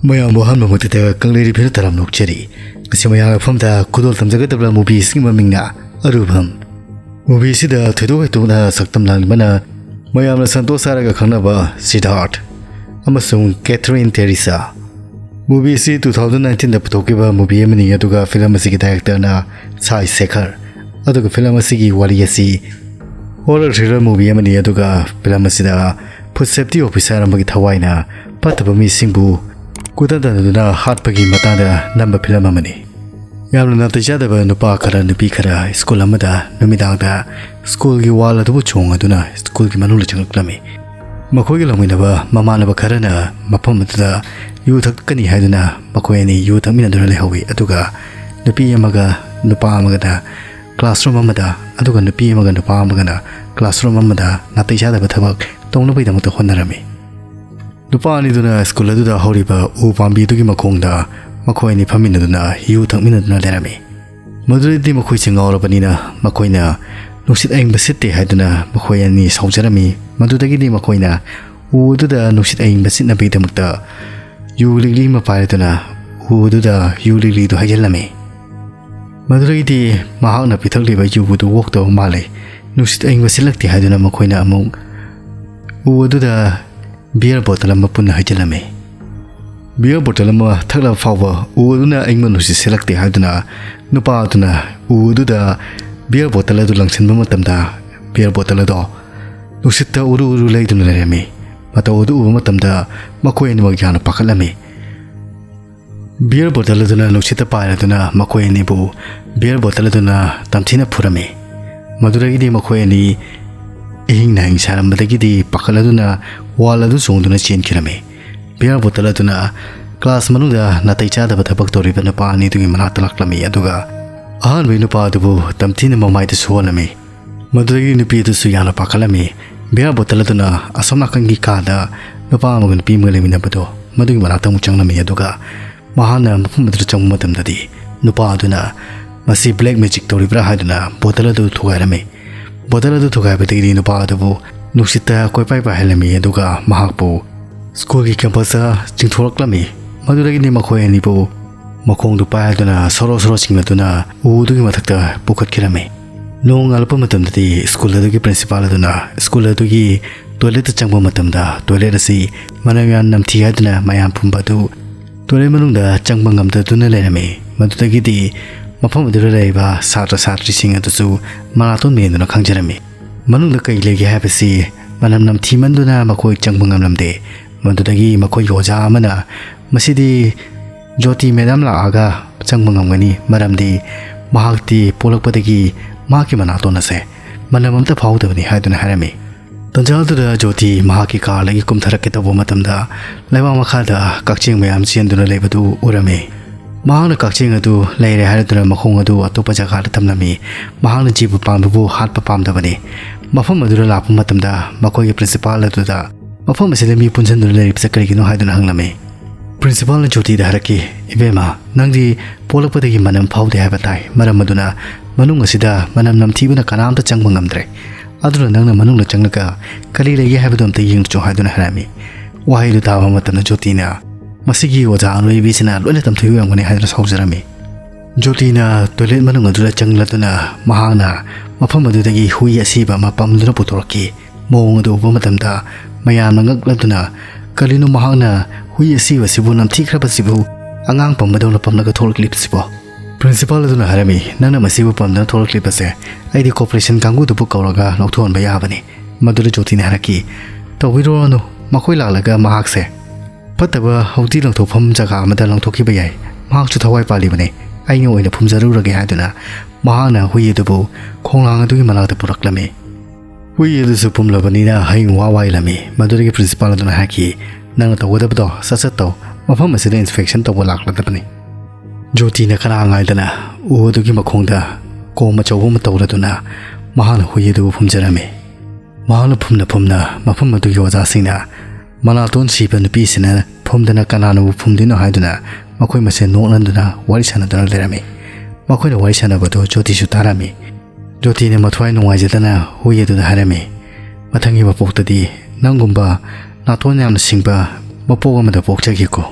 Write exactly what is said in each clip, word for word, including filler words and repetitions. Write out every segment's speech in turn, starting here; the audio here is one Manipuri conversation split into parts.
ꯃꯌꯥꯝꯕꯨ ꯑꯍꯥꯟꯕ ꯃꯛꯇꯗ ꯀꯪꯂꯩꯔꯤ ꯐꯤꯔꯨ ꯇꯔꯥꯝ ꯅꯣꯛꯆꯔꯤ꯫ ꯉꯁꯤ ꯃꯌꯥꯝꯒꯤ ꯃꯐꯝꯗ ꯈꯨꯗꯣꯜ ꯇꯝꯖꯒꯗꯕ movieꯁꯤꯒꯤ ꯃꯃꯤꯡꯅ ꯑꯔꯨꯕꯝ꯫ Movieꯁꯤꯗ ꯊꯣꯏꯗꯣꯛ ꯍꯦꯟꯗꯣꯛꯅ ꯁꯛꯇꯝ ꯂꯥꯡꯂꯤꯕꯅ ꯃꯌꯥꯝꯅ ꯁꯟꯇꯣꯁ ꯍꯥꯏꯔꯒ ꯈꯪꯅꯕ ꯁꯤꯗꯥꯔꯊ ꯑꯃꯁꯨꯡ ꯀꯦꯊꯔꯤꯟ ꯇꯦꯔꯤꯁꯥ꯫ Movieꯁꯤ two thousand nineteenꯗ ꯄꯨꯊꯣꯛꯈꯤꯕ movie ꯑꯃꯅꯤ, ꯑꯗꯨꯒ film ꯑꯁꯤꯒꯤ directorꯅ ꯁꯥꯏ ꯁꯦꯈꯔ꯫ ꯑꯗꯨꯒ film ꯑꯁꯤꯒꯤ ꯋꯥꯔꯤ ꯑꯁꯤ horror thriller movie ꯑꯃꯅꯤ, ꯑꯗꯨꯒ film ꯑꯁꯤꯗ food safety officer ꯑꯃꯒꯤ ꯊꯋꯥꯏꯅ ꯐꯠꯇꯕ ꯃꯤꯁꯤꯡꯕꯨ ꯀꯣꯏꯇꯥꯟ ꯇꯥꯟꯅꯗꯨꯅ ꯍꯥꯠꯄꯒꯤ ꯃꯇꯥꯡꯗ ꯅꯝꯕ film ꯑꯃꯅꯤ꯫ ꯌꯥꯝꯅ ꯅꯥꯇꯩ ꯆꯥꯗꯕ ꯅꯨꯄꯥ ꯈꯔ, ꯅꯨꯄꯤ ꯈꯔ ꯁ꯭ꯀꯨꯜ ꯑꯃꯗ ꯅꯨꯃꯤꯗꯥꯡꯗ ꯁ꯭ꯀꯨꯜꯒꯤ ꯋꯥꯜ ꯑꯗꯨꯕꯨ ꯆꯣꯡꯉꯗꯨꯅ ꯁ꯭ꯀꯨꯜꯒꯤ ꯃꯅꯨꯡꯗ ꯆꯪꯂꯛꯂꯝꯃꯤ꯫ ꯃꯈꯣꯏꯒ ꯂꯥꯛꯃꯤꯟꯅꯕ ꯃꯃꯥꯟꯅꯕ ꯈꯔꯅ ꯃꯐꯝ ꯑꯗꯨꯗ ꯌꯨ ꯊꯛꯀꯅꯤ ꯍꯥꯏꯗꯨꯅ ꯃꯈꯣꯏ ꯑꯅꯤ ꯌꯨ ꯊꯛꯃꯤꯟꯅꯗꯨꯅ ꯂꯩꯍꯧꯋꯤ, ꯑꯗꯨꯒ ꯅꯨꯄꯤ ꯑꯃꯒ ꯅꯨꯄꯥ ꯑꯃꯒꯅ classroom ꯑꯃꯗ, ꯑꯗꯨꯒ ꯅꯨꯄꯤ ꯑꯃꯒ ꯅꯨꯄꯥ ꯑꯃꯒꯅ classroom ꯑꯃꯗ ꯅꯥꯇꯩ ꯆꯥꯗꯕ ꯊꯕꯛ ꯇꯧꯅꯕꯒꯤꯗꯃꯛꯇ ꯍꯣꯠꯅꯔꯝꯃꯤ꯫ ꯅꯨꯄꯥ ꯑꯅꯤꯗꯨꯅ ꯁ꯭ꯀꯨꯜ ꯑꯗꯨꯗ ꯍꯧꯔꯤꯕ ꯎ ꯄꯥꯝꯕꯤꯗꯨꯒꯤ ꯃꯈꯣꯡꯗ ꯃꯈꯣꯏ ꯑꯅꯤ ꯐꯝꯃꯤꯟꯅꯗꯨꯅ ꯌꯨ ꯊꯛꯃꯤꯟꯅꯗꯨꯅ ꯂꯩꯔꯝꯃꯤ꯫ ꯃꯗꯨꯗꯩꯗꯤ ꯃꯈꯣꯏꯁꯦ ꯉꯥꯎꯔꯕꯅꯤꯅ ꯃꯈꯣꯏꯅ ꯅꯨꯡꯁꯤꯠ ꯑꯏꯪꯕ ꯁꯤꯠꯇꯦ ꯍꯥꯏꯗꯨꯅ ꯃꯈꯣꯏ ꯑꯅꯤ ꯁꯥꯎꯖꯔꯝꯃꯤ꯫ ꯃꯗꯨꯗꯒꯤꯗꯤ ꯃꯈꯣꯏꯅ ꯎ ꯑꯗꯨꯗ ꯅꯨꯡꯁꯤꯠ ꯑꯏꯪꯕ ꯁꯤꯠꯅꯕꯒꯤꯗꯃꯛꯇ ꯌꯨ ꯂꯤꯛꯂꯤ ꯑꯃ ꯄꯥꯏꯔꯗꯨꯅ ꯎ ꯑꯗꯨꯗ ꯌꯨ ꯂꯤꯛꯂꯤꯗꯨ ꯍꯩꯖꯤꯜꯂꯝꯃꯤ꯫ ꯃꯗꯨꯗꯒꯤꯗꯤ ꯃꯍꯥꯛꯅ ꯄꯤꯊꯛꯂꯤꯕ ꯌꯨ ꯑꯗꯨ ꯑꯣꯛꯇꯕ ꯃꯥꯜꯂꯦ꯫ ꯅꯨꯡꯁꯤꯠ ꯑꯏꯪꯕ ꯁꯤꯠꯂꯛꯇꯦ ꯍꯥꯏꯗꯨꯅ ꯃꯈꯣꯏꯅ ꯑꯃꯨꯛ ꯎ ꯑꯗꯨꯗ beer bottle ꯑꯃ ꯄꯨꯟꯅ ꯍꯩꯖꯤꯜꯂꯝꯃꯤ꯫ Beer bottle ꯑꯃ ꯊꯛꯂꯕ ꯐꯥꯎꯕ ꯎ ꯑꯗꯨꯅ ꯑꯏꯪꯕ ꯅꯨꯡꯁꯤꯠ ꯁꯤꯠꯂꯛꯇꯦ ꯍꯥꯏꯗꯨꯅ ꯅꯨꯄꯥ ꯑꯗꯨꯅ ꯎ ꯑꯗꯨꯗ beer bottle ꯑꯗꯨ ꯂꯪꯁꯤꯟꯕ ꯃꯇꯝꯗ beer bottle ꯑꯗꯣ ꯅꯨꯡꯁꯤꯠꯇ ꯎꯔꯨ ꯎꯔꯨ ꯂꯩꯗꯨꯅ ꯂꯩꯔꯝꯃꯤ꯫ ꯃꯇꯧ ꯑꯗꯨ ꯎꯕ ꯃꯇꯝꯗ ꯃꯈꯣꯏ ꯑꯅꯤꯃꯛ ꯌꯥꯝꯅ ꯄꯥꯈꯠꯂꯝꯃꯤ꯫ Beer bottle ꯑꯗꯨꯅ ꯅꯨꯡꯁꯤꯠꯇ ꯄꯥꯏꯔꯗꯨꯅ ꯃꯈꯣꯏ ꯑꯅꯤꯕꯨ beer bottle ꯑꯗꯨꯅ ꯇꯝꯊꯤꯅ ꯐꯨꯔꯝꯃꯤ꯫ ꯃꯗꯨꯗꯒꯤꯗꯤ ꯃꯈꯣꯏ ꯑꯅꯤ ꯏꯍꯤꯡ ꯅꯥꯍꯤꯡ ꯁꯥꯔꯝꯕꯗꯒꯤꯗꯤ ꯄꯥꯈꯠꯂꯗꯨꯅ ꯋꯥꯜ ꯑꯗꯨ ꯆꯣꯡꯗꯨꯅ ꯆꯦꯟꯈꯤꯔꯝꯃꯤ꯫ Beer bottle ꯑꯗꯨꯅ class ꯃꯅꯨꯡꯗ ꯅꯥꯇꯩ ꯆꯥꯗꯕ ꯊꯕꯛ ꯇꯧꯔꯤꯕ ꯅꯨꯄꯥ ꯑꯅꯤꯗꯨꯒꯤ ꯃꯅꯥꯛꯇ ꯂꯥꯛꯂꯝꯃꯤ, ꯑꯗꯨꯒ ꯑꯍꯥꯟꯕꯒꯤ ꯅꯨꯄꯥ ꯑꯗꯨꯕꯨ ꯇꯝꯊꯤꯅ ꯃꯃꯥꯏꯗ ꯁꯨꯍꯜꯂꯝꯃꯤ꯫ ꯃꯗꯨꯗꯒꯤ ꯅꯨꯄꯤ ꯑꯗꯨꯁꯨ ꯌꯥꯝꯅ ꯄꯥꯈꯠꯂꯝꯃꯤ꯫ Beer bottle ꯑꯗꯨꯅ ꯑꯁꯣꯝ ꯅꯥꯀꯟꯒꯤ ꯀꯥꯗ ꯅꯨꯄꯥ ꯑꯃꯒ ꯅꯨꯄꯤ ꯑꯃꯒ ꯂꯩꯃꯤꯟꯅꯕꯗꯣ ꯃꯗꯨꯒꯤ ꯃꯅꯥꯛꯇ ꯑꯃꯨꯛ ꯆꯪꯂꯝꯃꯤ, ꯑꯗꯨꯒ ꯃꯍꯥꯛꯅ ꯃꯐꯝ ꯑꯗꯨꯗ ꯆꯪꯕ ꯃꯇꯝꯗꯗꯤ ꯅꯨꯄꯥ ꯑꯗꯨꯅ ꯃꯁꯤ black magic ꯇꯧꯔꯤꯕ꯭ꯔꯥ ꯍꯥꯏꯗꯨꯅ bottle ꯑꯗꯨ ꯊꯨꯒꯥꯏꯔꯝꯃꯤ꯫ Bottle ꯑꯗꯨ ꯊꯨꯒꯥꯏꯕꯗꯒꯤꯗꯤ ꯅꯨꯄꯥ ꯑꯗꯨꯕꯨ ꯅꯨꯡꯁꯤꯠꯇ ꯀꯣꯏꯄꯥꯏ ꯄꯥꯏꯍꯜꯂꯝꯃꯤ, ꯑꯗꯨꯒ ꯃꯍꯥꯛꯄꯨ ꯁ꯭ꯀꯨꯜꯒꯤ campusꯇ ꯆꯤꯡꯊꯣꯔꯛꯂꯝꯃꯤ꯫ ꯃꯗꯨꯗꯒꯤꯗꯤ ꯃꯈꯣꯏ ꯑꯅꯤꯕꯨ ꯃꯈꯣꯡꯗꯨ ꯄꯥꯏꯗꯨꯅ ꯁꯣꯔꯣ ꯁꯣꯔꯣ ꯆꯤꯡꯂꯗꯨꯅ ꯎ ꯑꯗꯨꯒꯤ ꯃꯊꯛꯇ ꯄꯨꯈꯠꯈꯤꯔꯝꯃꯤ꯫ ꯅꯣꯡ ꯉꯥꯜꯂꯛꯄ ꯃꯇꯝꯗꯗꯤ ꯁ꯭ꯀꯨꯜ ꯑꯗꯨꯒꯤ ꯄ꯭ꯔꯤꯟꯁꯤꯄꯥꯜ ꯑꯗꯨꯅ ꯁ꯭ꯀꯨꯜ ꯑꯗꯨꯒꯤ ꯇꯣꯏꯂꯦꯠꯇ ꯆꯪꯕ ꯃꯇꯝꯗ ꯇꯣꯏꯂꯦꯠ ꯑꯁꯤ ꯃꯅꯝ ꯌꯥꯝ ꯅꯝꯊꯤ ꯍꯥꯏꯗꯨꯅ ꯃꯌꯥꯝ ꯄꯨꯝꯕ ꯑꯗꯨ ꯇꯣꯏꯂꯦꯠ ꯃꯅꯨꯡꯗ ꯆꯪꯕ ꯉꯝꯗꯗꯨꯅ ꯂꯩꯔꯝꯃꯤ꯫ ꯃꯗꯨꯗꯒꯤꯗꯤ ꯃꯐꯝ ꯑꯗꯨꯗ ꯂꯩꯔꯤꯕ ꯁꯥꯇ꯭ꯔ ꯁꯥꯇ꯭ꯔꯤꯁꯤꯡ ꯑꯗꯨꯁꯨ ꯃꯅꯥꯇꯣꯟ ꯃꯦꯟꯗꯨꯅ ꯈꯪꯖꯔꯝꯃꯤ꯫ ꯃꯅꯨꯡꯗ ꯀꯩ ꯂꯩꯒꯦ ꯍꯥꯏꯕꯁꯤ ꯃꯅꯝ ꯅꯝꯊꯤꯃꯟꯗꯨꯅ ꯃꯈꯣꯏ ꯆꯪꯕ ꯉꯝꯂꯝꯗꯦ꯫ ꯃꯗꯨꯗꯒꯤ ꯃꯈꯣꯏꯒꯤ ꯑꯣꯖꯥ ꯑꯃꯅ ꯃꯁꯤꯗꯤ ꯖꯣꯇꯤ ꯃꯦꯗꯥꯝ ꯂꯥꯛꯑꯒ ꯆꯪꯕ ꯉꯝꯒꯅꯤ, ꯃꯔꯝꯗꯤ ꯃꯍꯥꯛꯇꯤ ꯄꯣꯛꯂꯛꯄꯗꯒꯤ ꯃꯍꯥꯛꯀꯤ ꯃꯅꯥꯇꯣꯟ ꯑꯁꯦ ꯃꯅꯝ ꯑꯝꯇ ꯐꯥꯎꯗꯕꯅꯤ ꯍꯥꯏꯗꯨꯅ ꯍꯥꯏꯔꯝꯃꯤ꯫ ꯇꯟꯖꯥ ꯑꯗꯨꯗ ꯖꯣꯇꯤ ꯃꯍꯥꯛꯀꯤ ꯀꯥꯔꯗꯒꯤ ꯀꯨꯝꯊꯔꯛꯀꯦ ꯇꯧꯕ ꯃꯇꯝꯗ ꯂꯩꯕꯥꯛ ꯃꯈꯥꯗ ꯀꯛꯆꯦꯡ ꯃꯌꯥꯝ ꯆꯦꯟꯗꯨꯅ ꯂꯩꯕꯗꯨ ꯎꯔꯝꯃꯤ꯫ ꯃꯍꯥꯛꯅ ꯀꯛꯆꯦꯡ ꯑꯗꯨ ꯂꯩꯔꯦ ꯍꯥꯏꯔꯗꯨꯅ ꯃꯈꯣꯡ ꯑꯗꯨ ꯑꯇꯣꯞꯄ ꯖꯒꯥꯗ ꯊꯝꯂꯝꯃꯤ꯫ ꯃꯍꯥꯛꯅ ꯖꯤꯕ ꯄꯥꯟꯕꯕꯨ ꯍꯥꯠꯄ ꯄꯥꯝꯗꯕꯅꯤ꯫ ꯃꯐꯝ ꯑꯗꯨꯗ ꯂꯥꯛꯄ ꯃꯇꯝꯗ ꯃꯈꯣꯏꯒꯤ ꯄ꯭ꯔꯤꯟꯁꯤꯄꯥꯜ ꯑꯗꯨꯗ ꯃꯐꯝ ꯑꯁꯤꯗ ꯃꯤ ꯄꯨꯟꯁꯤꯟꯗꯨꯅ ꯂꯩꯔꯤꯕꯁꯦ ꯀꯔꯤꯒꯤꯅꯣ ꯍꯥꯏꯗꯨꯅ ꯍꯪꯂꯝꯃꯤ꯫ ꯄ꯭ꯔꯤꯟꯁꯤꯄꯥꯜꯅ ꯖꯣꯇꯤꯗ ꯍꯥꯏꯔꯛꯈꯤ, "ꯏꯕꯦꯝꯃ, ꯅꯪꯗꯤ ꯄꯣꯛꯂꯛꯄꯗꯒꯤ ꯃꯅꯝ ꯐꯥꯎꯗꯦ ꯍꯥꯏꯕ ꯇꯥꯏ꯫ ꯃꯔꯝ ꯑꯗꯨꯅ ꯃꯅꯨꯡ ꯑꯁꯤꯗ ꯃꯅꯝ ꯅꯝꯊꯤꯕꯅ ꯀꯅꯥꯝꯇ ꯆꯪꯕ ꯉꯝꯗ꯭ꯔꯦ꯫ ꯑꯗꯨꯅ ꯅꯪꯅ ꯃꯅꯨꯡꯗ ꯆꯪꯂꯒ ꯀꯔꯤ ꯂꯩꯒꯦ ꯍꯥꯏꯕꯗꯨ ꯑꯝꯇ ꯌꯦꯡꯂꯨꯆꯣ" ꯍꯥꯏꯗꯨꯅ ꯍꯥꯏꯔꯝꯃꯤ꯫ ꯋꯥꯍꯩꯗꯨ ꯇꯥꯕ ꯃꯇꯝꯗ ꯖꯣꯇꯤꯅ ꯃꯁꯤꯒꯤ ꯑꯣꯖꯥ ꯑꯅꯣꯏꯕꯤꯁꯤꯅ ꯂꯣꯏꯅ ꯇꯝꯊꯣꯛꯏ ꯑꯣꯏꯔꯝꯒꯅꯤ ꯍꯥꯏꯗꯨꯅ ꯁꯥꯎꯖꯔꯝꯃꯤ꯫ ꯖꯣꯇꯤꯅ ꯇꯣꯏꯂꯦꯠ ꯃꯅꯨꯡ ꯑꯗꯨꯗ ꯆꯪꯂꯗꯨꯅ ꯃꯍꯥꯛꯅ ꯃꯐꯝ ꯑꯗꯨꯗꯒꯤ ꯍꯨꯏ ꯑꯁꯤꯕ ꯑꯃ ꯄꯝꯗꯨꯅ ꯄꯨꯊꯣꯔꯛꯈꯤ꯫ ꯃꯑꯣꯡ ꯑꯗꯨ ꯎꯕ ꯃꯇꯝꯗ ꯃꯌꯥꯝꯅ ꯉꯛꯂꯗꯨꯅ, "ꯀꯔꯤꯅꯣ ꯃꯍꯥꯛꯅ ꯍꯨꯏ ꯑꯁꯤꯕ ꯑꯁꯤꯕꯨ, ꯅꯝꯊꯤꯈ꯭ꯔꯕꯁꯤꯕꯨ ꯑꯉꯥꯡ ꯄꯝꯕꯗꯧꯅ ꯄꯝꯂꯒ ꯊꯣꯛꯂꯛꯂꯤꯕꯁꯤꯕꯣ?" ꯄ꯭ꯔꯤꯟꯁꯤꯄꯥꯜ ꯑꯗꯨꯅ ꯍꯥꯏꯔꯝꯃꯤ, "ꯅꯪꯅ ꯃꯁꯤꯕꯨ ꯄꯝꯗꯨꯅ ꯊꯣꯛꯂꯛꯂꯤꯕꯁꯦ ꯑꯩꯗꯤ ꯀꯣꯔꯄꯣꯔꯦꯁꯟ ꯀꯥꯡꯕꯨꯗꯨꯕꯨ ꯀꯧꯔꯒ ꯂꯧꯊꯣꯛꯍꯟꯕ ꯌꯥꯕꯅꯤ"꯫ ꯃꯗꯨꯗ ꯖꯣꯇꯤꯅ ꯍꯥꯏꯔꯛꯈꯤ, "ꯇꯧꯕꯤꯔꯨꯔꯅꯨ, ꯃꯈꯣꯏ ꯂꯥꯛꯂꯒ ꯃꯍꯥꯛꯁꯦ ꯐꯠꯇꯕ ꯍꯥꯎꯗꯤ ꯂꯪꯊꯣꯛꯐꯝ ꯖꯒꯥ ꯑꯃꯗ ꯂꯪꯊꯣꯛꯈꯤꯕ ꯌꯥꯏ꯫ ꯃꯍꯥꯛꯁꯨ ꯊꯋꯥꯏ ꯄꯥꯜꯂꯤꯕꯅꯤ꯫ ꯑꯩꯅ ꯑꯣꯏꯅ ꯐꯨꯝꯖꯔꯨꯔꯒꯦ" ꯍꯥꯏꯗꯨꯅ ꯃꯍꯥꯛꯅ ꯍꯨꯏ ꯑꯗꯨꯕꯨ ꯈꯣꯡꯅꯥꯡ ꯑꯗꯨꯒꯤ ꯃꯅꯥꯛꯇ ꯄꯨꯔꯛꯂꯝꯃꯤ꯫ ꯍꯨꯏ ꯑꯗꯨꯁꯨ ꯄꯨꯝꯂꯕꯅꯤꯅ ꯍꯌꯤꯡ ꯋꯥ ꯋꯥꯏꯂꯝꯃꯤ꯫ ꯃꯗꯨꯗꯒꯤ ꯄ꯭ꯔꯤꯟꯁꯤꯄꯥꯜ ꯑꯗꯨꯅ ꯍꯥꯏꯈꯤ, "ꯅꯪꯅ ꯇꯧꯒꯗꯕꯗꯣ ꯁꯠ ꯁꯠ ꯇꯧ꯫ ꯃꯐꯝ ꯑꯁꯤꯗ ꯏꯟꯁꯄꯦꯛꯁꯟ ꯇꯧꯕ ꯂꯥꯛꯂꯗꯕꯅꯤ"꯫ ꯖꯣꯇꯤꯅ ꯀꯅꯥ ꯉꯥꯏꯗꯅ ꯎ ꯑꯗꯨꯒꯤ ꯃꯈꯣꯡꯗ ꯀꯣꯝ ꯑꯆꯧꯕ ꯑꯃ ꯇꯧꯔꯗꯨꯅ ꯃꯍꯥꯛꯅ ꯍꯨꯏ ꯑꯗꯨꯕꯨ ꯐꯨꯝꯖꯔꯝꯃꯤ꯫ ꯃꯍꯥꯛꯅ ꯐꯨꯝꯅ ꯐꯨꯝꯅ ꯃꯐꯝ ꯑꯗꯨꯒꯤ ꯑꯣꯖꯥꯁꯤꯡꯅ ꯃꯅꯥꯇꯣꯟ ꯁꯤꯕ ꯅꯨꯄꯤꯁꯤꯅ ꯐꯨꯝꯗꯅ ꯀꯅꯥꯅꯕꯨ ꯐꯨꯝꯗꯣꯏꯅꯣ ꯍꯥꯏꯗꯨꯅ ꯃꯈꯣꯏ ꯃꯁꯦꯟ ꯅꯣꯛꯅꯗꯨꯅ ꯋꯥꯔꯤ ꯁꯥꯟꯅꯗꯨꯅ ꯂꯩꯔꯝꯃꯤ꯫ ꯃꯈꯣꯏꯅ ꯋꯥꯔꯤ ꯁꯥꯟꯅꯕꯗꯨ ꯖꯣꯇꯤꯁꯨ ꯇꯥꯔꯝꯃꯤ꯫ ꯖꯣꯇꯤꯅ ꯃꯊ꯭ꯋꯥꯏ ꯅꯨꯡꯉꯥꯏꯖꯗꯅ ꯍꯨꯏ ꯑꯗꯨꯗ ꯍꯥꯏꯔꯝꯃꯤ, "ꯃꯊꯪꯒꯤ ꯃꯄꯣꯛꯇꯗꯤ ꯅꯪꯒꯨꯝꯕ ꯅꯥꯇꯣꯟ ꯌꯥꯝꯅ ꯁꯤꯡꯕ ꯃꯄꯣꯛ ꯑꯃꯗ ꯄꯣꯛꯆꯒꯦꯀꯣ"꯫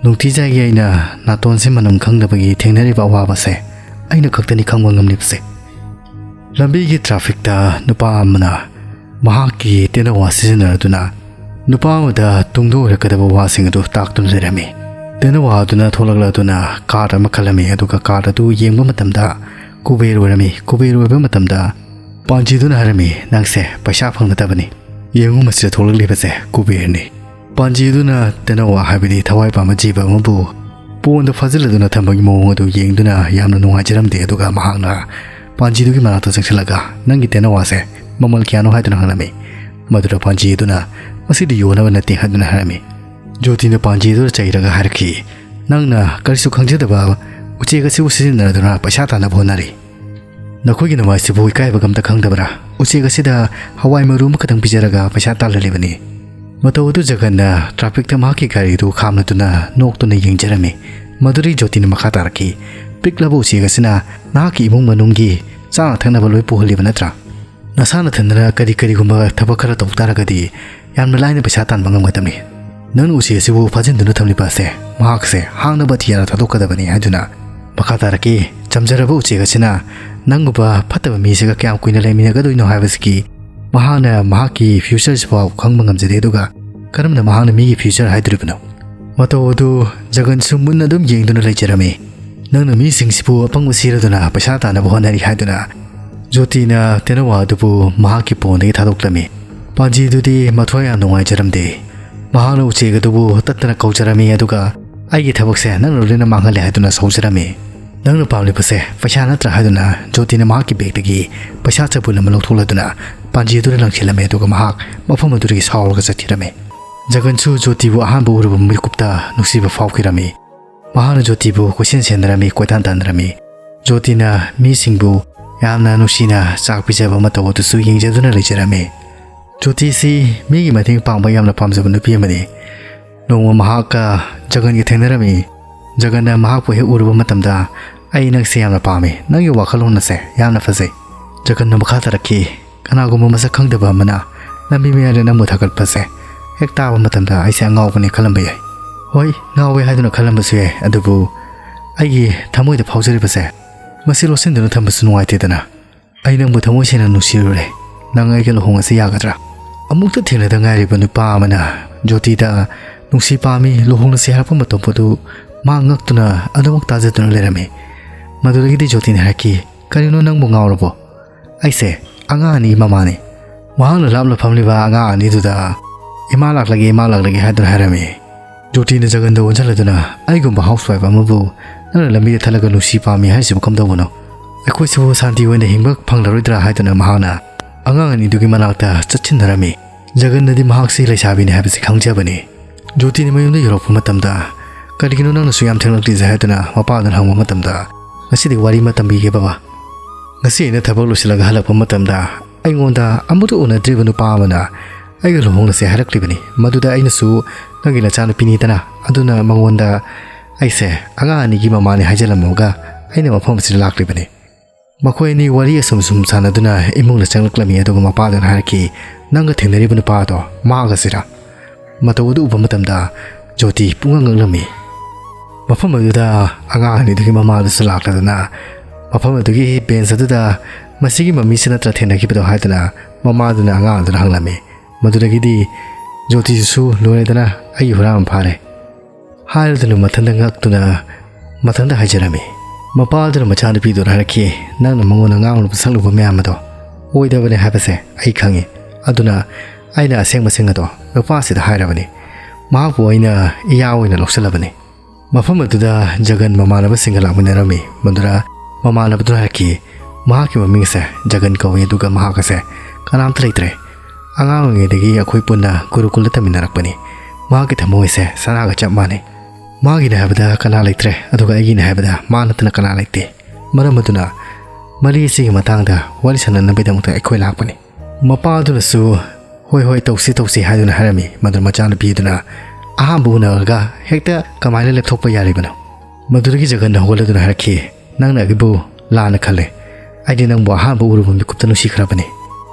ꯅꯨꯡꯇꯤꯖꯥꯏꯒꯤ ꯑꯩꯅ ꯅꯥꯇꯣꯟꯁꯦ ꯃꯅꯝ ꯈꯪꯗꯕꯒꯤ ꯊꯦꯡꯅꯔꯤꯕ ꯑꯋꯥꯕꯁꯦ ꯑꯩꯅ ꯈꯛꯇꯅꯤ ꯈꯪꯕ ꯉꯝꯂꯤꯕꯁꯦ꯫ ꯂꯝꯕꯤꯒꯤ ꯇ꯭ꯔꯥꯐꯤꯛꯇ ꯅꯨꯄꯥ ꯑꯃꯅ ꯃꯍꯥꯛꯀꯤ ꯇꯦꯅꯋꯥ ꯁꯤꯖꯤꯟꯅꯔꯗꯨꯅ ꯅꯨꯄꯥ ꯑꯃꯗ ꯇꯨꯡꯗ ꯑꯣꯏꯔꯛꯀꯗꯕ ꯋꯥꯁꯤꯡ ꯑꯗꯨ ꯇꯥꯛꯇꯨꯅ ꯂꯩꯔꯝꯃꯤ꯫ ꯇꯦꯅꯋꯥ ꯑꯗꯨꯅ ꯊꯣꯛꯂꯛꯂꯗꯨꯅ ꯀꯥꯔꯠ ꯑꯃ ꯈꯜꯂꯝꯃꯤ, ꯑꯗꯨꯒ ꯀꯥꯔꯠ ꯑꯗꯨ ꯌꯦꯡꯕ ꯃꯇꯝꯗ ꯀꯨꯕꯦꯔ ꯑꯣꯏꯔꯝꯃꯤ꯫ ꯀꯨꯕꯦꯔ ꯑꯣꯏꯕ ꯃꯇꯝꯗ ꯄꯥꯟꯖꯤꯗꯨꯅ ꯍꯥꯏꯔꯝꯃꯤ, "ꯅꯪꯁꯦ ꯄꯩꯁꯥ ꯐꯪꯒꯗꯕꯅꯤ꯫ ꯌꯦꯡꯉꯨ, ꯃꯁꯤꯗ ꯊꯣꯛꯂꯛꯂꯤꯕꯁꯦ ꯀꯨꯕꯦꯔꯅꯤ"꯫ ꯄꯥꯟꯖꯤꯗꯨꯅ ꯇꯦꯅꯋꯥ, ꯍꯥꯏꯕꯗꯤ ꯊꯋꯥꯏ ꯄꯥꯟꯕ ꯖꯤꯕ ꯑꯃꯕꯨ ꯄꯣꯟꯗ ꯐꯥꯖꯤꯜꯂꯗꯨꯅ ꯊꯝꯕꯒꯤ ꯃꯑꯣꯡ ꯑꯗꯨ ꯌꯦꯡꯗꯨꯅ ꯌꯥꯝꯅ ꯅꯨꯡꯉꯥꯏꯖꯔꯝꯗꯦ꯫ ꯑꯗꯨꯒ ꯃꯍꯥꯛꯅ ꯄꯥꯟꯖꯤꯗꯨꯒꯤ ꯃꯅꯥꯛꯇ ꯆꯪꯁꯤꯜꯂꯒ, "ꯅꯪꯒꯤ ꯇꯦꯅꯋꯥꯁꯦ ꯃꯃꯜ ꯀꯌꯥꯅꯣ?" ꯍꯥꯏꯗꯨꯅ ꯍꯪꯂꯝꯃꯤ꯫ ꯃꯗꯨꯗ ꯄꯥꯟꯖꯤ ꯑꯗꯨꯅ, "ꯃꯁꯤꯗꯤ ꯌꯣꯟꯅꯕ ꯅꯠꯇꯦ" ꯍꯥꯏꯗꯨꯅ ꯍꯥꯏꯔꯝꯃꯤ꯫ ꯖꯣꯇꯤꯅ ꯄꯥꯟꯖꯤ ꯑꯗꯨꯗ ꯆꯩꯔꯒ ꯍꯥꯏꯔꯛꯈꯤ, "ꯅꯪꯅ ꯀꯔꯤꯁꯨ ꯈꯪꯖꯗꯕ ꯎꯆꯦꯛ ꯑꯁꯤꯕꯨ ꯁꯤꯖꯤꯟꯅꯗꯨꯅ ꯄꯩꯁꯥ ꯇꯥꯟꯅꯕ ꯍꯣꯠꯅꯔꯤ꯫ ꯅꯈꯣꯏꯒꯤ ꯅꯃꯥꯏꯁꯤꯕꯨ ꯏꯀꯥꯏꯕꯒ ꯑꯝꯇ ꯈꯪꯗꯕ꯭ꯔꯥ? ꯎꯆꯦꯛ ꯑꯁꯤꯗ ꯍꯋꯥꯏ ꯃꯔꯨ ꯑꯃꯈꯛꯇꯪ ꯄꯤꯖꯔꯒ ꯄꯩꯁꯥ ꯇꯥꯜꯍꯜꯂꯤꯕꯅꯤ"꯫ ꯃꯇꯧ ꯑꯗꯨ ꯖꯒꯟꯅ ꯇ꯭ꯔꯥꯐꯤꯛꯇ ꯃꯍꯥꯛꯀꯤ ꯒꯥꯔꯤꯗꯨ ꯈꯥꯝꯂꯗꯨꯅ ꯅꯣꯛꯇꯨꯅ ꯌꯦꯡꯖꯔꯝꯃꯤ꯫ ꯃꯗꯨꯗꯩ ꯖꯣꯇꯤꯅ ꯃꯈꯥ ꯇꯥꯔꯛꯈꯤ, "ꯄꯤꯛꯂꯕ ꯎꯆꯦꯛ ꯑꯁꯤꯅ ꯅꯍꯥꯛꯀꯤ ꯏꯃꯨꯡ ꯃꯅꯨꯡꯒꯤ ꯆꯥꯅ ꯊꯛꯅꯕ ꯂꯣꯏ ꯄꯨꯍꯜꯂꯤꯕ ꯅꯠꯇ꯭ꯔꯥ? ꯅꯁꯥ ꯅꯊꯟꯗꯅ ꯀꯔꯤ ꯀꯔꯤꯒꯨꯝꯕ ꯊꯕꯛ ꯈꯔ ꯇꯧ ꯇꯥꯔꯒꯗꯤ ꯌꯥꯝꯅ ꯂꯥꯏꯅ ꯄꯩꯁꯥ ꯇꯥꯟꯕ ꯉꯝꯒꯗꯕꯅꯤ꯫ ꯅꯪꯅ ꯎꯆꯦꯛ ꯑꯁꯤꯕꯨ ꯐꯥꯖꯤꯟꯗꯨꯅ ꯊꯝꯂꯤꯕ ꯑꯁꯦ ꯃꯍꯥꯛꯁꯦ ꯍꯥꯡꯅꯕ ꯑꯇꯤꯌꯥꯗ ꯊꯥꯗꯣꯛꯀꯗꯕꯅꯤ" ꯍꯥꯏꯗꯨꯅ ꯃꯈꯥ ꯇꯥꯔꯛꯈꯤ꯫ "ꯆꯝꯖꯔꯕ ꯎꯆꯦꯛ ꯑꯁꯤꯅ ꯅꯪꯒꯨꯝꯕ ꯐꯠꯇꯕ ꯃꯤꯁꯤꯒ ꯀꯌꯥꯝ ꯀꯨꯏꯅ ꯂꯩꯃꯤꯟꯅꯒꯗꯣꯏꯅꯣ ꯍꯥꯏꯕꯁꯤꯒꯤ ꯃꯍꯥꯛꯅ ꯃꯍꯥꯛꯀꯤ ꯐ꯭ꯌꯨꯆꯔꯁꯤꯐꯥꯎ ꯈꯪꯕ ꯉꯝꯖꯗꯦ, ꯑꯗꯨꯒ ꯀꯔꯝꯅ ꯃꯍꯥꯛꯅ ꯃꯤꯒꯤ ꯐ꯭ꯌꯨꯆꯔ ꯍꯥꯏꯗꯣꯔꯤꯕꯅꯣ?" ꯃꯇꯧ ꯑꯗꯨ ꯖꯒꯟꯁꯨ ꯃꯨꯟꯅ ꯑꯗꯨꯝ ꯌꯦꯡꯗꯨꯅ ꯂꯩꯖꯔꯝꯃꯤ꯫ "ꯅꯪꯅ ꯃꯤꯁꯤꯡꯁꯤꯕꯨ ꯑꯄꯪꯕ ꯁꯤꯔꯗꯨꯅ ꯄꯩꯁꯥ ꯇꯥꯟꯅꯕ ꯍꯣꯠꯅꯔꯤ" ꯍꯥꯏꯗꯨꯅ ꯖꯣꯇꯤꯅ ꯇꯦꯅꯋꯥ ꯑꯗꯨꯕꯨ ꯃꯍꯥꯛꯀꯤ ꯄꯣꯟꯗꯒꯤ ꯊꯥꯗꯣꯛꯂꯝꯃꯤ꯫ ꯄꯥꯟꯖꯤꯗꯨꯗꯤ ꯃꯊ꯭ꯋꯥꯏ ꯌꯥꯝ ꯅꯨꯡꯉꯥꯏꯖꯔꯝꯗꯦ꯫ ꯃꯍꯥꯛꯅ ꯎꯆꯦꯛ ꯑꯗꯨꯕꯨ ꯇꯠꯇꯅ ꯀꯧꯖꯔꯝꯃꯤ, ꯑꯗꯨꯒ "ꯑꯩꯒꯤ ꯊꯕꯛꯁꯦ ꯅꯪꯅ ꯂꯣꯏꯅ ꯃꯥꯡꯍꯜꯂꯦ" ꯍꯥꯏꯗꯨꯅ ꯁꯥꯎꯖꯔꯝꯃꯤ꯫ "ꯅꯪꯅ ꯄꯥꯝꯂꯤꯕꯁꯦ ꯄꯩꯁꯥ ꯅꯠꯇ꯭ꯔꯥ?" ꯍꯥꯏꯗꯨꯅ ꯖꯣꯇꯤꯅ ꯃꯍꯥꯛꯀꯤ ꯕꯦꯒꯇꯒꯤ ꯄꯩꯁꯥ ꯆꯕꯨꯟ ꯑꯃ ꯂꯧꯊꯣꯛꯂꯗꯨꯅ ꯄꯥꯟꯖꯤ ꯑꯗꯨꯗ ꯂꯪꯁꯤꯜꯂꯝꯃꯤ, ꯑꯗꯨꯒ ꯃꯍꯥꯛ ꯃꯐꯝ ꯑꯗꯨꯗꯒꯤ ꯁꯥꯎꯔꯒ ꯆꯠꯈꯤꯔꯝꯃꯤ꯫ ꯖꯒꯟꯁꯨ ꯖꯣꯇꯤꯕꯨ ꯑꯍꯥꯟꯕ ꯎꯔꯨꯕ ꯃꯤꯀꯨꯞꯇ ꯅꯨꯡꯁꯤꯕ ꯐꯥꯎꯈꯤꯔꯝꯃꯤ꯫ ꯃꯍꯥꯛꯅ ꯖꯣꯇꯤꯕꯨ ꯀꯣꯏꯁꯦꯟ ꯁꯦꯟꯅꯔꯝꯃꯤ, ꯀꯣꯏꯇꯥꯟ ꯇꯥꯟꯅꯔꯝꯃꯤ꯫ ꯖꯣꯇꯤꯅ ꯃꯤꯁꯤꯡꯕꯨ ꯌꯥꯝꯅ ꯅꯨꯡꯁꯤꯅ ꯆꯥꯛ ꯄꯤꯖꯕ ꯃꯇꯧ ꯑꯗꯨꯁꯨ ꯌꯦꯡꯖꯗꯨꯅ ꯂꯩꯖꯔꯝꯃꯤ꯫ ꯖꯣꯇꯤꯁꯤ ꯃꯤꯒꯤ ꯃꯇꯦꯡ ꯄꯥꯡꯕ ꯌꯥꯝꯅ ꯄꯥꯝꯖꯕ ꯅꯨꯄꯤ ꯑꯃꯅꯤ꯫ ꯅꯣꯡꯃ ꯃꯍꯥꯛꯀ ꯖꯒꯟꯒ ꯊꯦꯡꯅꯔꯝꯃꯤ꯫ ꯖꯒꯟꯅ ꯃꯍꯥꯛꯄꯨ ꯍꯦꯛ ꯎꯔꯨꯕ ꯃꯇꯝꯗ, "ꯑꯩ ꯅꯪꯁꯦ ꯌꯥꯝꯅ ꯄꯥꯝꯃꯤ꯫ ꯅꯪꯒꯤ ꯋꯥꯈꯜꯂꯣꯟ ꯑꯁꯦ ꯌꯥꯝꯅ ꯐꯖꯩ"꯫ ꯖꯒꯟꯅ ꯃꯈꯥ ꯇꯥꯔꯛꯈꯤ, "ꯀꯅꯥꯒꯨꯝꯕ ꯃꯁꯛ ꯈꯪꯗꯕ ꯑꯃꯅ ꯂꯝꯕꯤ ꯃꯌꯥꯏꯗ ꯅꯪꯕꯨ ꯊꯥꯒꯠꯄꯁꯦ ꯍꯦꯛ ꯇꯥꯕ ꯃꯇꯝꯗ ꯑꯩꯁꯦ ꯑꯉꯥꯎꯕꯅꯤ ꯈꯜꯂꯝꯕ ꯌꯥꯏ"꯫ ꯍꯣꯏ, ꯉꯥꯎꯋꯦ ꯍꯥꯏꯗꯨꯅ ꯈꯜꯂꯝꯕꯁꯨ ꯌꯥꯏ, ꯑꯗꯨꯕꯨ ꯑꯩꯒꯤ ꯊꯃꯣꯏꯗ ꯐꯥꯎꯖꯔꯤꯕꯁꯦ ꯃꯁꯤ ꯂꯣꯠꯁꯤꯟꯗꯨꯅ ꯊꯝꯕꯁꯨ ꯅꯨꯡꯉꯥꯏꯇꯦꯗꯅ꯫ ꯑꯩ ꯅꯪꯕꯨ ꯊꯃꯣꯏ ꯁꯦꯡꯅ ꯅꯨꯡꯁꯤꯔꯨꯔꯦ꯫ ꯅꯪ ꯑꯩꯒ ꯂꯨꯍꯣꯡꯉꯁꯤ ꯌꯥꯒꯗ꯭ꯔꯥ? ꯑꯃꯨꯛꯇ ꯊꯦꯡꯅꯗ ꯉꯥꯏꯔꯤꯕ ꯅꯨꯄꯥ ꯑꯃꯅ ꯖꯣꯇꯤꯗ ꯅꯨꯡꯁꯤ ꯄꯥꯝꯃꯤ, ꯂꯨꯍꯣꯡꯂꯁꯤ ꯍꯥꯏꯔꯛꯄ ꯃꯇꯝ ꯑꯗꯨ ꯃꯥ ꯉꯛꯇꯨꯅ ꯑꯗꯨꯃꯛ ꯇꯥꯖꯗꯨꯅ ꯂꯩꯔꯝꯃꯤ꯫ ꯃꯗꯨꯗꯒꯤꯗꯤ ꯖꯣꯇꯤꯅ ꯍꯥꯏꯔꯛꯈꯤ, "ꯀꯔꯤꯅꯣ, ꯅꯪꯕꯨ ꯉꯥꯎꯔꯕꯣ? ꯑꯩꯁꯦ ꯑꯉꯥꯡ ꯑꯅꯤꯒꯤ ꯃꯃꯥꯅꯤ꯫" ꯃꯍꯥꯛꯅ ꯂꯥꯞꯅ ꯐꯝꯂꯤꯕ ꯑꯉꯥꯡ ꯑꯅꯤꯗꯨꯗ, "ꯏꯃꯥ ꯂꯥꯛꯂꯒꯦ, ꯏꯃꯥ ꯂꯥꯛꯂꯒꯦ" ꯍꯥꯏꯗꯨꯅ ꯍꯥꯏꯔꯝꯃꯤ꯫ ꯖꯣꯇꯤꯅ ꯖꯒꯟꯗ ꯑꯣꯟꯁꯤꯜꯂꯗꯨꯅ, "ꯑꯩꯒꯨꯝꯕ housewife ꯑꯃꯕꯨ ꯅꯪꯅ ꯂꯝꯕꯤꯗ ꯊꯠꯂꯒ ꯅꯨꯡꯁꯤ ꯄꯥꯝꯃꯤ ꯍꯥꯏꯔꯤꯁꯤꯕꯨ ꯀꯝꯗꯧꯕꯅꯣ? ꯑꯩꯈꯣꯏꯁꯤꯕꯨ ꯁꯥꯟꯇꯤ ꯑꯣꯏꯅ ꯍꯤꯡꯕ ꯐꯪꯂꯔꯣꯏꯗ꯭ꯔꯥ?" ꯍꯥꯏꯗꯨꯅ ꯃꯍꯥꯛꯅ ꯑꯉꯥꯡ ꯑꯅꯤꯗꯨꯒꯤ ꯃꯅꯥꯛꯇ ꯆꯠꯁꯤꯟꯅꯔꯝꯃꯤ꯫ ꯖꯒꯟꯅꯗꯤ ꯃꯍꯥꯛꯁꯤ ꯂꯩꯁꯥꯕꯤꯅꯤ ꯍꯥꯏꯕꯁꯤ ꯈꯪꯖꯕꯅꯤ꯫ ꯖꯣꯇꯤꯅ ꯃꯌꯨꯝꯗ ꯌꯧꯔꯛꯄ ꯃꯇꯝꯗ, "ꯀꯔꯤꯒꯤꯅꯣ ꯅꯪꯅꯁꯨ ꯌꯥꯝ ꯊꯦꯡꯂꯛꯂꯤꯁꯦ?" ꯍꯥꯏꯗꯨꯅ ꯃꯄꯥꯗꯨꯅ ꯍꯪꯕ ꯃꯇꯝꯗ, "ꯉꯁꯤꯗꯤ ꯋꯥꯔꯤ ꯑꯃ ꯇꯝꯕꯤꯒꯦ ꯕꯕꯥ꯫ ꯉꯁꯤ ꯑꯩꯅ ꯊꯕꯛ ꯂꯣꯏꯁꯤꯜꯂꯒ ꯍꯜꯂꯛꯄ ꯃꯇꯝꯗ ꯑꯩꯉꯣꯟꯗ ꯑꯃꯨꯛꯇ ꯎꯅꯗ꯭ꯔꯤꯕ ꯅꯨꯄꯥ ꯑꯃꯅ ꯑꯩꯒ ꯂꯨꯍꯣꯡꯂꯁꯦ ꯍꯥꯏꯔꯛꯂꯤꯕꯅꯤ꯫ ꯃꯗꯨꯗ ꯑꯩꯅꯁꯨ ꯅꯪꯒꯤ ꯅꯆꯥꯅꯨꯄꯤꯅꯤꯗꯅ, ꯑꯗꯨꯅ ꯃꯉꯣꯟꯗ ꯑꯩꯁꯦ ꯑꯉꯥꯡ ꯑꯅꯤꯒꯤ ꯃꯃꯥꯅꯤ ꯍꯥꯏꯖꯤꯜꯂꯝꯃꯒ ꯑꯩꯅ ꯃꯐꯝ ꯑꯁꯤꯗ ꯂꯥꯛꯂꯤꯕꯅꯤ꯫" ꯃꯈꯣꯏ ꯑꯅꯤ ꯋꯥꯔꯤ ꯑꯁꯨꯝ ꯁꯨꯝ ꯁꯥꯟꯅꯗꯨꯅ ꯏꯃꯨꯡꯗ ꯆꯪꯂꯛꯂꯝꯃꯤ꯫ ꯑꯗꯨꯒ ꯃꯄꯥꯗꯨꯅ ꯍꯥꯏꯔꯛꯈꯤ, "ꯅꯪꯒ ꯊꯦꯡꯅꯔꯤꯕ ꯅꯨꯄꯥ ꯑꯗꯣ ꯃꯥꯒꯁꯤꯔꯥ?" ꯃꯇꯧ ꯑꯗꯨ ꯎꯕ ꯃꯇꯝꯗ ꯖꯣꯇꯤ ꯄꯨꯡꯉꯛ ꯉꯛꯂꯝꯃꯤ꯫ ꯃꯐꯝ ꯑꯗꯨꯗ ꯑꯉꯥꯡ ꯑꯅꯤꯗꯨꯒꯤ ꯃꯃꯥꯗꯨꯁꯨ ꯂꯥꯛꯂꯗꯨꯅ ꯃꯐꯝ ꯑꯗꯨꯒꯤ bench ꯑꯗꯨꯗ, "ꯃꯁꯤꯒꯤ ꯃꯃꯤꯁꯤ ꯅꯠꯇ꯭ꯔ ꯊꯦꯡꯅꯈꯤꯕꯗꯣ?" ꯍꯥꯏꯗꯨꯅ ꯃꯃꯥꯗꯨꯅ ꯑꯉꯥꯡ ꯑꯗꯨꯗ ꯍꯪꯂꯝꯃꯤ꯫ ꯃꯗꯨꯗꯒꯤꯗꯤ ꯖꯣꯇꯤꯁꯤꯁꯨ, "ꯂꯣꯏꯔꯦꯗꯅ, ꯑꯩꯒꯤ ꯍꯨꯔꯥꯟꯕ ꯐꯥꯔꯦ" ꯍꯥꯏꯔꯗꯨꯅ ꯃꯊꯟꯇ ꯉꯛꯇꯨꯅ ꯃꯊꯟꯇ ꯍꯥꯏꯖꯔꯝꯃꯤ꯫ ꯃꯄꯥꯗꯨꯅ ꯃꯆꯥꯅꯨꯄꯤꯗꯨꯗ ꯍꯥꯏꯔꯛꯈꯤ, "ꯅꯪꯅ ꯃꯉꯣꯟꯗ ꯉꯥꯡꯂꯨꯕ ꯁꯛꯂꯨꯕ ꯃꯌꯥꯝ ꯑꯗꯣ ꯑꯣꯏꯗꯕꯅꯦ ꯍꯥꯏꯕꯁꯦ ꯑꯩ ꯈꯪꯉꯤ꯫ ꯑꯗꯨꯅ ꯑꯩꯅ ꯑꯁꯦꯡꯕꯁꯤꯡ ꯑꯗꯣ ꯅꯨꯄꯥꯁꯤꯗ ꯍꯥꯏꯔꯕꯅꯤ꯫ ꯃꯍꯥꯛꯄꯨ ꯑꯩꯅ ꯏꯌꯥ ꯑꯣꯏꯅ ꯂꯧꯁꯤꯜꯂꯕꯅꯤ꯫" ꯃꯐꯝ ꯑꯗꯨꯗ ꯖꯒꯟ ꯃꯃꯥꯟꯅꯕꯁꯤꯡꯒ ꯂꯥꯛꯃꯤꯟꯅꯔꯝꯃꯤ꯫ ꯃꯗꯨꯗ ꯃꯃꯥꯟꯅꯕꯗꯨꯅ ꯍꯥꯏꯔꯛꯈꯤ, "ꯃꯍꯥꯛꯀꯤ ꯃꯃꯤꯡ ꯑꯁꯦ ꯖꯒꯟ ꯀꯧꯏ, ꯑꯗꯨꯒ ꯃꯍꯥꯛ ꯑꯁꯦ ꯀꯅꯥꯝꯇ ꯂꯩꯇ꯭ꯔꯦ꯫ ꯑꯉꯥꯡ ꯑꯣꯏꯔꯤꯉꯩꯗꯒꯤ ꯑꯩꯈꯣꯏ ꯄꯨꯟꯅ ꯒꯨꯔꯨꯀꯨꯜꯗ ꯇꯝꯃꯤꯟꯅꯔꯛꯄꯅꯤ꯫ ꯃꯍꯥꯛꯀꯤ ꯊꯃꯣꯏ ꯑꯁꯦ ꯁꯅꯥꯒ ꯆꯞ ꯃꯥꯟꯅꯩ꯫ ꯃꯥꯒꯤꯅꯦ ꯍꯥꯏꯕꯗ ꯀꯅꯥ ꯂꯩꯇ꯭ꯔꯦ, ꯑꯗꯨꯒ ꯑꯩꯒꯤꯅꯦ ꯍꯥꯏꯕꯗ ꯃꯥ ꯅꯠꯇꯅ ꯀꯅꯥ ꯂꯩꯇꯦ꯫ ꯃꯔꯝ ꯑꯗꯨꯅ ꯃꯔꯤ ꯑꯁꯤꯒꯤ ꯃꯇꯥꯡꯗ ꯋꯥꯔꯤ ꯁꯥꯟꯅꯅꯕꯒꯤꯗꯃꯛꯇ ꯑꯩꯈꯣꯏ ꯂꯥꯛꯄꯅꯤ꯫" ꯃꯄꯥꯗꯨꯅꯁꯨ, "ꯍꯣꯏ, ꯍꯣꯏ, ꯇꯧꯁꯤ, ꯇꯧꯁꯤ" ꯍꯥꯏꯗꯨꯅ ꯍꯥꯏꯔꯝꯃꯤ꯫ ꯃꯗꯨ ꯃꯆꯥꯅꯨꯄꯤꯗꯨꯅ ꯑꯍꯥꯟꯕ ꯎꯅꯔꯒ ꯍꯦꯛꯇ ꯀꯃꯥꯏꯅ ꯂꯦꯞꯊꯣꯛꯄ ꯌꯥꯔꯤꯕꯅꯣ? ꯃꯗꯨꯗꯒꯤ ꯖꯒꯟꯅ ꯍꯧꯒꯠꯂꯗꯨꯅ ꯍꯥꯏꯔꯛꯈꯤ, "ꯅꯪꯅ ꯑꯩꯕꯨ ꯂꯥꯟꯅ ꯈꯜꯂꯦ꯫ ꯑꯩꯗꯤ ꯅꯪꯕꯨ ꯑꯍꯥꯟꯕ ꯎꯔꯨꯕ ꯃꯤꯀꯨꯞꯇ ꯅꯨꯡꯁꯤꯈ꯭ꯔꯕꯅꯤ꯫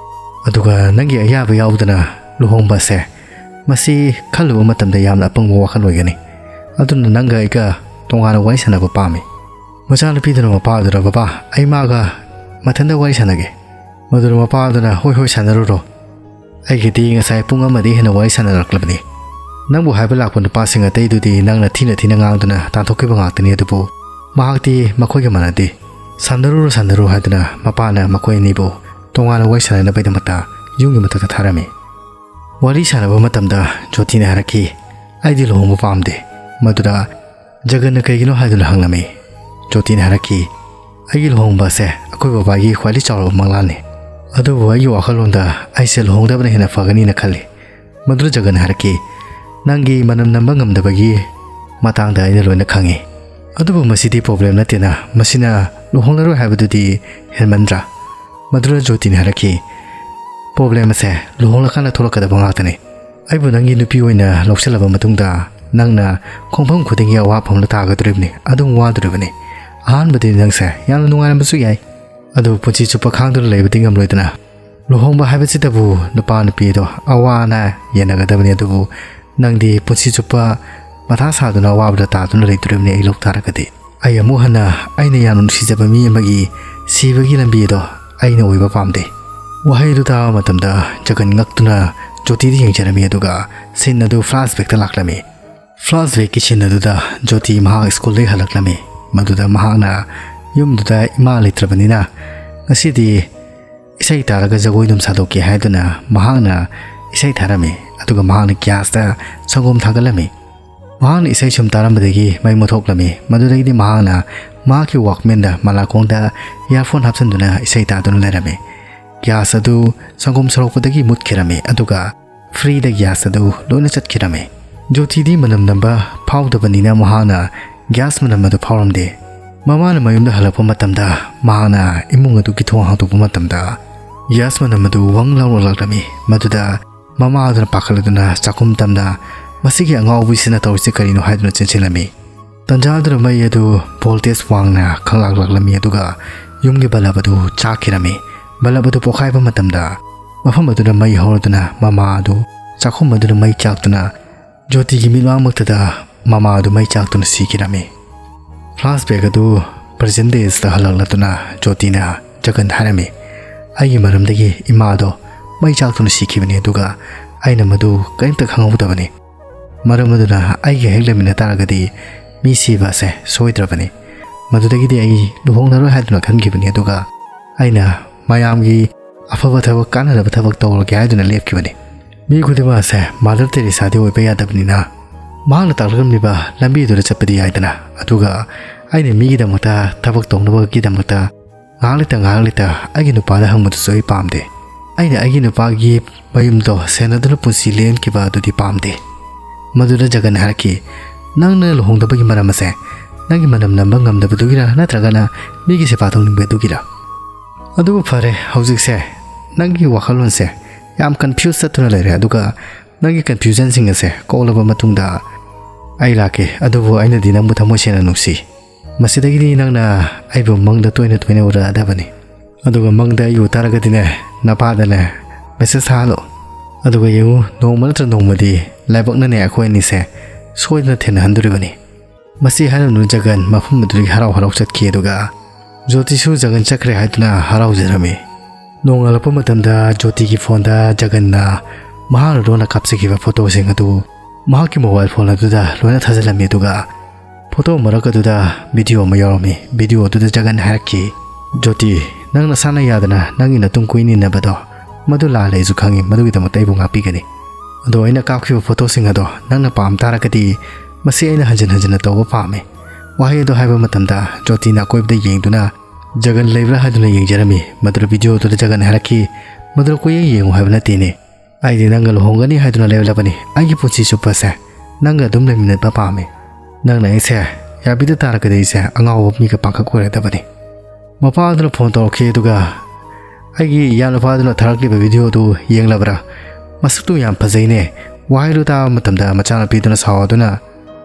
ꯑꯗꯨꯒ ꯅꯪꯒꯤ ꯑꯌꯥꯕ ꯌꯥꯎꯗꯅ ꯂꯨꯍꯣꯡꯕ ꯑꯁꯦ, ꯃꯁꯤ ꯈꯜꯂꯨꯕ ꯃꯇꯝꯗ ꯌꯥꯝꯅ ꯑꯄꯪꯕ ꯋꯥꯈꯜ ꯑꯣꯏꯒꯅꯤ꯫ ꯑꯗꯨꯅ ꯅꯪꯒ ꯑꯩꯒ ꯇꯣꯉꯥꯟꯅ ꯋꯥꯔꯤ ꯁꯥꯟꯅꯕ ꯄꯥꯝꯃꯤ꯫ ꯃꯆꯥꯅꯨꯄꯤꯗꯨꯅ ꯃꯄꯥꯗꯨꯗ, "ꯕꯕꯥ, ꯑꯩ ꯃꯥꯒ ꯃꯊꯟꯇ ꯋꯥꯔꯤ ꯁꯥꯟꯅꯒꯦ"꯫ ꯃꯗꯨꯗ ꯃꯄꯥꯗꯨꯅ, "ꯍꯣꯏ, ꯍꯣꯏ, ꯁꯥꯟꯅꯔꯨꯔꯣ꯫ ꯑꯩꯒꯗꯤ ꯉꯁꯥꯏ ꯄꯨꯡ ꯑꯃꯗꯤ ꯍꯦꯟꯅ ꯋꯥꯔꯤ ꯁꯥꯟꯅꯔꯛꯂꯕꯅꯤ꯫ ꯅꯪꯕꯨ ꯍꯥꯏꯕ ꯂꯥꯛꯄ ꯅꯨꯄꯥꯁꯤꯡ ꯑꯇꯩꯗꯨꯗꯤ ꯅꯪꯅ ꯊꯤꯅ ꯊꯤꯅ ꯉꯥꯡꯗꯨꯅ ꯇꯥꯟꯊꯣꯛꯈꯤꯕ ꯉꯥꯛꯇꯅꯤ, ꯑꯗꯨꯕꯨ ꯃꯍꯥꯛꯇꯤ ꯃꯈꯣꯏꯒ ꯃꯥꯟꯅꯗꯦ꯫ ꯁꯥꯟꯅꯔꯨꯔꯣ, ꯁꯥꯟꯅꯔꯨꯔꯣ" ꯍꯥꯏꯗꯨꯅ ꯃꯄꯥꯅ ꯃꯈꯣꯏ ꯑꯅꯤꯕꯨ ꯇꯣꯉꯥꯟꯅ ꯋꯥꯔꯤ ꯁꯥꯟꯅꯅꯕꯒꯤꯗꯃꯛꯇ ꯌꯨꯝꯒꯤ ꯃꯊꯛꯇ ꯊꯥꯔꯝꯃꯤ꯫ ꯋꯥꯔꯤ ꯁꯥꯟꯅꯕ ꯃꯇꯝꯗ ꯖꯣꯇꯤꯅ ꯍꯥꯏꯔꯛꯈꯤ, "ꯑꯩꯗꯤ ꯂꯨꯍꯣꯡꯕ ꯄꯥꯝꯗꯦ"꯫ ꯃꯗꯨꯗ ꯖꯒꯟꯅ ꯀꯩꯒꯤꯅꯣ ꯍꯥꯏꯗꯨꯅ ꯍꯪꯂꯝꯃꯤ꯫ ꯖꯣꯇꯤꯅ ꯍꯥꯏꯔꯛꯈꯤ, "ꯑꯩꯒꯤ ꯂꯨꯍꯣꯡꯕ ꯑꯁꯦ ꯑꯩꯈꯣꯏ ꯕꯕꯥꯒꯤ ꯈ꯭ꯋꯥꯏꯗꯒꯤ ꯆꯥꯎꯔꯕ ꯃꯪꯂꯥꯟꯅꯤ꯫ ꯑꯗꯨꯕꯨ ꯑꯩꯒꯤ ꯋꯥꯈꯜꯂꯣꯟꯗ ꯑꯩꯁꯦ ꯂꯨꯍꯣꯡꯗꯕꯅ ꯍꯦꯟꯅ ꯐꯒꯅꯤꯅ ꯈꯜꯂꯤ"꯫ ꯃꯗꯨꯗ ꯖꯒꯟꯅ ꯍꯥꯏꯔꯛꯈꯤ, "ꯅꯪꯒꯤ ꯃꯅꯝ ꯅꯝꯕ ꯉꯝꯗꯕꯒꯤ ꯃꯇꯥꯡꯗ ꯑꯩꯅ ꯂꯣꯏꯅ ꯈꯪꯉꯤ꯫ ꯑꯗꯨꯕꯨ ꯃꯁꯤꯗꯤ ꯄ꯭ꯔꯣꯕ꯭ꯂꯦꯝ ꯅꯠꯇꯦꯅ, ꯃꯁꯤꯅ ꯂꯨꯍꯣꯡꯂꯔꯣꯏ ꯍꯥꯏꯕꯗꯨꯗꯤ ꯍꯦꯟꯃꯟꯗ꯭ꯔꯥ?" ꯃꯗꯨꯗ ꯖꯣꯇꯤꯅ ꯍꯥꯏꯔꯛꯈꯤ, "ꯄ꯭ꯔꯣꯕ꯭ꯂꯦꯝ ꯑꯁꯦ ꯂꯨꯍꯣꯡꯂꯀꯥꯟꯗ ꯊꯣꯛꯂꯛꯀꯗꯕ ꯉꯥꯛꯇꯅꯤ꯫ ꯑꯩꯕꯨ ꯅꯪꯒꯤ ꯅꯨꯄꯤ ꯑꯣꯏꯅ ꯂꯧꯁꯤꯜꯂꯕ ꯃꯇꯨꯡꯗ ꯅꯪꯅ ꯈꯣꯡꯐꯝ ꯈꯨꯗꯤꯡꯒꯤ ꯑꯋꯥꯐꯝꯗ ꯇꯥꯒꯗꯧꯔꯤꯕꯅꯤ, ꯑꯗꯨꯝ ꯋꯥꯗꯧꯔꯤꯕꯅꯤ꯫ ꯑꯍꯥꯟꯕꯗꯤ ꯅꯪꯁꯦ ꯌꯥꯝꯅ ꯅꯨꯡꯉꯥꯏꯔꯝꯕꯁꯨ ꯌꯥꯏ, ꯑꯗꯨꯕꯨ ꯄꯨꯟꯁꯤ ꯆꯨꯞꯄ ꯈꯥꯡꯗꯨꯅ ꯂꯩꯕꯗꯤ ꯉꯝꯂꯣꯏꯗꯅ꯫ ꯂꯨꯍꯣꯡꯕ ꯍꯥꯏꯕꯁꯤꯗꯕꯨ ꯅꯨꯄꯥ ꯅꯨꯄꯤ ꯑꯗꯣ ꯑꯋꯥ ꯑꯅꯥ ꯌꯦꯟꯅꯒꯗꯕꯅꯤ, ꯑꯗꯨꯕꯨ ꯅꯪꯗꯤ ꯄꯨꯟꯁꯤ ꯆꯨꯞꯄ ꯃꯊꯥ ꯁꯥꯗꯨꯅ ꯑꯋꯥꯕꯗ ꯇꯥꯗꯨꯅ ꯂꯩꯗꯧꯔꯤꯕꯅꯤ ꯑꯩ ꯂꯧ ꯇꯥꯔꯒꯗꯤ꯫ ꯑꯩ ꯑꯃꯨꯛ ꯍꯟꯅ ꯑꯩꯅ ꯌꯥꯝꯅ ꯅꯨꯡꯁꯤꯖꯕ ꯃꯤ ꯑꯃꯒꯤ ꯁꯤꯕꯒꯤ ꯂꯝꯕꯤ ꯑꯗꯣ ꯑꯩꯅ ꯑꯣꯏꯕ ꯄꯥꯝꯗꯦ"꯫ ꯋꯥꯍꯩꯗꯨ ꯇꯥꯕ ꯃꯇꯝꯗ ꯖꯒꯟ ꯉꯛꯇꯨꯅ ꯖꯣꯇꯤꯗ ꯌꯦꯡꯖꯔꯝꯃꯤ, ꯑꯗꯨꯒ ꯁꯤꯟ ꯑꯗꯨ ꯐ꯭ꯂꯥꯁꯕꯦꯛꯇ ꯂꯥꯛꯂꯝꯃꯤ꯫ ꯐ꯭ꯂꯥꯁꯕꯦꯛꯀꯤ ꯁꯤꯟ ꯑꯗꯨꯗ ꯖꯣꯇꯤ ꯃꯍꯥꯛ ꯁ꯭ꯀꯨꯜꯗꯒꯤ ꯍꯜꯂꯛꯂꯝꯃꯤ꯫ ꯃꯗꯨꯗ ꯃꯍꯥꯛꯅ ꯌꯨꯝꯗꯨꯗ ꯏꯃꯥ ꯂꯩꯇ꯭ꯔꯕꯅꯤꯅ ꯉꯁꯤꯗꯤ ꯏꯁꯩ ꯇꯥꯔꯒ ꯖꯒꯣꯏ ꯑꯗꯨꯝ ꯁꯥꯗꯣꯛꯀꯦ ꯍꯥꯏꯗꯨꯅ ꯃꯍꯥꯛꯅ ꯏꯁꯩ ꯊꯥꯔꯝꯃꯤ꯫ ꯑꯗꯨꯒ ꯃꯍꯥꯛꯅ ꯒ꯭ꯌꯥꯁꯇ ꯁꯪꯒꯣꯝ ꯊꯥꯡꯒꯠꯂꯝꯃꯤ꯫ ꯃꯍꯥꯛꯅ ꯏꯁꯩ ꯁꯨꯝ ꯇꯥꯔꯝꯕꯗꯒꯤ ꯃꯩ ꯃꯨꯠꯊꯣꯛꯂꯝꯃꯤ꯫ ꯃꯗꯨꯗꯒꯤꯗꯤ ꯃꯍꯥꯛꯅ ꯃꯍꯥꯛꯀꯤ ꯋꯥꯛꯃꯦꯟꯗ ꯃꯅꯥꯀꯣꯡꯗ ꯏꯌꯥꯔꯐꯣꯟ ꯍꯥꯞꯆꯤꯟꯗꯨꯅ ꯏꯁꯩ ꯇꯥꯗꯨꯅ ꯂꯩꯔꯝꯃꯤ꯫ ꯒ꯭ꯌꯥꯁ ꯑꯗꯨ ꯁꯪꯒꯣꯝ ꯁꯣꯔꯛꯄꯗꯒꯤ ꯃꯨꯠꯈꯤꯔꯝꯃꯤ, ꯑꯗꯨꯒ ꯐ꯭ꯔꯤꯗ ꯒ꯭ꯌꯥꯁ ꯑꯗꯨ ꯂꯣꯏꯅ ꯆꯠꯈꯤꯔꯝꯃꯤ꯫ ꯖꯣꯇꯤꯗꯤ ꯃꯅꯝ ꯅꯝꯕ ꯐꯥꯎꯗꯕꯅꯤꯅ ꯃꯍꯥꯛꯅ ꯒ꯭ꯌꯥꯁ ꯃꯅꯝ ꯑꯗꯨ ꯐꯥꯎꯔꯝꯗꯦ꯫ ꯃꯃꯥꯅ ꯃꯌꯨꯝꯗ ꯍꯜꯂꯛꯄ ꯃꯇꯝꯗ ꯃꯍꯥꯛꯅ ꯏꯃꯨꯡ ꯑꯗꯨꯒꯤ ꯊꯣꯡ ꯍꯥꯡꯗꯣꯛꯄ ꯃꯇꯝꯗ ꯒ꯭ꯌꯥꯁ ꯃꯅꯝ ꯑꯗꯨ ꯋꯪ ꯂꯥꯎꯅ ꯂꯥꯛꯂꯝꯃꯤ꯫ ꯃꯗꯨꯗ ꯃꯃꯥ ꯑꯗꯨꯅ ꯄꯥꯈꯠꯂꯗꯨꯅ ꯆꯥꯛꯈꯨꯝ ꯇꯝꯅ "ꯃꯁꯤꯒꯤ ꯑꯉꯥꯎꯕꯤꯁꯤꯅ ꯇꯧꯔꯤꯁꯤ ꯀꯔꯤꯅꯣ?" ꯍꯥꯏꯗꯨꯅ ꯆꯦꯟꯁꯤꯜꯂꯝꯃꯤ꯫ ꯇꯟꯖꯥ ꯑꯗꯨꯗ ꯃꯩ ꯑꯗꯨ ꯚꯣꯜꯇꯦꯖ ꯋꯥꯡꯅ ꯈꯪꯂꯥꯛ ꯂꯥꯛꯂꯝꯃꯤ, ꯑꯗꯨꯒ ꯌꯨꯝꯒꯤ ꯕꯂꯕ ꯑꯗꯨ ꯆꯥꯛꯈꯤꯔꯝꯃꯤ꯫ ꯕꯂꯕ ꯑꯗꯨ ꯄꯣꯈꯥꯏꯕ ꯃꯇꯝꯗ ꯃꯐꯝ ꯑꯗꯨꯗ ꯃꯩ ꯍꯧꯔꯗꯨꯅ ꯃꯃꯥ ꯑꯗꯨ ꯆꯥꯛꯈꯨꯝ ꯑꯗꯨꯗ ꯃꯩ ꯆꯥꯛꯇꯨꯅ ꯖꯣꯇꯤꯒꯤ ꯃꯤꯠꯃꯥꯡꯃꯛꯇꯗ ꯃꯃꯥ ꯑꯗꯨ ꯃꯩ ꯆꯥꯛꯇꯨꯅ ꯁꯤꯈꯤꯔꯝꯃꯤ꯫ Flashback ꯑꯗꯨ present days ꯇ ꯍꯜꯂꯛꯂꯗꯨꯅ ꯖꯣꯇꯤꯅ ꯖꯒꯟ ꯍꯥꯏꯔꯝꯃꯤ, "ꯑꯩꯒꯤ ꯃꯔꯝꯗꯒꯤ ꯏꯃꯥꯗꯣ ꯃꯩ ꯆꯥꯛꯇꯨꯅ ꯁꯤꯈꯤꯕꯅꯤ, ꯑꯗꯨꯒ ꯑꯩꯅ ꯃꯗꯨ ꯀꯔꯤꯝꯇ ꯈꯪꯍꯧꯗꯕꯅꯤ꯫ ꯃꯔꯝ ꯑꯗꯨꯅ ꯑꯩꯒ ꯍꯦꯛ ꯂꯩꯃꯤꯟꯅ ꯇꯥꯔꯒꯗꯤ ꯃꯤ ꯁꯤꯕ ꯑꯁꯦ ꯁꯣꯏꯗ꯭ꯔꯕꯅꯤ꯫ ꯃꯗꯨꯗꯒꯤꯗꯤ ꯑꯩ ꯂꯨꯍꯣꯡꯂꯔꯣꯏ ꯍꯥꯏꯗꯨꯅ ꯈꯟꯈꯤꯕꯅꯤ, ꯑꯗꯨꯒ ꯑꯩꯅ ꯃꯌꯥꯝꯒꯤ ꯑꯐꯕ ꯊꯕꯛ, ꯀꯥꯟꯅꯅꯕ ꯊꯕꯛ ꯇꯧꯔꯒꯦ ꯍꯥꯏꯗꯨꯅ ꯂꯦꯞꯈꯤꯕꯅꯤ꯫ ꯃꯤ ꯈꯨꯗꯤꯡꯃꯛ ꯑꯁꯦ Mother Teresa ꯗꯤ ꯑꯣꯏꯕ ꯌꯥꯗꯕꯅꯤꯅ, ꯃꯍꯥꯛꯅ ꯇꯥꯛꯂꯝꯂꯤꯕ ꯂꯝꯕꯤꯗꯨꯗ ꯆꯠꯄꯗꯤ ꯌꯥꯏꯗꯅ꯫ ꯑꯗꯨꯒ ꯑꯩꯅ ꯃꯤꯒꯤꯗꯃꯛꯇ ꯊꯕꯛ ꯇꯧꯅꯕꯒꯤꯗꯃꯛꯇ ꯉꯥꯏꯍꯥꯛ ꯂꯩꯇ ꯉꯥꯏꯍꯥꯛ ꯂꯩꯇ ꯑꯩꯒꯤ ꯅꯨꯄꯥꯗ ꯍꯪꯕꯗꯨꯁꯨ ꯑꯩ ꯄꯥꯝꯗꯦ꯫ ꯑꯩꯅ ꯑꯩꯒꯤ ꯅꯨꯄꯥꯒꯤ ꯃꯌꯨꯝꯗꯣ ꯁꯦꯟꯅꯗꯨꯅ ꯄꯨꯟꯁꯤ ꯂꯦꯟꯈꯤꯕ ꯑꯗꯨꯗꯤ ꯄꯥꯝꯗꯦ꯫" ꯃꯗꯨꯗ ꯖꯒꯟ ꯍꯥꯏꯔꯛꯈꯤ, "ꯅꯪꯅ ꯂꯨꯍꯣꯡꯗꯕꯒꯤ ꯃꯔꯝ ꯑꯁꯦ ꯅꯪꯒꯤ ꯃꯅꯝ ꯅꯝꯕ ꯉꯝꯗꯕꯗꯨꯒꯤꯔ, ꯅꯠꯇ꯭ꯔꯒꯅ ꯃꯤꯒꯤ ꯁꯦꯕꯥ ꯇꯧꯅꯤꯡꯕꯗꯨꯒꯤꯔ? ꯑꯗꯨꯕꯨ ꯐꯔꯦ, ꯍꯧꯖꯤꯛꯁꯦ ꯅꯪꯒꯤ ꯋꯥꯈꯜꯂꯣꯟꯁꯦ ꯌꯥꯝ confuse ꯆꯠꯇꯨꯅ ꯂꯩꯔꯦ, ꯑꯗꯨꯒ ꯅꯪꯒꯤ confusion ꯁꯤꯡ ꯑꯁꯦ ꯀꯣꯛꯂꯕ ꯃꯇꯨꯡꯗ ꯑꯩ ꯂꯥꯛꯀꯦ꯫ ꯑꯗꯨꯕꯨ ꯑꯩꯅꯗꯤ ꯅꯪꯕꯨ ꯊꯃꯣꯏ ꯁꯦꯡꯅ ꯅꯨꯡꯁꯤ꯫ ꯃꯁꯤꯗꯒꯤꯗꯤ ꯅꯪꯅ ꯑꯩꯕꯨ ꯃꯪꯗ ꯇꯣꯏꯅ ꯇꯣꯏꯅ ꯎꯔꯛꯑꯗꯕꯅꯤ꯫ ꯑꯗꯨꯒ ꯃꯪꯗ ꯑꯩ ꯎ ꯇꯥꯔꯒꯗꯤꯅꯦ, ꯅꯄꯥꯗꯅꯦ message ꯊꯥꯍꯜꯂꯣ꯫ ꯑꯗꯨꯒ ꯌꯦꯡꯉꯨ, ꯅꯣꯡꯃ ꯅꯠꯇ꯭ꯔ ꯅꯣꯡꯃꯗꯤ ꯂꯥꯏꯕꯛꯅꯅꯦ ꯑꯩꯈꯣꯏ ꯑꯅꯤꯁꯦ ꯁꯣꯏꯗꯅ ꯊꯦꯡꯅꯍꯟꯗꯣꯔꯤꯕꯅꯤ꯫" ꯃꯁꯤ ꯍꯥꯏꯔꯝꯗꯨꯅ ꯖꯒꯟ ꯃꯐꯝ ꯑꯗꯨꯗꯒꯤ ꯍꯔꯥꯎ ꯍꯔꯥꯎ ꯆꯠꯈꯤ꯫ ꯑꯗꯨꯒ ꯖꯣꯇꯤꯁꯨ ꯖꯒꯟ ꯆꯠꯈ꯭ꯔꯦ ꯍꯥꯏꯗꯨꯅ ꯍꯔꯥꯎꯖꯔꯝꯃꯤ꯫ ꯅꯣꯡꯉꯥꯜꯂꯛꯄ ꯃꯇꯝꯗ ꯖꯣꯇꯤꯒꯤ ꯐꯣꯟꯗ ꯖꯒꯟꯅ ꯃꯍꯥꯛꯅ ꯂꯣꯟꯅ ꯀꯥꯞꯆꯈꯤꯕ ꯐꯣꯇꯣꯁꯤꯡ ꯑꯗꯨ ꯃꯍꯥꯛꯀꯤ mobile phone ꯑꯗꯨꯗ ꯂꯣꯏꯅ ꯊꯥꯖꯤꯜꯂꯝꯃꯤ꯫ ꯑꯗꯨꯒ ꯐꯣꯇꯣ ꯃꯔꯛ ꯑꯗꯨꯗ video ꯑꯃ ꯌꯥꯎꯔꯝꯃꯤ꯫ Video ꯑꯗꯨꯗ ꯖꯒꯟ ꯍꯥꯏꯔꯛꯈꯤ, "ꯖꯣꯇꯤ, ꯅꯪ ꯅꯁꯥꯅ ꯌꯥꯗꯅ ꯅꯪꯒꯤ ꯅꯇꯨꯡ ꯀꯣꯏꯅꯤꯅꯕꯗꯣ, ꯃꯗꯨ ꯂꯥꯜꯂꯦ, ꯑꯩꯁꯨ ꯈꯪꯉꯤ꯫ ꯃꯗꯨꯒꯤꯗꯃꯛꯇ ꯑꯩꯕꯨ ꯉꯥꯛꯄꯤꯒꯅꯤ꯫ ꯑꯗꯣ ꯑꯩꯅ ꯀꯥꯞꯈꯤꯕ ꯐꯣꯇꯣꯁꯤꯡ ꯑꯗꯣ ꯅꯪꯅ ꯄꯥꯝ ꯇꯥꯔꯒꯗꯤ, ꯃꯁꯤ ꯑꯩꯅ ꯍꯟꯖꯤꯟ ꯍꯟꯖꯤꯟꯅ ꯇꯧꯕ ꯄꯥꯝꯃꯤ꯫" ꯋꯥꯍꯩ ꯑꯗꯨ ꯍꯥꯏꯕ ꯃꯇꯝꯗ ꯖꯣꯇꯤꯅ ꯑꯀꯣꯏꯕꯗ ꯌꯦꯡꯗꯨꯅ ꯖꯒꯟ ꯂꯩꯕ꯭ꯔꯥ ꯍꯥꯏꯗꯨꯅ ꯌꯦꯡꯖꯔꯝꯃꯤ꯫ ꯃꯗꯨꯗ video ꯑꯗꯨꯗ ꯖꯒꯟ ꯍꯥꯏꯔꯛꯈꯤ, "ꯃꯗꯨꯗ ꯀꯣꯏꯌꯦꯡ ꯌꯦꯡꯉꯨ ꯍꯥꯏꯕ ꯅꯠꯇꯦꯅꯦ꯫ ꯑꯩꯗꯤ ꯅꯪꯒ ꯂꯨꯍꯣꯡꯒꯅꯤ ꯍꯥꯏꯗꯨꯅ ꯂꯦꯞꯂꯕꯅꯤ꯫ ꯑꯩꯒꯤ ꯄꯨꯟꯁꯤ ꯆꯨꯞꯄꯁꯦ ꯅꯪꯒ ꯑꯗꯨꯝ ꯂꯩꯃꯤꯟꯅꯕ ꯄꯥꯝꯃꯤ꯫ ꯅꯪꯅ ꯑꯩꯁꯦ ꯌꯥꯕꯤꯗ ꯇꯥꯔꯒꯗꯤ ꯑꯩꯁꯦ ꯑꯉꯥꯎꯕ ꯃꯤꯒ ꯄꯥꯡꯈꯛ ꯑꯣꯏꯔꯗꯕꯅꯤ꯫" ꯃꯄꯥ ꯑꯗꯨꯅ phone ꯇꯧꯔꯛꯈꯤ, ꯑꯗꯨꯒ, "ꯑꯩꯒꯤ ꯏꯌꯥꯅꯨꯄꯥ ꯑꯗꯨꯅ ꯊꯥꯔꯛꯂꯤꯕ video ꯑꯗꯨ ꯌꯦꯡꯂꯕ꯭ꯔꯥ? ꯃꯁꯛꯇꯨ ꯌꯥꯝ ꯐꯖꯩꯅꯦ꯫" ꯋꯥꯍꯩꯗꯨ ꯇꯥꯕ ꯃꯇꯝꯗ ꯃꯆꯥꯅꯨꯄꯤꯗꯨꯅ ꯁꯥꯎꯗꯨꯅ,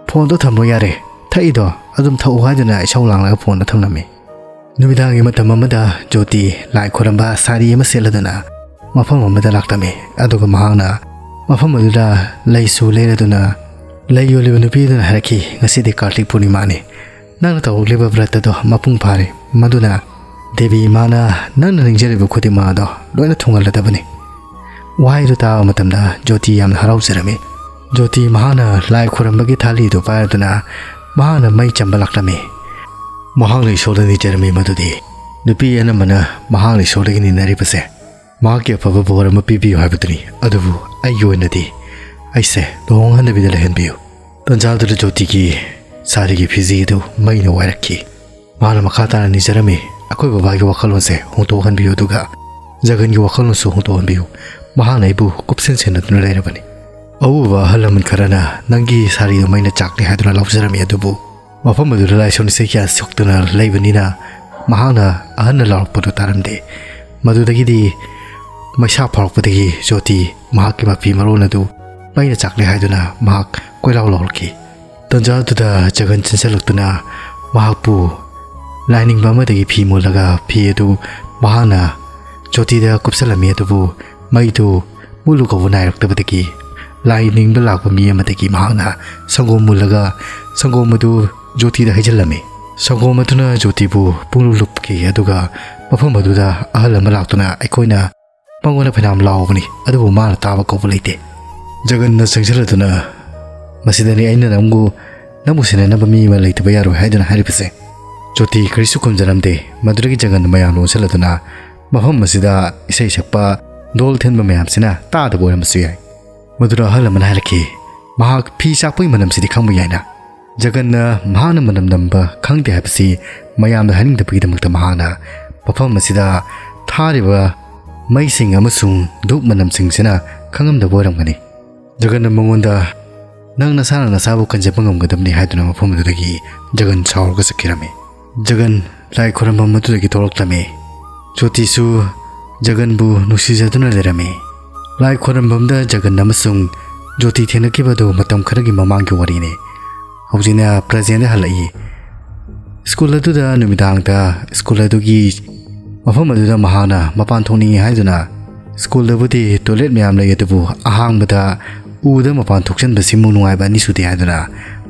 "Phone ꯗꯣ ꯊꯝꯃꯣ ꯌꯥꯔꯦ, ꯊꯛꯏꯗꯣ ꯑꯗꯨꯝ ꯊꯛꯎ" ꯍꯥꯏꯗꯨꯅ ꯏꯁꯧ ꯂꯥꯡꯂꯒ phone ꯗꯣ ꯊꯝꯂꯝꯃꯤ꯫ ꯅꯨꯃꯤꯗꯥꯡꯒꯤ ꯃꯇꯝ ꯑꯃꯗ ꯖꯣꯇꯤ ꯂꯥꯏ ꯈꯨꯔꯝꯕ ꯁꯥꯔꯤ ꯑꯃ ꯁꯦꯠꯂꯗꯨꯅ ꯃꯐꯝ ꯑꯃꯗ ꯂꯥꯛꯂꯝꯃꯤ꯫ ꯑꯗꯨꯒ ꯃꯍꯥꯛꯅ ꯃꯐꯝ ꯑꯗꯨꯗ ꯂꯩꯁꯨ ꯂꯩꯔꯗꯨꯅ ꯂꯩ ꯌꯣꯜꯂꯤꯕ ꯅꯨꯄꯤ ꯑꯗꯨꯅ ꯍꯥꯏꯔꯛꯈꯤ, "ꯉꯁꯤꯗꯤ ꯀꯥꯔꯇꯤꯛ ꯄꯨꯔꯅꯤꯃꯥꯅꯤ꯫ ꯅꯪꯅ ꯇꯧꯔꯛꯂꯤꯕ ꯕ꯭ꯔꯠ ꯑꯗꯣ ꯃꯄꯨꯡ ꯐꯥꯔꯦ꯫ ꯃꯗꯨꯅ ꯗꯦꯕꯤ ꯏꯃꯥꯅ ꯅꯪꯅ ꯅꯤꯡꯖꯔꯤꯕ ꯈꯨꯗꯤꯡꯃꯛ ꯑꯗꯣ ꯂꯣꯏꯅ ꯊꯨꯡꯍꯜꯂꯗꯕꯅꯤ"꯫ ꯋꯥꯍꯩꯗꯨ ꯇꯥꯕ ꯃꯇꯝꯗ ꯖꯣꯇꯤ ꯌꯥꯝꯅ ꯍꯔꯥꯎꯖꯔꯝꯃꯤ꯫ ꯖꯣꯇꯤ ꯃꯍꯥꯛꯅ ꯂꯥꯏ ꯈꯨꯔꯝꯕꯒꯤ ꯊꯥꯂꯤꯗꯨ ꯄꯥꯏꯔꯗꯨꯅ ꯃꯍꯥꯛꯅ ꯃꯩ ꯆꯝꯕ ꯂꯥꯛꯂꯝꯃꯤ꯫ ꯃꯍꯥꯛꯅ ꯏꯁꯣꯔꯗ ꯅꯤꯖꯔꯝꯃꯤ ꯃꯗꯨꯗꯤ ꯅꯨꯄꯤ ꯑꯅꯝꯕꯅ ꯃꯍꯥꯛꯅ ꯏꯁꯣꯔꯗꯒꯤ ꯅꯤꯅꯔꯤꯕꯁꯦ ꯃꯍꯥꯛꯀꯤ ꯑꯐꯕ ꯕꯣꯔ ꯑꯃ ꯄꯤꯕꯤꯌꯨ ꯍꯥꯏꯕꯗꯨꯅꯤ꯫ ꯑꯗꯨꯕꯨ ꯑꯩꯒꯤ ꯑꯣꯏꯅꯗꯤ ꯑꯩꯁꯦ ꯂꯨꯍꯣꯡꯍꯟꯗꯕꯤꯗ ꯂꯩꯍꯟꯕꯤꯌꯨ꯫ ꯇꯟꯖꯥꯗꯨꯗ ꯖꯣꯇꯤꯒꯤ ꯁꯥꯔꯤꯒꯤ ꯐꯤꯖꯤ ꯑꯗꯨ ꯃꯩꯅ ꯋꯥꯏꯔꯛꯈꯤ꯫ ꯃꯥꯅ ꯃꯈꯥ ꯇꯥꯅ ꯅꯤꯖꯔꯝꯃꯤ, "ꯑꯩꯈꯣꯏ ꯕꯕꯥꯒꯤ ꯋꯥꯈꯜꯂꯣꯟꯁꯦ ꯍꯣꯡꯗꯣꯛꯍꯟꯕꯤꯌꯨ, ꯑꯗꯨꯒ ꯖꯒꯟꯒꯤ ꯋꯥꯈꯜꯂꯣꯟꯁꯨ ꯍꯣꯡꯗꯣꯛꯍꯟꯕꯤꯌꯨ꯫ ꯃꯍꯥꯛꯅ ꯑꯩꯕꯨ ꯀꯨꯞꯁꯦꯟ ꯁꯦꯟꯅꯗꯨꯅ ꯂꯩꯔꯕꯅꯤ"꯫ ꯑꯎꯕ ꯑꯍꯜ ꯂꯃꯟ ꯈꯔꯅ ꯅꯪꯒꯤ ꯁꯥꯔꯤꯗꯨ ꯃꯩꯅ ꯆꯥꯛꯂꯦ ꯍꯥꯏꯗꯨꯅ ꯂꯧꯖꯔꯝꯃꯤ, ꯑꯗꯨꯕꯨ ꯃꯐꯝ ꯑꯗꯨꯗ ꯂꯥꯏꯁꯣꯟ ꯏꯁꯩ ꯀꯌꯥ ꯁꯣꯛꯇꯨꯅ ꯂꯩꯕꯅꯤꯅ ꯃꯍꯥꯛꯅ ꯑꯍꯟꯅ ꯂꯥꯎꯔꯛꯄꯗꯨ ꯇꯥꯔꯝꯗꯦ꯫ ꯃꯗꯨꯗꯒꯤꯗꯤ ꯃꯩꯁꯥ ꯐꯥꯎꯔꯛꯄꯗꯒꯤ ꯖꯣꯇꯤ ꯃꯍꯥꯛꯀꯤ ꯃꯐꯤ ꯃꯔꯣꯜ ꯑꯗꯨ ꯃꯩꯅ ꯆꯥꯛꯂꯦ ꯍꯥꯏꯗꯨꯅ ꯃꯍꯥꯛ ꯀꯣꯏꯂꯥꯎ ꯂꯥꯎꯔꯛꯈꯤ꯫ ꯇꯟꯖꯥ ꯑꯗꯨꯗ ꯖꯒꯟ ꯆꯦꯟꯁꯤꯜꯂꯛꯇꯨꯅ ꯃꯍꯥꯛꯄꯨ ꯂꯥꯏꯅꯤꯡꯕ ꯑꯃꯗꯒꯤ ꯐꯤ ꯃꯨꯜꯂꯒ ꯐꯤ ꯑꯗꯨ ꯃꯍꯥꯛꯅ ꯖꯣꯇꯤꯗ ꯀꯨꯞꯁꯜꯂꯝꯃꯤ, ꯑꯗꯨꯕꯨ ꯃꯩꯗꯨ ꯃꯨꯠꯂꯨ ꯀꯧꯕ ꯅꯥꯏꯔꯛꯇꯕꯗꯒꯤ ꯂꯥꯏꯅꯤꯡꯕ ꯂꯥꯛꯄ ꯃꯤ ꯑꯃꯗꯒꯤ ꯃꯍꯥꯛꯅ ꯁꯪꯒꯣꯝ ꯃꯨꯜꯂꯒ ꯁꯪꯒꯣꯝ ꯑꯗꯨ ꯖꯣꯇꯤꯗ ꯍꯩꯖꯤꯜꯂꯝꯃꯤ꯫ ꯁꯪꯒꯣꯝ ꯑꯗꯨꯅ ꯖꯣꯇꯤꯕꯨ ꯄꯨꯡꯂꯨꯞ ꯂꯨꯞꯈꯤ, ꯑꯗꯨꯒ ꯃꯐꯝ ꯑꯗꯨꯗ ꯑꯍꯜ ꯑꯃ ꯂꯥꯛꯇꯨꯅ ꯑꯩꯈꯣꯏꯅ ꯃꯉꯣꯟꯗ ꯐꯅꯌꯥꯝ ꯂꯥꯎꯕꯅꯤ, ꯑꯗꯨꯕꯨ ꯃꯥꯅ ꯇꯥꯕ ꯀꯧꯕ ꯂꯩꯇꯦ꯫ ꯖꯒꯟꯅ ꯆꯪꯁꯤꯜꯂꯗꯨꯅ, "ꯃꯁꯤꯗꯅꯤ ꯑꯩꯅ ꯅꯪꯕꯨ, ꯅꯪꯕꯨ ꯁꯦꯟꯅꯅꯕ ꯃꯤ ꯑꯃ ꯂꯩꯇꯕ ꯌꯥꯔꯣꯏ" ꯍꯥꯏꯗꯨꯅ ꯍꯥꯏꯔꯤꯕꯁꯦ꯫ ꯖꯣꯇꯤ ꯀꯔꯤꯁꯨ ꯈꯨꯝꯖꯔꯝꯗꯦ꯫ ꯃꯗꯨꯗꯒꯤ ꯖꯒꯟꯅ ꯃꯌꯥꯝ ꯑꯣꯟꯁꯤꯜꯂꯗꯨꯅ ꯃꯐꯝ ꯑꯁꯤꯗ ꯏꯁꯩ ꯁꯛꯄ ꯙꯣꯜ ꯊꯤꯟꯕ ꯃꯌꯥꯝꯁꯤꯅ ꯇꯥꯗꯕ ꯑꯣꯏꯔꯝꯕꯁꯨ ꯌꯥꯏ꯫ ꯃꯗꯨꯗ ꯑꯍꯜ ꯑꯃꯅ ꯍꯥꯏꯔꯛꯈꯤ, "ꯃꯍꯥꯛ ꯐꯤ ꯆꯥꯛꯄꯒꯤ ꯃꯅꯝꯁꯤꯗꯤ ꯈꯪꯕ ꯌꯥꯏꯅ"꯫ ꯖꯒꯟꯅ ꯃꯍꯥꯛꯅ ꯃꯅꯝ ꯅꯝꯕ ꯈꯪꯗꯦ ꯍꯥꯏꯕꯁꯤ ꯃꯌꯥꯝꯗ ꯍꯥꯏꯅꯤꯡꯗꯕꯒꯤꯗꯃꯛꯇ ꯃꯍꯥꯛꯅ ꯃꯐꯝ ꯑꯁꯤꯗ ꯊꯥꯔꯤꯕ ꯃꯩꯁꯤꯡ ꯑꯃꯁꯨꯡ ꯙꯨꯞ ꯃꯅꯝꯁꯤꯡꯁꯤꯅ ꯈꯪꯉꯝꯗꯕ ꯑꯣꯏꯔꯝꯒꯅꯤ꯫ ꯖꯒꯟꯅ ꯃꯉꯣꯟꯗ, "ꯅꯪ ꯅꯁꯥꯅ ꯅꯁꯥꯕꯨ ꯀꯟꯖꯕ ꯉꯝꯒꯗꯕꯅꯤ" ꯍꯥꯏꯗꯨꯅ ꯃꯐꯝ ꯑꯗꯨꯗꯒꯤ ꯖꯒꯟ ꯁꯥꯎꯔꯒ ꯆꯠꯈꯤꯔꯝꯃꯤ꯫ ꯖꯒꯟ ꯂꯥꯏ ꯈꯨꯔꯝꯐꯝ ꯑꯗꯨꯗꯒꯤ ꯊꯣꯛꯂꯛꯂꯝꯃꯤ꯫ ꯖꯣꯇꯤꯁꯨ ꯖꯒꯟꯕꯨ ꯅꯨꯡꯁꯤꯖꯗꯨꯅ ꯂꯩꯔꯝꯃꯤ꯫ ꯂꯥꯏ ꯈꯨꯔꯝꯐꯝꯗ ꯖꯒꯟ ꯑꯃꯁꯨꯡ ꯖꯣꯇꯤ ꯊꯦꯡꯅꯈꯤꯕ ꯑꯗꯨ ꯃꯇꯝ ꯈꯔꯒꯤ ꯃꯃꯥꯡꯒꯤ ꯋꯥꯔꯤꯅꯤ꯫ ꯍꯧꯖꯤꯛꯅ ꯄ꯭ꯔꯖꯦꯟꯗ ꯍꯜꯂꯛꯏ꯫ ꯁ꯭ꯀꯨꯜ ꯑꯗꯨꯗ ꯅꯨꯃꯤꯗꯥꯡꯗ ꯁ꯭ꯀꯨꯜ ꯑꯗꯨꯒꯤ ꯃꯐꯝ ꯑꯗꯨꯗ ꯃꯍꯥꯛꯅ ꯃꯄꯥꯟ ꯊꯣꯛꯅꯤꯡꯏ ꯍꯥꯏꯗꯨꯅ ꯁ꯭ꯀꯨꯜꯗꯕꯨꯗꯤ ꯇꯣꯏꯂꯦꯠ ꯃꯌꯥꯝ ꯂꯩ, ꯑꯗꯨꯕꯨ ꯑꯍꯥꯡꯕꯗ ꯎꯗ ꯃꯄꯥꯟ ꯊꯣꯛꯆꯟꯕꯁꯤꯃꯨꯛ ꯅꯨꯡꯉꯥꯏꯕ ꯑꯅꯤ ꯁꯨꯗꯦ ꯍꯥꯏꯗꯨꯅ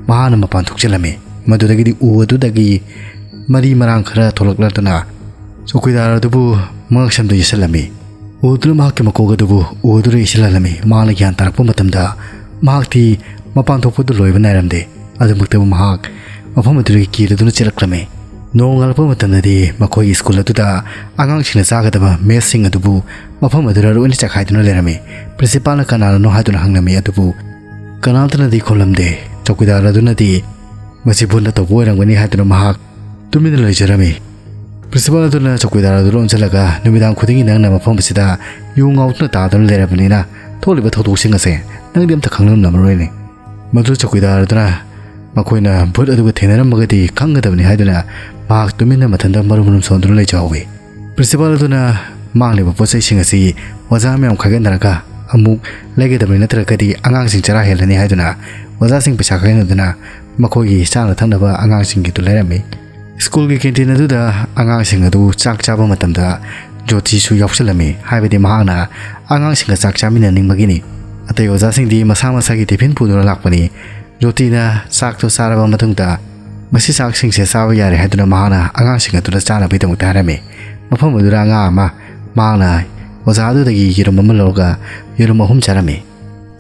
ꯃꯍꯥꯛꯅ ꯃꯄꯥꯟ ꯊꯣꯛꯆꯜꯂꯝꯃꯤ꯫ ꯃꯗꯨꯗꯒꯤꯗꯤ ꯎ ꯑꯗꯨꯗꯒꯤ ꯃꯔꯤ ꯃꯔꯥꯡ ꯈꯔ ꯊꯣꯛꯂꯛꯂꯗꯨꯅ ꯆꯧꯀꯤꯗꯥꯔ ꯑꯗꯨꯕꯨ ꯃꯉꯛꯁꯝꯗ ꯌꯦꯠꯁꯜꯂꯝꯃꯤ꯫ ꯎꯗꯨꯅ ꯃꯍꯥꯛꯀꯤ ꯃꯀꯣꯛ ꯑꯗꯨꯕꯨ ꯎ ꯑꯗꯨꯗ ꯌꯩꯁꯤꯜꯍꯜꯂꯝꯃꯤ꯫ ꯃꯍꯥꯛꯅ ꯒ꯭ꯌꯥꯟ ꯇꯥꯔꯛꯄ ꯃꯇꯝꯗ ꯃꯍꯥꯛꯇꯤ ꯃꯄꯥꯟ ꯊꯣꯛꯄꯗꯨ ꯂꯣꯏꯕ ꯅꯥꯏꯔꯝꯗꯦ꯫ ꯑꯗꯨꯃꯛꯇꯕꯨ ꯃꯍꯥꯛ ꯃꯐꯝ ꯑꯗꯨꯗꯒꯤ ꯀꯤꯔꯗꯨꯅ ꯆꯦꯜꯂꯛꯂꯝꯃꯤ꯫ ꯅꯣꯡꯉꯥꯜꯂꯛꯄ ꯃꯇꯝꯗꯗꯤ ꯃꯈꯣꯏꯒꯤ ꯁ꯭ꯀꯨꯜ ꯑꯗꯨꯗ ꯑꯉꯥꯡꯁꯤꯡꯅ ꯆꯥꯒꯗꯕ ꯃꯦꯁꯁꯤꯡ ꯑꯗꯨꯕꯨ ꯃꯐꯝ ꯑꯗꯨꯗ ꯂꯣꯏꯅ ꯆꯥꯛꯈꯥꯏꯗꯨꯅ ꯂꯩꯔꯝꯃꯤ꯫ ꯄ꯭ꯔꯤꯟꯁꯤꯄꯥꯜꯅ ꯀꯅꯥꯅꯅꯣ ꯍꯥꯏꯗꯨꯅ ꯍꯪꯂꯝꯃꯤ, ꯑꯗꯨꯕꯨ ꯀꯅꯥꯝꯇꯅꯗꯤ ꯈꯨꯝꯂꯝꯗꯦ꯫ ꯆꯧꯀꯤꯗꯥꯔ ꯑꯗꯨꯅꯗꯤ ꯃꯁꯤ ꯚꯨꯠꯅ ꯇꯧꯕ ꯑꯣꯏꯔꯝꯒꯅꯤ ꯍꯥꯏꯗꯨꯅ ꯃꯍꯥꯛ ꯇꯨꯃꯤꯟꯅ ꯂꯩꯖꯔꯝꯃꯤ꯫ ꯄ꯭ꯔꯤꯟꯁꯤꯄꯥꯜ ꯑꯗꯨꯅ ꯆꯧꯀꯤꯗꯥꯔ ꯑꯗꯨ ꯂꯣꯟꯁꯤꯜꯂꯒ, "ꯅꯨꯃꯤꯗꯥꯡ ꯈꯨꯗꯤꯡꯒꯤ ꯅꯪꯅ ꯃꯐꯝ ꯑꯁꯤꯗ ꯌꯨ ꯉꯥꯎꯗꯨꯅ ꯇꯥꯗꯨꯅ ꯂꯩꯔꯕꯅꯤꯅ ꯊꯣꯛꯂꯤꯕ ꯊꯧꯗꯣꯛꯁꯤꯡ ꯑꯁꯦ ꯅꯪꯗꯤ ꯑꯝꯇ ꯈꯪꯂꯝꯂꯝꯃꯔꯣꯏꯅꯦ꯫" ꯃꯗꯨ ꯆꯧꯀꯤꯗꯥꯔ ꯑꯗꯨꯅ ꯃꯈꯣꯏꯅ ꯚꯨꯠ ꯑꯗꯨꯒ ꯊꯦꯡꯅꯔꯝꯃꯒꯗꯤ ꯈꯪꯒꯗꯕꯅꯤ ꯍꯥꯏꯗꯨꯅ ꯃꯍꯥꯛ ꯇꯨꯃꯤꯟꯅ ꯃꯊꯟꯇ ꯃꯔꯨꯝ ꯃꯔꯨꯝ ꯁꯣꯟꯗꯨꯅ ꯂꯩꯖꯍꯧꯋꯤ꯫ ꯄ꯭ꯔꯤꯟꯁꯤꯄꯥꯜ ꯑꯗꯨꯅ ꯃꯥꯡꯂꯤꯕ ꯄꯣꯠ ꯆꯩꯁꯤꯡ ꯑꯁꯤ ꯑꯣꯖꯥ ꯃꯌꯥꯝ ꯈꯥꯏꯒꯠꯅꯔꯒ ꯑꯃꯨꯛ ꯂꯩꯒꯗꯕꯅꯤ, ꯅꯠꯇ꯭ꯔꯒꯗꯤ ꯑꯉꯥꯡꯁꯤꯡ ꯆꯔꯥ ꯍꯦꯜꯂꯅꯤ ꯍꯥꯏꯗꯨꯅ ꯑꯣꯖꯥꯁꯤꯡ ꯄꯩꯁꯥ ꯈꯥꯏꯒꯠꯅꯗꯨꯅ ꯃꯈꯣꯏꯒꯤ ꯆꯥꯅ ꯊꯛꯅꯕ ꯑꯉꯥꯡꯁꯤꯡꯒꯤꯗꯨ ꯂꯩꯔꯝꯃꯤ꯫ ꯁ꯭ꯀꯨꯜꯒꯤ ꯀꯦꯟꯇꯤꯟ ꯑꯗꯨꯗ ꯑꯉꯥꯡꯁꯤꯡ ꯑꯗꯨ ꯆꯥꯛ ꯆꯥꯕ ꯃꯇꯝꯗ ꯖꯣꯇꯤꯁꯨ ꯌꯥꯎꯁꯜꯂꯝꯃꯤ, ꯍꯥꯏꯕꯗꯤ ꯃꯍꯥꯛꯅ ꯑꯉꯥꯡꯁꯤꯡꯒ ꯆꯥꯛ ꯆꯥꯃꯤꯟꯅꯅꯤꯡꯕꯒꯤꯅꯤ꯫ ꯑꯇꯩ ꯑꯣꯖꯥꯁꯤꯡꯗꯤ ꯃꯁꯥ ꯃꯁꯥꯒꯤ ꯇꯤꯐꯤꯟ ꯄꯨꯗꯨꯅ ꯂꯥꯛꯄꯅꯤ꯫ ꯖꯣꯇꯤꯅ ꯆꯥꯛꯇꯨ ꯆꯥꯔꯕ ꯃꯇꯨꯡꯗ, "ꯃꯁꯤ ꯆꯥꯛꯁꯤꯡꯁꯦ ꯆꯥꯕ ꯌꯥꯔꯦ" ꯍꯥꯏꯗꯨꯅ ꯃꯍꯥꯛꯅ ꯑꯉꯥꯡꯁꯤꯡ ꯑꯗꯨꯗ ꯆꯥꯅꯕꯒꯤꯗꯃꯛꯇ ꯍꯥꯏꯔꯝꯃꯤ꯫ ꯃꯐꯝ ꯑꯗꯨꯗ ꯑꯉꯥꯡ ꯑꯃ ꯃꯍꯥꯛꯅ ꯑꯣꯖꯥ ꯑꯗꯨꯗꯒꯤ ꯌꯦꯔꯨꯝ ꯑꯃ ꯂꯧꯔꯒ ꯌꯦꯔꯨꯝ ꯑꯍꯨꯝ ꯆꯥꯔꯝꯃꯤ꯫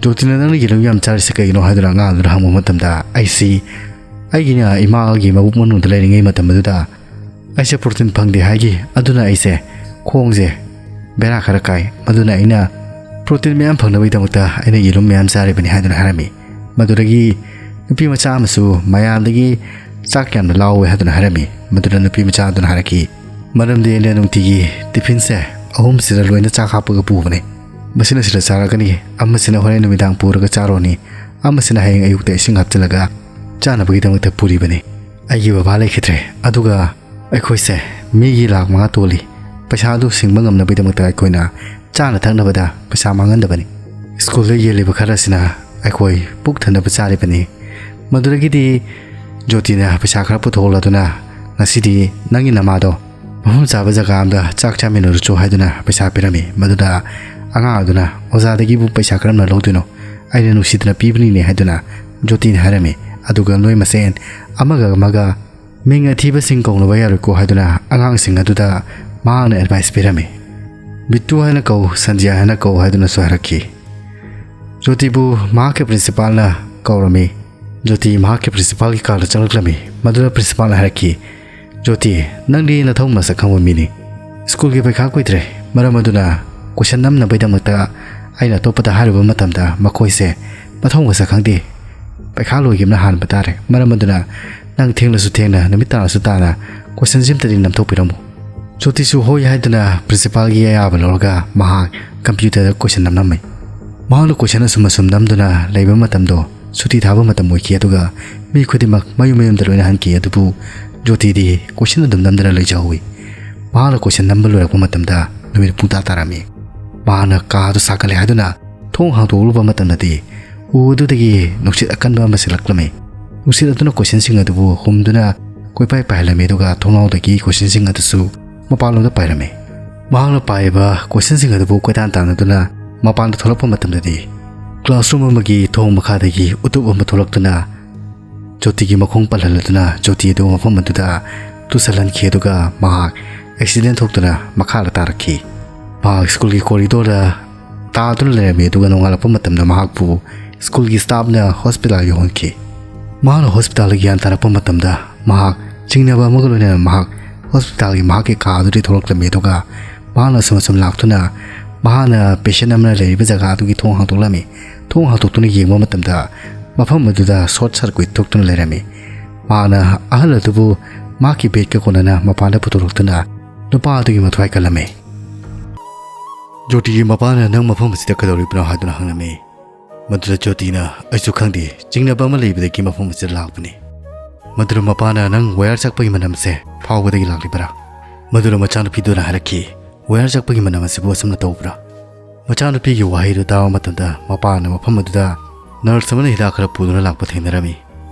"ꯖꯣꯇꯤꯅ, ꯅꯪꯅ ꯌꯦꯔꯨꯝ ꯌꯥꯝ ꯆꯥꯔꯤꯁꯦ ꯀꯩꯒꯤꯅꯣ?" ꯍꯥꯏꯗꯨꯅ ꯑꯉꯥꯡ ꯑꯗꯨꯅ ꯍꯪꯕ ꯃꯇꯝꯗ, "ꯑꯩꯁꯤ ꯑꯩꯒꯤꯅ ꯏꯃꯥꯒꯤ ꯃꯕꯨꯛ ꯃꯅꯨꯡꯗ ꯂꯩꯔꯤꯉꯩ ꯃꯇꯝ ꯑꯗꯨꯗ ꯑꯩꯁꯦ ꯄ꯭ꯔꯣꯇꯤꯟ ꯐꯪꯗꯦ ꯍꯥꯏꯈꯤ, ꯑꯗꯨꯅ ꯑꯩꯁꯦ ꯈꯣꯡꯁꯦ ꯕꯦꯔꯥ ꯈꯔ ꯀꯥꯏ, ꯃꯗꯨꯅ ꯑꯩꯅ ꯄ꯭ꯔꯣꯇꯤꯟ ꯃꯌꯥꯝ ꯐꯪꯅꯕꯒꯤꯗꯃꯛꯇ ꯑꯩꯅ ꯌꯦꯔꯨꯝ ꯃꯌꯥꯝ ꯆꯥꯔꯤꯕꯅꯤ" ꯍꯥꯏꯗꯨꯅ ꯍꯥꯏꯔꯝꯃꯤ꯫ ꯃꯗꯨꯗꯒꯤ ꯅꯨꯄꯤ ꯃꯆꯥ ꯑꯃꯁꯨ ꯃꯌꯥꯝꯗꯒꯤ ꯆꯥꯛ ꯌꯥꯝꯅ ꯂꯥꯎꯋꯦ ꯍꯥꯏꯗꯨꯅ ꯍꯥꯏꯔꯝꯃꯤ꯫ ꯃꯗꯨꯗ ꯅꯨꯄꯤ ꯃꯆꯥ ꯑꯗꯨꯅ ꯍꯥꯏꯔꯛꯈꯤ, "ꯃꯔꯝꯗꯤ ꯑꯩꯅ ꯅꯨꯡꯇꯤꯒꯤ ꯇꯤꯐꯤꯟꯁꯦ ꯑꯍꯨꯝꯁꯤꯗ ꯂꯣꯏꯅ ꯆꯥꯛ ꯍꯥꯞꯄꯒ ꯄꯨꯕꯅꯤ꯫ ꯃꯁꯤꯅ ꯁꯤꯗ ꯆꯥꯔꯛꯀꯅꯤ, ꯑꯃꯁꯤꯅ ꯍꯣꯔꯦꯟ ꯅꯨꯃꯤꯗꯥꯡ ꯄꯨꯔꯒ ꯆꯥꯔꯨꯔꯅꯤ, ꯑꯃꯁꯤꯅ ꯍꯌꯦꯡ ꯑꯌꯨꯛꯇ ꯏꯁꯤꯡ ꯍꯥꯞꯆꯤꯜꯂꯒ ꯆꯥꯅꯕꯒꯤꯗꯃꯛꯇ ꯄꯨꯔꯤꯕꯅꯤ꯫ ꯑꯩꯒꯤ ꯕꯕꯥ ꯂꯩꯈꯤꯗ꯭ꯔꯦ, ꯑꯗꯨꯒ ꯑꯩꯈꯣꯏꯁꯦ ꯃꯤꯒꯤ ꯂꯥꯛ ꯃꯉꯥ ꯇꯣꯜꯂꯤ꯫ ꯄꯩꯁꯥ ꯑꯗꯨ ꯁꯤꯡꯕ ꯉꯝꯅꯕꯒꯤꯗꯃꯛꯇ ꯑꯩꯈꯣꯏꯅ ꯆꯥꯅ ꯊꯛꯅꯕꯗ ꯄꯩꯁꯥ ꯃꯥꯡꯍꯟꯗꯕꯅꯤ꯫ ꯁ꯭ꯀꯨꯜꯗ ꯌꯦꯜꯂꯤꯕ ꯈꯔꯁꯤꯅ ꯑꯩꯈꯣꯏ ꯄꯨꯛ ꯊꯟꯅꯕ ꯆꯥꯔꯤꯕꯅꯤ꯫" ꯃꯗꯨꯗꯒꯤꯗꯤ ꯖꯣꯇꯤꯅ ꯄꯩꯁꯥ ꯈꯔ ꯄꯨꯊꯣꯛꯂꯗꯨꯅ, "ꯉꯁꯤꯗꯤ ꯅꯪꯒꯤ ꯅꯃꯥꯗꯣ ꯃꯐꯝ ꯆꯥꯕ ꯖꯒꯥ ꯑꯃꯗ ꯆꯥꯛ ꯆꯥꯃꯤꯟꯅꯔꯨꯆꯣ" ꯍꯥꯏꯗꯨꯅ ꯄꯩꯁꯥ ꯄꯤꯔꯝꯃꯤ꯫ ꯃꯗꯨꯗ ꯑꯉꯥꯡ ꯑꯗꯨꯅ, "ꯑꯣꯖꯥꯗꯒꯤꯕꯨ ꯄꯩꯁꯥ ꯀꯔꯝꯅ ꯂꯧꯗꯣꯏꯅꯣ? ꯑꯩꯅ ꯅꯨꯡꯁꯤꯗꯅ ꯄꯤꯕꯅꯤꯅꯦ" ꯍꯥꯏꯗꯨꯅ ꯖꯣꯇꯤꯅ ꯍꯥꯏꯔꯝꯃꯤ꯫ ꯑꯗꯨꯒ ꯅꯣꯏ ꯃꯁꯦꯟ ꯑꯃꯒ ꯑꯃꯒ ꯃꯤꯡ ꯑꯊꯤꯕꯁꯤꯡ ꯀꯧꯅꯕ ꯌꯥꯔꯣꯏꯀꯣ ꯍꯥꯏꯗꯨꯅ ꯑꯉꯥꯡꯁꯤꯡ ꯑꯗꯨꯗ ꯃꯍꯥꯛꯅ ꯑꯦꯗꯚꯥꯏꯁ ꯄꯤꯔꯝꯃꯤ꯫ "ꯕꯤꯠꯇꯨ ꯍꯥꯏꯅ ꯀꯧ, ꯁꯟꯖꯤꯌꯥ ꯍꯥꯏꯅ ꯀꯧ" ꯍꯥꯏꯗꯨꯅꯁꯨ ꯍꯥꯏꯔꯛꯈꯤ꯫ ꯖꯣꯇꯤꯕꯨ ꯃꯍꯥꯛꯀꯤ ꯄ꯭ꯔꯤꯟꯁꯤꯄꯥꯜꯅ ꯀꯧꯔꯝꯃꯤ꯫ ꯖꯣꯇꯤ ꯃꯍꯥꯛꯀꯤ ꯄ꯭ꯔꯤꯟꯁꯤꯄꯥꯜꯒꯤ ꯀꯥꯗ ꯆꯪꯂꯛꯂꯝꯃꯤ꯫ ꯃꯗꯨꯗ ꯄ꯭ꯔꯤꯟꯁꯤꯄꯥꯜꯅ ꯍꯥꯏꯔꯛꯈꯤ, "ꯖꯣꯇꯤ, ꯅꯪꯗꯤ ꯅꯊꯧ ꯃꯁꯛ ꯈꯪꯕ ꯃꯤꯅꯤ꯫ ꯁ꯭ꯀꯨꯜꯒꯤ ꯄꯩꯈꯥ ꯀꯨꯏꯗ꯭ꯔꯦ, ꯃꯔꯝ ꯑꯗꯨꯅ ꯀꯣꯏꯁꯟ ꯅꯝꯅꯕꯒꯤꯗꯃꯛꯇ ꯑꯩꯅ ꯑꯇꯣꯞꯄꯗ ꯍꯥꯏꯔꯨꯕ ꯃꯇꯝꯗ ꯃꯈꯣꯏꯁꯦ ꯃꯊꯧ ꯃꯁꯛ ꯈꯪꯗꯦ꯫ ꯄꯩꯈꯥ ꯂꯣꯏꯈꯤꯕꯅ ꯍꯥꯟꯕ ꯇꯥꯔꯦ, ꯃꯔꯝ ꯑꯗꯨꯅ ꯅꯪ ꯊꯦꯡꯂꯁꯨ ꯊꯦꯡꯅ, ꯅꯨꯃꯤꯠ ꯇꯥꯔꯁꯨ ꯇꯥꯅ ꯀꯣꯏꯁꯟꯁꯤ ꯑꯝꯇꯗꯤ ꯅꯝꯊꯣꯛꯄꯤꯔꯝꯃꯨ"꯫ ꯖꯣꯇꯤꯁꯨ ꯍꯣꯏ ꯍꯥꯏꯗꯨꯅ ꯄ꯭ꯔꯤꯟꯁꯤꯄꯥꯜꯒꯤ ꯑꯌꯥꯕ ꯂꯧꯔꯒ ꯃꯍꯥꯛ ꯀꯝꯄ꯭ꯌꯨꯇꯔꯗ ꯀꯣꯏꯁꯟ ꯅꯝꯂꯝꯃꯤ꯫ ꯃꯍꯥꯛꯅ ꯀꯣꯏꯁꯟ ꯑꯁꯨꯝ ꯑꯁꯨꯝ ꯅꯝꯗꯨꯅ ꯂꯩꯕ ꯃꯇꯝꯗꯣ ꯁꯨꯇꯤ ꯊꯥꯕ ꯃꯇꯝ ꯑꯣꯏꯈꯤ, ꯑꯗꯨꯒ ꯃꯤ ꯈꯨꯗꯤꯡꯃꯛ ꯃꯌꯨꯝ ꯃꯌꯨꯝꯗ ꯂꯣꯏꯅ ꯍꯟꯈꯤ꯫ ꯑꯗꯨꯕꯨ ꯖꯣꯇꯤꯗꯤ ꯀꯣꯏꯁꯟ ꯑꯗꯨꯝ ꯅꯝꯗꯨꯅ ꯂꯩꯖꯍꯧꯋꯤ꯫ ꯃꯍꯥꯛꯅ ꯀꯣꯏꯁꯟ ꯅꯝꯕ ꯂꯣꯏꯔꯛꯄ ꯃꯇꯝꯗ ꯅꯨꯃꯤꯠ ꯄꯨꯡꯇꯥ ꯇꯥꯔꯝꯃꯤ꯫ ꯃꯍꯥꯛꯅ ꯀꯥ ꯑꯗꯨ ꯁꯥꯒꯠꯂꯦ ꯍꯥꯏꯗꯨꯅ ꯊꯣꯡ ꯍꯥꯡꯗꯣꯛꯂꯨꯕ ꯃꯇꯝꯗꯗꯤ ꯎ ꯑꯗꯨꯗꯒꯤ ꯅꯨꯡꯁꯤꯠ ꯑꯀꯟꯕ ꯑꯃ ꯁꯤꯠꯂꯛꯂꯝꯃꯤ꯫ ꯅꯨꯡꯁꯤꯠ ꯑꯗꯨꯅ ꯀꯣꯏꯁꯟꯁꯤꯡ ꯑꯗꯨꯕꯨ ꯍꯨꯝꯗꯨꯅ ꯀꯣꯏꯄꯥꯏ ꯄꯥꯏꯍꯜꯂꯝꯃꯤ, ꯑꯗꯨꯒ ꯊꯣꯡꯅꯥꯎꯗꯒꯤ ꯀꯣꯏꯁꯟꯁꯤꯡ ꯑꯗꯨꯁꯨ ꯃꯄꯥꯟꯂꯣꯝꯗ ꯄꯥꯏꯔꯝꯃꯤ꯫ ꯃꯍꯥꯛꯅ ꯄꯥꯏꯕ ꯀꯣꯏꯁꯟꯁꯤꯡ ꯑꯗꯨꯕꯨ ꯀꯣꯏꯇꯥꯟ ꯇꯥꯟꯅꯗꯨꯅ ꯃꯄꯥꯟꯗ ꯊꯣꯛꯂꯛꯄ ꯃꯇꯝꯗꯗꯤ classroom ꯑꯃꯒꯤ ꯊꯣꯡ ꯃꯈꯥꯗꯒꯤ ꯎꯇꯨꯞ ꯑꯃ ꯊꯣꯛꯂꯛꯇꯨꯅ ꯖꯣꯇꯤꯒꯤ ꯃꯈꯣꯡ ꯄꯜꯍꯜꯂꯗꯨꯅ ꯖꯣꯇꯤ ꯑꯗꯨ ꯃꯐꯝ ꯑꯗꯨꯗ ꯇꯨꯁꯜꯍꯟꯈꯤ, ꯑꯗꯨꯒ ꯃꯍꯥꯛ ꯑꯦꯛꯁꯤꯗꯦꯟ ꯊꯣꯛꯇꯨꯅ ꯃꯈꯥꯗ ꯇꯥꯔꯛꯈꯤ꯫ ꯃꯍꯥꯛ ꯁ꯭ꯀꯨꯜꯒꯤ ꯀꯣꯔꯤꯗꯣꯔꯗ ꯇꯥꯗꯨꯅ ꯂꯩꯔꯝꯃꯤ, ꯑꯗꯨꯒ ꯅꯣꯡꯉꯥꯜꯂꯛꯄ ꯃꯇꯝꯗ ꯃꯍꯥꯛꯄꯨ ꯁ꯭ꯀꯨꯜꯒꯤ ꯁ꯭ꯇꯥꯐꯅ ꯍꯣꯁꯄꯤꯇꯥꯜ ꯌꯧꯍꯟꯈꯤ꯫ ꯃꯍꯥꯛꯅ ꯍꯣꯁꯄꯤꯇꯥꯜꯗ ꯒ꯭ꯌꯥꯟ ꯇꯥꯔꯛꯄ ꯃꯇꯝꯗ ꯃꯍꯥꯛ ꯆꯤꯡꯅꯕ ꯑꯃꯒ ꯂꯣꯏꯅꯅ ꯃꯍꯥꯛ ꯍꯣꯁꯄꯤꯇꯥꯜꯒꯤ ꯃꯍꯥꯛꯀꯤ ꯀꯥ ꯑꯗꯨꯗꯒꯤ ꯊꯣꯛꯂꯛꯂꯝꯃꯤ, ꯑꯗꯨꯒ ꯃꯍꯥꯛꯅ ꯑꯁꯨꯝ ꯑꯁꯨꯝ ꯂꯥꯛꯇꯨꯅ ꯃꯍꯥꯛꯅ ꯄꯦꯁꯦꯟ ꯑꯃꯅ ꯂꯩꯔꯤꯕ ꯖꯒꯥ ꯑꯗꯨꯒꯤ ꯊꯣꯡ ꯍꯥꯡꯗꯣꯛꯂꯝꯃꯤ꯫ ꯊꯣꯡ ꯍꯥꯡꯗꯣꯛꯇꯨꯅ ꯌꯦꯡꯕ ꯃꯇꯝꯗ ꯃꯐꯝ ꯑꯗꯨꯗ ꯁꯣꯔꯠ ꯁꯔꯀ꯭ꯋꯤꯠ ꯊꯣꯛꯇꯨꯅ ꯂꯩꯔꯝꯃꯤ꯫ ꯃꯍꯥꯛꯅ ꯑꯍꯜ ꯑꯗꯨꯕꯨ ꯃꯍꯥꯛꯀꯤ ꯕꯦꯗꯀ ꯀꯣꯟꯅꯅ ꯃꯄꯥꯟꯗ ꯄꯨꯊꯣꯔꯛꯇꯨꯅ ꯅꯨꯄꯥ ꯑꯗꯨꯒꯤ ꯃꯊ꯭ꯋꯥꯏ ꯀꯜꯂꯝꯃꯤ꯫ ꯖꯣꯇꯤꯒꯤ ꯃꯄꯥꯅ "ꯅꯪ ꯃꯐꯝ ꯑꯁꯤꯗ ꯀꯩꯗꯧꯔꯤꯕꯅꯣ?" ꯍꯥꯏꯗꯨꯅ ꯍꯪꯂꯝꯃꯤ꯫ ꯃꯗꯨꯗ ꯖꯣꯇꯤꯅ, "ꯑꯩꯁꯨ ꯈꯪꯗꯦ, ꯆꯤꯡꯅꯕ ꯑꯃ ꯂꯩꯕꯗꯒꯤ ꯃꯐꯝ ꯑꯁꯤꯗ ꯂꯥꯛꯄꯅꯤ"꯫ ꯃꯗꯨꯗ ꯃꯄꯥꯅ, "ꯅꯪ ꯋꯥꯌꯔ ꯆꯥꯛꯄꯒꯤ ꯃꯅꯝꯁꯦ ꯐꯥꯎꯕꯗꯒꯤ ꯂꯥꯛꯂꯤꯕꯔꯥ?" ꯃꯗꯨꯗ ꯃꯆꯥꯅꯨꯄꯤꯗꯨꯅ ꯍꯥꯏꯔꯛꯈꯤ, "ꯋꯥꯌꯔ ꯆꯥꯛꯄꯒꯤ ꯃꯅꯝ ꯑꯁꯤꯕꯨ ꯑꯁꯨꯝꯅ ꯇꯧꯕ꯭ꯔꯥ?" ꯃꯆꯥꯅꯨꯄꯤꯒꯤ ꯋꯥꯍꯩꯗꯨ ꯇꯥꯕ ꯃꯇꯝꯗ ꯃꯄꯥꯅ ꯃꯐꯝ ꯑꯗꯨꯗ ꯅꯔꯁ ꯑꯃꯅ ꯍꯤꯗꯥꯛ ꯈꯔ ꯄꯨꯗꯨꯅ ꯂꯥꯛꯄ ꯊꯦꯡꯅꯔꯝꯃꯤ꯫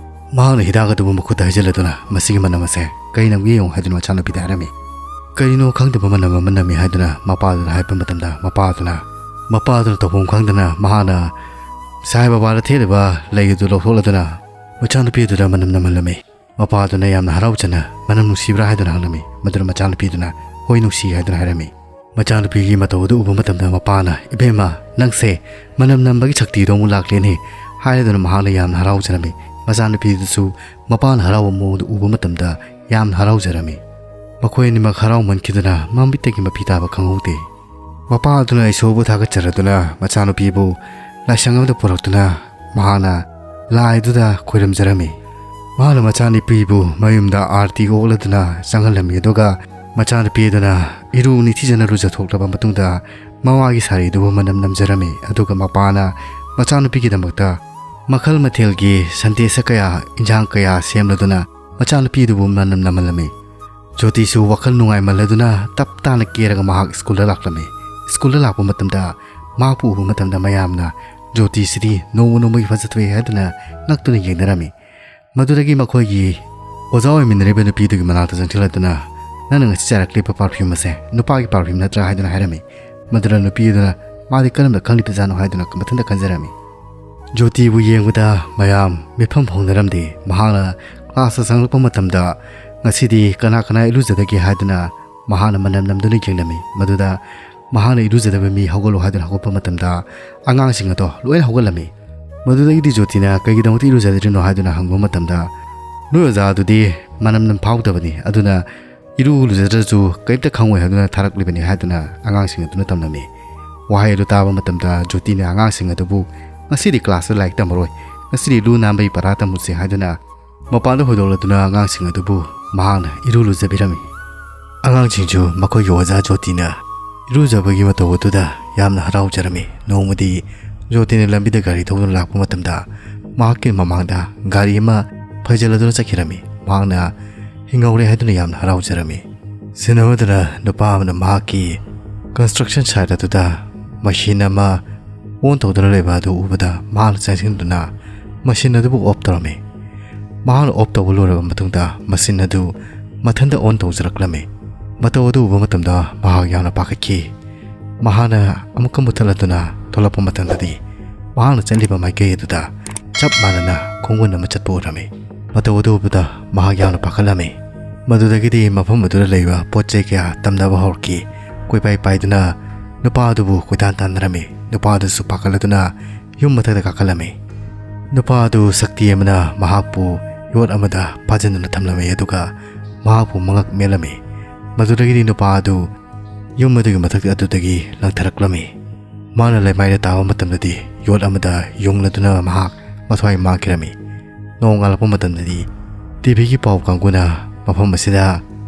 ꯃꯍꯥꯛꯅ ꯍꯤꯗꯥꯛ ꯑꯗꯨꯕꯨ ꯃꯈꯨꯠꯇ ꯍꯩꯖꯤꯜꯂꯗꯨꯅ, "ꯃꯁꯤꯒꯤ ꯃꯅꯝ ꯑꯁꯦ ꯀꯔꯤ ꯅꯝꯒꯦ ꯌꯦꯡꯉꯨ" ꯍꯥꯏꯗꯨꯅ ꯃꯆꯥꯅꯨꯄꯤꯗ ꯍꯥꯏꯔꯝꯃꯤ꯫ "ꯀꯔꯤꯅꯣ ꯈꯪꯗꯕ ꯃꯅꯝ ꯑꯃ ꯅꯝꯃꯤ" ꯍꯥꯏꯗꯨꯅ ꯃꯄꯥꯗꯨꯗ ꯍꯥꯏꯕ ꯃꯇꯝꯗ, ꯃꯄꯥꯗꯨꯅ, ꯃꯄꯥꯗꯨꯅ ꯇꯧꯐꯝ ꯈꯪꯗꯅ ꯃꯍꯥꯛꯅ ꯁꯥꯏ ꯕꯕꯥꯗ ꯊꯦꯠꯂꯤꯕ ꯂꯩ ꯑꯗꯨ ꯂꯧꯊꯣꯛꯂꯗꯨꯅ ꯃꯆꯥꯅꯨꯄꯤ ꯑꯗꯨꯗ ꯃꯅꯝ ꯅꯝꯍꯜꯂꯝꯃꯤ꯫ ꯃꯄꯥ ꯑꯗꯨꯅ ꯌꯥꯝꯅ ꯍꯔꯥꯎꯖꯅ "ꯃꯅꯝ ꯅꯨꯡꯁꯤꯕ꯭ꯔꯥ?" ꯍꯥꯏꯗꯨꯅ ꯍꯪꯂꯝꯃꯤ꯫ ꯃꯗꯨꯗ ꯃꯆꯥꯅꯨꯄꯤ ꯑꯗꯨꯅ "ꯍꯣꯏ, ꯅꯨꯡꯁꯤ" ꯍꯥꯏꯗꯨꯅ ꯍꯥꯏꯔꯝꯃꯤ꯫ ꯃꯆꯥꯅꯨꯄꯤꯒꯤ ꯃꯇꯧ ꯑꯗꯨ ꯎꯕ ꯃꯇꯝꯗ ꯃꯄꯥꯅ, "ꯏꯕꯦꯝꯃ, ꯅꯪꯁꯦ ꯃꯅꯝ ꯅꯝꯕꯒꯤ ꯁꯛꯇꯤꯗꯣ ꯑꯃꯨꯛ ꯂꯥꯛꯂꯦꯅꯦ" ꯍꯥꯏꯔꯗꯨꯅ ꯃꯍꯥꯛꯅ ꯌꯥꯝꯅ ꯍꯔꯥꯎꯖꯔꯝꯃꯤ꯫ ꯃꯆꯥꯅꯨꯄꯤ ꯑꯗꯨꯁꯨ ꯃꯄꯥꯅ ꯍꯔꯥꯎꯕ ꯃꯑꯣꯡꯗꯨ ꯎꯕ ꯃꯇꯝꯗ ꯌꯥꯝꯅ ꯍꯔꯥꯎꯖꯔꯝꯃꯤ꯫ ꯃꯈꯣꯏ ꯑꯅꯤꯃꯛ ꯍꯔꯥꯎꯃꯟꯈꯤꯗꯨꯅ ꯃꯃꯤꯠꯇꯒꯤ ꯃꯄꯤ ꯇꯥꯕ ꯈꯪꯍꯧꯗꯦ꯫ ꯃꯄꯥ ꯑꯗꯨꯅ ꯏꯁꯣꯔꯕꯨ ꯊꯥꯒꯠꯆꯔꯗꯨꯅ ꯃꯆꯥꯅꯨꯄꯤꯕꯨ ꯂꯥꯏꯁꯪ ꯑꯃꯗ ꯄꯨꯔꯛꯇꯨꯅ ꯃꯍꯥꯛꯅ ꯂꯥꯏꯗꯨꯗ ꯈꯣꯏꯔꯝꯖꯔꯝꯃꯤ꯫ ꯃꯍꯥꯛꯅ ꯃꯆꯥꯅꯨꯄꯤꯕꯨ ꯃꯌꯨꯝꯗ ꯑꯥꯔꯇꯤ ꯑꯣꯛꯂꯗꯨꯅ ꯆꯪꯍꯜꯂꯝꯃꯤ, ꯑꯗꯨꯒ ꯃꯆꯥꯅꯨꯄꯤ ꯑꯗꯨꯅ ꯏꯔꯨ ꯅꯤꯡꯊꯤꯖꯅ ꯂꯨꯖꯊꯣꯛꯂꯕ ꯃꯇꯨꯡꯗ ꯃꯃꯥꯒꯤ ꯁꯥꯔꯤꯗꯨꯕꯨ ꯃꯅꯝ ꯅꯝꯖꯔꯝꯃꯤ꯫ ꯑꯗꯨꯒ ꯃꯄꯥꯅ ꯃꯆꯥꯅꯨꯄꯤꯒꯤꯗꯃꯛꯇ ꯃꯈꯜ ꯃꯊꯦꯜꯒꯤ ꯁꯟꯗꯦꯁ ꯀꯌꯥ, ꯏꯟꯖꯥꯡ ꯀꯌꯥ ꯁꯦꯝꯂꯗꯨꯅ ꯃꯆꯥꯅꯨꯄꯤꯗꯨꯕꯨ ꯃꯅꯝ ꯅꯝꯍꯜꯂꯝꯃꯤ꯫ ꯖꯣꯇꯤꯁꯨ ꯋꯥꯈꯜ ꯅꯨꯡꯉꯥꯏꯃꯜꯂꯗꯨꯅ ꯇꯞ ꯇꯥꯅ ꯀꯦꯔꯒ ꯃꯍꯥꯛ ꯁ꯭ꯀꯨꯜꯗ ꯂꯥꯛꯂꯝꯃꯤ꯫ ꯁ꯭ꯀꯨꯜꯗ ꯂꯥꯛꯄ ꯃꯇꯝꯗ ꯃꯍꯥꯛꯄꯨ ꯎꯕ ꯃꯇꯝꯗ ꯃꯌꯥꯝꯅ "ꯖꯣꯇꯤꯁꯤꯗꯤ ꯅꯣꯡꯃ ꯅꯣꯡꯃꯒꯤ ꯐꯖꯊꯣꯛꯑꯦ" ꯍꯥꯏꯗꯨꯅ ꯉꯛꯇꯨꯅ ꯌꯦꯡꯅꯔꯝꯃꯤ꯫ ꯃꯗꯨꯗꯒꯤ ꯃꯈꯣꯏꯒꯤ ꯑꯣꯖꯥ ꯑꯣꯏꯃꯤꯟꯅꯔꯤꯕ ꯅꯨꯄꯤꯗꯨꯒꯤ ꯃꯅꯥꯛꯇ ꯆꯪꯁꯤꯜꯂꯗꯨꯅ, "ꯅꯪꯅ ꯉꯁꯤ ꯆꯥꯏꯔꯛꯂꯤꯕ ꯄꯥꯔꯐ꯭ꯌꯨꯝ ꯑꯁꯦ ꯅꯨꯄꯥꯒꯤ ꯄꯥꯔꯐ꯭ꯌꯨꯝ ꯅꯠꯇ꯭ꯔꯥ?" ꯍꯥꯏꯗꯨꯅ ꯍꯥꯏꯔꯝꯃꯤ꯫ ꯃꯗꯨꯗ ꯅꯨꯄꯤ ꯑꯗꯨꯅ "ꯃꯥꯗꯤ ꯀꯔꯝꯅ ꯈꯪꯂꯤꯕꯖꯥꯠꯅꯣ?" ꯍꯥꯏꯗꯨꯅ ꯃꯊꯟꯇ ꯈꯟꯖꯔꯝꯃꯤ꯫ ꯖꯣꯇꯤꯕꯨ ꯌꯦꯡꯕꯗ ꯃꯌꯥꯝ ꯃꯤꯠꯐꯝ ꯍꯣꯡꯅꯔꯝꯗꯦ꯫ ꯃꯍꯥꯛꯅ ꯀ꯭ꯂꯥꯁꯇ ꯆꯪꯂꯛꯄ ꯃꯇꯝꯗ, "ꯉꯁꯤꯗꯤ ꯀꯅꯥ ꯀꯅꯥ ꯏꯔꯨꯖꯗꯒꯦ?" ꯍꯥꯏꯗꯨꯅ ꯃꯍꯥꯛꯅ ꯃꯅꯝ ꯅꯝꯗꯨꯅ ꯌꯦꯡꯂꯝꯃꯤ꯫ ꯃꯗꯨꯗ ꯃꯍꯥꯛꯅ "ꯏꯔꯨꯖꯗꯕ ꯃꯤ ꯍꯧꯒꯠꯂꯨ" ꯍꯥꯏꯗꯨꯅ ꯍꯧꯒꯠꯄ ꯃꯇꯝꯗ, ꯑꯉꯥꯡꯁꯤꯡ ꯑꯗꯣ ꯂꯣꯏꯅ ꯍꯧꯒꯠꯂꯝꯃꯤ꯫ ꯃꯗꯨꯗꯒꯤꯗꯤ ꯖꯣꯇꯤꯅ "ꯀꯩꯒꯤꯗꯃꯛꯇ ꯏꯔꯨꯖꯗ꯭ꯔꯤꯅꯣ?" ꯍꯥꯏꯗꯨꯅ ꯍꯪꯕ ꯃꯇꯝꯗ, "ꯅꯣꯏ ꯑꯣꯖꯥ ꯑꯗꯨꯗꯤ ꯃꯅꯝ ꯅꯝ ꯐꯥꯎꯗꯕꯅꯤ, ꯑꯗꯨꯅ ꯏꯔꯨ ꯂꯨꯖꯗ꯭ꯔꯁꯨ ꯀꯔꯤꯝꯇ ꯈꯪꯉꯣꯏ ꯍꯥꯏꯗꯨꯅ ꯊꯥꯔꯛꯂꯤꯕꯅꯤ" ꯍꯥꯏꯗꯨꯅ ꯑꯉꯥꯡꯁꯤꯡ ꯑꯗꯨꯅ ꯇꯝꯂꯝꯃꯤ꯫ ꯋꯥꯍꯩ ꯑꯗꯨ ꯇꯥꯕ ꯃꯇꯝꯗ ꯖꯣꯇꯤꯅ ꯑꯉꯥꯡꯁꯤꯡ ꯑꯗꯨꯕꯨ "ꯉꯁꯤꯗꯤ ꯀ꯭ꯂꯥꯁꯇ ꯂꯥꯏꯔꯤꯛ ꯇꯝꯃꯔꯣꯏ, ꯉꯁꯤꯗꯤ ꯂꯨ ꯅꯥꯟꯕꯒꯤ ꯄꯔꯥ ꯇꯝꯃꯨꯁꯦ" ꯍꯥꯏꯗꯨꯅ ꯃꯄꯥꯟꯗ ꯍꯣꯏꯗꯣꯛꯂꯗꯨꯅ ꯑꯉꯥꯡꯁꯤꯡ ꯑꯗꯨꯕꯨ ꯃꯍꯥꯛꯅ ꯏꯔꯨ ꯂꯨꯖꯕꯤꯔꯝꯃꯤ꯫ ꯑꯉꯥꯡꯁꯤꯡꯁꯨ ꯃꯈꯣꯏꯒꯤ ꯑꯣꯖꯥ ꯖꯣꯇꯤꯅ ꯏꯔꯨꯖꯕꯒꯤ ꯃꯇꯧ ꯑꯗꯨꯗ ꯌꯥꯝꯅ ꯍꯔꯥꯎꯖꯔꯝꯃꯤ꯫ ꯅꯣꯡꯃꯗꯤ ꯖꯣꯇꯤꯅ ꯂꯝꯕꯤꯗ ꯒꯥꯔꯤ ꯊꯧꯗꯨꯅ ꯂꯥꯛꯄ ꯃꯇꯝꯗ, ꯃꯍꯥꯛꯀꯤ ꯃꯃꯥꯡꯗ ꯒꯥꯔꯤ ꯑꯃ ꯐꯩꯖꯤꯜꯂꯗꯨꯅ ꯆꯠꯈꯤꯔꯝꯃꯤ꯫ ꯃꯍꯥꯛꯅ ꯍꯤꯡꯍꯧꯔꯦ ꯍꯥꯏꯗꯨꯅ ꯌꯥꯝꯅ ꯍꯔꯥꯎꯖꯔꯝꯃꯤ꯫ ꯁꯤꯟ ꯑꯃꯗꯅ ꯅꯨꯄꯥ ꯑꯃꯅ ꯃꯍꯥꯛꯀꯤ construction site ꯑꯗꯨꯗ ꯃꯁꯤꯟ ꯑꯃ on ꯇꯧꯗꯨꯅ ꯂꯩꯕ ꯑꯗꯨ ꯎꯕꯗ, ꯃꯍꯥꯛꯅ ꯆꯪꯁꯤꯟꯗꯨꯅ ꯃꯁꯤꯟ ꯑꯗꯨꯕꯨ off ꯇꯧꯔꯝꯃꯤ꯫ ꯃꯍꯥꯛꯅ off ꯇꯧꯕ ꯂꯣꯏꯔꯕ ꯃꯇꯨꯡꯗ, ꯃꯁꯤꯟ ꯑꯗꯨ ꯃꯊꯟꯇ on ꯇꯧꯖꯔꯛꯂꯝꯃꯤ꯫ ꯃꯇꯧ ꯑꯗꯨ ꯎꯕ ꯃꯇꯝꯗ ꯃꯍꯥꯛ ꯌꯥꯝꯅ ꯄꯥꯈꯠꯈꯤ꯫ ꯃꯍꯥꯛꯅ ꯑꯃꯨꯛꯀ ꯃꯨꯊꯠꯂꯗꯨꯅ ꯊꯣꯛꯂꯛꯄ ꯃꯇꯝꯗꯗꯤ, ꯃꯍꯥꯛꯅ ꯆꯠꯂꯤꯕ ꯃꯥꯏꯀꯩ ꯑꯗꯨꯗ ꯆꯞ ꯃꯥꯟꯅꯅ ꯈꯣꯡꯒꯨꯟ ꯑꯃ ꯆꯠꯄ ꯎꯔꯝꯃꯤ꯫ ꯃꯇꯧ ꯑꯗꯨ ꯎꯕꯗ ꯃꯍꯥꯛ ꯌꯥꯝꯅ ꯄꯥꯈꯠꯂꯝꯃꯤ꯫ ꯃꯗꯨꯗꯒꯤꯗꯤ ꯃꯐꯝ ꯑꯗꯨꯗ ꯂꯩꯕ ꯄꯣꯠ ꯆꯩ ꯀꯌꯥ ꯇꯝꯅꯕ ꯍꯧꯔꯛꯈꯤ꯫ ꯀꯣꯏꯄꯥꯏ ꯄꯥꯏꯗꯨꯅ ꯅꯨꯄꯥ ꯑꯗꯨꯕꯨ ꯀꯣꯏꯇꯥꯟ ꯇꯥꯟꯅꯔꯝꯃꯤ꯫ ꯅꯨꯄꯥ ꯑꯗꯨꯁꯨ ꯄꯥꯈꯠꯂꯗꯨꯅ ꯌꯨꯝ ꯃꯊꯛꯇ ꯀꯥꯈꯠꯂꯝꯃꯤ꯫ ꯅꯨꯄꯥ ꯑꯗꯨ ꯁꯛꯇꯤ ꯑꯃꯅ ꯃꯍꯥꯛꯄꯨ ꯌꯣꯠ ꯑꯃꯗ ꯐꯥꯖꯤꯟꯗꯨꯅ ꯊꯝꯂꯝꯃꯤ, ꯑꯗꯨꯒ ꯃꯍꯥꯛꯄꯨ ꯃꯉꯛ ꯃꯦꯠꯂꯝꯃꯤ꯫ ꯃꯗꯨꯗꯒꯤꯗꯤ ꯅꯨꯄꯥ ꯑꯗꯨ ꯌꯨꯝ ꯑꯗꯨꯒꯤ ꯃꯊꯛ ꯑꯗꯨꯗꯒꯤ ꯂꯪꯊꯔꯛꯂꯝꯃꯤ꯫ ꯃꯥꯅ ꯂꯩꯃꯥꯏꯗ ꯇꯥꯕ ꯃꯇꯝꯗꯗꯤ ꯌꯣꯠ ꯑꯃꯗ ꯌꯨꯡꯂꯗꯨꯅ ꯃꯍꯥꯛ ꯃꯊ꯭ꯋꯥꯏ ꯃꯥꯡꯈꯤꯔꯝꯃꯤ꯫ ꯅꯣꯡꯉꯥꯜꯂꯛꯄ ꯃꯇꯝꯗꯗꯤ ꯇꯤꯚꯤꯒꯤ ꯄꯥꯎ ꯀꯥꯡꯕꯨꯅ ꯃꯐꯝ ꯑꯁꯤꯗ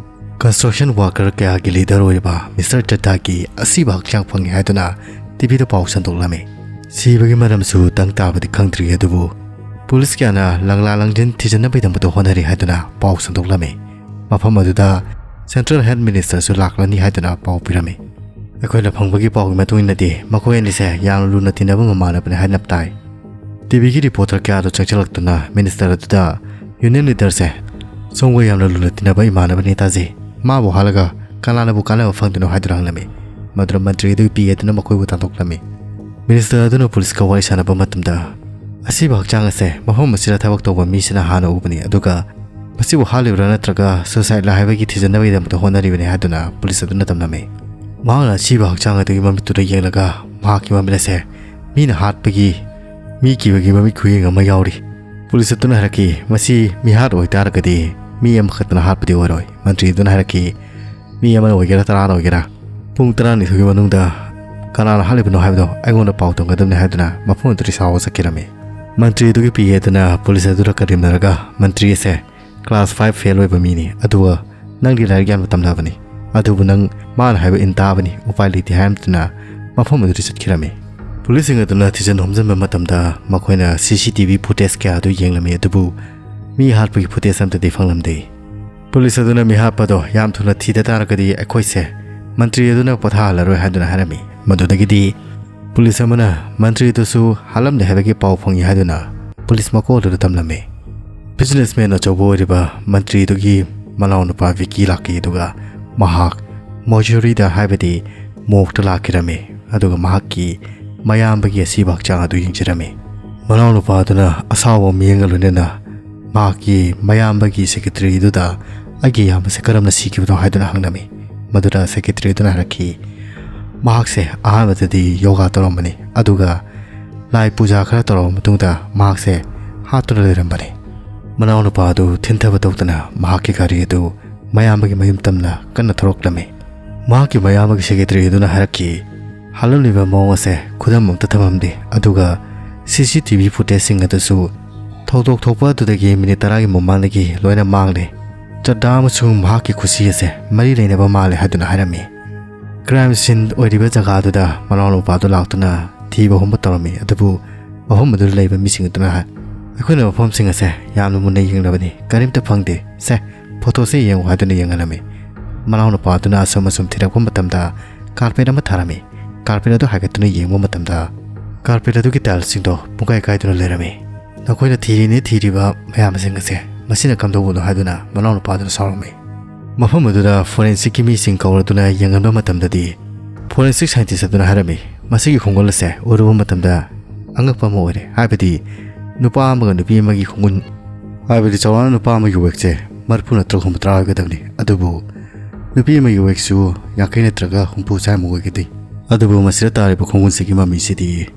construction worker ꯀꯌꯥꯒꯤ leader ꯑꯣꯏꯔꯤꯕ ꯃꯤꯁꯇꯔ ꯆꯠꯇꯥꯒꯤ ꯑꯁꯤꯕ ꯍꯛꯆꯥꯡ ꯐꯪꯉꯤ ꯍꯥꯏꯗꯨꯅ ꯇꯤꯚꯤꯗ ꯄꯥꯎ ꯁꯟꯗꯣꯛꯂꯝꯃꯤ꯫ ꯁꯤꯕꯒꯤ ꯃꯔꯝꯁꯨ ꯇꯪ ꯇꯥꯕꯗꯤ ꯈꯪꯗ꯭ꯔꯤ, ꯑꯗꯨꯕꯨ ꯄꯨꯂꯤꯁ ꯀꯌꯥꯅ ꯂꯪꯂꯥ ꯂꯪꯖꯤꯟ ꯊꯤꯖꯤꯟꯅꯕꯒꯤꯗꯃꯛꯇ ꯍꯣꯠꯅꯔꯤ ꯍꯥꯏꯗꯨꯅ ꯄꯥꯎ ꯁꯟꯗꯣꯛꯂꯝꯃꯤ꯫ ꯃꯐꯝ ꯑꯗꯨꯗ central health ministerꯁꯨ ꯂꯥꯛꯂꯅꯤ ꯍꯥꯏꯗꯨꯅ ꯄꯥꯎ ꯄꯤꯔꯝꯃꯤ꯫ ꯑꯩꯈꯣꯏꯅ ꯐꯪꯕꯒꯤ ꯄꯥꯎꯒꯤ ꯃꯇꯨꯡ ꯏꯟꯅꯗꯤ ꯃꯈꯣꯏ ꯑꯅꯤꯁꯦ ꯌꯥꯝꯅ ꯂꯨꯅ ꯇꯤꯟꯅꯕ ꯃꯃꯥꯟꯅꯕꯅꯤ ꯍꯥꯏꯅ ꯇꯥꯏ꯫ ꯇꯤꯚꯤꯒꯤ reporter ꯀꯌꯥꯗꯨ ꯆꯪꯁꯤꯜꯂꯛꯇꯨꯅ minister ꯑꯗꯨꯗ union leaderꯁꯦ ꯁꯣꯝꯒ ꯌꯥꯝꯅ ꯂꯨꯅ ꯇꯤꯟꯅꯕ ꯏꯃꯥꯟꯅꯕꯅꯤ ꯇꯥꯖꯩ, ꯃꯥꯕꯨ ꯍꯥꯠꯂꯒ ꯀꯅꯥꯅꯕꯨ ꯀꯥꯟꯅꯕ ꯐꯪꯗꯣꯏꯅꯣ ꯍꯥꯏꯗꯨꯅ ꯍꯪꯂꯝꯃꯤ꯫ ꯃꯗꯨꯗ ꯃꯟꯇ꯭ꯔꯤ ꯑꯗꯨꯒꯤ ꯄꯤ ꯑꯗꯨꯅ ꯃꯈꯣꯏꯕꯨ ꯇꯥꯟꯊꯣꯛꯂꯝꯃꯤ꯫ Minister ꯑꯗꯨꯅ ꯄꯨꯂꯤꯁꯀ ꯋꯥꯔꯤ ꯁꯥꯟꯅꯕ ꯃꯇꯝꯗ, ꯑꯁꯤꯕ ꯍꯛꯆꯥꯡ ꯑꯁꯦ ꯃꯐꯝ ꯑꯁꯤꯗ ꯊꯕꯛ ꯇꯧꯕ ꯃꯤꯁꯤꯅ ꯍꯥꯟꯅ ꯎꯕꯅꯤ, ꯑꯗꯨꯒ ꯃꯁꯤꯕꯨ ꯍꯥꯠꯂꯤꯕ꯭ꯔꯥ ꯅꯠꯇ꯭ꯔꯒ suicideꯂ ꯍꯥꯏꯕꯒꯤ ꯊꯤꯖꯤꯟꯅꯕꯒꯤꯗꯃꯛꯇ ꯍꯣꯠꯅꯔꯤꯕꯅꯤ ꯍꯥꯏꯗꯨꯅ ꯄꯨꯂꯤꯁ ꯑꯗꯨꯅ ꯇꯝꯂꯝꯃꯤ꯫ ꯃꯍꯥꯛꯅ ꯑꯁꯤꯕ ꯍꯛꯆꯥꯡ ꯑꯗꯨꯒꯤ ꯃꯃꯤꯠꯇꯨꯗ ꯌꯦꯡꯂꯒ ꯃꯍꯥꯛꯀꯤ ꯃꯃꯤꯠ ꯑꯁꯦ ꯃꯤꯅ ꯍꯥꯠꯄꯒꯤ ꯃꯤ ꯀꯤꯕꯒꯤ ꯃꯃꯤꯠ ꯈꯨꯌꯦꯡ ꯑꯃ ꯌꯥꯎꯔꯤ꯫ ꯄꯨꯂꯤꯁ ꯑꯗꯨꯅ ꯍꯥꯏꯔꯛꯈꯤ, ꯃꯁꯤ ꯃꯤꯍꯥꯠ ꯑꯣꯏꯇꯥꯔꯒꯗꯤ ꯃꯤ ꯑꯃꯈꯛꯇꯅ ꯍꯥꯠꯄꯗꯤ ꯑꯣꯏꯔꯣꯏ꯫ ꯃꯟꯇ꯭ꯔꯤ ꯑꯗꯨꯅ ꯍꯥꯏꯔꯛꯈꯤ, ꯃꯤ ꯑꯃꯅ ꯑꯣꯏꯒꯦꯔꯥ ꯇꯔꯥꯅ ꯑꯣꯏꯒꯦꯔꯥ, ꯄꯨꯡ ꯇꯔꯥꯅꯤꯊꯣꯏꯒꯤ ꯃꯅꯨꯡꯗ ꯀꯅꯥꯅ ꯍꯥꯠꯂꯤꯕꯅꯣ ꯍꯥꯏꯕꯗꯣ ꯑꯩꯉꯣꯟꯗ ꯄꯥꯎ ꯇꯝꯒꯗꯕꯅꯤ ꯍꯥꯏꯗꯨꯅ ꯃꯐꯝ ꯑꯗꯨꯗꯒꯤ ꯁꯥꯎꯔꯒ ꯆꯠꯈꯤꯔꯝꯃꯤ꯫ ꯃꯟꯇ꯭ꯔꯤ ꯑꯗꯨꯒꯤ ꯄꯤ ꯑꯦ ꯑꯗꯨꯅ ꯄꯨꯂꯤꯁ ꯑꯗꯨꯗ ꯀꯔꯦꯝꯅꯔꯒ ꯃꯟꯇ꯭ꯔꯤ ꯑꯁꯦ class five fail ꯑꯣꯏꯕ ꯃꯤꯅꯤ, ꯑꯗꯨꯒ ꯅꯪꯗꯤ ꯂꯥꯏꯔꯤꯛ ꯌꯥꯝꯅ ꯇꯝꯂꯕꯅꯤ, ꯑꯗꯨꯕꯨ ꯅꯪ ꯃꯥꯅ ꯍꯥꯏꯕ ꯏꯟ ꯇꯥꯕꯅꯤ, ꯎꯄꯥꯏ ꯂꯩꯇꯦ ꯍꯥꯏꯔꯝꯗꯨꯅ ꯃꯐꯝ ꯑꯗꯨꯗꯒꯤ ꯆꯠꯈꯤꯔꯝꯃꯤ꯫ ꯄꯨꯂꯤꯁꯁꯤꯡ ꯑꯗꯨꯅ ꯊꯤꯖꯤꯟ ꯍꯨꯝꯖꯤꯟꯕ ꯃꯇꯝꯗ ꯃꯈꯣꯏꯅ C C T V footage ꯀꯌꯥ ꯑꯗꯨ ꯌꯦꯡꯂꯝꯃꯤ, ꯑꯗꯨꯕꯨ ꯃꯤ ꯍꯥꯠꯄꯒꯤ footage ꯑꯝꯇꯗꯤ ꯐꯪꯂꯝꯗꯦ꯫ ꯄꯨꯂꯤꯁ ꯑꯗꯨꯅ ꯃꯤꯍꯥꯠꯄꯗꯣ ꯌꯥꯝ ꯊꯨꯅ ꯊꯤꯗ ꯇꯥꯔꯒꯗꯤ ꯑꯩꯈꯣꯏꯁꯦ ꯃꯟꯇ꯭ꯔꯤ ꯑꯗꯨꯅ ꯄꯣꯊꯥꯍꯜꯂꯔꯣꯏ ꯍꯥꯏꯗꯨꯅ ꯍꯥꯏꯔꯝꯃꯤ꯫ ꯃꯗꯨꯗꯒꯤꯗꯤ ꯄꯨꯂꯤꯁ ꯑꯃꯅ ꯃꯟꯇ꯭ꯔꯤ ꯑꯗꯨꯁꯨ ꯍꯥꯠꯂꯝꯂꯦ ꯍꯥꯏꯕꯒꯤ ꯄꯥꯎ ꯐꯪꯉꯤ ꯍꯥꯏꯗꯨꯅ ꯄꯨꯂꯤꯁ ꯃꯀꯣꯛ ꯑꯗꯨꯗ ꯇꯝꯂꯝꯃꯤ꯫ Businessman ꯑꯆꯧꯕ ꯑꯣꯏꯔꯤꯕ ꯃꯟꯇ꯭ꯔꯤ ꯑꯗꯨꯒꯤ ꯃꯅꯥꯎꯅꯨꯄꯥ ꯚꯤꯀꯤ ꯂꯥꯛꯈꯤ, ꯑꯗꯨꯒ ꯃꯍꯥꯛ mortuaryꯗ, ꯍꯥꯏꯕꯗꯤ morgueꯇ ꯂꯥꯛꯈꯤꯔꯝꯃꯤ, ꯑꯗꯨꯒ ꯃꯍꯥꯛꯀꯤ ꯃꯌꯥꯝꯕꯒꯤ ꯑꯁꯤꯕ ꯍꯛꯆꯥꯡ ꯑꯗꯨ ꯌꯦꯡꯖꯔꯝꯃꯤ꯫ ꯃꯅꯥꯎꯅꯨꯄꯥ ꯑꯗꯨꯅ ꯑꯁꯥꯎꯕ ꯃꯤꯠꯌꯦꯡꯒ ꯂꯣꯏꯅꯅ ꯃꯍꯥꯛꯀꯤ ꯃꯌꯥꯝꯕꯒꯤ ꯁꯦꯀ꯭ꯔꯦꯇꯔꯤ ꯑꯗꯨꯗ "ꯑꯩꯒꯤ ꯏꯌꯥꯝꯕꯁꯦ ꯀꯔꯝꯅ ꯁꯤꯈꯤꯕꯅꯣ?" ꯍꯥꯏꯗꯨꯅ ꯍꯪꯂꯝꯃꯤ꯫ ꯃꯗꯨꯗ ꯁꯦꯀ꯭ꯔꯦꯇꯔꯤ ꯑꯗꯨꯅ ꯍꯥꯏꯔꯛꯈꯤ, ꯃꯍꯥꯛꯁꯦ ꯑꯍꯥꯟꯕꯗꯗꯤ ꯌꯣꯒꯥ ꯇꯧꯔꯝꯕꯅꯤ, ꯑꯗꯨꯒ ꯂꯥꯏ ꯄꯨꯖꯥ ꯈꯔ ꯇꯧꯔꯕ ꯃꯇꯨꯡꯗ ꯃꯍꯥꯛꯁꯦ ꯍꯥꯠꯇꯨꯅ ꯂꯩꯔꯝꯕꯅꯤ꯫ ꯃꯅꯥꯎꯅꯨꯄꯥ ꯑꯗꯨ ꯊꯤꯟꯊꯕ ꯇꯧꯗꯅ ꯃꯍꯥꯛꯀꯤ ꯒꯥꯔꯤ ꯑꯗꯨ ꯃꯌꯥꯝꯕꯒꯤ ꯃꯌꯨꯝ ꯇꯝꯅ ꯀꯟꯅ ꯊꯧꯔꯛꯂꯝꯃꯤ꯫ ꯃꯍꯥꯛꯀꯤ ꯃꯌꯥꯝꯕꯒꯤ ꯁꯦꯀ꯭ꯔꯦꯇꯔꯤ ꯑꯗꯨꯅ ꯍꯥꯏꯔꯛꯈꯤ, ꯍꯥꯠꯂꯝꯂꯤꯕ ꯃꯑꯣꯡ ꯑꯁꯦ ꯈꯨꯗꯝ ꯑꯝꯇ ꯊꯝꯃꯝꯗꯦ, ꯑꯗꯨꯒ ꯁꯤ ꯁꯤ ꯇꯤ ꯚꯤ ꯐꯨꯇꯦꯖꯁꯤꯡ ꯑꯗꯨꯁꯨ ꯊꯧꯗꯣꯛ ꯊꯣꯛꯄ ꯑꯗꯨꯗꯒꯤ ꯃꯤꯅꯤꯠ ꯇꯔꯥꯒꯤ ꯃꯃꯥꯡꯗꯒꯤ ꯂꯣꯏꯅ ꯃꯥꯡꯂꯦ꯫ ꯆꯗꯥ ꯑꯃꯁꯨꯡ ꯃꯍꯥꯛꯀꯤ ꯈꯨꯁꯤ ꯑꯁꯦ ꯃꯔꯤ ꯂꯩꯅꯕ ꯃꯥꯜꯂꯦ ꯍꯥꯏꯗꯨꯅ ꯍꯥꯏꯔꯝꯃꯤ꯫ ꯀ꯭ꯔꯥꯏꯝ ꯁꯤꯟ ꯑꯣꯏꯔꯤꯕ ꯖꯒꯥ ꯑꯗꯨꯗ ꯃꯅꯥꯎꯅꯨꯄꯥꯗꯨ ꯂꯥꯛꯇꯨꯅ ꯊꯤꯕ ꯍꯨꯝꯕ ꯇꯧꯔꯝꯃꯤ, ꯑꯗꯨꯕꯨ ꯃꯐꯝ ꯑꯗꯨꯗ ꯂꯩꯕ ꯃꯤꯁꯤꯡ ꯑꯗꯨꯅ ꯍꯥꯏ, "ꯑꯩꯈꯣꯏꯅ ꯃꯐꯝꯁꯤꯡ ꯑꯁꯦ ꯌꯥꯝꯅ ꯃꯨꯟꯅ ꯌꯦꯡꯂꯕꯅꯤ, ꯀꯔꯤꯝꯇ ꯐꯪꯗꯦ꯫ ꯁꯦ, ꯐꯣꯇꯣꯁꯦ ꯌꯦꯡꯉꯨ" ꯍꯥꯏꯗꯨꯅ ꯌꯦꯡꯍꯜꯂꯝꯃꯤ꯫ ꯃꯅꯥꯎꯅꯨꯄꯥ ꯑꯗꯨꯅ ꯑꯁꯨꯝ ꯑꯁꯨꯝ ꯊꯤꯔꯛꯄ ꯃꯇꯝꯗ ꯀꯥꯔꯄꯦꯠ ꯑꯃ ꯊꯥꯔꯝꯃꯤ꯫ ꯀꯥꯔꯄꯦꯠ ꯑꯗꯨ ꯍꯥꯏꯒꯠꯇꯨꯅ ꯌꯦꯡꯕ ꯃꯇꯝꯗ ꯀꯥꯔꯄꯦꯠ ꯑꯗꯨꯒꯤ ꯇꯥꯏꯜꯁꯤꯡꯗꯣ ꯄꯨꯡꯀꯥꯏ ꯀꯥꯏꯗꯨꯅ ꯂꯩꯔꯝꯃꯤ꯫ "ꯅꯈꯣꯏꯅ ꯊꯤꯔꯤꯅꯦ ꯊꯤꯔꯤꯕ ꯃꯌꯥꯝꯁꯤꯡ ꯑꯁꯦ ꯃꯁꯤꯅ ꯀꯝꯗꯧꯕꯅꯣ?" ꯍꯥꯏꯗꯨꯅ ꯃꯅꯥꯎꯅꯨꯄꯥ ꯑꯗꯨꯅ ꯁꯥꯎꯔꯝꯃꯤ꯫ ꯃꯐꯝ ꯑꯗꯨꯗ ꯐꯣꯔꯦꯟꯁꯤꯛꯀꯤ ꯃꯤꯁꯤꯡ ꯀꯧꯔꯗꯨꯅ ꯌꯦꯡꯍꯟꯕ ꯃꯇꯝꯗꯗꯤ, ꯐꯣꯔꯦꯟꯁꯤꯛ ꯁꯥꯏꯟꯇꯤꯁ ꯑꯗꯨꯅ ꯍꯥꯏꯔꯝꯃꯤ, "ꯃꯁꯤꯒꯤ ꯈꯣꯡꯒꯨꯜ ꯑꯁꯦ ꯎꯔꯨꯕ ꯃꯇꯝꯗ ꯑꯉꯛꯄ ꯑꯃ ꯑꯣꯏꯔꯦ, ꯍꯥꯏꯕꯗꯤ ꯅꯨꯄꯥ ꯑꯃꯒ ꯅꯨꯄꯤ ꯑꯃꯒꯤ ꯈꯣꯡꯒꯨꯜ, ꯍꯥꯏꯕꯗꯤ ꯆꯥꯎꯔꯥꯛꯅ ꯅꯨꯄꯥ ꯑꯃꯒꯤ ꯋꯦꯠꯁꯦ ꯃꯔꯤꯐꯨ ꯅꯠꯇ꯭ꯔꯒ ꯍꯨꯝꯐꯨꯇꯔꯥ ꯑꯣꯏꯒꯗꯕꯅꯤ, ꯑꯗꯨꯕꯨ ꯅꯨꯄꯤ ꯑꯃꯒꯤ ꯋꯦꯠꯁꯨ ꯌꯥꯡꯈꯩ ꯅꯠꯇ꯭ꯔꯒ ꯍꯨꯝꯐꯨ ꯁ꯭ꯋꯥꯏꯃꯨꯛ ꯑꯣꯏꯒꯗꯦ꯫ ꯑꯗꯨꯕꯨ ꯃꯁꯤꯗ ꯇꯥꯔꯤꯕ ꯈꯣꯡꯒꯨꯜꯁꯤꯒꯤ ꯃꯃꯤꯁꯤꯗꯤ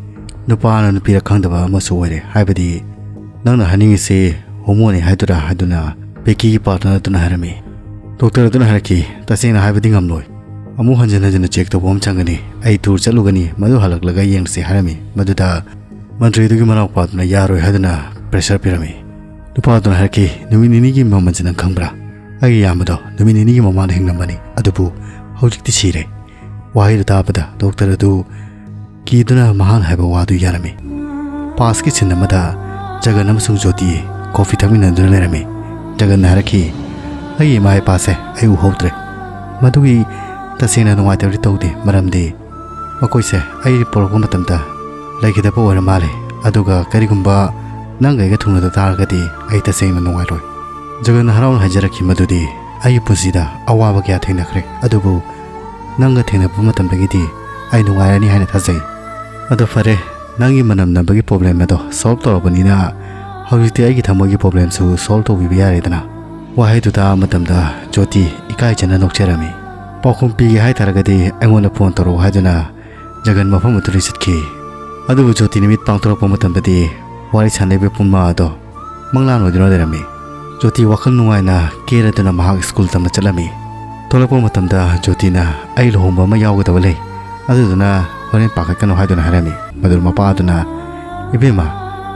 ꯅꯨꯄꯥꯅ ꯅꯨꯄꯤꯔ ꯈꯪꯗꯕ ꯑꯃꯁꯨ ꯑꯣꯏꯔꯦ, ꯍꯥꯏꯕꯗꯤ ꯅꯪꯅ ꯍꯥꯏꯅꯤꯡꯉꯤꯁꯤ ꯍꯣꯃꯣꯅꯤ ꯍꯥꯏꯗꯨꯔꯥ?" ꯍꯥꯏꯗꯨꯅ ꯕꯦꯀꯤꯒꯤ ꯄꯥꯔꯠꯅꯔ ꯑꯗꯨꯅ ꯍꯥꯏꯔꯝꯃꯤ꯫ ꯗꯣꯛꯇꯔ ꯑꯗꯨꯅ ꯍꯥꯏꯔꯛꯈꯤ, "ꯇꯁꯦꯡꯅ ꯍꯥꯏꯕꯗꯤ ꯉꯝꯂꯣꯏ꯫ ꯑꯃꯨꯛ ꯍꯟꯖꯤꯟ ꯍꯟꯖꯤꯟꯅ ꯆꯦꯛ ꯇꯧꯕ ꯑꯃ ꯆꯪꯒꯅꯤ꯫ ꯑꯩ ꯇꯨꯔ ꯆꯠꯂꯨꯒꯅꯤ, ꯃꯗꯨ ꯍꯜꯂꯛꯂꯒ ꯌꯦꯡꯁꯤ" ꯍꯥꯏꯔꯝꯃꯤ꯫ ꯃꯗꯨꯗ ꯃꯟꯇ꯭ꯔꯤꯗꯨꯒꯤ ꯃꯅꯥꯎꯄꯥꯗꯨꯅ ꯌꯥꯔꯣꯏ ꯍꯥꯏꯗꯨꯅ ꯄ꯭ꯔꯦꯁꯔ ꯄꯤꯔꯝꯃꯤ꯫ ꯅꯨꯄꯥꯗꯨꯅ ꯍꯥꯏꯔꯛꯈꯤ, "ꯅꯨꯃꯤꯠ ꯅꯤꯅꯤꯒꯤ ꯃꯃꯜꯁꯤ ꯅꯪ ꯈꯪꯕ꯭ꯔꯥ? ꯑꯩꯒꯤ ꯏꯌꯥꯝꯕꯗꯣ ꯅꯨꯃꯤꯠ ꯅꯤꯅꯤꯒꯤ ꯃꯃꯥꯡꯗ ꯍꯤꯡꯂꯝꯕꯅꯤ, ꯑꯗꯨꯕꯨ ꯍꯧꯖꯤꯛꯇꯤ ꯁꯤꯔꯦ"꯫ ꯋꯥꯍꯩꯗꯨ ꯇꯥꯕꯗ ꯗꯣꯛꯇꯔ ꯑꯗꯨ ꯀꯤꯗꯨꯅ ꯃꯍꯥꯛꯅ ꯍꯥꯏꯕ ꯋꯥꯗꯨ ꯌꯥꯔꯝꯃꯤ꯫ ꯄꯥꯁꯀꯤ ꯁꯤꯟ ꯑꯃꯗ ꯖꯒꯟ ꯑꯃꯁꯨꯡ ꯖꯣꯇꯤ ꯀꯣꯐꯤ ꯊꯛꯃꯤꯟꯅꯗꯨꯅ ꯂꯩꯔꯝꯃꯤ꯫ ꯖꯒꯟꯅ ꯍꯥꯏꯔꯛꯈꯤ, "ꯑꯩꯒꯤ ꯏꯃꯥ ꯏꯄꯥꯁꯦ ꯑꯩ ꯎꯍꯧꯗ꯭ꯔꯦ꯫ ꯃꯗꯨꯒꯤ ꯇꯁꯦꯡꯅ ꯅꯨꯡꯉꯥꯏꯇꯕꯗꯤ ꯇꯧꯗꯦ, ꯃꯔꯝꯗꯤ ꯃꯈꯣꯏꯁꯦ ꯑꯩ ꯄꯣꯔꯛꯄ ꯃꯇꯝꯗ ꯂꯩꯈꯤꯗꯕ ꯑꯣꯏꯔ ꯃꯥꯜꯂꯦ꯫ ꯑꯗꯨꯒ ꯀꯔꯤꯒꯨꯝꯕ ꯅꯪꯒ ꯑꯩꯒ ꯊꯨꯡꯅꯗ ꯇꯥꯔꯒꯗꯤ ꯑꯩ ꯇꯁꯦꯡꯅ ꯅꯨꯡꯉꯥꯏꯔꯣꯏ"꯫ ꯖꯒꯟꯅ ꯍꯔꯥꯎꯅ ꯍꯥꯏꯖꯔꯛꯈꯤ ꯃꯗꯨꯗꯤ, "ꯑꯩꯒꯤ ꯄꯨꯟꯁꯤꯗ ꯑꯋꯥꯕ ꯀꯌꯥ ꯊꯦꯡꯅꯈ꯭ꯔꯦ, ꯑꯗꯨꯕꯨ ꯅꯪꯒ ꯊꯦꯡꯅꯕ ꯃꯇꯝꯗꯒꯤꯗꯤ ꯑꯩ ꯅꯨꯡꯉꯥꯏꯔꯅꯤ ꯍꯥꯏꯅ ꯊꯥꯖꯩ"꯫ "ꯑꯗꯣ ꯐꯔꯦ, ꯅꯪꯒꯤ ꯃꯅꯝ ꯅꯝꯕꯒꯤ ꯄ꯭ꯔꯣꯕ꯭ꯂꯦꯝ ꯑꯗꯣ ꯁꯣꯜꯕ ꯇꯧꯔꯕꯅꯤꯅ ꯍꯧꯖꯤꯛꯇꯤ ꯑꯩꯒꯤ ꯊꯃꯣꯏꯒꯤ ꯄ꯭ꯔꯣꯕ꯭ꯂꯦꯝꯁꯨ ꯁꯣꯜꯕ ꯇꯧꯕꯤꯕ ꯌꯥꯔꯦꯗꯅ?" ꯋꯥꯍꯩꯗꯨ ꯇꯥꯕ ꯃꯇꯝꯗ ꯖꯣꯇꯤ ꯏꯀꯥꯏꯖꯅ ꯅꯣꯛꯆꯔꯝꯃꯤ꯫ "ꯄꯥꯎꯈꯨꯝ ꯄꯤꯒꯦ ꯍꯥꯏꯇꯥꯔꯒꯗꯤ ꯑꯩꯉꯣꯟꯗ ꯐꯣꯟ ꯇꯧꯔꯛꯑꯣ" ꯍꯥꯏꯗꯨꯅ ꯖꯒꯟ ꯃꯐꯝ ꯑꯗꯨꯗꯒꯤ ꯆꯠꯈꯤ꯫ ꯑꯗꯨꯕꯨ ꯖꯣꯇꯤꯅ ꯃꯤꯠ ꯄꯥꯡꯊꯣꯔꯛꯄ ꯃꯇꯝꯗꯗꯤ ꯋꯥꯔꯤ ꯁꯥꯟꯅꯔꯤꯕ ꯄꯨꯝꯅꯃꯛ ꯑꯗꯣ ꯃꯪꯂꯥꯟ ꯑꯣꯏꯗꯨꯅ ꯂꯩꯔꯝꯃꯤ꯫ ꯖꯣꯇꯤ ꯋꯥꯈꯜ ꯅꯨꯡꯉꯥꯏꯅ ꯀꯦꯔꯗꯨꯅ ꯃꯍꯥꯛ ꯁ꯭ꯀꯨꯜ ꯇꯝꯕ ꯆꯠꯂꯝꯃꯤ꯫ ꯊꯣꯛꯂꯛꯄ ꯃꯇꯝꯗ ꯖꯣꯇꯤꯅ "ꯑꯩ ꯂꯨꯍꯣꯡꯕ ꯑꯃ ꯌꯥꯎꯒꯗꯕ ꯂꯩ, ꯑꯗꯨꯗꯨꯅ ꯍꯣꯔꯦꯟ ꯄꯥꯈꯠꯀꯅꯨ" ꯍꯥꯏꯗꯨꯅ ꯍꯥꯏꯔꯝꯃꯤ꯫ ꯃꯗꯨꯗ ꯃꯄꯥ ꯑꯗꯨꯅ, "ꯏꯕꯦꯝꯃ,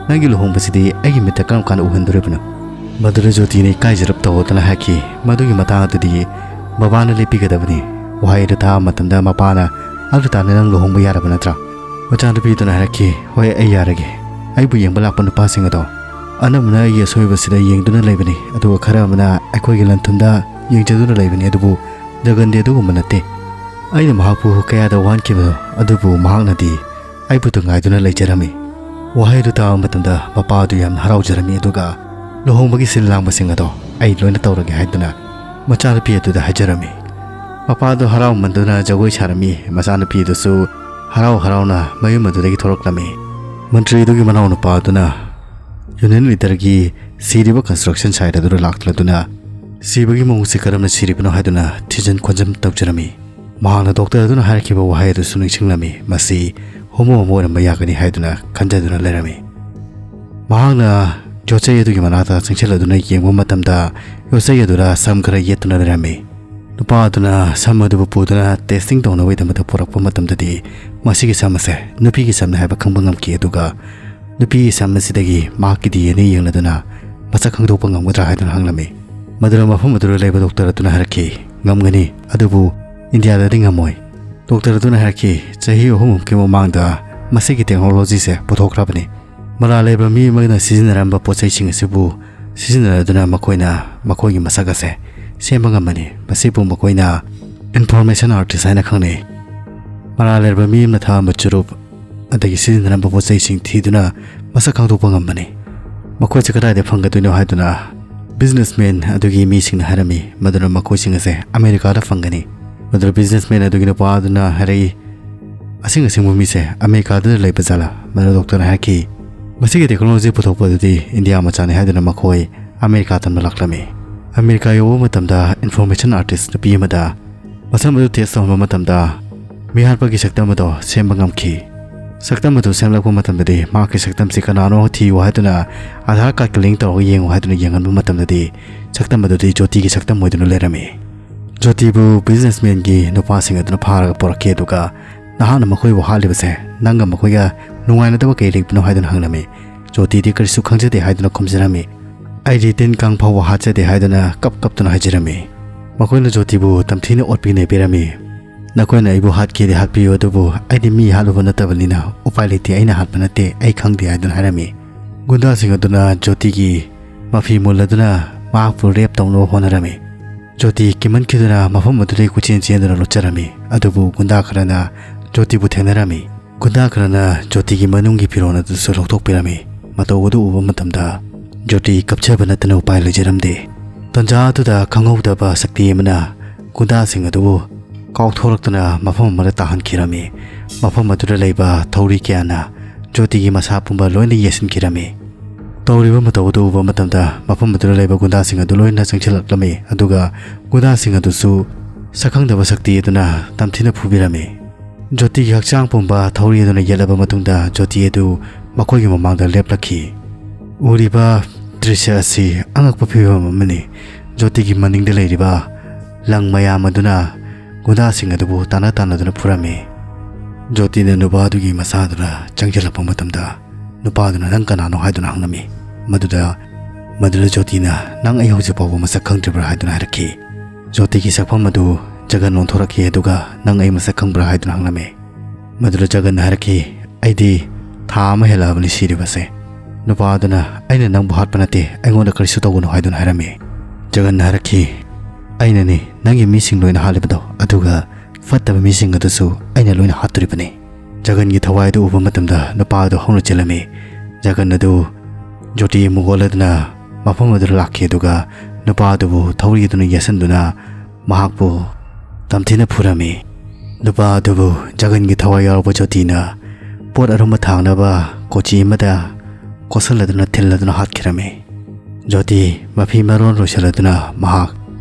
ꯅꯪꯒꯤ ꯂꯨꯍꯣꯡꯕꯁꯤꯗꯤ ꯑꯩꯒꯤ ꯃꯤꯠꯇ ꯀꯔꯝ ꯀꯥꯟꯗ ꯎꯍꯟꯗꯣꯔꯤꯕꯅꯣ?" ꯃꯗꯨꯗ ꯖꯣꯇꯤꯅ ꯏꯀꯥꯏꯖꯔꯞ ꯇꯧꯗꯨꯅ ꯍꯥꯏꯈꯤ, "ꯃꯗꯨꯒꯤ ꯃꯇꯥꯡ ꯑꯗꯨꯗꯤ ꯕꯕꯥꯅ ꯂꯦꯞꯄꯤꯒꯗꯕꯅꯤ"꯫ ꯋꯥꯍꯩ ꯑꯗꯨ ꯇꯥꯕ ꯃꯇꯝꯗ ꯃꯄꯥꯅ, "ꯑꯗꯨ ꯇꯥꯅ ꯅꯪ ꯂꯨꯍꯣꯡꯕ ꯌꯥꯔꯕ ꯅꯠꯇ꯭ꯔꯥ?" ꯃꯆꯥꯅꯨꯄꯤꯗꯨꯅ ꯍꯥꯏꯔꯛꯈꯤ, "ꯍꯣꯏ, ꯑꯩ ꯌꯥꯔꯒꯦ꯫ ꯑꯩꯕꯨ ꯌꯦꯡꯕ ꯂꯥꯛꯄ ꯅꯨꯄꯥꯁꯤꯡ ꯑꯗꯣ ꯑꯅꯝꯕꯅ ꯑꯩꯒꯤ ꯑꯁꯣꯏꯕꯁꯤꯗ ꯌꯦꯡꯗꯨꯅ ꯂꯩꯕꯅꯤ, ꯑꯗꯨꯒ ꯈꯔ ꯑꯃꯅ ꯑꯩꯈꯣꯏꯒꯤ ꯂꯟ-ꯊꯨꯝꯗ ꯌꯦꯡꯖꯗꯨꯅ ꯂꯩꯕꯅꯤ, ꯑꯗꯨꯕꯨ ꯖꯒꯟꯗꯤ ꯑꯗꯨꯒꯨꯝꯕ ꯅꯠꯇꯦ꯫ ꯑꯩꯅ ꯃꯍꯥꯛꯄꯨ ꯀꯌꯥꯗ ꯋꯥꯍꯟꯈꯤꯕꯅꯣ, ꯑꯗꯨꯕꯨ ꯃꯍꯥꯛꯅꯗꯤ ꯑꯩꯕꯨ ꯇꯨꯡꯉꯥꯏꯗꯨꯅ ꯂꯩꯖꯔꯝꯃꯤ"꯫ ꯋꯥꯍꯩ ꯑꯗꯨ ꯇꯥꯕ ꯃꯇꯝꯗ ꯃꯄꯥ ꯑꯗꯨ ꯌꯥꯝꯅ ꯍꯔꯥꯎꯖꯔꯝꯃꯤ, ꯑꯗꯨꯒ "ꯂꯨꯍꯣꯡꯕꯒꯤ ꯁꯤꯜ ꯂꯥꯡꯕꯁꯤꯡ ꯑꯗꯣ ꯑꯩ ꯂꯣꯏꯅ ꯇꯧꯔꯒꯦ" ꯍꯥꯏꯗꯨꯅ ꯃꯆꯥꯅꯨꯄꯤ ꯑꯗꯨꯗ ꯍꯥꯏꯖꯔꯝꯃꯤ꯫ ꯃꯄꯥ ꯑꯗꯨ ꯍꯔꯥꯎꯃꯟꯗꯨꯅ ꯖꯒꯣꯏ ꯁꯥꯔꯝꯃꯤ꯫ ꯃꯆꯥꯅꯨꯄꯤ ꯑꯗꯨꯁꯨ ꯍꯔꯥꯎ ꯍꯔꯥꯎꯅ ꯃꯌꯨꯝ ꯑꯗꯨꯗꯒꯤ ꯊꯣꯛꯂꯛꯂꯝꯃꯤ꯫ ꯃꯟꯇ꯭ꯔꯤ ꯑꯗꯨꯒꯤ ꯃꯅꯥꯎꯅꯨꯄꯥ ꯑꯗꯨꯅ ꯌꯨꯅꯤꯌꯟ ꯂꯤꯗꯔꯒꯤ ꯁꯤꯔꯤꯕ ꯀꯟꯁꯇ꯭ꯔꯛꯁꯟ ꯁꯥꯏꯠ ꯑꯗꯨꯗ ꯂꯥꯛꯂꯗꯨꯅ ꯁꯤꯕꯒꯤ ꯃꯑꯣꯡꯁꯤ ꯀꯔꯝꯅ ꯁꯤꯔꯤꯕꯅꯣ ꯍꯥꯏꯗꯨꯅ ꯊꯤꯖꯤꯟ ꯈꯣꯝꯖꯤꯟ ꯇꯧꯖꯔꯝꯃꯤ꯫ ꯃꯍꯥꯛꯅ ꯗꯣꯛꯇꯔ ꯑꯗꯨꯅ ꯍꯥꯏꯔꯛꯈꯤꯕ ꯋꯥꯍꯩ ꯑꯗꯨꯁꯨ ꯅꯤꯡꯁꯤꯡꯂꯝꯃꯤ, "ꯃꯁꯤ ꯍꯣꯃꯣ ꯑꯃ ꯑꯣꯏꯔꯝꯕ ꯌꯥꯒꯅꯤ" ꯍꯥꯏꯗꯨꯅ ꯈꯟꯖꯗꯨꯅ ꯂꯩꯔꯝꯃꯤ꯫ ꯃꯍꯥꯛꯅ ꯌꯣꯠꯆꯩ ꯑꯗꯨꯒꯤ ꯃꯅꯥꯛꯇ ꯆꯪꯁꯤꯜꯂꯗꯨꯅ ꯌꯦꯡꯕ ꯃꯇꯝꯗ ꯌꯣꯠꯆꯩ ꯑꯗꯨꯗ ꯁꯝ ꯈꯔ ꯌꯦꯠꯇꯨꯅ ꯂꯩꯔꯝꯃꯤ꯫ ꯅꯨꯄꯥ ꯑꯗꯨꯅ ꯁꯝ ꯑꯗꯨꯕꯨ ꯄꯨꯗꯨꯅ ꯇꯦꯁꯇꯤꯡ ꯇꯧꯅꯕꯒꯤꯗꯃꯛꯇ ꯄꯨꯔꯛꯄ ꯃꯇꯝꯗꯗꯤ ꯃꯁꯤꯒꯤ ꯁꯝ ꯑꯁꯦ ꯅꯨꯄꯤꯒꯤ ꯁꯝꯅꯤ ꯍꯥꯏꯕ ꯈꯪꯕ ꯉꯝꯈꯤ, ꯑꯗꯨꯒ ꯅꯨꯄꯤꯒꯤ ꯁꯝ ꯑꯁꯤꯗꯒꯤ ꯃꯍꯥꯛꯀꯤ ꯗꯤ ꯑꯦꯟ ꯑꯦ ꯌꯦꯡꯂꯗꯨꯅ ꯃꯁꯛ ꯈꯪꯗꯣꯛꯄ ꯉꯝꯒꯗ꯭ꯔꯥ ꯍꯥꯏꯗꯨꯅ ꯍꯪꯂꯝꯃꯤ꯫ ꯃꯗꯨꯗ ꯃꯐꯝ ꯑꯗꯨꯗ ꯂꯩꯕ ꯗꯣꯛꯇꯔ ꯑꯗꯨꯅ ꯍꯥꯏꯔꯛꯈꯤ, "ꯉꯝꯒꯅꯤ, ꯑꯗꯨꯕꯨ ꯏꯟꯗꯤꯌꯥꯗꯗꯤ ꯉꯝꯃꯣꯏ"꯫ ꯗꯣꯛꯇꯔ ꯑꯗꯨꯅ ꯍꯥꯏꯔꯛꯈꯤ, "ꯆꯍꯤ ꯑꯍꯨꯝꯃꯨꯛꯀꯤ ꯃꯃꯥꯡꯗ ꯃꯁꯤꯒꯤ ꯇꯦꯛꯅꯣꯂꯣꯖꯤꯁꯦ ꯄꯨꯊꯣꯛꯈ꯭ꯔꯕꯅꯤ꯫ ꯃꯔꯥꯜ ꯂꯩꯕ ꯃꯤ ꯑꯃꯅ ꯁꯤꯖꯤꯟꯅꯔꯝꯕ ꯄꯣꯠ ꯆꯩꯁꯤꯡ ꯑꯁꯤꯕꯨ ꯁꯤꯖꯤꯟꯅꯗꯨꯅ ꯃꯈꯣꯏꯅ ꯃꯈꯣꯏꯒꯤ ꯃꯁꯛ ꯑꯁꯦ ꯁꯦꯝꯕ ꯉꯝꯕꯅꯤ꯫ ꯃꯁꯤꯕꯨ ꯃꯈꯣꯏꯅ ꯏꯟꯐꯣꯔꯃꯦꯁꯟ ꯑꯥꯔꯇꯤꯁ ꯍꯥꯏꯅ ꯈꯪꯅꯩ꯫ ꯃꯔꯥꯜ ꯂꯩꯔꯕ ꯃꯤ ꯑꯃꯅ ꯊꯛꯑꯝꯕ ꯆꯨꯔꯨꯞ ꯑꯗꯒꯤ ꯁꯤꯖꯤꯟꯅꯔꯝꯕ ꯄꯣꯠ ꯆꯩꯁꯤꯡ ꯊꯤꯗꯨꯅ ꯃꯁꯛ ꯈꯪꯗꯣꯛꯄ ꯉꯝꯕꯅꯤ꯫ ꯃꯈꯣꯏꯁꯦ ꯀꯗꯥꯏꯗ ꯐꯪꯒꯗꯣꯏꯅꯣ?" ꯍꯥꯏꯗꯨꯅ ꯕꯤꯖꯤꯅꯦꯁꯃꯦꯟ ꯑꯗꯨꯒꯤ ꯃꯤꯁꯤꯡꯅ ꯍꯥꯏꯔꯝꯃꯤ꯫ ꯃꯗꯨꯅ ꯃꯈꯣꯏꯁꯤꯡ ꯑꯁꯦ ꯑꯃꯦꯔꯤꯀꯥꯗ ꯐꯪꯒꯅꯤ꯫ ꯃꯗꯨꯅ ꯕꯤꯖꯤꯅꯦꯁꯃꯦꯟ ꯑꯗꯨꯒꯤ ꯅꯨꯄꯥ ꯑꯗꯨꯅ ꯍꯥꯏꯔꯛꯏ, ꯑꯁꯦꯡ ꯑꯁꯦꯡꯕ ꯃꯤꯁꯦ ꯑꯃꯦꯔꯤꯀꯥꯗ ꯂꯩꯕ ꯖꯥꯠꯂꯥ? ꯃꯗꯨ ꯗꯣꯛꯇꯔꯅ ꯍꯥꯏꯔꯛꯈꯤ, "ꯃꯁꯤꯒꯤ ꯇꯦꯛꯅꯣꯂꯣꯖꯤ ꯄꯨꯊꯣꯛꯄ ꯑꯗꯨꯗꯤ ꯏꯟꯗꯤꯌꯥ ꯃꯆꯥꯅꯤ" ꯍꯥꯏꯗꯨꯅ ꯃꯈꯣꯏ ꯑꯃꯦꯔꯤꯀꯥ ꯇꯝꯕ ꯂꯥꯛꯂꯝꯃꯤ꯫ ꯑꯃꯦꯔꯤꯀꯥ ꯌꯧꯕ ꯃꯇꯝꯗ ꯏꯟꯐꯣꯔꯃꯦꯁꯟ ꯑꯥꯔꯇꯤꯁ ꯅꯨꯄꯤ ꯑꯃꯗ ꯃꯁꯝ ꯑꯗꯨ ꯇꯦꯁ ꯇꯧꯍꯟꯕ ꯃꯇꯝꯗ ꯃꯤꯍꯥꯠꯄꯒꯤ ꯁꯛꯇꯝ ꯑꯗꯣ ꯁꯦꯝꯕ ꯉꯝꯈꯤ꯫ ꯁꯛꯇꯝ ꯑꯗꯨ ꯁꯦꯝꯂꯛꯄ ꯃꯇꯝꯗꯗꯤ ꯃꯍꯥꯛꯀꯤ ꯁꯛꯇꯝꯁꯤ ꯀꯅꯥꯅꯣ ꯊꯤꯌꯨ ꯍꯥꯏꯗꯨꯅ ꯑꯙꯥꯔ ꯀꯥꯔꯗꯀ ꯂꯤꯡ ꯇꯧꯔꯒ ꯌꯦꯡꯉꯨ ꯍꯥꯏꯗꯨꯅ ꯌꯦꯡꯍꯟꯕ ꯃꯇꯝꯗꯗꯤ ꯁꯛꯇꯝ ꯑꯗꯨꯗꯤ ꯖꯣꯇꯤꯒꯤ ꯁꯛꯇꯝ ꯑꯣꯏꯗꯨꯅ ꯂꯩꯔꯝꯃꯤ꯫ ꯖꯣꯇꯤꯕꯨ ꯕꯤꯖꯤꯅꯦꯁꯃꯦꯟꯒꯤ ꯅꯨꯄꯥꯁꯤꯡ ꯑꯗꯨꯅ ꯐꯥꯔꯒ ꯄꯨꯔꯛꯈꯤ, ꯑꯗꯨꯒ "ꯅꯍꯥꯛꯅ ꯃꯈꯣꯏꯕꯨ ꯍꯥꯠꯂꯤꯕꯁꯦ ꯅꯪꯒ ꯃꯈꯣꯏꯒ ꯅꯨꯡꯉꯥꯏꯅꯗꯕ ꯀꯩ ꯂꯩꯕꯅꯣ?" ꯍꯥꯏꯗꯨꯅ ꯍꯪꯂꯝꯃꯤ꯫ ꯖꯣꯇꯤꯗꯤ ꯀꯔꯤꯁꯨ ꯈꯪꯖꯗꯦ ꯍꯥꯏꯗꯨꯅ ꯈꯨꯝꯖꯔꯝꯃꯤ꯫ "ꯑꯩꯗꯤ ꯇꯤꯟ ꯀꯥꯡ ꯐꯥꯎꯕ ꯍꯥꯠꯆꯗꯦ" ꯍꯥꯏꯗꯨꯅ ꯀꯞ ꯀꯞꯇꯨꯅ ꯍꯥꯏꯖꯔꯝꯃꯤ꯫ ꯃꯈꯣꯏꯅ ꯖꯣꯇꯤꯕꯨ ꯇꯝꯊꯤꯅ ꯑꯣꯠꯄꯤ ꯅꯩꯕꯤꯔꯝꯃꯤ꯫ "ꯅꯈꯣꯏꯅ ꯑꯩꯕꯨ ꯍꯥꯠꯀꯦꯗꯤ ꯍꯥꯠꯄꯤꯌꯨ, ꯑꯗꯨꯕꯨ ꯑꯩꯗꯤ ꯃꯤ ꯍꯥꯠꯂꯨꯕ ꯅꯠꯇꯕꯅꯤꯅ ꯎꯄꯥꯏ ꯂꯩꯇꯦ, ꯑꯩꯅ ꯍꯥꯠꯄ ꯅꯠꯇꯦ, ꯑꯩ ꯈꯪꯗꯦ" ꯍꯥꯏꯗꯨꯅ ꯍꯥꯏꯔꯝꯃꯤ꯫ ꯒꯨꯟꯗꯥꯁꯤꯡ ꯑꯗꯨꯅ ꯖꯣꯇꯤꯒꯤ ꯃꯐꯤ ꯃꯨꯜꯂꯗꯨꯅ ꯃꯍꯥꯛꯄꯨ ꯔꯦꯞ ꯇꯧꯅꯕ ꯍꯣꯠꯅꯔꯝꯃꯤ꯫ ꯖꯣꯇꯤ ꯀꯤꯃꯟꯈꯤꯗꯨꯅ ꯃꯐꯝ ꯑꯗꯨꯗꯒꯤ ꯀꯣꯏꯆꯦꯟ ꯆꯦꯟꯗꯨꯅ ꯂꯨꯞꯆꯔꯝꯃꯤ, ꯑꯗꯨꯕꯨ ꯒꯨꯟꯗꯥ ꯈꯔꯅ ꯖꯣꯇꯤꯕꯨ ꯊꯦꯡꯅꯔꯝꯃꯤ꯫ ꯒꯨꯟꯗꯥ ꯈꯔꯅ ꯖꯣꯇꯤꯒꯤ ꯃꯅꯨꯡꯒꯤ ꯐꯤꯔꯣꯜ ꯑꯗꯨꯁꯨ ꯂꯧꯊꯣꯛꯄꯤꯔꯝꯃꯤ꯫ ꯃꯇꯧ ꯑꯗꯨ ꯎꯕ ꯃꯇꯝꯗ ꯖꯣꯇꯤ ꯀꯞꯆꯕ ꯅꯠꯇꯅ ꯎꯄꯥꯏ ꯂꯩꯖꯔꯝꯗꯦ꯫ ꯇꯟꯖꯥ ꯑꯗꯨꯗ ꯈꯪꯍꯧꯗꯕ ꯁꯛꯇꯤ ꯑꯃꯅ ꯒꯨꯟꯗꯥꯁꯤꯡ ꯑꯗꯨꯕꯨ ꯀꯥꯎꯊꯣꯔꯛꯇꯨꯅ ꯃꯐꯝ ꯑꯃꯗ ꯇꯥꯍꯟꯈꯤꯔꯝꯃꯤ꯫ ꯃꯐꯝ ꯑꯗꯨꯗ ꯂꯩꯕ ꯊꯧꯔꯤ ꯀꯌꯥꯅ ꯖꯣꯇꯤꯒꯤ ꯃꯁꯥ ꯄꯨꯝꯕ ꯂꯣꯏꯅ ꯌꯦꯁꯤꯟꯈꯤꯔꯝꯃꯤ꯫ ꯇꯧꯔꯤꯕ ꯃꯇꯧ ꯑꯗꯨ ꯎꯕ ꯃꯇꯝꯗ ꯃꯐꯝ ꯑꯗꯨꯗ ꯂꯩꯕ ꯒꯨꯟꯗꯥꯁꯤꯡ ꯑꯗꯨ ꯂꯣꯏꯅ ꯆꯪꯁꯤꯜꯂꯛꯂꯝꯃꯤ, ꯑꯗꯨꯒ ꯒꯨꯟꯗꯥꯁꯤꯡ ꯑꯗꯨꯁꯨ ꯁꯛꯈꯪꯗꯕ ꯁꯛꯇꯤ ꯑꯗꯨꯅ ꯇꯝꯊꯤꯅ ꯐꯨꯕꯤꯔꯝꯃꯤ꯫ ꯖꯣꯇꯤꯒꯤ ꯍꯛꯆꯥꯡ ꯄꯨꯝꯕ ꯊꯧꯔꯤ ꯑꯗꯨꯅ ꯌꯦꯠꯂꯕ ꯃꯇꯨꯡꯗ ꯖꯣꯇꯤ ꯑꯗꯨ ꯃꯈꯣꯏꯒꯤ ꯃꯃꯥꯡꯗ ꯂꯦꯞꯂꯛꯈꯤ꯫ ꯎꯔꯤꯕ ꯗ꯭ꯔꯤꯁ꯭ꯌ ꯑꯁꯤ ꯑꯉꯛꯄ ꯐꯤꯕꯝ ꯑꯃꯅꯤ꯫ ꯖꯣꯇꯤꯒꯤ ꯃꯅꯤꯡꯗ ꯂꯩꯔꯤꯕ ꯂꯪ ꯃꯌꯥꯝ ꯑꯗꯨꯅ ꯒꯨꯟꯗꯥꯁꯤꯡ ꯑꯗꯨꯕꯨ ꯇꯥꯟꯅ ꯇꯥꯟꯅꯗꯨꯅ ꯐꯨꯔꯝꯃꯤ꯫ ꯖꯣꯇꯤꯅ ꯅꯨꯄꯥ ꯑꯗꯨꯒꯤ ꯃꯁꯥꯗꯨꯗ ꯆꯪꯁꯤꯜꯂꯛꯄ ꯃꯇꯝꯗ ꯅꯨꯄꯥꯗꯨꯅ "ꯅꯪ ꯀꯅꯥꯅꯣ?" ꯍꯥꯏꯗꯨꯅ ꯍꯪꯂꯝꯃꯤ꯫ ꯃꯗꯨꯗ ꯃꯗꯨꯗ ꯖꯣꯇꯤꯅ "ꯅꯪ ꯑꯩ ꯍꯧꯖꯤꯛ ꯐꯥꯎꯕ ꯃꯁꯛ ꯈꯪꯗ꯭ꯔꯤꯕ꯭ꯔꯥ?" ꯍꯥꯏꯗꯨꯅ ꯍꯥꯏꯔꯛꯈꯤ꯫ ꯖꯣꯇꯤꯒꯤ ꯁꯛꯐꯝ ꯑꯗꯨ ꯖꯒꯟ ꯑꯣꯟꯊꯣꯔꯛꯈꯤ, ꯑꯗꯨꯒ "ꯅꯪ ꯑꯩ ꯃꯁꯛ ꯈꯪꯕ꯭ꯔꯥ?" ꯍꯥꯏꯗꯨꯅ ꯍꯪꯂꯝꯃꯤ꯫ ꯃꯗꯨꯗ ꯖꯒꯟꯅ ꯍꯥꯏꯔꯛꯈꯤ, "ꯑꯩꯗꯤ ꯊꯥ ꯑꯃ ꯍꯦꯜꯂꯛꯑꯕꯅꯤ ꯁꯤꯔꯤꯕꯁꯦ꯫" ꯅꯨꯄꯥ ꯑꯗꯨꯅ "ꯑꯩꯅ ꯅꯪꯕꯨ ꯍꯥꯠꯄ ꯅꯠꯇꯦ, ꯑꯩꯉꯣꯟꯗ ꯀꯔꯤꯁꯨ ꯇꯧꯒꯅꯨ" ꯍꯥꯏꯗꯨꯅ ꯍꯥꯏꯔꯝꯃꯤ꯫ ꯖꯒꯟꯅ ꯍꯥꯏꯔꯛꯈꯤ, "ꯑꯩꯅꯅꯤ ꯅꯪꯒꯤ ꯃꯤꯁꯤꯡ ꯂꯣꯏꯅ ꯍꯥꯠꯂꯤꯕꯗꯣ, ꯑꯗꯨꯒ ꯐꯠꯇꯕ ꯃꯤꯁꯤꯡ ꯑꯗꯨꯁꯨ ꯑꯩꯅ ꯂꯣꯏꯅ ꯍꯥꯠꯇꯣꯔꯤꯕꯅꯤ꯫" ꯖꯒꯟꯒꯤ ꯊꯋꯥꯏ ꯑꯗꯨ ꯎꯕ ꯃꯇꯝꯗ ꯅꯨꯄꯥ ꯑꯗꯨ ꯍꯧꯅ ꯆꯦꯜꯂꯝꯃꯤ꯫ ꯖꯒꯟ ꯑꯗꯨ ꯖꯣꯇꯤ ꯑꯃꯨꯛ ꯑꯣꯜꯂꯗꯨꯅ ꯃꯐꯝ ꯑꯗꯨꯗ ꯂꯥꯛꯈꯤ, ꯑꯗꯨꯒ ꯅꯨꯄꯥ ꯑꯗꯨꯕꯨ ꯊꯧꯔꯤ ꯑꯗꯨꯅ ꯌꯦꯠꯁꯟꯗꯨꯅ ꯃꯍꯥꯛꯄꯨ ꯇꯝꯊꯤꯅ ꯐꯨꯔꯝꯃꯤ꯫ ꯅꯨꯄꯥ ꯑꯗꯨꯕꯨ ꯖꯒꯟꯒꯤ ꯊꯋꯥꯏ ꯌꯥꯎꯔꯕ ꯖꯣꯇꯤꯅ ꯄꯣꯠ ꯑꯔꯨꯝꯕ ꯊꯥꯡꯅꯕ ꯀꯣꯆꯤ ꯑꯃꯗ ꯀꯣꯠꯁꯜꯂꯗꯨꯅ ꯊꯤꯜꯂꯗꯨꯅ ꯍꯥꯠꯈꯤꯔꯝꯃꯤ꯫ ꯖꯣꯇꯤ ꯃꯐꯤ ꯃꯔꯣꯟ ꯂꯣꯏꯁꯤꯜꯂꯗꯨꯅ ꯃꯍꯥꯛ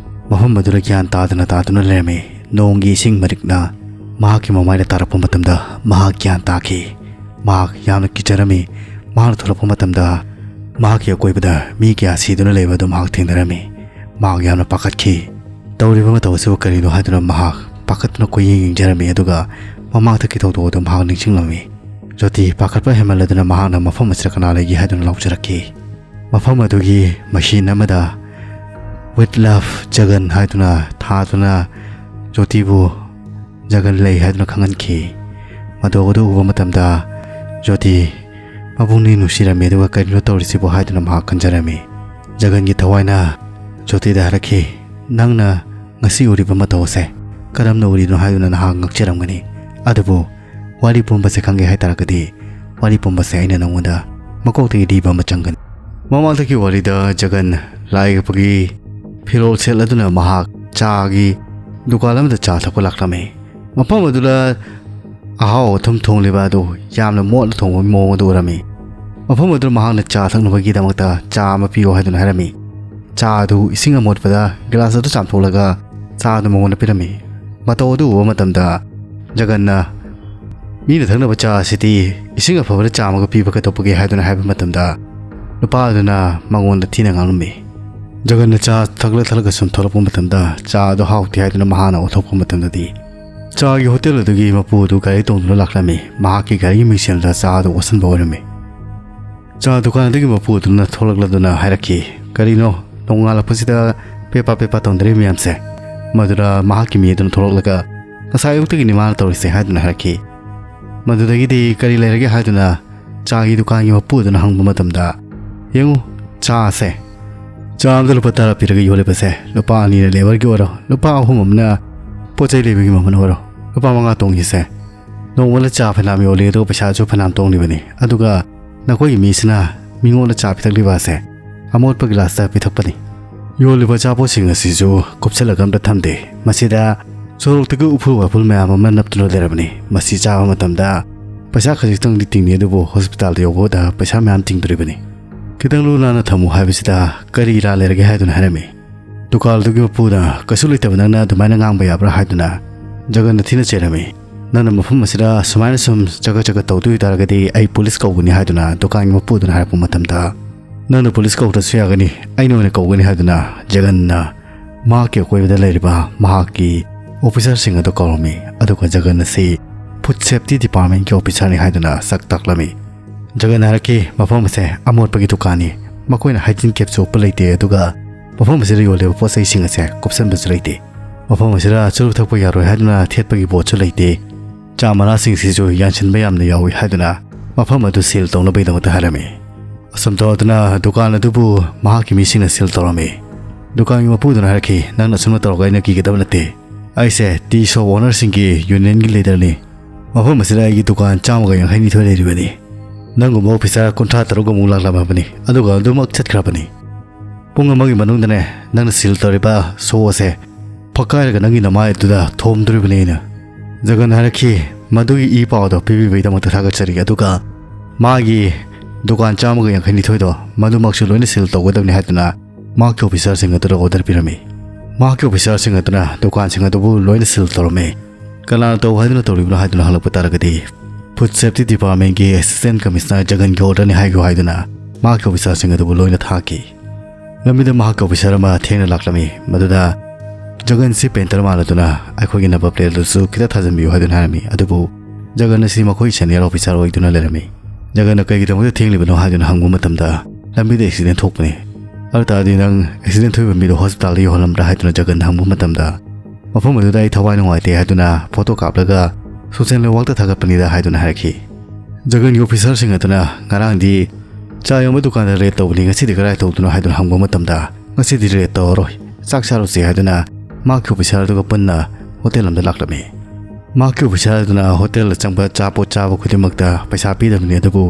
ꯃꯐꯝ ꯑꯗꯨꯗ ꯒ꯭ꯌꯥꯟ ꯇꯥꯗꯅ ꯇꯥꯗꯨꯅ ꯂꯩꯔꯝꯃꯤ꯫ ꯅꯣꯡꯒꯤ ꯏꯁꯤꯡ ꯃꯔꯤꯛꯅ ꯃꯍꯥꯛꯀꯤ ꯃꯃꯥꯏꯗ ꯇꯥꯔꯛꯄ ꯃꯇꯝꯗ ꯃꯍꯥꯛ ꯒ꯭ꯌꯥꯟ ꯇꯥꯈꯤ꯫ ꯃꯍꯥꯛ ꯌꯥꯝꯅ ꯀꯤꯖꯔꯝꯃꯤ꯫ ꯃꯍꯥꯛꯅ ꯊꯣꯛꯂꯛꯄ ꯃꯇꯝꯗ ꯃꯍꯥꯛꯀꯤ ꯑꯀꯣꯏꯕꯗ ꯃꯤ ꯀꯌꯥ ꯁꯤꯗꯨꯅ ꯂꯩꯕ ꯑꯗꯨ ꯃꯍꯥꯛ ꯊꯦꯡꯅꯔꯝꯃꯤ꯫ ꯃꯍꯥꯛ ꯌꯥꯝꯅ ꯄꯥꯈꯠꯈꯤ꯫ ꯇꯧꯔꯤꯕ ꯃꯇꯧ ꯑꯁꯤꯕꯨ ꯀꯔꯤꯅꯣ ꯍꯥꯏꯗꯨꯅ ꯃꯍꯥꯛ ꯄꯥꯈꯠꯇꯨꯅ ꯀꯣꯏꯌꯦꯡ ꯌꯦꯡꯖꯔꯝꯃꯤ, ꯑꯗꯨꯒ ꯃꯃꯥꯡꯊꯛꯀꯤ ꯊꯧꯗꯣꯛ ꯑꯗꯨ ꯃꯍꯥꯛ ꯅꯤꯡꯁꯤꯡꯂꯝꯃꯤ꯫ ꯖꯣꯇꯤ ꯄꯥꯈꯠꯄ ꯍꯦꯟꯃꯜꯂꯗꯨꯅ ꯃꯍꯥꯛꯅ ꯃꯐꯝ ꯑꯁꯤꯗ ꯀꯅꯥ ꯂꯩꯒꯦ ꯍꯥꯏꯗꯨꯅ ꯂꯥꯎꯖꯔꯛꯈꯤ꯫ ꯃꯐꯝ ꯑꯗꯨꯒꯤ ꯃꯁꯤꯟ ꯑꯃꯗ "With love, ꯖꯒꯟ" ꯍꯥꯏꯗꯨꯅ ꯊꯥꯗꯨꯅ ꯖꯣꯇꯤꯕꯨ ꯖꯒꯟ ꯂꯩ ꯍꯥꯏꯗꯨꯅ ꯈꯪꯍꯟꯈꯤ꯫ ꯃꯇꯧ ꯑꯗꯨ ꯎꯕ ꯃꯇꯝꯗ ꯖꯣꯇꯤ ꯃꯄꯨꯛꯅꯤꯡ ꯅꯨꯡꯁꯤꯔꯝꯃꯤ, ꯑꯗꯨꯒ "ꯀꯔꯤꯅꯣ ꯇꯧꯔꯤꯁꯤꯕꯨ?" ꯍꯥꯏꯗꯨꯅ ꯃꯍꯥꯛ ꯈꯟꯖꯔꯝꯃꯤ꯫ ꯖꯒꯟꯒꯤ ꯊꯋꯥꯏꯅ ꯖꯣꯇꯤꯗ ꯍꯥꯏꯔꯛꯈꯤ, "ꯅꯪꯅ ꯉꯁꯤ ꯎꯔꯤꯕ ꯃꯇꯧ ꯑꯁꯦ ꯀꯔꯝꯅ ꯎꯔꯤꯅꯣ?" ꯍꯥꯏꯗꯨꯅ ꯅꯍꯥꯛ ꯉꯛꯆꯔꯝꯒꯅꯤ꯫ ꯑꯗꯨꯕꯨ ꯋꯥꯔꯤ ꯄꯨꯝꯕꯁꯦ ꯈꯪꯒꯦ ꯍꯥꯏꯇꯥꯔꯒꯗꯤ ꯋꯥꯔꯤ ꯄꯨꯝꯕꯁꯦ ꯑꯩꯅ ꯅꯉꯣꯟꯗ ꯃꯀꯣꯛꯇꯒꯤ ꯂꯤꯕ ꯑꯃ ꯆꯪꯒꯅꯤ꯫ ꯃꯃꯥꯡꯗꯒꯤ ꯋꯥꯔꯤꯗ ꯖꯒꯟ ꯂꯥꯏ ꯌꯦꯛꯄꯒꯤ ꯐꯤꯔꯣꯜ ꯁꯦꯠꯂꯗꯨꯅ ꯃꯍꯥꯛ ꯆꯥꯒꯤ ꯗꯨꯀꯥꯟ ꯑꯃꯗ ꯆꯥ ꯊꯛꯄ ꯂꯥꯛꯂꯝꯃꯤ꯫ ꯃꯐꯝ ꯑꯗꯨꯗ ꯑꯍꯥꯎ ꯑꯊꯨꯝ ꯊꯣꯡꯂꯤꯕ ꯑꯗꯨ ꯌꯥꯝꯅ ꯃꯣꯠꯅ ꯊꯣꯡꯕꯒꯤ ꯃꯑꯣꯡ ꯑꯗꯨ ꯎꯔꯝꯃꯤ꯫ ꯃꯐꯝ ꯑꯗꯨꯗ ꯃꯍꯥꯛꯅ ꯆꯥ ꯊꯛꯅꯕꯒꯤꯗꯃꯛꯇ ꯆꯥ ꯑꯃ ꯄꯤꯌꯨ ꯍꯥꯏꯗꯨꯅ ꯍꯥꯏꯔꯝꯃꯤ꯫ ꯆꯥ ꯑꯗꯨ ꯏꯁꯤꯡ ꯑꯃꯣꯠꯄꯗ ꯒꯤꯂꯥꯁ ꯑꯗꯨ ꯆꯥꯝꯊꯣꯛꯂꯒ ꯆꯥ ꯑꯗꯨ ꯃꯉꯣꯟꯗ ꯄꯤꯔꯝꯃꯤ꯫ ꯃꯇꯧ ꯑꯗꯨ ꯎꯕ ꯃꯇꯝꯗ ꯖꯒꯟꯅ, "ꯃꯤꯅ ꯊꯛꯅꯕ ꯆꯥ ꯑꯁꯤꯗꯤ ꯏꯁꯤꯡ ꯑꯐꯕꯗ ꯆꯥꯝꯃꯒ ꯄꯤꯕ ꯀꯩꯗꯧꯕꯒꯦ?" ꯍꯥꯏꯗꯨꯅ ꯍꯥꯏꯕ ꯃꯇꯝꯗ ꯅꯨꯄꯥ ꯑꯗꯨꯅ ꯃꯉꯣꯟꯗ ꯊꯤꯅ ꯉꯥꯡꯂꯝꯃꯤ꯫ ꯖꯒꯟꯅ ꯆꯥ ꯊꯛꯂ ꯊꯛꯂꯒ ꯁꯨꯝ ꯊꯣꯛꯂꯛꯄ ꯃꯇꯝꯗ ꯆꯥ ꯑꯗꯨ ꯍꯥꯎꯇꯦ ꯍꯥꯏꯗꯨꯅ ꯃꯍꯥꯛꯅ ꯑꯣꯟꯊꯣꯛꯄ ꯃꯇꯝꯗꯗꯤ ꯆꯥꯒꯤ ꯍꯣꯇꯦꯜ ꯑꯗꯨꯒꯤ ꯃꯄꯨ ꯑꯗꯨ ꯒꯥꯔꯤ ꯇꯣꯡꯗꯨꯅ ꯂꯥꯛꯂꯝꯃꯤ꯫ ꯃꯍꯥꯛꯀꯤ ꯒꯥꯔꯤꯒꯤ ꯃꯤꯡꯁꯦꯜꯗ ꯆꯥ ꯑꯗꯨ ꯑꯣꯠꯁꯤꯟꯕ ꯑꯣꯏꯔꯝꯃꯤ꯫ ꯆꯥ ꯗꯨꯀꯥꯟ ꯑꯗꯨꯒꯤ ꯃꯄꯨ ꯑꯗꯨꯅ ꯊꯣꯛꯂꯛꯂꯗꯨꯅ ꯍꯥꯏꯔꯛꯈꯤ, "ꯀꯔꯤꯅꯣ ꯅꯣꯡꯉꯥꯜꯂꯛꯄꯁꯤꯗ ꯄꯦꯄꯥ ꯄꯦꯄꯥ ꯇꯧꯅꯔꯤꯕ ꯃꯌꯥꯝꯁꯦ?" ꯃꯗꯨꯗ ꯃꯍꯥꯛꯀꯤ ꯃꯤ ꯑꯗꯨꯅ ꯊꯣꯛꯂꯛꯂꯒ, "ꯉꯁꯥꯏ ꯑꯌꯨꯛꯇꯒꯤꯅꯤ ꯃꯥꯅ ꯇꯧꯔꯤꯁꯦ" ꯍꯥꯏꯗꯨꯅ ꯍꯥꯏꯔꯛꯈꯤ꯫ ꯃꯗꯨꯗꯒꯤꯗꯤ ꯀꯔꯤ ꯂꯩꯔꯒꯦ ꯍꯥꯏꯗꯨꯅ ꯆꯥꯒꯤ ꯗꯨꯀꯥꯟꯒꯤ ꯃꯄꯨ ꯑꯗꯨꯅ ꯍꯪꯕ ꯃꯇꯝꯗ, "ꯌꯦꯡꯉꯨ, ꯆꯥ ꯑꯁꯦ ꯆꯥ ꯑꯃꯗ ꯂꯨꯄꯥ ꯇꯔꯥ ꯄꯤꯔꯒ ꯌꯣꯜꯂꯤꯕꯁꯦ, ꯂꯨꯄꯥ ꯑꯅꯤꯅ ꯂꯦꯕꯔꯒꯤ ꯑꯣꯏꯔꯣ, ꯂꯨꯄꯥ ꯑꯍꯨꯝ ꯑꯃꯅ ꯄꯣꯠ ꯆꯩ ꯂꯩꯕꯒꯤ ꯃꯃꯜ ꯑꯣꯏꯔꯣ, ꯂꯨꯄꯥ ꯃꯉꯥ ꯇꯣꯡꯉꯤꯁꯦ, ꯅꯣꯡꯃꯗ ꯆꯥ ꯐꯅꯌꯥꯝ ꯌꯣꯜꯂꯤ, ꯑꯗꯨꯒ ꯄꯩꯁꯥꯁꯨ ꯐꯅꯌꯥꯝ ꯇꯣꯡꯂꯤꯕꯅꯤ꯫ ꯑꯗꯨꯒ ꯅꯈꯣꯏꯒꯤ ꯃꯤꯁꯤꯅ ꯃꯤꯉꯣꯟꯗ ꯆꯥ ꯄꯤꯊꯛꯂꯤꯕ ꯑꯁꯦ ꯑꯃꯣꯠꯄ ꯒꯤꯂꯥꯁꯇ ꯄꯤꯊꯛꯄꯅꯤ꯫ ꯌꯣꯜꯂꯤꯕ ꯑꯆꯥꯄꯣꯠꯁꯤꯡ ꯑꯁꯤꯁꯨ ꯀꯨꯞꯁꯜꯂꯒ ꯑꯝꯇ ꯊꯝꯗꯦ꯫ ꯃꯁꯤꯗ ꯁꯣꯔꯣꯛꯇꯒꯤ ꯎꯐꯨꯜ ꯋꯥꯐꯨꯜ ꯃꯌꯥꯝ ꯑꯃ ꯅꯞꯇꯨꯅ ꯂꯩꯔꯕꯅꯤ꯫ ꯃꯁꯤ ꯆꯥꯕ ꯃꯇꯝꯗ ꯄꯩꯁꯥ ꯈꯖꯤꯛꯇꯪꯗꯤ ꯇꯤꯡꯅꯤ, ꯑꯗꯨꯕꯨ ꯍꯣꯁꯄꯤꯇꯥꯜꯗ ꯌꯧꯕꯗ ꯄꯩꯁꯥ ꯃꯌꯥꯝ ꯇꯤꯡꯗꯣꯔꯤꯕꯅꯤ꯫ "ꯈꯤꯇꯪ ꯂꯨ ꯅꯥꯟꯅ ꯊꯝꯃꯨ" ꯍꯥꯏꯕꯁꯤꯗ ꯀꯔꯤ ꯏꯔꯥ ꯂꯩꯔꯒꯦ ꯍꯥꯏꯗꯨꯅ ꯍꯥꯏꯔꯝꯃꯤ꯫ ꯗꯨꯀꯥꯟꯗꯨꯒꯤ ꯃꯄꯨꯅ "ꯀꯩꯁꯨ ꯂꯩꯇꯕ ꯅꯪꯅ ꯑꯗꯨꯃꯥꯏꯅ ꯉꯥꯡꯕ ꯌꯥꯕ꯭ꯔꯥ?" ꯍꯥꯏꯗꯨꯅ ꯖꯒꯟꯗ ꯊꯤꯅ ꯆꯩꯔꯝꯃꯤ꯫ "ꯅꯪꯅ ꯃꯐꯝ ꯑꯁꯤꯗ ꯁꯨꯃꯥꯏꯅ ꯁꯨꯝ ꯆꯒꯠ ꯆꯒꯠ ꯇꯧꯗꯣꯏ ꯇꯥꯔꯒꯗꯤ ꯑꯩ ꯄꯨꯂꯤꯁ ꯀꯧꯒꯅꯤ" ꯍꯥꯏꯗꯨꯅ ꯗꯨꯀꯥꯟꯒꯤ ꯃꯄꯨꯗꯨꯅ ꯍꯥꯏꯔꯛꯄ ꯃꯇꯝꯗ, "ꯅꯪꯅ ꯄꯨꯂꯤꯁ ꯀꯧꯗ꯭ꯔꯁꯨ ꯌꯥꯒꯅꯤ, ꯑꯩꯅ ꯑꯣꯏꯅ ꯀꯧꯒꯅꯤ" ꯍꯥꯏꯗꯨꯅ ꯖꯒꯟꯅ ꯃꯍꯥꯛꯀꯤ ꯑꯀꯣꯏꯕꯗ ꯂꯩꯔꯤꯕ ꯃꯍꯥꯛꯀꯤ ꯑꯣꯐꯤꯁꯥꯔꯁꯤꯡ ꯑꯗꯨ ꯀꯧꯔꯝꯃꯤ꯫ ꯑꯗꯨꯒ ꯖꯒꯟ ꯑꯁꯤ ꯐꯨꯗ ꯁꯦꯐꯇꯤ ꯗꯤꯄꯥꯔꯠꯃꯦꯟꯒꯤ ꯑꯣꯐꯤꯁꯥꯔꯅꯤ ꯍꯥꯏꯗꯨꯅ ꯁꯛ ꯇꯥꯛꯂꯝꯃꯤ꯫ ꯖꯒꯟ ꯍꯥꯏꯔꯛꯈꯤ, "ꯃꯐꯝ ꯑꯁꯦ ꯑꯃꯣꯠꯄꯒꯤ ꯗꯨꯀꯥꯟꯅꯤ, ꯃꯈꯣꯏꯅ ꯍꯥꯏꯖꯤꯟ ꯀꯦꯞꯁꯨ ꯎꯞꯄ ꯂꯩꯇꯦ, ꯑꯗꯨꯒ ꯃꯐꯝ ꯑꯁꯤꯗ ꯌꯣꯜꯂꯤꯕ ꯄꯣꯠ ꯆꯩꯁꯤꯡ ꯑꯁꯦ ꯀꯨꯞꯁꯟꯕꯁꯨ ꯂꯩꯇꯦ꯫ ꯃꯐꯝ ꯑꯁꯤꯗ ꯆꯨꯔꯨꯞ ꯊꯛꯄ ꯌꯥꯔꯣꯏ ꯍꯥꯏꯗꯨꯅ ꯊꯦꯠꯄꯒꯤ ꯕꯣꯔꯗꯁꯨ ꯂꯩꯇꯦ꯫ ꯆꯥ ꯃꯅꯥꯁꯤꯡꯁꯤꯁꯨ ꯌꯥꯟꯁꯤꯟꯕ ꯌꯥꯝꯅ ꯌꯥꯎꯏ" ꯍꯥꯏꯗꯨꯅ ꯃꯐꯝ ꯑꯗꯨ ꯁꯤꯜ ꯇꯧꯅꯕꯒꯤꯗꯃꯛꯇ ꯍꯥꯏꯔꯝꯃꯤ꯫ ꯑꯁꯨꯝ ꯇꯧꯗꯨꯅ ꯗꯨꯀꯥꯟ ꯑꯗꯨꯕꯨ ꯃꯍꯥꯛꯀꯤ ꯃꯤꯁꯤꯡꯅ ꯁꯤꯜ ꯇꯧꯔꯝꯃꯤ꯫ ꯗꯨꯀꯥꯟꯒꯤ ꯃꯄꯨꯗꯨꯅ ꯍꯥꯏꯔꯛꯈꯤ, "ꯅꯪꯅ ꯑꯁꯨꯝꯅ ꯇꯧꯔꯒ ꯑꯩꯅ ꯀꯤꯒꯗꯕ ꯅꯠꯇꯦ꯫ ꯑꯩꯁꯦ ꯇꯤ ꯁꯣꯞ ꯑꯣꯅꯔꯁꯤꯡꯒꯤ ꯌꯨꯅꯤꯌꯟꯒꯤ ꯂꯤꯗꯔꯅꯤ꯫ ꯃꯐꯝ ꯑꯁꯤꯗ ꯑꯩꯒꯤ ꯗꯨꯀꯥꯟ ꯆꯥꯝꯃꯒ ꯌꯥꯡꯈꯩ ꯅꯤꯊꯣꯏ ꯂꯩꯔꯤꯕꯅꯤ꯫ ꯅꯪꯒꯨꯝꯕ ꯑꯣꯐꯤꯁꯥꯔ ꯀꯨꯟꯊ꯭ꯔꯥ ꯇꯔꯨꯛ ꯑꯃꯨꯛ ꯂꯥꯛꯂꯝꯃꯕꯅꯤ, ꯑꯗꯨꯒ ꯑꯗꯨꯃꯛ ꯆꯠꯈ꯭ꯔꯕꯅꯤ꯫ ꯄꯨꯡ ꯑꯃꯒꯤ ꯃꯅꯨꯡꯗꯅꯦ, ꯅꯪꯅ ꯁꯤꯜ ꯇꯧꯔꯤꯕ ꯁꯣ ꯑꯁꯦ ꯐꯛꯀꯥꯏꯔꯒ ꯅꯪꯒꯤ ꯅꯃꯥꯏ ꯑꯗꯨꯗ ꯊꯣꯝꯗꯣꯔꯤꯕꯅꯤ ꯑꯩꯅ"꯫ ꯖꯒꯟ ꯍꯥꯏꯔꯛꯈꯤ, "ꯃꯗꯨꯒꯤ ꯏ ꯄꯥꯎꯗꯣ ꯄꯤꯕꯤꯕꯒꯤꯗꯃꯛꯇ ꯊꯥꯒꯠꯆꯔꯤ"꯫ ꯑꯗꯨꯒ ꯃꯥꯒꯤ ꯗꯨꯀꯥꯟ ꯆꯥꯝꯃꯒ ꯌꯥꯡꯈꯩ ꯅꯤꯊꯣꯏꯗꯣ ꯃꯗꯨꯃꯛꯁꯨ ꯂꯣꯏꯅ ꯁꯤꯜ ꯇꯧꯒꯗꯕꯅꯤ ꯍꯥꯏꯗꯨꯅ ꯃꯍꯥꯛꯀꯤ ꯑꯣꯐꯤꯁꯥꯔꯁꯤꯡ ꯑꯗꯨꯗ ꯑꯣꯔꯗꯔ ꯄꯤꯔꯝꯃꯤ꯫ ꯃꯍꯥꯛꯀꯤ ꯑꯣꯐꯤꯁꯥꯔꯁꯤꯡ ꯑꯗꯨꯅ ꯗꯨꯀꯥꯟꯁꯤꯡ ꯑꯗꯨꯕꯨ ꯂꯣꯏꯅ ꯁꯤꯜ ꯇꯧꯔꯝꯃꯤ꯫ "ꯀꯅꯥꯅ ꯇꯧ ꯍꯥꯏꯗꯨꯅ ꯇꯧꯔꯤꯕꯅꯣ?" ꯍꯥꯏꯗꯨꯅ ꯍꯪꯂꯛꯄ ꯇꯥꯔꯒꯗꯤ, "ꯐꯨꯗ ꯁꯦꯐꯇꯤ ꯗꯤꯄꯥꯔꯠꯃꯦꯟꯒꯤ ꯑꯦꯁꯤꯁꯇꯦꯟ ꯀꯃꯤꯁꯅꯔ ꯖꯒꯟꯒꯤ ꯑꯣꯔꯗꯔꯅꯤ" ꯍꯥꯏꯈꯣ ꯍꯥꯏꯗꯨꯅ ꯃꯍꯥꯛꯀꯤ ꯑꯣꯐꯤꯁꯥꯔꯁꯤꯡ ꯑꯗꯨꯕꯨ ꯂꯣꯏꯅ ꯊꯥꯈꯤ꯫ ꯂꯝꯕꯤꯗ ꯃꯍꯥꯛꯀꯤ ꯑꯣꯐꯤꯁꯥꯔ ꯑꯃ ꯊꯦꯡꯅ ꯂꯥꯛꯂꯝꯃꯤ꯫ ꯃꯗꯨꯗ ꯖꯒꯟꯁꯤ ꯄꯦꯟꯇꯔ ꯃꯥꯜꯂꯗꯨꯅ "ꯑꯩꯈꯣꯏꯒꯤ ꯅꯝꯕꯔ ꯄ꯭ꯂꯦꯠ ꯑꯗꯨꯁꯨ ꯈꯤꯇ ꯊꯥꯖꯤꯟꯕꯤꯌꯨ" ꯍꯥꯏꯗꯨꯅ ꯍꯥꯏꯔꯝꯃꯤ꯫ ꯑꯗꯨꯕꯨ ꯖꯒꯟ ꯑꯁꯤ ꯃꯈꯣꯏ ꯁꯦꯅꯤꯌꯔ ꯑꯣꯐꯤꯁꯥꯔ ꯑꯣꯏꯗꯨꯅ ꯂꯩꯔꯝꯃꯤ꯫ ꯖꯒꯟꯅ "ꯀꯩꯒꯤꯗꯃꯛꯇ ꯊꯦꯡꯂꯤꯕꯅꯣ?" ꯍꯥꯏꯗꯨꯅ ꯍꯪꯕ ꯃꯇꯝꯗ, "ꯂꯝꯕꯤꯗ ꯑꯦꯛꯁꯤꯗꯦꯟ ꯊꯣꯛꯄꯅꯤ"꯫ "ꯑꯗꯨ ꯇꯥꯔꯗꯤ ꯅꯪ ꯑꯦꯛꯁꯤꯗꯦꯟ ꯊꯣꯛꯏꯕ ꯃꯤꯗꯣ ꯍꯣꯁꯄꯤꯇꯥꯜꯗ ꯌꯧꯍꯜꯂꯝꯕ꯭ꯔꯥ?" ꯍꯥꯏꯗꯨꯅ ꯖꯒꯟꯅ ꯍꯪꯕ ꯃꯇꯝꯗ, "ꯃꯐꯝ ꯑꯗꯨꯗ ꯑꯩ ꯊꯋꯥꯏ ꯅꯨꯡꯉꯥꯏꯇꯦ ꯍꯥꯏꯗꯨꯅ ꯐꯣꯇꯣ ꯀꯥꯞꯂꯒ ꯁꯣꯁꯦꯜ ꯅꯦꯠꯋꯥꯛꯇ ꯊꯥꯒꯠꯄꯅꯤꯗ" ꯍꯥꯏꯗꯨꯅ ꯍꯥꯏꯔꯛꯈꯤ꯫ ꯖꯒꯟꯒꯤ ꯑꯣꯐꯤꯁꯥꯔꯁꯤꯡ ꯑꯗꯨꯅ, "ꯉꯔꯥꯡꯗꯤ ꯆꯥ ꯌꯣꯟꯕ ꯗꯨꯀꯥꯟꯗ ꯔꯦꯗ ꯇꯧꯕꯅꯤ, ꯉꯁꯤꯗꯤ ꯀꯗꯥꯏ ꯇꯧꯗꯨꯅꯣ?" ꯍꯥꯏꯗꯨꯅ ꯍꯪꯕ ꯃꯇꯝꯗ, "ꯉꯁꯤꯗꯤ ꯔꯦꯗ ꯇꯧꯔꯔꯣꯏ, ꯆꯥꯛ ꯆꯥꯔꯨꯁꯦ" ꯍꯥꯏꯗꯨꯅ ꯃꯍꯥꯛꯀꯤ ꯑꯣꯐꯤꯁꯥꯔ ꯑꯗꯨꯒ ꯄꯨꯟꯅ ꯍꯣꯇꯦꯜ ꯑꯃꯗ ꯂꯥꯛꯂꯝꯃꯤ꯫ ꯃꯍꯥꯛꯀꯤ ꯑꯣꯐꯤꯁꯥꯔ ꯑꯗꯨꯅ ꯍꯣꯇꯦꯜꯗ ꯆꯪꯕ ꯑꯆꯥꯄꯣꯠ ꯆꯥꯕ ꯈꯨꯗꯤꯡꯃꯛꯇ ꯄꯩꯁꯥ ꯄꯤꯗꯕꯅꯤ, ꯑꯗꯨꯕꯨ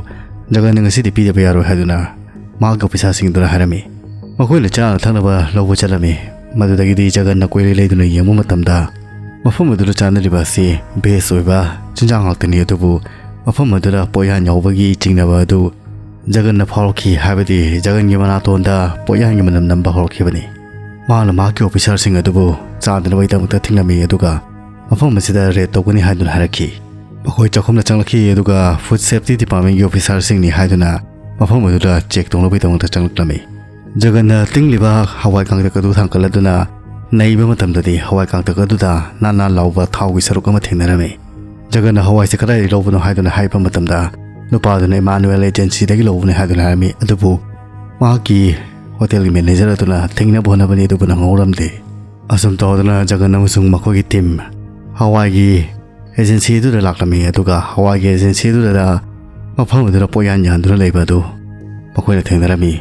ꯖꯒꯟꯅ "ꯉꯁꯤꯗꯤ ꯄꯤꯗꯕ ꯌꯥꯔꯣꯏ" ꯍꯥꯏꯗꯨꯅ ꯃꯍꯥꯛꯀꯤ ꯑꯣꯐꯤꯁꯥꯔꯁꯤꯡ ꯑꯗꯨꯅ ꯍꯥꯏꯔꯝꯃꯤ꯫ ꯃꯈꯣꯏꯅ ꯆꯥꯅ ꯊꯛꯅꯕ ꯂꯧꯕ ꯆꯠꯂꯝꯃꯤ꯫ ꯃꯗꯨꯗꯒꯤꯗꯤ ꯖꯒꯟꯅ ꯀꯣꯏꯂꯩ ꯂꯩꯗꯨꯅ ꯌꯦꯡꯕ ꯃꯇꯝꯗ, ꯃꯐꯝ ꯑꯗꯨꯗ ꯆꯥꯅꯔꯤꯕ ꯑꯁꯤ ꯚꯦꯖ ꯑꯣꯏꯕ ꯆꯤꯟꯖꯥꯛ ꯉꯥꯛꯇꯅꯤ꯫ ꯑꯗꯨꯕꯨ ꯃꯐꯝ ꯑꯗꯨꯗ ꯄꯣꯠꯌꯥꯟ ꯌꯥꯎꯕꯒꯤ ꯆꯤꯡꯅꯕ ꯑꯗꯨ ꯖꯒꯟꯅ ꯐꯥꯎꯔꯛꯈꯤ꯫ ꯍꯥꯏꯕꯗꯤ ꯖꯒꯟꯒꯤ ꯃꯅꯥꯇꯣꯟꯗ ꯄꯣꯠꯌꯥꯟꯒꯤ ꯃꯅꯝ ꯅꯝꯕ ꯍꯧꯔꯛꯈꯤꯕꯅꯤ꯫ ꯃꯍꯥꯛꯅ ꯃꯍꯥꯛꯀꯤ ꯑꯣꯐꯤꯁꯥꯔꯁꯤꯡ ꯑꯗꯨꯕꯨ ꯆꯥꯗꯅꯕꯒꯤꯗꯃꯛꯇ ꯊꯤꯡꯂꯝꯃꯤ, ꯑꯗꯨꯒ ꯃꯐꯝ ꯑꯁꯤꯗ ꯔꯦꯗ ꯇꯧꯒꯅꯤ ꯍꯥꯏꯗꯨꯅ ꯍꯥꯏꯔꯛꯈꯤ꯫ ꯃꯈꯣꯏ ꯆꯥꯛꯈꯨꯝꯗ ꯆꯪꯂꯛꯈꯤ, ꯑꯗꯨꯒ ꯐꯨꯗ ꯁꯦꯐꯇꯤ ꯗꯤꯄꯥꯔꯠꯃꯦꯟꯒꯤ ꯑꯣꯐꯤꯁꯥꯔꯁꯤꯡꯅꯤ ꯍꯥꯏꯗꯨꯅ ꯃꯐꯝ ꯑꯗꯨꯗ ꯆꯦꯛ ꯇꯧꯅꯕꯒꯤꯗꯃꯛꯇ ꯆꯪꯂꯛꯂꯝꯃꯤ꯫ ꯖꯒꯟꯅ ꯇꯤꯡꯂꯤꯕ ꯍꯋꯥꯏ ꯀꯥꯡꯇꯛ ꯑꯗꯨ ꯊꯥꯡꯒꯠꯂꯗꯨꯅ ꯅꯩꯕ ꯃꯇꯝꯗꯗꯤ ꯍꯋꯥꯏ ꯀꯥꯡꯇꯛ ꯑꯗꯨꯗ ꯅꯥꯟ ꯅꯥꯟ ꯂꯥꯎꯕ ꯊꯥꯎꯒꯤ ꯁꯔꯨꯛ ꯑꯃ ꯊꯦꯡꯅꯔꯝꯃꯤ꯫ ꯖꯒꯟꯅ ꯍꯋꯥꯏꯁꯦ ꯀꯗꯥꯏꯗꯒꯤ ꯂꯧꯕꯅꯣ ꯍꯥꯏꯗꯨꯅ ꯍꯥꯏꯕ ꯃꯇꯝꯗ ꯅꯨꯄꯥꯗꯨꯅ ꯏꯃꯥꯅꯨꯑꯦꯜ ꯑꯦꯖꯦꯟꯁꯤꯗꯒꯤ ꯂꯧꯕꯅꯤ ꯍꯥꯏꯗꯨꯅ ꯍꯥꯏꯔꯝꯃꯤ꯫ ꯑꯗꯨꯕꯨ ꯃꯍꯥꯛꯀꯤ ꯍꯣꯇꯦꯜꯒꯤ ꯃꯦꯅꯦꯖꯔ ꯑꯗꯨꯅ ꯊꯦꯡꯅꯕ ꯍꯣꯠꯅꯕꯅꯤ, ꯑꯗꯨꯕꯨ ꯅꯪꯍꯧꯔꯝꯗꯦ꯫ ꯑꯁꯨꯝ ꯇꯧꯗꯨꯅ ꯖꯒꯟ ꯑꯃꯁꯨꯡ ꯃꯈꯣꯏꯒꯤ ꯇꯤꯝ ꯍꯋꯥꯏꯒꯤ ꯑꯦꯖꯦꯟꯁꯤ ꯑꯗꯨꯗ ꯂꯥꯛꯂꯝꯃꯤ, ꯑꯗꯨꯒ ꯍꯋꯥꯏꯒꯤ ꯑꯦꯖꯦꯟꯁꯤ ꯑꯗꯨꯗ ꯃꯐꯝ ꯑꯗꯨꯗ ꯄꯣꯠꯌꯥꯟ ꯌꯥꯟꯗꯨꯅ ꯂꯩꯕ ꯑꯗꯨ ꯃꯈꯣꯏꯅ ꯊꯦꯡꯅꯔꯝꯃꯤ꯫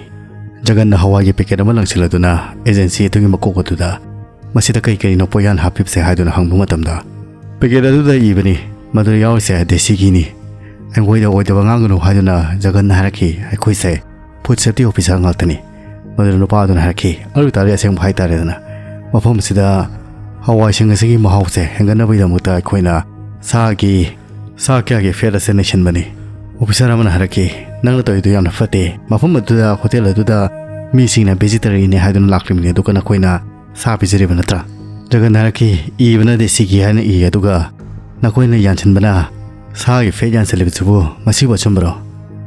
ꯖꯒꯟꯅ ꯍꯋꯥꯏꯒꯤ ꯄꯦꯀꯦꯠ ꯑꯃ ꯂꯪꯁꯤꯜꯂꯗꯨꯅ ꯑꯦꯖꯦꯟꯁꯤ ꯑꯗꯨꯒꯤ ꯃꯀꯣꯛ ꯑꯗꯨꯗ ꯃꯁꯤꯗ ꯀꯔꯤ ꯀꯔꯤꯅꯣ ꯄꯣꯠꯌꯥꯟ ꯍꯥꯞꯄꯤꯕꯁꯦ ꯍꯥꯏꯗꯨꯅ ꯍꯪꯕ ꯃꯇꯝꯗ, ꯄꯦꯀꯦꯠ ꯑꯗꯨꯗ ꯏꯕꯅꯤ, ꯃꯗꯨꯗ ꯌꯥꯎꯔꯤꯁꯦ ꯗꯦꯁꯤꯒꯤꯅꯤ, ꯑꯩꯈꯣꯏꯗ ꯑꯣꯏꯗꯕ ꯉꯥꯡꯒꯅꯨ ꯍꯥꯏꯗꯨꯅ ꯖꯒꯟꯅ ꯍꯥꯏꯔꯛꯈꯤ꯫ ꯑꯩꯈꯣꯏꯁꯦ ꯐꯨꯗ ꯁꯦꯐꯇꯤ ꯑꯣꯐꯤꯁꯥꯔ ꯉꯥꯛꯇꯅꯤ꯫ ꯃꯗꯨꯗ ꯅꯨꯄꯥ ꯑꯗꯨꯅ ꯍꯥꯏꯔꯛꯈꯤ, ꯑꯗꯨ ꯑꯣꯏꯇꯥꯔꯗꯤ ꯑꯁꯦꯡꯕ ꯍꯥꯏꯇꯥꯔꯦꯗꯅ, ꯃꯐꯝ ꯑꯁꯤꯗ ꯍꯋꯥꯏꯁꯤꯡ ꯑꯁꯤꯒꯤ ꯃꯍꯥꯎꯁꯦ ꯍꯦꯟꯒꯠꯅꯕꯒꯤꯗꯃꯛꯇ ꯑꯩꯈꯣꯏꯅ ꯁꯥꯒꯤ ꯁꯥ ꯀꯌꯥꯒꯤ ꯐꯦꯠ ꯑꯁꯤ ꯅꯩꯁꯤꯟꯕꯅꯤ꯫ ꯑꯣꯐꯤꯁꯥꯔ ꯑꯃꯅ ꯍꯥꯏꯔꯛꯈꯤ, ꯅꯪꯅ ꯇꯧꯔꯤꯗꯨ ꯌꯥꯝꯅ ꯐꯠꯇꯦ꯫ ꯃꯐꯝ ꯑꯗꯨꯗ, ꯍꯣꯇꯦꯜ ꯑꯗꯨꯗ ꯃꯤꯁꯤꯡꯅ ꯚꯦꯖꯤꯇꯦꯔꯤꯌꯟꯅꯤ ꯍꯥꯏꯗꯨꯅ ꯂꯥꯛꯂꯤꯕꯅꯤ, ꯑꯗꯨꯒ ꯅꯈꯣꯏꯅ ꯁꯥ ꯄꯤꯖꯔꯤꯕ ꯅꯠꯇ꯭ꯔꯥ? ꯖꯒꯟꯅ ꯍꯥꯏꯔꯛꯈꯤ, ꯏꯕꯅꯗꯤ ꯁꯤꯒꯤ ꯍꯥꯏꯅ ꯏ, ꯑꯗꯨꯒ ꯅꯈꯣꯏꯅ ꯌꯥꯟꯁꯤꯟꯕꯅ ꯁꯥꯒꯤ ꯐꯦꯠ ꯌꯥꯟꯁꯤꯜꯂꯤꯕꯁꯤꯕꯨ ꯃꯁꯤꯕꯨ ꯑꯆꯨꯝꯕꯔꯣ?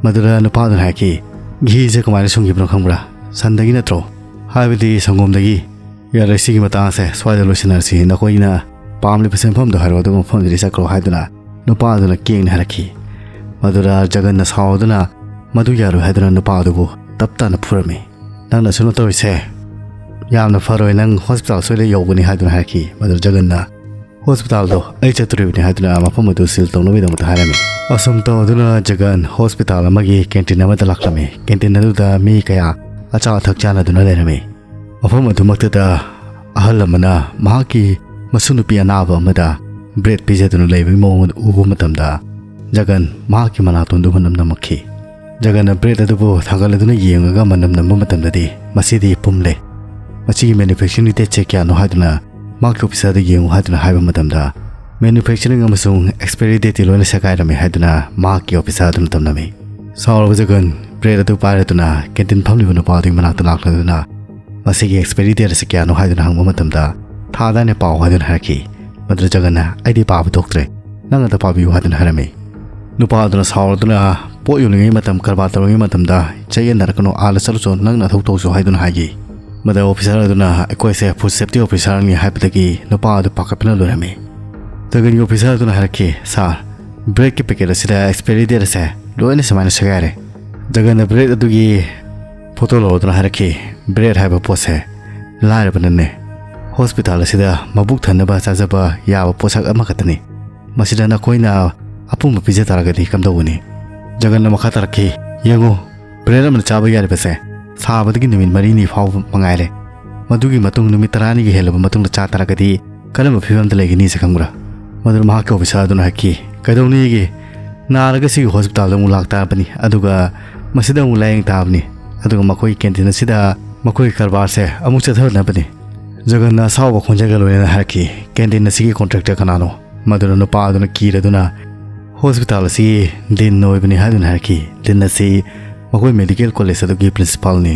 ꯃꯗꯨꯗ ꯅꯨꯄꯥ ꯑꯗꯨꯅ ꯍꯥꯏꯔꯛꯈꯤ, ꯘꯤꯁꯦ ꯀꯃꯥꯏꯅ ꯁꯨꯡꯈꯤꯕꯅꯣ ꯈꯪꯕ꯭ꯔꯥ? ꯁꯟꯗꯒꯤ ꯅꯠꯇ꯭ꯔꯣ? ꯍꯥꯏꯕꯗꯤ ꯁꯪꯒꯣꯝꯗꯒꯤ꯫ ꯌꯥꯔꯦ, ꯁꯤꯒꯤ ꯃꯇꯥꯡꯁꯦ ꯁ꯭ꯋꯥꯏꯗ ꯂꯣꯏꯁꯤꯟꯅꯔꯁꯤ꯫ ꯅꯈꯣꯏꯅ ꯄꯥꯝꯂꯤꯕ ꯁꯦꯟꯐꯝꯗꯣ ꯍꯥꯏꯔꯣ, ꯑꯗꯨꯒ ꯃꯐꯝꯗꯨꯗ ꯆꯠꯈ꯭ꯔꯣ ꯍꯥꯏꯗꯨꯅ ꯅꯨꯄꯥ ꯑꯗꯨꯅ ꯀꯦꯡꯅ ꯍꯥꯏꯔꯛꯈꯤ꯫ ꯃꯗꯨꯗ ꯖꯒꯟꯅ ꯁꯥꯎꯗꯨꯅ ꯃꯗꯨ ꯌꯥꯔꯣꯏ ꯍꯥꯏꯗꯨꯅ ꯅꯨꯄꯥ ꯑꯗꯨꯕꯨ ꯇꯞ ꯇꯥꯅ ꯐꯨꯔꯝꯃꯤ꯫ ꯅꯪꯅ ꯁꯨꯝꯅ ꯇꯧꯔꯤꯁꯦ ꯌꯥꯝꯅ ꯐꯔꯣꯏ, ꯅꯪ ꯍꯣꯁꯄꯤꯇꯥꯜ ꯁꯣꯏꯗꯅ ꯌꯧꯒꯅꯤ ꯍꯥꯏꯗꯨꯅ ꯍꯥꯏꯔꯛꯈꯤ꯫ ꯃꯗꯨꯗ ꯖꯒꯟꯅ ꯍꯣꯁꯄꯤꯇꯥꯜꯗꯣ ꯑꯩ ꯆꯠꯇꯣꯔꯤꯕꯅꯤ ꯍꯥꯏꯗꯨꯅ ꯃꯐꯝ ꯑꯗꯨ ꯁꯤꯜ ꯇꯧꯅꯕꯒꯤꯗꯃꯛꯇ ꯍꯥꯏꯔꯝꯃꯤ꯫ ꯑꯁꯨꯝ ꯇꯧꯗꯨꯅ ꯖꯒꯟ ꯍꯣꯁꯄꯤꯇꯥꯜ ꯑꯃꯒꯤ ꯀꯦꯟꯇꯤꯟ ꯑꯃꯗ ꯂꯥꯛꯂꯝꯃꯤ꯫ ꯀꯦꯟꯇꯤꯟ ꯑꯗꯨꯗ ꯃꯤ ꯀꯌꯥ ꯑꯆꯥ ꯑꯊꯛ ꯆꯥꯅꯗꯨꯅ ꯂꯩꯔꯝꯃꯤ꯫ ꯃꯐꯝ ꯑꯗꯨꯃꯛꯇꯗ ꯑꯍꯜ ꯑꯃꯅ ꯃꯍꯥꯛꯀꯤ ꯃꯁꯨꯅꯨꯄꯤ ꯑꯅꯥꯕ ꯑꯃꯗ ꯕ꯭ꯔꯦꯗ ꯄꯤꯖꯗꯨꯅ ꯂꯩꯕꯒꯤ ꯃꯑꯣꯡ ꯑꯗꯨ ꯎꯕ ꯃꯇꯝꯗ ꯖꯒꯟ ꯃꯍꯥꯛꯀꯤ ꯃꯅꯥꯇꯣꯟꯗꯨ ꯃꯅꯝ ꯅꯝꯃꯛꯈꯤ꯫ ꯖꯒꯟꯅ ꯕ꯭ꯔꯦꯗ ꯑꯗꯨꯕꯨ ꯊꯥꯡꯒꯠꯂꯗꯨꯅ ꯌꯦꯡꯉꯒ ꯃꯅꯝ ꯅꯝꯕ ꯃꯇꯝꯗꯗꯤ ꯃꯁꯤꯗꯤ ꯄꯨꯝꯂꯦ꯫ ꯃꯁꯤꯒꯤ ꯃꯦꯅꯨꯐꯦꯛꯆꯔꯤꯡ ꯗꯦꯠꯁꯦ ꯀꯌꯥꯅꯣ ꯍꯥꯏꯗꯨꯅ ꯃꯍꯥꯛꯀꯤ ꯑꯣꯐꯤꯁꯥꯔꯗ ꯌꯦꯡꯉꯨ ꯍꯥꯏꯗꯨꯅ ꯍꯥꯏꯕ ꯃꯇꯝꯗ, ꯃꯦꯅꯨꯐꯦꯛꯆꯔꯤꯡ ꯑꯃꯁꯨꯡ ꯑꯦꯛꯁꯄꯥꯏꯔꯤ ꯗꯦꯠꯇꯤ ꯂꯣꯏꯅ ꯁꯦꯒꯥꯏꯔꯝꯃꯤ ꯍꯥꯏꯗꯨꯅ ꯃꯍꯥꯛꯀꯤ ꯑꯣꯐꯤꯁꯥꯔ ꯑꯗꯨꯅ ꯇꯝꯂꯝꯃꯤ꯫ ꯁꯥꯎꯔꯕ ꯖꯒꯟ ꯕ꯭ꯔꯦꯗ ꯑꯗꯨ ꯄꯥꯏꯔꯗꯨꯅ ꯀꯦꯟꯇꯤꯟ ꯐꯝꯂꯤꯕ ꯅꯨꯄꯥ ꯑꯗꯨꯒꯤ ꯃꯅꯥꯛꯇ ꯂꯥꯛꯂꯗꯨꯅ, "ꯃꯁꯤꯒꯤ ꯑꯦꯛꯁꯄꯥꯏꯔꯤ ꯗꯦꯠ ꯑꯁꯤ ꯀꯌꯥꯅꯣ?" ꯍꯥꯏꯗꯨꯅ ꯍꯪꯕ ꯃꯇꯝꯗ, "ꯊꯥ ꯑꯗꯥꯏꯅ ꯄꯥꯎ" ꯍꯥꯏꯗꯨꯅ ꯍꯥꯏꯔꯛꯈꯤ꯫ ꯃꯗꯨꯗ ꯖꯒꯟꯅ, "ꯑꯩꯗꯤ ꯄꯥꯕ ꯊꯣꯛꯇ꯭ꯔꯦ, ꯅꯪ ꯑꯗ ꯄꯥꯕꯤꯌꯨ" ꯍꯥꯏꯗꯨꯅ ꯍꯥꯏꯔꯝꯃꯤ꯫ ꯅꯨꯄꯥ ꯑꯗꯨꯅ ꯁꯥꯎꯔꯗꯨꯅ, "ꯄꯣꯠ ꯌꯣꯜꯂꯤꯉꯩ ꯃꯇꯝ, ꯀꯔꯕꯥꯔ ꯇꯧꯔꯤꯉꯩ ꯃꯇꯝꯗ ꯆꯌꯦꯠꯅꯔꯛꯀꯅꯨ, ꯑꯥꯗ ꯆꯠꯂꯨꯆꯣ, ꯅꯪ ꯅꯊꯧ ꯇꯧꯁꯣ" ꯍꯥꯏꯗꯨꯅ ꯍꯥꯏꯈꯤ꯫ ꯃꯗ ꯑꯣꯐꯤꯁꯥꯔ ꯑꯗꯨꯅ, "ꯑꯩꯈꯣꯏꯁꯦ ꯐꯨꯗ ꯁꯦꯐꯇꯤ ꯑꯣꯐꯤꯁꯥꯔꯅꯤ" ꯍꯥꯏꯕꯗꯒꯤ ꯅꯨꯄꯥ ꯑꯗꯨ ꯄꯥꯈꯠꯄꯅ ꯂꯣꯏꯔꯝꯃꯤ꯫ ꯖꯒꯟꯒꯤ ꯑꯣꯐꯤꯁꯥꯔ ꯑꯗꯨꯅ ꯍꯥꯏꯔꯛꯈꯤ, "ꯁꯥꯔ, ꯕ꯭ꯔꯦꯗꯀꯤ ꯄꯦꯀꯦꯠ ꯑꯁꯤꯗ ꯑꯦꯛꯁꯄꯥꯏꯔꯤ ꯗꯦꯠ ꯑꯁꯦ ꯂꯣꯏꯅ ꯁꯨꯃꯥꯏꯅ ꯁꯦꯒꯥꯏꯔꯦ"꯫ ꯖꯒꯟꯅ ꯕ꯭ꯔꯦꯗ ꯑꯗꯨꯒꯤ ꯐꯣꯇꯣ ꯂꯧꯔꯗꯨꯅ ꯍꯥꯏꯔꯛꯈꯤ, "ꯕ꯭ꯔꯦꯗ ꯍꯥꯏꯕ ꯄꯣꯠꯁꯦ ꯂꯥꯏꯔꯕꯅꯅꯦ, ꯍꯣꯁꯄꯤꯇꯥꯜ ꯑꯁꯤꯗ ꯃꯕꯨꯛ ꯊꯟꯅꯕ ꯆꯥꯖꯕ ꯌꯥꯕ ꯄꯣꯠꯁꯛ ꯑꯃꯈꯛꯇꯅꯤ꯫ ꯃꯁꯤꯗ ꯅꯈꯣꯏꯅ ꯑꯄꯨꯝꯕ ꯄꯤꯖ ꯇꯥꯔꯒꯗꯤ ꯀꯝꯗꯧꯒꯅꯤ?" ꯖꯒꯟꯅ ꯃꯈꯥ ꯇꯥꯔꯛꯈꯤ, "ꯌꯦꯡꯉꯨ, ꯕ꯭ꯔꯦꯗ ꯑꯃꯅ ꯆꯥꯕ ꯌꯥꯔꯤꯕꯁꯦ ꯁꯥꯕꯗꯒꯤ ꯅꯨꯃꯤꯠ ꯃꯔꯤꯅꯤ ꯐꯥꯎꯕ ꯃꯉꯥꯏꯔꯦ꯫ ꯃꯗꯨꯒꯤ ꯃꯇꯨꯡ ꯅꯨꯃꯤꯠ ꯇꯔꯥꯅꯤꯒꯤ ꯍꯦꯜꯂꯕ ꯃꯇꯨꯡꯗ ꯆꯥ ꯇꯥꯔꯒꯗꯤ ꯀꯔꯝꯕ ꯐꯤꯕꯝꯗ ꯂꯩꯒꯅꯤꯁꯦ ꯈꯪꯕ꯭ꯔꯥ?" ꯃꯗꯨꯅ ꯃꯍꯥꯛꯀꯤ ꯑꯣꯐꯤꯁꯥꯔ ꯑꯗꯨꯅ ꯍꯥꯏꯈꯤ, "ꯀꯩꯗꯧꯅꯤꯒꯦ? ꯅꯥꯔꯒ ꯁꯤꯒꯤ ꯍꯣꯁꯄꯤꯇꯥꯜꯗ ꯑꯃꯨꯛ ꯂꯥꯛꯇꯥꯔꯕꯅꯤ, ꯑꯗꯨꯒ ꯃꯁꯤꯗ ꯑꯃꯨꯛ ꯂꯥꯌꯦꯡ ꯇꯥꯕꯅꯤ, ꯑꯗꯨꯒ ꯃꯈꯣꯏꯒꯤ ꯀꯦꯟꯇꯤꯟ ꯑꯁꯤꯗ ꯃꯈꯣꯏꯒꯤ ꯀꯔꯕꯥꯔꯁꯦ ꯑꯃꯨꯛ ꯆꯠꯊꯅꯕꯅꯤ"꯫ ꯖꯒꯟꯅ ꯑꯁꯥꯎꯕ ꯈꯣꯟꯖꯦꯜꯒ ꯂꯣꯏꯅꯅ ꯍꯥꯏꯔꯛꯈꯤ, "ꯀꯦꯟꯇꯤꯟ ꯑꯁꯤꯒꯤ ꯀꯣꯟꯇ꯭ꯔꯦꯛꯇꯔ ꯀꯅꯥꯅꯣ?" ꯃꯗꯨꯅ ꯅꯨꯄꯥ ꯑꯗꯨꯅ ꯀꯤꯔꯗꯨꯅ, "ꯍꯣꯁꯄꯤꯇꯥꯜ ꯑꯁꯤꯒꯤ ꯗꯤꯟ ꯑꯣꯏꯕꯅꯤ" ꯍꯥꯏꯗꯨꯅ ꯍꯥꯏꯔꯛꯈꯤ꯫ ꯗꯤꯟ ꯑꯁꯤ ꯃꯈꯣꯏ ꯃꯦꯗꯤꯀꯦꯜ ꯀꯣꯂꯦꯖ ꯑꯗꯨꯒꯤ ꯄ꯭ꯔꯤꯟꯁꯤꯄꯥꯜꯅꯤ꯫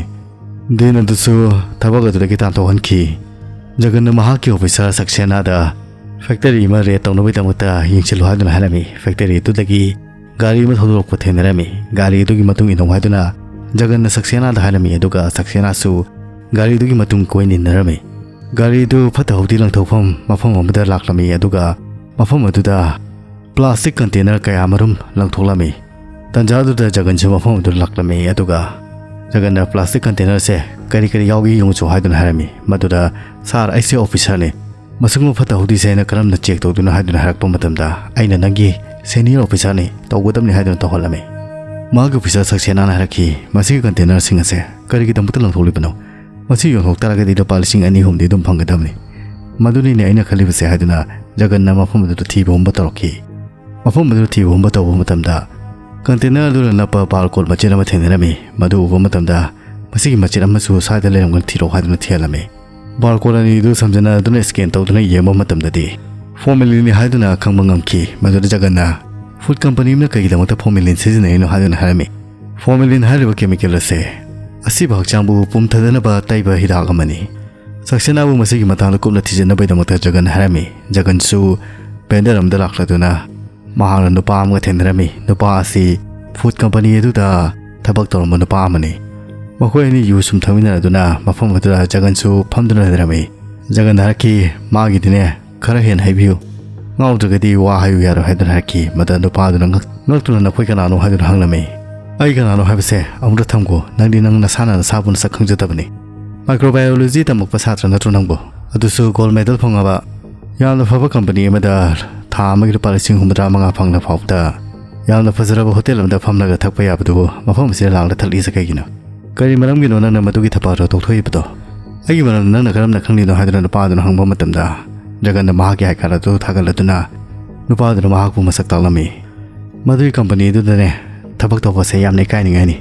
ꯗꯤꯟ ꯑꯗꯨꯁꯨ ꯊꯕꯛ ꯑꯗꯨꯗꯒꯤ ꯇꯥꯟꯊꯣꯛꯍꯟꯈꯤ꯫ ꯖꯒꯟꯅ ꯃꯍꯥꯛꯀꯤ ꯑꯣꯐꯤꯁꯥꯔ ꯁꯛꯁꯦꯅꯥꯗ ꯐꯦꯛꯇꯔꯤ ꯑꯃ ꯔꯦꯗ ꯇꯧꯅꯕꯒꯤꯗꯃꯛꯇ ꯌꯦꯡꯁꯤꯜꯂꯨ ꯍꯥꯏꯗꯨꯅ ꯍꯥꯏꯔꯝꯃꯤ꯫ ꯐꯦꯛꯇꯔꯤ ꯑꯗꯨꯗꯒꯤ ꯒꯥꯔꯤ ꯑꯃ ꯊꯧꯗꯣꯔꯛꯄ ꯊꯦꯡꯅꯔꯝꯃꯤ꯫ ꯒꯥꯔꯤ ꯑꯗꯨꯒꯤ ꯃꯇꯨꯡ ꯏꯟꯅꯧ ꯍꯥꯏꯗꯨꯅ ꯖꯒꯟꯅ ꯁꯛꯁꯦꯅꯥꯗ ꯍꯥꯏꯔꯝꯃꯤ, ꯑꯗꯨꯒ ꯁꯛꯁꯦꯅꯥꯁꯨ ꯒꯥꯔꯤꯗꯨꯒꯤ ꯃꯇꯨꯡ ꯀꯣꯏꯅ ꯏꯟꯅꯔꯝꯃꯤ꯫ ꯒꯥꯔꯤꯗꯨ ꯐꯠꯇ ꯍꯥꯎꯗꯤ ꯂꯪꯊꯣꯛꯐꯝ ꯃꯐꯝ ꯑꯃꯗ ꯂꯥꯛꯂꯝꯃꯤ, ꯑꯗꯨꯒ ꯃꯐꯝ ꯑꯗꯨꯗ ꯄ꯭ꯂꯥꯁꯇꯤꯛ ꯀꯟꯇꯦꯅꯔ ꯀꯌꯥ ꯑꯃꯔꯣꯝ ꯂꯪꯊꯣꯛꯂꯝꯃꯤ꯫ ꯇꯟꯖꯥꯗꯨꯗ ꯖꯒꯟꯁꯨ ꯃꯐꯝ ꯑꯗꯨꯗ ꯂꯥꯛꯂꯝꯃꯤ, ꯑꯗꯨꯒ ꯖꯒꯟꯅ ꯄ꯭ꯂꯥꯁꯇꯤꯛ ꯀꯟꯇꯦꯅꯔꯁꯦ ꯀꯔꯤ ꯀꯔꯤ ꯌꯥꯎꯒꯦ ꯌꯦꯡꯉꯨꯆꯣ ꯍꯥꯏꯗꯨꯅ ꯍꯥꯏꯔꯝꯃꯤ꯫ ꯃꯗꯨꯗ, "ꯁꯥꯔ, ꯑꯩꯁꯦ ꯑꯣꯐꯤꯁꯥꯔꯅꯤ, ꯃꯁꯤꯒꯨꯝꯕ ꯐꯠꯇ ꯍꯥꯎꯗꯤꯁꯦ ꯑꯩꯅ ꯀꯔꯝꯅ ꯆꯦꯛ ꯇꯧꯗꯣꯏꯅꯣ?" ꯍꯥꯏꯗꯨꯅ ꯍꯥꯏꯔꯛꯄ ꯃꯇꯝꯗ, "ꯑꯩꯅ ꯅꯪꯒꯤ ꯁꯦꯅꯤꯌꯔ ꯑꯣꯐꯤꯁꯥꯔꯅꯤ, ꯇꯧꯒꯗꯕꯅꯤ" ꯍꯥꯏꯗꯨꯅ ꯇꯧꯍꯜꯂꯝꯃꯤ꯫ ꯃꯍꯥꯛꯀꯤ ꯑꯣꯐꯤꯁꯥꯔ ꯁꯛꯁꯦꯅꯥꯅ ꯍꯥꯏꯔꯛꯈꯤ, "ꯃꯁꯤꯒꯤ ꯀꯟꯇꯦꯅꯔꯁꯤꯡ ꯑꯁꯦ ꯀꯔꯤꯒꯤꯗꯃꯛꯇ ꯂꯪꯊꯣꯛꯂꯤꯕꯅꯣ? ꯃꯁꯤ ꯌꯣꯟꯊꯣꯛ ꯇꯥꯔꯒꯗꯤ ꯂꯨꯄꯥ ꯂꯤꯁꯤꯡ ꯑꯅꯤ ꯑꯍꯨꯝꯗꯤ ꯑꯗꯨꯝ ꯐꯪꯒꯗꯕꯅꯤ꯫ ꯃꯗꯨꯅꯤꯅꯦ ꯑꯩꯅ ꯈꯜꯂꯤꯕꯁꯦ" ꯍꯥꯏꯗꯨꯅ ꯖꯒꯟꯅ ꯃꯐꯝ ꯑꯗꯨꯗ ꯊꯤꯕ ꯍꯨꯝꯕ ꯇꯧꯔꯛꯈꯤ꯫ ꯃꯐꯝ ꯑꯗꯨꯗ ꯊꯤꯕ ꯍꯨꯝꯕ ꯇꯧꯕ ꯃꯇꯝꯗ ꯀꯟꯇꯦꯅꯔ ꯑꯗꯨꯗ ꯅꯞꯄ ꯕꯥꯔꯀꯣꯗ ꯃꯆꯦꯠ ꯑꯃ ꯊꯦꯡꯅꯔꯝꯃꯤ꯫ ꯃꯗꯨ ꯎꯕ ꯃꯇꯝꯗ, "ꯃꯁꯤꯒꯤ ꯃꯆꯦꯠ ꯑꯃꯁꯨ ꯁ꯭ꯋꯥꯏꯗ ꯂꯩꯔꯝꯒꯅꯤ, ꯊꯤꯔꯛꯑꯣ" ꯍꯥꯏꯗꯨꯅ ꯊꯤꯍꯜꯂꯝꯃꯤ꯫ ꯕꯥꯔꯀꯣꯗ ꯑꯅꯤꯗꯨ ꯁꯝꯖꯤꯟꯅꯗꯨꯅ ꯁ꯭ꯀꯦꯟ ꯇꯧꯗꯨꯅ ꯌꯦꯡꯕ ꯃꯇꯝꯗꯗꯤ ꯐꯣꯔꯃꯦꯂꯤꯟꯅꯤ ꯍꯥꯏꯗꯨꯅ ꯈꯪꯕ ꯉꯝꯈꯤ꯫ ꯃꯗꯨꯗ ꯖꯒꯟꯅ ꯐꯨꯗ ꯀꯝꯄꯅꯤ ꯑꯃꯅ ꯀꯩꯒꯤꯗꯃꯛꯇ ꯐꯣꯔꯃꯦꯂꯤꯟ ꯁꯤꯖꯤꯟꯅꯔꯤꯅꯣ ꯍꯥꯏꯗꯨꯅ ꯍꯥꯏꯔꯝꯃꯤ꯫ ꯐꯣꯔꯃꯦꯂꯤꯟ ꯍꯥꯏꯔꯤꯕ ꯀꯦꯃꯤꯀꯦꯜ ꯑꯁꯦ ꯑꯁꯤꯕ ꯍꯛꯆꯥꯡꯕꯨ ꯄꯨꯝꯊꯗꯅꯕ ꯇꯩꯕ ꯍꯤꯗꯥꯛ ꯑꯃꯅꯤ꯫ ꯁꯛꯁꯦꯅꯥꯕꯨ ꯃꯁꯤꯒꯤ ꯃꯇꯥꯡꯗ ꯀꯨꯞꯅ ꯊꯤꯖꯤꯟꯅꯕꯒꯤꯗꯃꯛꯇ ꯖꯒꯟ ꯍꯥꯏꯔꯝꯃꯤ꯫ ꯖꯒꯟꯁꯨ ꯕꯦꯟꯗꯔ ꯑꯃꯗ ꯂꯥꯛꯂꯗꯨꯅ ꯃꯍꯥꯛꯅ ꯅꯨꯄꯥ ꯑꯃꯒ ꯊꯦꯡꯅꯔꯝꯃꯤ꯫ ꯅꯨꯄꯥ ꯑꯁꯤ ꯐꯨꯗ ꯀꯝꯄꯅꯤ ꯑꯗꯨꯗ ꯊꯕꯛ ꯇꯧꯔꯝꯕ ꯅꯨꯄꯥ ꯑꯃꯅꯤ꯫ ꯃꯈꯣꯏ ꯑꯅꯤ ꯌꯨ ꯁꯨꯝ ꯊꯛꯃꯤꯟꯅꯔꯗꯨꯅ ꯃꯐꯝ ꯑꯗꯨꯗ ꯖꯒꯟꯁꯨ ꯐꯝꯗꯨꯅ ꯂꯩꯔꯝꯃꯤ꯫ ꯖꯒꯟꯅ ꯍꯥꯏꯔꯛꯈꯤ, "ꯃꯥꯒꯤꯗꯤꯅꯦ ꯈꯔ ꯍꯦꯟꯅ ꯍꯥꯏꯕꯤꯌꯨ, ꯉꯥꯎꯗ꯭ꯔꯒꯗꯤ ꯋꯥ ꯍꯥꯏꯌꯨ ꯌꯥꯔꯣꯏ" ꯍꯥꯏꯗꯨꯅ ꯍꯥꯏꯔꯛꯈꯤ꯫ ꯃꯗꯨ ꯅꯨꯄꯥ ꯑꯗꯨꯅ ꯉꯛ-, ꯉꯛꯇꯨꯅ "ꯅꯈꯣꯏ ꯀꯅꯥꯅꯣ?" ꯍꯥꯏꯗꯨꯅ ꯍꯪꯂꯝꯃꯤ꯫ "ꯑꯩ ꯀꯅꯥꯅꯣ ꯍꯥꯏꯕꯁꯦ ꯑꯃꯨꯛꯇ ꯊꯝꯈꯣ, ꯅꯪꯗꯤ ꯅꯪ ꯅꯁꯥꯅ ꯅꯁꯥꯕꯨ ꯅꯁꯛ ꯈꯪꯖꯗꯕꯅꯤ꯫ ꯃꯥꯏꯀ꯭ꯔꯣꯕꯥꯏꯑꯣꯂꯣꯖꯤ ꯇꯝꯃꯛꯄ ꯁꯥꯇ꯭ꯔ ꯅꯠꯇ꯭ꯔꯣ ꯅꯪꯕꯨ? ꯑꯗꯨꯁꯨ ꯒꯣꯜꯗ ꯃꯦꯗꯜ ꯐꯪꯉꯕ, ꯌꯥꯝꯅ ꯐꯕ ꯀꯝꯄꯅꯤ ꯑꯃꯗ ꯊꯥ ꯑꯃꯒꯤ ꯂꯨꯄꯥ ꯂꯤꯁꯤꯡ ꯍꯨꯝꯐꯨꯇꯔꯥ ꯃꯉꯥ ꯐꯪꯂ ꯐꯥꯎꯕꯗ ꯌꯥꯝꯅ ꯐꯖꯔꯕ ꯍꯣꯇꯦꯜ ꯑꯃꯗ ꯐꯝꯂꯒ ꯊꯛꯄ ꯌꯥꯕꯗꯨꯕꯨ ꯃꯐꯝ ꯑꯁꯤꯗ ꯂꯥꯛꯂ ꯊꯛꯂꯤꯁꯦ ꯀꯩꯒꯤꯅꯣ? ꯀꯔꯤ ꯃꯔꯝꯒꯤꯅꯣ ꯅꯪꯅ ꯃꯗꯨꯒꯤ ꯊꯕꯛ ꯑꯗꯨ ꯇꯣꯛꯊꯣꯛꯏꯕꯗꯣ? ꯑꯩꯒꯤ ꯃꯔꯝꯗ ꯅꯪꯅ ꯀꯔꯝꯅ ꯈꯪꯂꯤꯅꯣ?" ꯍꯥꯏꯗꯨꯅ ꯅꯨꯄꯥ ꯑꯗꯨꯅ ꯍꯪꯕ ꯃꯇꯝꯗ, ꯖꯒꯟꯅ ꯃꯍꯥꯛꯀꯤ ꯑꯥꯏ ꯀꯥꯔꯗ ꯑꯗꯨ ꯊꯥꯒꯠꯂꯗꯨꯅ ꯅꯨꯄꯥ ꯑꯗꯨꯅ ꯃꯍꯥꯛꯄꯨ ꯃꯁꯛ ꯇꯥꯛꯂꯝꯃꯤ꯫ ꯃꯗꯨꯒꯤ ꯀꯝꯄꯅꯤ ꯑꯗꯨꯗꯅꯦ ꯊꯕꯛ ꯇꯧꯕꯁꯦ ꯌꯥꯝꯅ ꯏꯀꯥꯏꯅꯤꯡꯉꯥꯏꯅꯤ꯫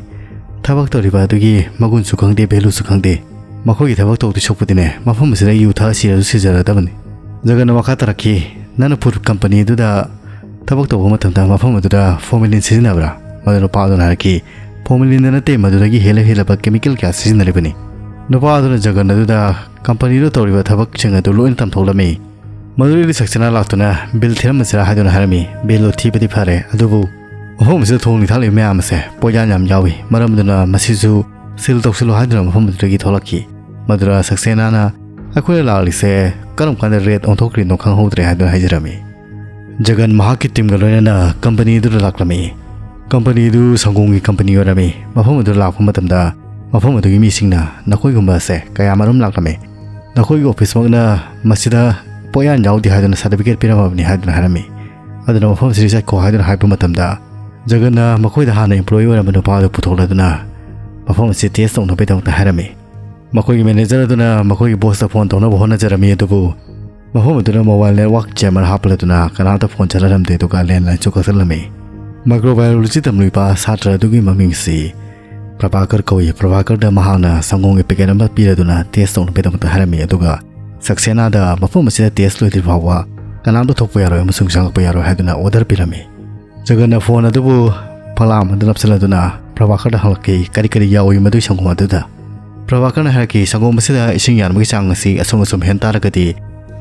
ꯊꯕꯛ ꯇꯧꯔꯤꯕ ꯑꯗꯨꯒꯤ ꯃꯒꯨꯟꯁꯨ ꯈꯪꯗꯦ, ꯚꯦꯂꯨꯁꯨ ꯈꯪꯗꯦ꯫ ꯃꯈꯣꯏꯒꯤ ꯊꯕꯛ ꯇꯧꯗꯣꯏ ꯁꯔꯨꯛꯄꯨꯗꯤꯅꯦ ꯃꯐꯝ ꯑꯁꯤꯗ ꯌꯨ ꯊꯛꯑ ꯁꯤꯔꯁꯨ ꯁꯤꯖꯔꯗꯕꯅꯤ꯫ ꯖꯒꯟꯅ ꯃꯈꯥ ꯇꯥꯔꯛꯈꯤ, "ꯅꯪꯅ ꯐꯨꯗ ꯀꯝꯄꯅꯤ ꯑꯗꯨꯗ ꯊꯕꯛ ꯇꯧꯕ ꯃꯇꯝꯗ ꯃꯐꯝ ꯑꯗꯨꯗ ꯐꯣꯔꯃꯦꯂꯤꯟ ꯁꯤꯖꯤꯟꯅꯕ꯭ꯔꯥ?" ꯃꯗꯨ ꯅꯨꯄꯥ ꯑꯗꯨꯅ ꯍꯥꯏꯔꯛꯈꯤ, "ꯐꯣꯔꯃꯦꯂꯤꯟꯗ ꯅꯠꯇꯦ, ꯃꯗꯨꯗꯒꯤ ꯍꯦꯜꯂ ꯍꯦꯜꯂꯕ ꯀꯦꯃꯤꯀꯦꯜ ꯀꯌꯥ ꯁꯤꯖꯤꯟꯅꯔꯤꯕꯅꯤ"꯫ ꯅꯨꯄꯥ ꯑꯗꯨꯅ ꯖꯒꯟ ꯑꯗꯨꯗ ꯀꯝꯄꯅꯤꯗꯨ ꯇꯧꯔꯤꯕ ꯊꯕꯛꯁꯤꯡ ꯑꯗꯨ ꯂꯣꯏꯅ ꯇꯝꯊꯣꯛꯂꯝꯃꯤ꯫ ꯃꯗꯨꯗꯒꯤ ꯁꯛꯁꯦꯅꯥ ꯂꯥꯛꯇꯨꯅ ꯕꯤꯜ ꯊꯤꯔꯝꯃꯁꯤꯔꯥ ꯍꯥꯏꯗꯨꯅ ꯍꯥꯏꯔꯝꯃꯤ꯫ "ꯕꯤꯜꯗꯨ ꯊꯤꯕꯗꯤ ꯐꯔꯦ, ꯑꯗꯨꯕꯨ ꯃꯐꯝ ꯑꯁꯤꯗ ꯊꯣꯡꯂꯤ ꯊꯥꯛꯂꯤꯕ ꯃꯌꯥꯝ ꯑꯁꯦ ꯄꯣꯠꯌꯥꯟ ꯌꯥꯝ ꯌꯥꯎꯏ, ꯃꯔꯝ ꯑꯗꯨꯅ ꯃꯁꯤꯁꯨ ꯁꯤꯜ ꯇꯧꯁꯤꯜꯂꯨ" ꯍꯥꯏꯗꯨꯅ ꯃꯐꯝ ꯑꯗꯨꯗꯒꯤ ꯊꯣꯛꯂꯛꯈꯤ꯫ ꯃꯗꯨꯗ ꯁꯛꯁꯦꯅꯥꯅ, "ꯑꯩꯈꯣꯏꯅ ꯂꯥꯛꯂꯤꯁꯦ ꯀꯔꯝ ꯀꯥꯟꯗ ꯔꯦꯠ ꯑꯣꯟꯊꯣꯛꯈ꯭ꯔꯤꯅꯣ ꯈꯪꯍꯧꯗ꯭ꯔꯦ" ꯍꯥꯏꯗꯨꯅ ꯍꯥꯏꯖꯔꯝꯃꯤ꯫ ꯖꯒꯟ ꯃꯍꯥꯛꯀꯤ ꯇꯤꯝꯒ ꯂꯣꯏꯅꯅ ꯀꯝꯄꯅꯤ ꯑꯗꯨꯗ ꯂꯥꯛꯂꯝꯃꯤ꯫ ꯀꯝꯄꯅꯤ ꯑꯗꯨ ꯁꯪꯒꯣꯝꯒꯤ ꯀꯝꯄꯅꯤ ꯑꯣꯏꯔꯝꯃꯤ꯫ ꯃꯐꯝ ꯑꯗꯨꯗ ꯂꯥꯛꯄ ꯃꯇꯝꯗ ꯃꯐꯝ ꯑꯗꯨꯒꯤ ꯃꯤꯁꯤꯡꯅ, "ꯅꯈꯣꯏꯒꯨꯝꯕ ꯑꯁꯦ ꯀꯌꯥꯃꯔꯨꯝ ꯂꯥꯛꯂꯝꯃꯤ, ꯅꯈꯣꯏꯒꯤ ꯑꯣꯐꯤꯁꯃꯛꯅ ꯃꯁꯤꯗ ꯄꯣꯠꯌꯥꯟ ꯌꯥꯎꯗꯦ ꯍꯥꯏꯗꯨꯅ ꯁꯥꯔꯇꯤꯐꯤꯀꯦꯠ ꯄꯤꯔꯝꯃꯕꯅꯤ" ꯍꯥꯏꯗꯨꯅ ꯍꯥꯏꯔꯝꯃꯤ꯫ ꯑꯗꯨꯅ ꯃꯐꯝ ꯑꯁꯤꯗ ꯆꯠꯈꯣ ꯍꯥꯏꯗꯨꯅ ꯍꯥꯏꯕ ꯃꯇꯝꯗ ꯖꯒꯟꯅ ꯃꯈꯣꯏꯗ ꯍꯥꯟꯅ ꯑꯦꯝꯄ꯭ꯂꯣꯌꯤ ꯑꯣꯏꯔꯝꯕ ꯅꯨꯄꯥ ꯑꯗꯨ ꯄꯨꯊꯣꯛꯂꯗꯨꯅ ꯃꯐꯝ ꯑꯁꯤ ꯇꯦꯁ ꯇꯧꯅꯕꯒꯤꯗꯃꯛꯇ ꯍꯥꯏꯔꯝꯃꯤ꯫ ꯃꯈꯣꯏꯒꯤ ꯃꯦꯅꯦꯖꯔ ꯑꯗꯨꯅ ꯃꯈꯣꯏꯒꯤ ꯕꯣꯁꯇ ꯐꯣꯟ ꯇꯧꯅꯕ ꯍꯣꯠꯅꯖꯔꯝꯃꯤ, ꯑꯗꯨꯕꯨ ꯃꯐꯝ ꯑꯗꯨꯗ ꯃꯣꯕꯥꯏꯜ ꯅꯦꯠꯋꯥꯛ ꯖꯦꯃꯔ ꯍꯥꯞꯄꯂꯗꯨꯅ ꯀꯅꯥꯝꯇ ꯐꯣꯟ ꯆꯠꯅꯔꯝꯗꯦ, ꯑꯗꯨꯒ ꯂꯦꯟꯂꯥꯏꯟꯁꯨ ꯀꯛꯊꯠꯂꯝꯃꯤ꯫ ꯃꯥꯏꯀ꯭ꯔꯣꯕꯥꯏꯑꯣꯂꯣꯖꯤ ꯇꯝꯂꯤꯕ ꯁꯥꯇ꯭ꯔ ꯑꯗꯨꯒꯤ ꯃꯃꯤꯡ ꯑꯁꯤ ꯄ꯭ꯔꯚꯥꯀꯔ ꯀꯧꯏ꯫ ꯄ꯭ꯔꯚꯥꯀꯔꯗ ꯃꯍꯥꯛꯅ ꯁꯪꯒꯣꯝꯒꯤ ꯄꯦꯀꯦꯠ ꯑꯃ ꯄꯤꯔꯗꯨꯅ ꯇꯦꯁ ꯇꯧꯅꯕꯒꯤꯗꯃꯛꯇ ꯍꯥꯏꯔꯝꯃꯤ꯫ ꯑꯗꯨꯒ ꯁꯛꯁꯦꯅꯥꯗ ꯃꯐꯝ ꯑꯁꯤꯗ ꯇꯦꯁ ꯂꯣꯏꯗ꯭ꯔꯤ ꯐꯥꯎꯕ ꯀꯅꯥꯝꯇ ꯊꯣꯛꯄ ꯌꯥꯔꯣꯏ ꯑꯃꯁꯨꯡ ꯆꯪꯂꯛꯄ ꯌꯥꯔꯣꯏ ꯍꯥꯏꯗꯨꯅ ꯑꯣꯔꯗꯔ ꯄꯤꯔꯝꯃꯤ꯫ ꯖꯒꯟꯅ ꯐꯣꯟ ꯑꯗꯨꯕꯨ ꯐꯂꯥꯝ ꯑꯃꯗ ꯅꯞꯁꯤꯜꯂꯗꯨꯅ ꯄ꯭ꯔꯚꯥꯀꯔꯗ ꯍꯪꯂꯛꯈꯤ, "ꯀꯔꯤ ꯀꯔꯤ ꯌꯥꯎꯏ ꯃꯗꯨꯒꯤ ꯁꯪꯒꯣꯝ ꯑꯗꯨꯗ?" ꯄ꯭ꯔꯚꯥꯀꯔꯅ ꯍꯥꯏꯔꯛꯈꯤ, "ꯁꯪꯒꯣꯝ ꯑꯁꯤꯗ ꯏꯁꯤꯡ ꯌꯥꯟꯕꯒꯤ ꯆꯥꯡ ꯑꯁꯤ ꯑꯁꯨꯝ ꯑꯁꯨꯝ ꯍꯦꯟ ꯇꯥꯔꯒꯗꯤ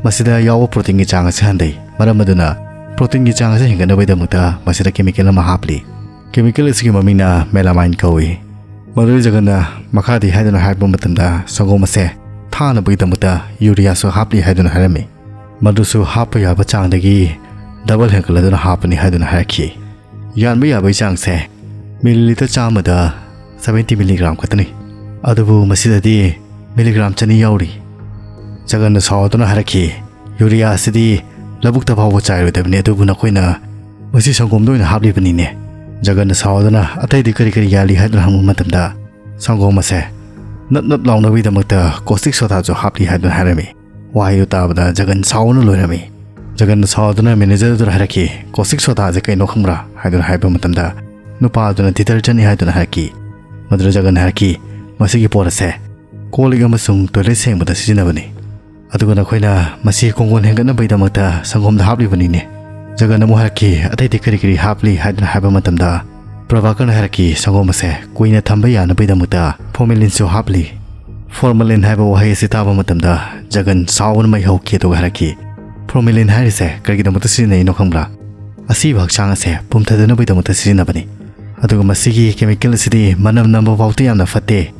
ꯃꯁꯤꯗ ꯌꯥꯎꯕ ꯄ꯭ꯔꯣꯇꯤꯟꯒꯤ ꯆꯥꯡ ꯑꯁꯤ ꯍꯟꯊꯩ꯫ ꯃꯔꯝ ꯑꯗꯨꯅ ꯄ꯭ꯔꯣꯇꯤꯟꯒꯤ ꯆꯥꯡ ꯑꯁꯤ ꯍꯦꯟꯒꯠꯅꯕꯒꯤꯗꯃꯛꯇ ꯃꯁꯤꯗ ꯀꯦꯃꯤꯀꯦꯜ ꯑꯃ ꯍꯥꯞꯂꯤ꯫ ꯀꯦꯃꯤꯀꯦꯜ ꯑꯁꯤꯒꯤ ꯃꯃꯤꯡꯅ melamine ꯀꯧꯏ꯫ ꯃꯗꯨꯗ ꯖꯒꯟꯅ ꯃꯈꯥꯗꯤ ꯍꯥꯏꯗꯨꯅ ꯍꯥꯏꯕ ꯃꯇꯝꯗ ꯁꯪꯒꯣꯝ ꯑꯁꯦ ꯊꯥꯅꯕꯒꯤꯗꯃꯛꯇ ꯌꯨꯔꯤꯌꯥꯁꯨ ꯍꯥꯞꯂꯤ ꯍꯥꯏꯗꯨꯅ ꯍꯥꯏꯔꯝꯃꯤ꯫ ꯃꯗꯨꯁꯨ ꯍꯥꯞꯄ ꯌꯥꯕ ꯆꯥꯡꯗꯒꯤ ꯗꯕꯜ ꯍꯦꯟꯒꯠꯂꯗꯨꯅ ꯍꯥꯞꯄꯅꯤ ꯍꯥꯏꯗꯨꯅ ꯍꯥꯏꯔꯛꯈꯤ꯫ ꯌꯥꯟꯕ ꯌꯥꯕꯒꯤ ꯆꯥꯡꯁꯦ ꯃꯤꯂꯤꯂꯤꯇꯔ ꯆꯥꯝꯃꯗ seventy milligram ꯈꯛꯇꯅꯤ꯫ ꯑꯗꯨꯕꯨ ꯃꯁꯤꯗꯗꯤ ꯃꯤꯂꯤꯒ꯭ꯔꯥꯝ ꯆꯅꯤ ꯌꯥꯎꯔꯤ꯫ ꯖꯒꯟꯅ ꯁꯥꯎꯗꯨꯅ ꯍꯥꯏꯔꯛꯈꯤ, "ꯌꯨꯔꯤꯌꯥ ꯑꯁꯤꯗꯤ ꯂꯧꯕꯨꯛꯇ ꯐꯥꯎꯕ ꯆꯥꯏꯔꯣꯏꯗꯕꯅꯤ, ꯑꯗꯨꯕꯨ ꯅꯈꯣꯏꯅ ꯃꯁꯤ ꯁꯪꯒꯣꯝꯗ ꯑꯣꯏꯅ ꯍꯥꯞꯂꯤꯕꯅꯤꯅꯦ?" ꯖꯒꯟꯅ ꯁꯥꯎꯗꯨꯅ ꯑꯇꯩꯗꯤ ꯀꯔꯤ ꯀꯔꯤ ꯌꯥꯜꯂꯤ ꯍꯥꯏꯗꯨꯅ ꯍꯪꯕ ꯃꯇꯝꯗ ꯁꯪꯒꯣꯝ ꯑꯁꯦ ꯅꯠ ꯅꯠ ꯂꯥꯎꯅꯕꯒꯤꯗꯃꯛꯇ ꯀꯣꯁꯇꯤꯛ ꯁꯣꯗꯥꯁꯨ ꯍꯥꯞꯂꯤ ꯍꯥꯏꯗꯨꯅ ꯍꯥꯏꯔꯝꯃꯤ꯫ ꯋꯥꯍꯩꯗꯨ ꯇꯥꯕꯗ ꯖꯒꯟ ꯁꯥꯎꯅ ꯂꯣꯏꯔꯝꯃꯤ꯫ ꯖꯒꯟꯅ ꯁꯥꯎꯗꯨꯅ ꯃꯦꯅꯦꯖꯔ ꯑꯗꯨꯗ ꯍꯥꯏꯔꯛꯈꯤ, "ꯀꯣꯁꯇꯤꯛ ꯁꯣꯗꯥꯁꯦ ꯀꯩꯅꯣ ꯈꯪꯕ꯭ꯔꯥ?" ꯍꯥꯏꯗꯨꯅ ꯍꯥꯏꯕ ꯃꯇꯝꯗ ꯅꯨꯄꯥ ꯑꯗꯨꯅ detergentꯅꯤ ꯍꯥꯏꯗꯨꯅ ꯍꯥꯏꯔꯛꯈꯤ꯫ ꯃꯗꯨꯗ ꯖꯒꯟꯅ ꯍꯥꯏꯔꯛꯈꯤ, "ꯃꯁꯤꯒꯤ ꯄꯣꯠ ꯑꯁꯦ ꯀꯣꯜ ꯂꯤꯛ ꯑꯃꯁꯨꯡ ꯇꯣꯏꯂꯦꯠ ꯁꯦꯡꯕꯗ ꯁꯤꯖꯤꯟꯅꯕꯅꯤ"꯫ ꯑꯗꯨꯒ ꯅꯈꯣꯏꯅ ꯃꯁꯤ ꯀꯣꯡꯒꯣꯟ ꯍꯦꯟꯒꯠꯅꯕꯒꯤꯗꯃꯛꯇ ꯁꯪꯒꯣꯝꯗ ꯍꯥꯞꯂꯤꯕꯅꯤꯅꯦ꯫ ꯖꯒꯟ ꯑꯃꯨꯛ ꯍꯥꯏꯔꯛꯈꯤ, "ꯑꯇꯩꯗꯤ ꯀꯔꯤ ꯀꯔꯤ ꯍꯥꯞꯂꯤ?" ꯍꯥꯏꯗꯨꯅ ꯍꯥꯏꯕ ꯃꯇꯝꯗ ꯄ꯭ꯔꯚꯥꯀꯔꯅ ꯍꯥꯏꯔꯛꯈꯤ, "ꯁꯪꯒꯣꯝ ꯑꯁꯦ ꯀꯨꯏꯅ ꯊꯝꯕ ꯌꯥꯅꯕꯒꯤꯗꯃꯛꯇ ꯐꯣꯔꯃꯦꯂꯤꯟꯁꯨ ꯍꯥꯞꯂꯤ"꯫ ꯐꯣꯔꯃꯦꯂꯤꯟ ꯍꯥꯏꯕ ꯋꯥꯍꯩ ꯑꯁꯤ ꯇꯥꯕ ꯃꯇꯝꯗ ꯖꯒꯟ ꯁꯥꯎꯕꯅ ꯃꯩ ꯍꯧꯈꯤ꯫ ꯑꯗꯨꯒ ꯍꯥꯏꯔꯛꯈꯤ, "ꯐꯣꯔꯃꯦꯂꯤꯟ ꯍꯥꯏꯔꯤꯁꯦ ꯀꯔꯤꯒꯤꯗꯃꯛꯇ ꯁꯤꯖꯤꯟꯅꯩꯅꯣ ꯈꯪꯕ꯭ꯔꯥ? ꯑꯁꯤꯕ ꯍꯛꯆꯥꯡ ꯑꯁꯦ ꯄꯨꯝꯊꯗꯅꯕꯒꯤꯗꯃꯛꯇ ꯁꯤꯖꯤꯟꯅꯕꯅꯤ꯫ ꯑꯗꯨꯒ ꯃꯁꯤꯒꯤ ꯀꯦꯃꯤꯀꯦꯜ ꯑꯁꯤꯗꯤ ꯃꯅꯝ ꯅꯝꯕ ꯐꯥꯎꯗ ꯌꯥꯝꯅ ꯐꯠꯇꯦ꯫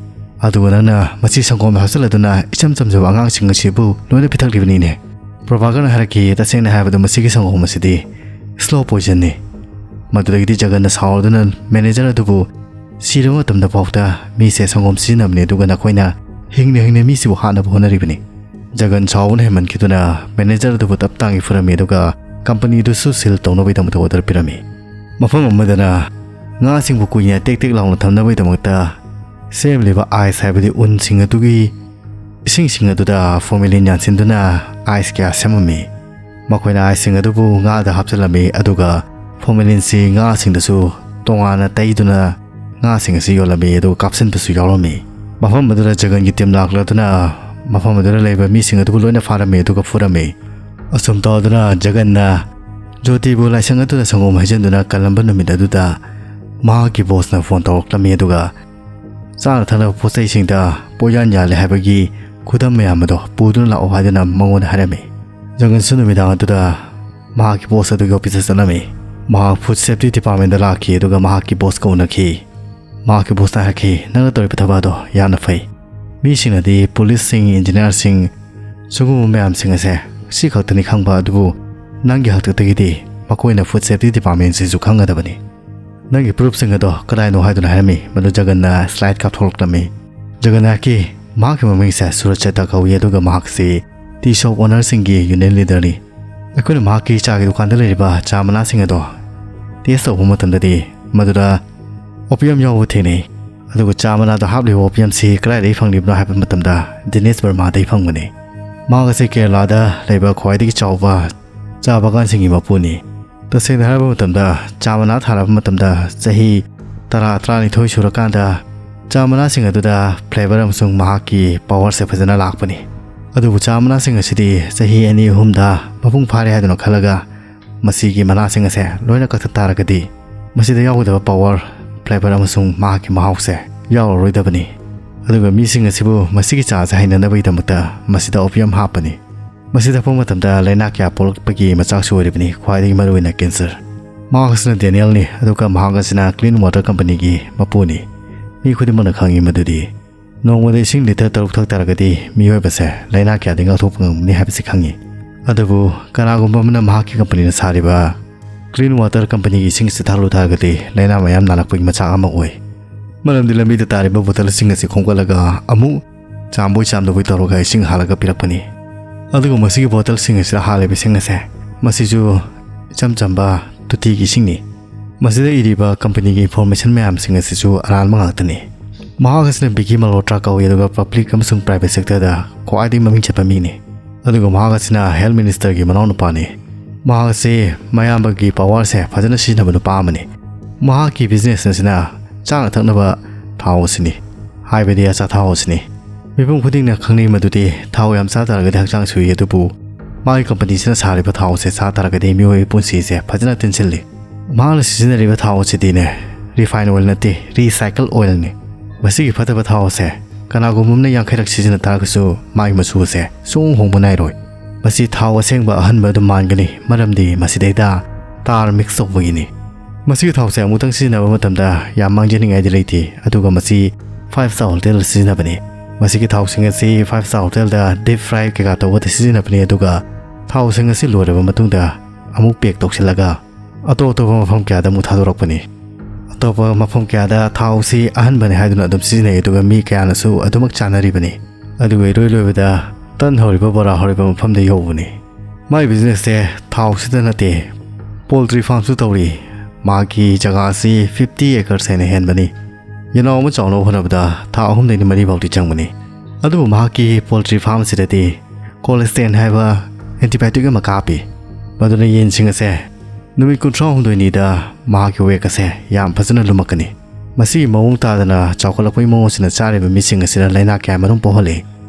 ꯑꯗꯨꯒ ꯅꯪꯅ ꯃꯁꯤ ꯁꯪꯒꯣꯝꯗ ꯍꯥꯞꯆꯤꯜꯂꯗꯨꯅ ꯏꯆꯝ ꯆꯝꯖꯕ ꯑꯉꯥꯡꯁꯤꯡ ꯑꯁꯤꯕꯨ ꯂꯣꯏꯅ ꯄꯤꯊꯛꯂꯤꯕꯅꯤꯅꯦ"꯫ ꯄ꯭ꯔꯚꯥꯀꯔꯅ ꯍꯥꯏꯔꯛꯈꯤ, "ꯇꯁꯦꯡꯅ ꯍꯥꯏꯔꯕꯗ ꯃꯁꯤꯒꯤ ꯁꯪꯒꯣꯝ ꯑꯁꯤꯗꯤ slow poisonꯅꯤ"꯫ ꯃꯗꯨꯗꯒꯤꯗꯤ ꯖꯒꯟꯅ ꯁꯥꯎꯔꯗꯨꯅ ꯃꯦꯅꯦꯖꯔ ꯑꯗꯨꯕꯨ ꯁꯤꯔꯕ ꯃꯇꯝꯗ ꯐꯥꯎꯗ ꯃꯤꯁꯦ ꯁꯪꯒꯣꯝ ꯁꯤꯖꯤꯟꯅꯕꯅꯤ, ꯑꯗꯨꯒ ꯅꯈꯣꯏꯅ ꯍꯤꯡꯅ ꯍꯤꯡꯅ ꯃꯤꯁꯤꯕꯨ ꯍꯥꯠꯅꯕ ꯍꯣꯠꯅꯔꯤꯕꯅꯤ꯫ ꯖꯒꯟ ꯁꯥꯎꯕꯅ ꯍꯦꯟꯃꯟꯈꯤꯗꯨꯅ ꯃꯦꯅꯦꯖꯔ ꯑꯗꯨꯕꯨ ꯇꯞ ꯇꯥꯡꯒꯤ ꯐꯨꯔꯝꯃꯤ, ꯑꯗꯨꯒ ꯀꯝꯄꯅꯤꯗꯨꯁꯨ ꯁꯤꯜ ꯇꯧꯅꯕꯒꯤꯗꯃꯛꯇ ꯑꯣꯔꯗꯔ ꯄꯤꯔꯝꯃꯤ꯫ ꯃꯐꯝ ꯑꯃꯗꯅ ꯉꯥꯁꯤꯡꯕꯨ ꯀꯨꯏꯅ ꯇꯦꯛ ꯇꯦꯛ ꯂꯥꯎꯅ ꯊꯝꯅꯕꯒꯤꯗꯃꯛꯇ ꯁꯦꯝꯂꯤꯕ ꯑꯥꯏꯁ ꯍꯥꯏꯕꯗꯤ ꯎꯟꯁꯤꯡ ꯑꯗꯨꯒꯤ ꯏꯁꯤꯡꯁꯤꯡ ꯑꯗꯨꯗ ꯐꯣꯔꯃꯦꯂꯤꯟ ꯌꯥꯟꯁꯤꯟꯗꯨꯅ ꯑꯥꯏꯁ ꯀꯌꯥ ꯁꯦꯝꯃꯝꯃꯤ꯫ ꯃꯈꯣꯏꯅ ꯑꯥꯏꯁꯁꯤꯡ ꯑꯗꯨꯕꯨ ꯉꯥꯗ ꯍꯥꯞꯆꯤꯜꯂꯝꯃꯤ, ꯑꯗꯨꯒ ꯐꯣꯔꯃꯦꯂꯤꯟꯁꯤ ꯉꯥꯁꯤꯡꯗꯁꯨ ꯇꯣꯉꯥꯟꯅ ꯇꯩꯗꯨꯅ ꯉꯥꯁꯤꯡ ꯑꯁꯤ ꯌꯣꯜꯂꯝꯃꯤ, ꯑꯗꯨꯒ ꯀꯥꯞꯁꯤꯟꯕꯁꯨ ꯌꯥꯎꯔꯝꯃꯤ꯫ ꯃꯐꯝ ꯑꯗꯨꯗ ꯖꯒꯟꯒꯤ ꯇꯤꯝ ꯂꯥꯛꯂꯗꯨꯅ ꯃꯐꯝ ꯑꯗꯨꯗ ꯂꯩꯕ ꯃꯤꯁꯤꯡ ꯑꯗꯨꯕꯨ ꯂꯣꯏꯅ ꯐꯥꯔꯝꯃꯤ, ꯑꯗꯨꯒ ꯐꯨꯔꯝꯃꯤ꯫ ꯑꯁꯨꯝ ꯇꯧꯗꯨꯅ ꯖꯒꯟꯅ ꯖꯣꯇꯤꯕꯨ ꯂꯥꯏꯁꯪ ꯑꯗꯨꯗ ꯁꯪꯒꯣꯝ ꯍꯩꯖꯤꯟꯗꯨꯅ ꯀꯜꯂꯝꯕ ꯅꯨꯃꯤꯠ ꯑꯗꯨꯗ ꯃꯍꯥꯛꯀꯤ ꯕꯣꯁꯅ ꯐꯣꯟ ꯇꯧꯔꯛꯂꯝꯃꯤ, ꯑꯗꯨꯒ ꯆꯥꯅ ꯊꯛꯅꯕ ꯄꯣꯠ ꯆꯩꯁꯤꯡꯗ ꯄꯣꯏꯌꯥꯟ ꯌꯥꯜꯂꯦ ꯍꯥꯏꯕꯒꯤ ꯈꯨꯗꯝ ꯃꯌꯥꯝ ꯑꯗꯣ ꯄꯨꯗꯨꯅ ꯂꯥꯛꯑꯣ ꯍꯥꯏꯗꯨꯅ ꯃꯉꯣꯟꯗ ꯍꯥꯏꯔꯝꯃꯤ꯫ ꯖꯒꯟꯁꯨ ꯅꯨꯃꯤꯗꯥꯡ ꯑꯗꯨꯗ ꯃꯍꯥꯛꯀꯤ ꯕꯣꯁ ꯑꯗꯨꯒꯤ ꯑꯣꯐꯤꯁꯇ ꯆꯠꯂꯝꯃꯤ꯫ ꯃꯍꯥꯛ ꯐꯨꯗ ꯁꯦꯐꯇꯤ ꯗꯤꯄꯥꯔꯠꯃꯦꯟꯗ ꯂꯥꯛꯈꯤ, ꯑꯗꯨꯒ ꯃꯍꯥꯛꯀꯤ ꯕꯣꯁꯀ ꯎꯅꯈꯤ꯫ ꯃꯍꯥꯛꯀꯤ ꯕꯣꯁꯅ ꯍꯥꯏꯔꯛꯈꯤ, "ꯅꯪꯅ ꯇꯧꯔꯤꯕ ꯊꯕꯛ ꯑꯗꯣ ꯌꯥꯝꯅ ꯐꯩ꯫ ꯃꯤꯁꯤꯡꯅꯗꯤ ꯄꯨꯂꯤꯁꯁꯤꯡ, ꯏꯟꯖꯤꯅꯤꯌꯥꯔꯁꯤꯡ, ꯁꯤꯒꯨꯝꯕ ꯃꯌꯥꯝꯁꯤꯡ ꯑꯁꯦ ꯁꯤ ꯈꯛꯇꯅꯤ ꯈꯪꯕ, ꯑꯗꯨꯕꯨ ꯅꯪꯒꯤ ꯍꯥꯛꯇꯛꯇꯒꯤꯗꯤ ꯃꯈꯣꯏꯅ ꯐꯨꯗ ꯁꯦꯐꯇꯤ ꯗꯤꯄꯥꯔꯠꯃꯦꯟꯁꯤꯁꯨ ꯈꯪꯒꯗꯕꯅꯤ꯫ ꯅꯪꯒꯤ ꯄ꯭ꯔꯨꯐꯁꯤꯡ ꯑꯗꯣ ꯀꯗꯥꯏꯅꯣ?" ꯍꯥꯏꯗꯨꯅ ꯍꯥꯏꯔꯝꯃꯤ꯫ ꯃꯗꯨ ꯖꯒꯟꯅ ꯁ꯭ꯂꯥꯏꯗ ꯀꯥꯞꯊꯣꯛꯂꯛꯂꯝꯃꯤ꯫ ꯖꯒꯟꯅ ꯍꯥꯏꯔꯛꯈꯤ, ꯃꯍꯥꯛꯀꯤ ꯃꯃꯤꯡꯁꯦ ꯁꯨꯔꯖ ꯆꯦꯇꯥ ꯀꯧꯏ, ꯑꯗꯨꯒ ꯃꯍꯥꯛꯁꯤ ꯇꯤ ꯁꯣꯞ ꯑꯣꯅꯔꯁꯤꯡꯒꯤ ꯌꯨꯅꯤꯌꯟ ꯂꯤꯗꯔꯅꯤ꯫ ꯑꯩꯈꯣꯏꯅ ꯃꯍꯥꯛꯀꯤ ꯆꯥꯒꯤ ꯗꯨꯀꯥꯟꯗ ꯂꯩꯔꯤꯕ ꯆꯥ ꯃꯅꯥꯁꯤꯡ ꯑꯗꯣ ꯇꯦꯁ ꯇꯧꯕ ꯃꯇꯝꯗꯗꯤ ꯃꯗꯨꯗ ꯑꯣꯄꯤꯌꯝ ꯌꯥꯎꯕ ꯊꯦꯡꯅꯩ꯫ ꯑꯗꯨꯒ ꯆꯥ ꯃꯅꯥꯗ ꯍꯥꯞꯂꯤꯕ ꯑꯣꯄꯤꯌꯝꯁꯤ ꯀꯗꯥꯏꯗꯒꯤ ꯐꯪꯂꯤꯕꯅꯣ ꯍꯥꯏꯕ ꯃꯇꯝꯗ ꯗꯤꯅꯦꯁ ꯕꯔꯃꯥꯗꯒꯤ ꯐꯪꯕꯅꯤ꯫ ꯃꯍꯥꯛ ꯑꯁꯤ ꯀꯦꯔꯂꯥꯗ ꯂꯩꯕ ꯈ꯭ꯋꯥꯏꯗꯒꯤ ꯆꯥꯎꯕ ꯆꯥ ꯕꯥꯒꯥꯟꯁꯤꯡꯒꯤ ꯃꯄꯨꯅꯤ꯫ ꯇꯁꯦꯡꯅ ꯍꯥꯏꯔꯕ ꯃꯇꯝꯗ, ꯆꯥ ꯃꯅꯥ ꯊꯥꯔꯕ ꯃꯇꯝꯗ ꯆꯍꯤ ꯇꯔꯥ, ꯇꯔꯥꯅꯤꯊꯣꯏ ꯁꯨꯔꯀꯥꯟꯗ ꯆꯥ ꯃꯅꯥꯁꯤꯡ ꯑꯗꯨꯗ ꯐ꯭ꯂꯦꯕꯔ ꯑꯃꯁꯨꯡ ꯃꯍꯥꯛꯀꯤ ꯄꯥꯋꯔꯁꯦ ꯐꯖꯅ ꯂꯥꯛꯄꯅꯤ꯫ ꯑꯗꯨꯕꯨ ꯆꯥ ꯃꯅꯥꯁꯤꯡ ꯑꯁꯤꯗꯤ ꯆꯍꯤ ꯑꯅꯤ ꯑꯍꯨꯝꯗ ꯃꯄꯨꯡ ꯐꯥꯔꯦ ꯍꯥꯏꯗꯨꯅ ꯈꯜꯂꯒ ꯃꯁꯤꯒꯤ ꯃꯅꯥꯁꯤꯡ ꯑꯁꯦ ꯂꯣꯏꯅ ꯀꯛꯊꯠ ꯇꯥꯔꯒꯗꯤ ꯃꯁꯤꯗ ꯌꯥꯎꯒꯗꯕ ꯄꯥꯋꯔ, ꯐ꯭ꯂꯦꯕꯔ ꯑꯃꯁꯨꯡ ꯃꯍꯥꯛꯀꯤ ꯃꯍꯥꯎꯁꯦ ꯌꯥꯎꯔꯔꯣꯏꯗꯕꯅꯤ꯫ ꯑꯗꯨꯒ ꯃꯤꯁꯤꯡ ꯑꯁꯤꯕꯨ ꯃꯁꯤꯒꯤ ꯆꯥꯁꯦ ꯍꯩꯅꯅꯕꯒꯤꯗꯃꯛꯇ ꯃꯁꯤꯗ ꯑꯣꯄꯤꯌꯝ ꯍꯥꯞꯄꯅꯤ꯫ ꯃꯁꯤ ꯊꯛꯄ ꯃꯇꯝꯗ ꯂꯥꯏꯅꯥ ꯀꯌꯥ ꯄꯣꯛꯂꯛꯄꯒꯤ ꯃꯆꯥꯛꯁꯨ ꯑꯣꯏꯔꯤꯕꯅꯤ, ꯈ꯭ꯋꯥꯏꯗꯒꯤ ꯃꯔꯨꯑꯣꯏꯅ ꯀꯦꯟꯁꯔ꯫ ꯃꯍꯥꯛ ꯑꯁꯤꯅ ꯗꯦꯅꯤꯌꯦꯜꯅꯤ, ꯑꯗꯨꯒ ꯃꯍꯥꯛ ꯑꯁꯤꯅ ꯀ꯭ꯂꯤꯟ ꯋꯥꯇꯔ ꯀꯝꯄꯅꯤꯒꯤ ꯃꯄꯨꯅꯤ꯫ ꯃꯤ ꯈꯨꯗꯤꯡꯃꯛꯅ ꯈꯪꯏ ꯃꯗꯨꯗꯤ ꯅꯣꯡꯃꯗ ꯏꯁꯤꯡ ꯂꯤꯇꯔ ꯇꯔꯨꯛ ꯊꯛ ꯇꯥꯔꯒꯗꯤ ꯃꯤꯑꯣꯏꯕꯁꯦ ꯂꯥꯏꯅꯥ ꯀꯌꯥꯗꯒꯤ ꯉꯥꯛꯊꯣꯛꯄ ꯉꯝꯒꯅꯤ ꯍꯥꯏꯕꯁꯤ ꯈꯪꯏ꯫ ꯑꯗꯨꯕꯨ ꯀꯅꯥꯒꯨꯝꯕ ꯑꯃꯅ ꯃꯍꯥꯛꯀꯤ ꯀꯝꯄꯅꯤꯅ ꯁꯥꯔꯤꯕ ꯀ꯭ꯂꯤꯟ ꯋꯥꯇꯔ ꯀꯝꯄꯅꯤꯒꯤ ꯏꯁꯤꯡ ꯑꯁꯤ ꯊꯛꯂꯨ ꯇꯥꯔꯒꯗꯤ ꯂꯥꯏꯅꯥ ꯃꯌꯥꯝ ꯅꯥꯔꯛꯄꯒꯤ ꯃꯆꯥꯛ ꯑꯃ ꯑꯣꯏ꯫ ꯃꯔꯝꯗꯤ ꯂꯝꯕꯤꯗ ꯇꯥꯔꯤꯕ ꯕꯣꯇꯜꯁꯤꯡ ꯑꯁꯤ ꯈꯣꯝꯒꯠꯂꯒ ꯑꯃꯨꯛ ꯆꯥꯝꯕꯣꯏ ꯆꯥꯝꯗꯕꯣꯏ ꯇꯧꯔꯒ ꯏꯁꯤꯡ ꯍꯥꯜꯂꯒ ꯄꯤꯔꯛꯄꯅꯤ꯫ ꯑꯗꯨꯒ ꯃꯁꯤꯒꯤ ꯕꯣꯇꯜꯁꯤꯡ ꯑꯁꯤꯗ ꯍꯥꯜꯂꯤꯕ ꯏꯁꯤꯡ ꯑꯁꯦ, ꯃꯁꯤꯁꯨ ꯏꯆꯝ ꯆꯝꯕ ꯇꯣꯇꯤꯒꯤ ꯏꯁꯤꯡꯅꯤ꯫ ꯃꯁꯤꯗ ꯏꯔꯤꯕ ꯀꯝꯄꯅꯤꯒꯤ ꯏꯟꯐꯣꯔꯃꯦꯁꯟ ꯃꯌꯥꯝꯁꯤꯡ ꯑꯁꯤꯁꯨ ꯑꯔꯥꯟꯕ ꯉꯥꯛꯇꯅꯤ꯫ ꯃꯍꯥꯛ ꯑꯁꯤꯅ ꯕꯤꯀꯤ ꯃꯜꯍꯣꯇ꯭ꯔꯥ ꯀꯧꯏ, ꯑꯗꯨꯒ ꯄꯕ꯭ꯂꯤꯛ ꯑꯃꯁꯨꯡ ꯄ꯭ꯔꯥꯏꯚꯦꯠ ꯁꯦꯛꯇꯔꯗ ꯈ꯭ꯋꯥꯏꯗꯒꯤ ꯃꯃꯤꯡ ꯆꯠꯄ ꯃꯤꯅꯤ꯫ ꯑꯗꯨꯒ ꯃꯍꯥꯛ ꯑꯁꯤꯅ ꯍꯦꯜꯊ ꯃꯤꯅꯤꯁꯇꯔꯒꯤ ꯃꯅꯥꯎꯅꯨꯄꯥꯅꯤ꯫ ꯃꯍꯥꯛ ꯑꯁꯤ ꯃꯌꯥꯝꯕꯒꯤ ꯄꯥꯋꯔꯁꯦ ꯐꯖꯅ ꯁꯤꯖꯤꯟꯅꯕ ꯅꯨꯄꯥ ꯑꯃꯅꯤ꯫ ꯃꯍꯥꯛꯀꯤ ꯕꯤꯖꯤꯅꯦꯁ ꯑꯁꯤꯅ ꯆꯥꯅ ꯊꯛꯅꯕ ꯊꯥꯎ ꯑꯁꯤꯅꯤ, ꯍꯥꯏꯕꯗꯤ ꯑꯆꯥꯊꯥꯎ ꯑꯁꯤꯅꯤ꯫ ꯃꯤꯄꯨꯝ ꯈꯨꯗꯤꯡꯅ ꯈꯪꯅꯩ ꯃꯗꯨꯗꯤ ꯊꯥꯎ ꯌꯥꯝ ꯆꯥ ꯇꯥꯔꯒꯗꯤ ꯍꯛꯆꯥꯡ ꯁꯣꯛꯏ, ꯑꯗꯨꯕꯨ ꯃꯥꯒꯤ ꯀꯝꯄꯅꯤꯁꯤꯅ ꯁꯥꯔꯤꯕ ꯊꯥꯎ ꯑꯁꯦ ꯆꯥ ꯇꯥꯔꯒꯗꯤ ꯃꯤꯑꯣꯏꯕꯒꯤ ꯄꯨꯟꯁꯤꯁꯦ ꯐꯖꯅ ꯇꯦꯟꯁꯤꯜꯂꯤ꯫ ꯃꯍꯥꯛꯅ ꯁꯤꯖꯤꯟꯅꯔꯤꯕ ꯊꯥꯎ ꯑꯁꯤꯗꯤꯅꯦ, ꯔꯤꯐꯥꯏꯟ ꯑꯣꯏꯜ ꯅꯠꯇꯦ, ꯔꯤꯁꯥꯏꯀꯜ ꯑꯣꯏꯜꯅꯤ꯫ ꯃꯁꯤꯒꯤ ꯐꯠꯇꯕ ꯊꯥꯎ ꯑꯁꯦ ꯀꯅꯥꯒꯨꯝꯕ ꯑꯃꯅ ꯌꯥꯡꯈꯩꯔꯛ ꯁꯤꯖꯤꯟꯅ ꯇꯥꯔꯒꯁꯨ ꯃꯥꯒꯤ ꯃꯆꯨ ꯑꯁꯦ ꯁꯨꯡꯍꯣꯡ ꯍꯣꯡꯕ ꯅꯥꯏꯔꯣꯏ꯫ ꯃꯁꯤ ꯊꯥꯎ ꯑꯁꯦꯡꯕ ꯑꯍꯟꯕ ꯑꯗꯨꯝ ꯃꯥꯟꯒꯅꯤ, ꯃꯔꯝꯗꯤ ꯃꯁꯤꯗꯩꯗ ꯇꯥꯔ ꯃꯤꯛꯁ ꯇꯧꯕꯒꯤꯅꯤ꯫ ꯃꯁꯤꯒꯤ ꯊꯥꯎꯁꯦ ꯑꯃꯨꯛꯇꯪ ꯁꯤꯖꯤꯟꯅꯕ ꯃꯇꯝꯗ ꯌꯥꯝ ꯃꯥꯡꯖꯅꯤꯡꯉꯥꯏꯗꯤ ꯂꯩꯇꯦ, ꯑꯗꯨꯒ ꯃꯁꯤ ꯐꯥꯏꯚ ꯁ꯭ꯇꯥꯔ ꯍꯣꯇꯦꯜꯗ ꯁꯤꯖꯤꯟꯅꯕꯅꯤ꯫ ꯃꯁꯤꯒꯤ ꯊꯥꯎꯁꯤꯡ ꯑꯁꯤ ꯐꯥꯏꯚ ꯁ꯭ꯇꯥꯔ ꯍꯣꯇꯦꯜꯗ ꯗꯤꯞ ꯐ꯭ꯔꯥꯏ ꯀꯩꯀꯥ ꯇꯧꯕꯗ ꯁꯤꯖꯤꯟꯅꯕꯅꯤ, ꯑꯗꯨꯒ ꯊꯥꯎꯁꯤꯡ ꯑꯁꯤ ꯂꯣꯏꯔꯕ ꯃꯇꯨꯡꯗ ꯑꯃꯨꯛ ꯄꯦꯛ ꯇꯧꯁꯤꯜꯂꯒ ꯑꯇꯣꯞ ꯑꯇꯣꯞꯄ ꯃꯐꯝ ꯀꯌꯥꯗ ꯑꯃꯨꯛ ꯊꯥꯗꯣꯔꯛꯄꯅꯤ꯫ ꯑꯇꯣꯞꯄ ꯃꯐꯝ ꯀꯌꯥꯗ ꯊꯥꯎꯁꯤ ꯑꯍꯟꯕꯅꯤ ꯍꯥꯏꯗꯨꯅ ꯑꯗꯨꯝ ꯁꯤꯖꯤꯟꯅꯩ, ꯑꯗꯨꯒ ꯃꯤ ꯀꯌꯥꯅꯁꯨ ꯑꯗꯨꯃꯛ ꯆꯥꯅꯔꯤꯕꯅꯤ꯫ ꯑꯗꯨꯒ ꯏꯔꯣꯏ ꯂꯣꯏꯕꯗ ꯇꯟ ꯍꯧꯔꯤꯕ, ꯕꯣꯔꯥ ꯍꯧꯔꯤꯕ ꯃꯐꯝꯗ ꯌꯧꯕꯅꯤ꯫ ꯃꯥꯒꯤ ꯕꯤꯖꯤꯅꯦꯁꯁꯦ ꯊꯥꯎꯁꯤꯗ ꯅꯠꯇꯦ, ꯄꯣꯜꯇ꯭ꯔꯤ ꯐꯥꯔꯝꯁꯨ ꯇꯧꯔꯤ꯫ ꯃꯍꯥꯛꯀꯤ ꯖꯒꯥ ꯑꯁꯤ ꯐꯤꯐꯇꯤ ꯑꯦꯀꯔꯁ ꯍꯦꯟꯅ ꯍꯦꯟꯕꯅꯤ꯫ ꯌꯦꯅꯥꯎ ꯑꯃ ꯆꯥꯎꯅꯕ ꯍꯣꯠꯅꯕꯗ ꯊꯥ ꯑꯍꯨꯝꯗꯒꯤ ꯃꯔꯤ ꯐꯥꯎꯗꯤ ꯆꯪꯕꯅꯤ꯫ ꯑꯗꯨꯕꯨ ꯃꯍꯥꯛꯀꯤ ꯄꯣꯜꯇ꯭ꯔꯤ ꯐꯥꯔꯝ ꯑꯁꯤꯗꯗꯤ ꯀꯣꯂꯦꯁꯇꯦꯟ ꯍꯥꯏꯕ ꯑꯦꯟꯇꯤꯕꯥꯏꯑꯣꯇꯤꯛ ꯑꯃ ꯀꯥꯞꯄꯤ꯫ ꯃꯗꯨꯅ ꯌꯦꯟꯁꯤꯡ ꯑꯁꯦ ꯅꯨꯃꯤꯠ ꯀꯨꯟꯊ꯭ꯔꯥ ꯍꯨꯝꯗꯣꯏꯅꯤꯗ ꯃꯍꯥꯛꯀꯤ ꯋꯦꯠ ꯑꯁꯦ ꯌꯥꯝ ꯐꯖꯅ ꯂꯨꯝꯃꯛꯀꯅꯤ꯫ ꯃꯁꯤꯒꯤ ꯃꯑꯣꯡ ꯇꯥꯗꯅ ꯆꯥꯎꯈꯠꯂꯛꯄꯒꯤ ꯃꯑꯣꯡ ꯑꯁꯤꯅ ꯆꯥꯔꯤꯕ ꯃꯤꯁꯤꯡ ꯑꯁꯤꯗ ꯂꯥꯏꯅꯥ ꯀꯌꯥ ꯃꯔꯨꯝ ꯄꯣꯛꯍꯜꯂꯤ꯫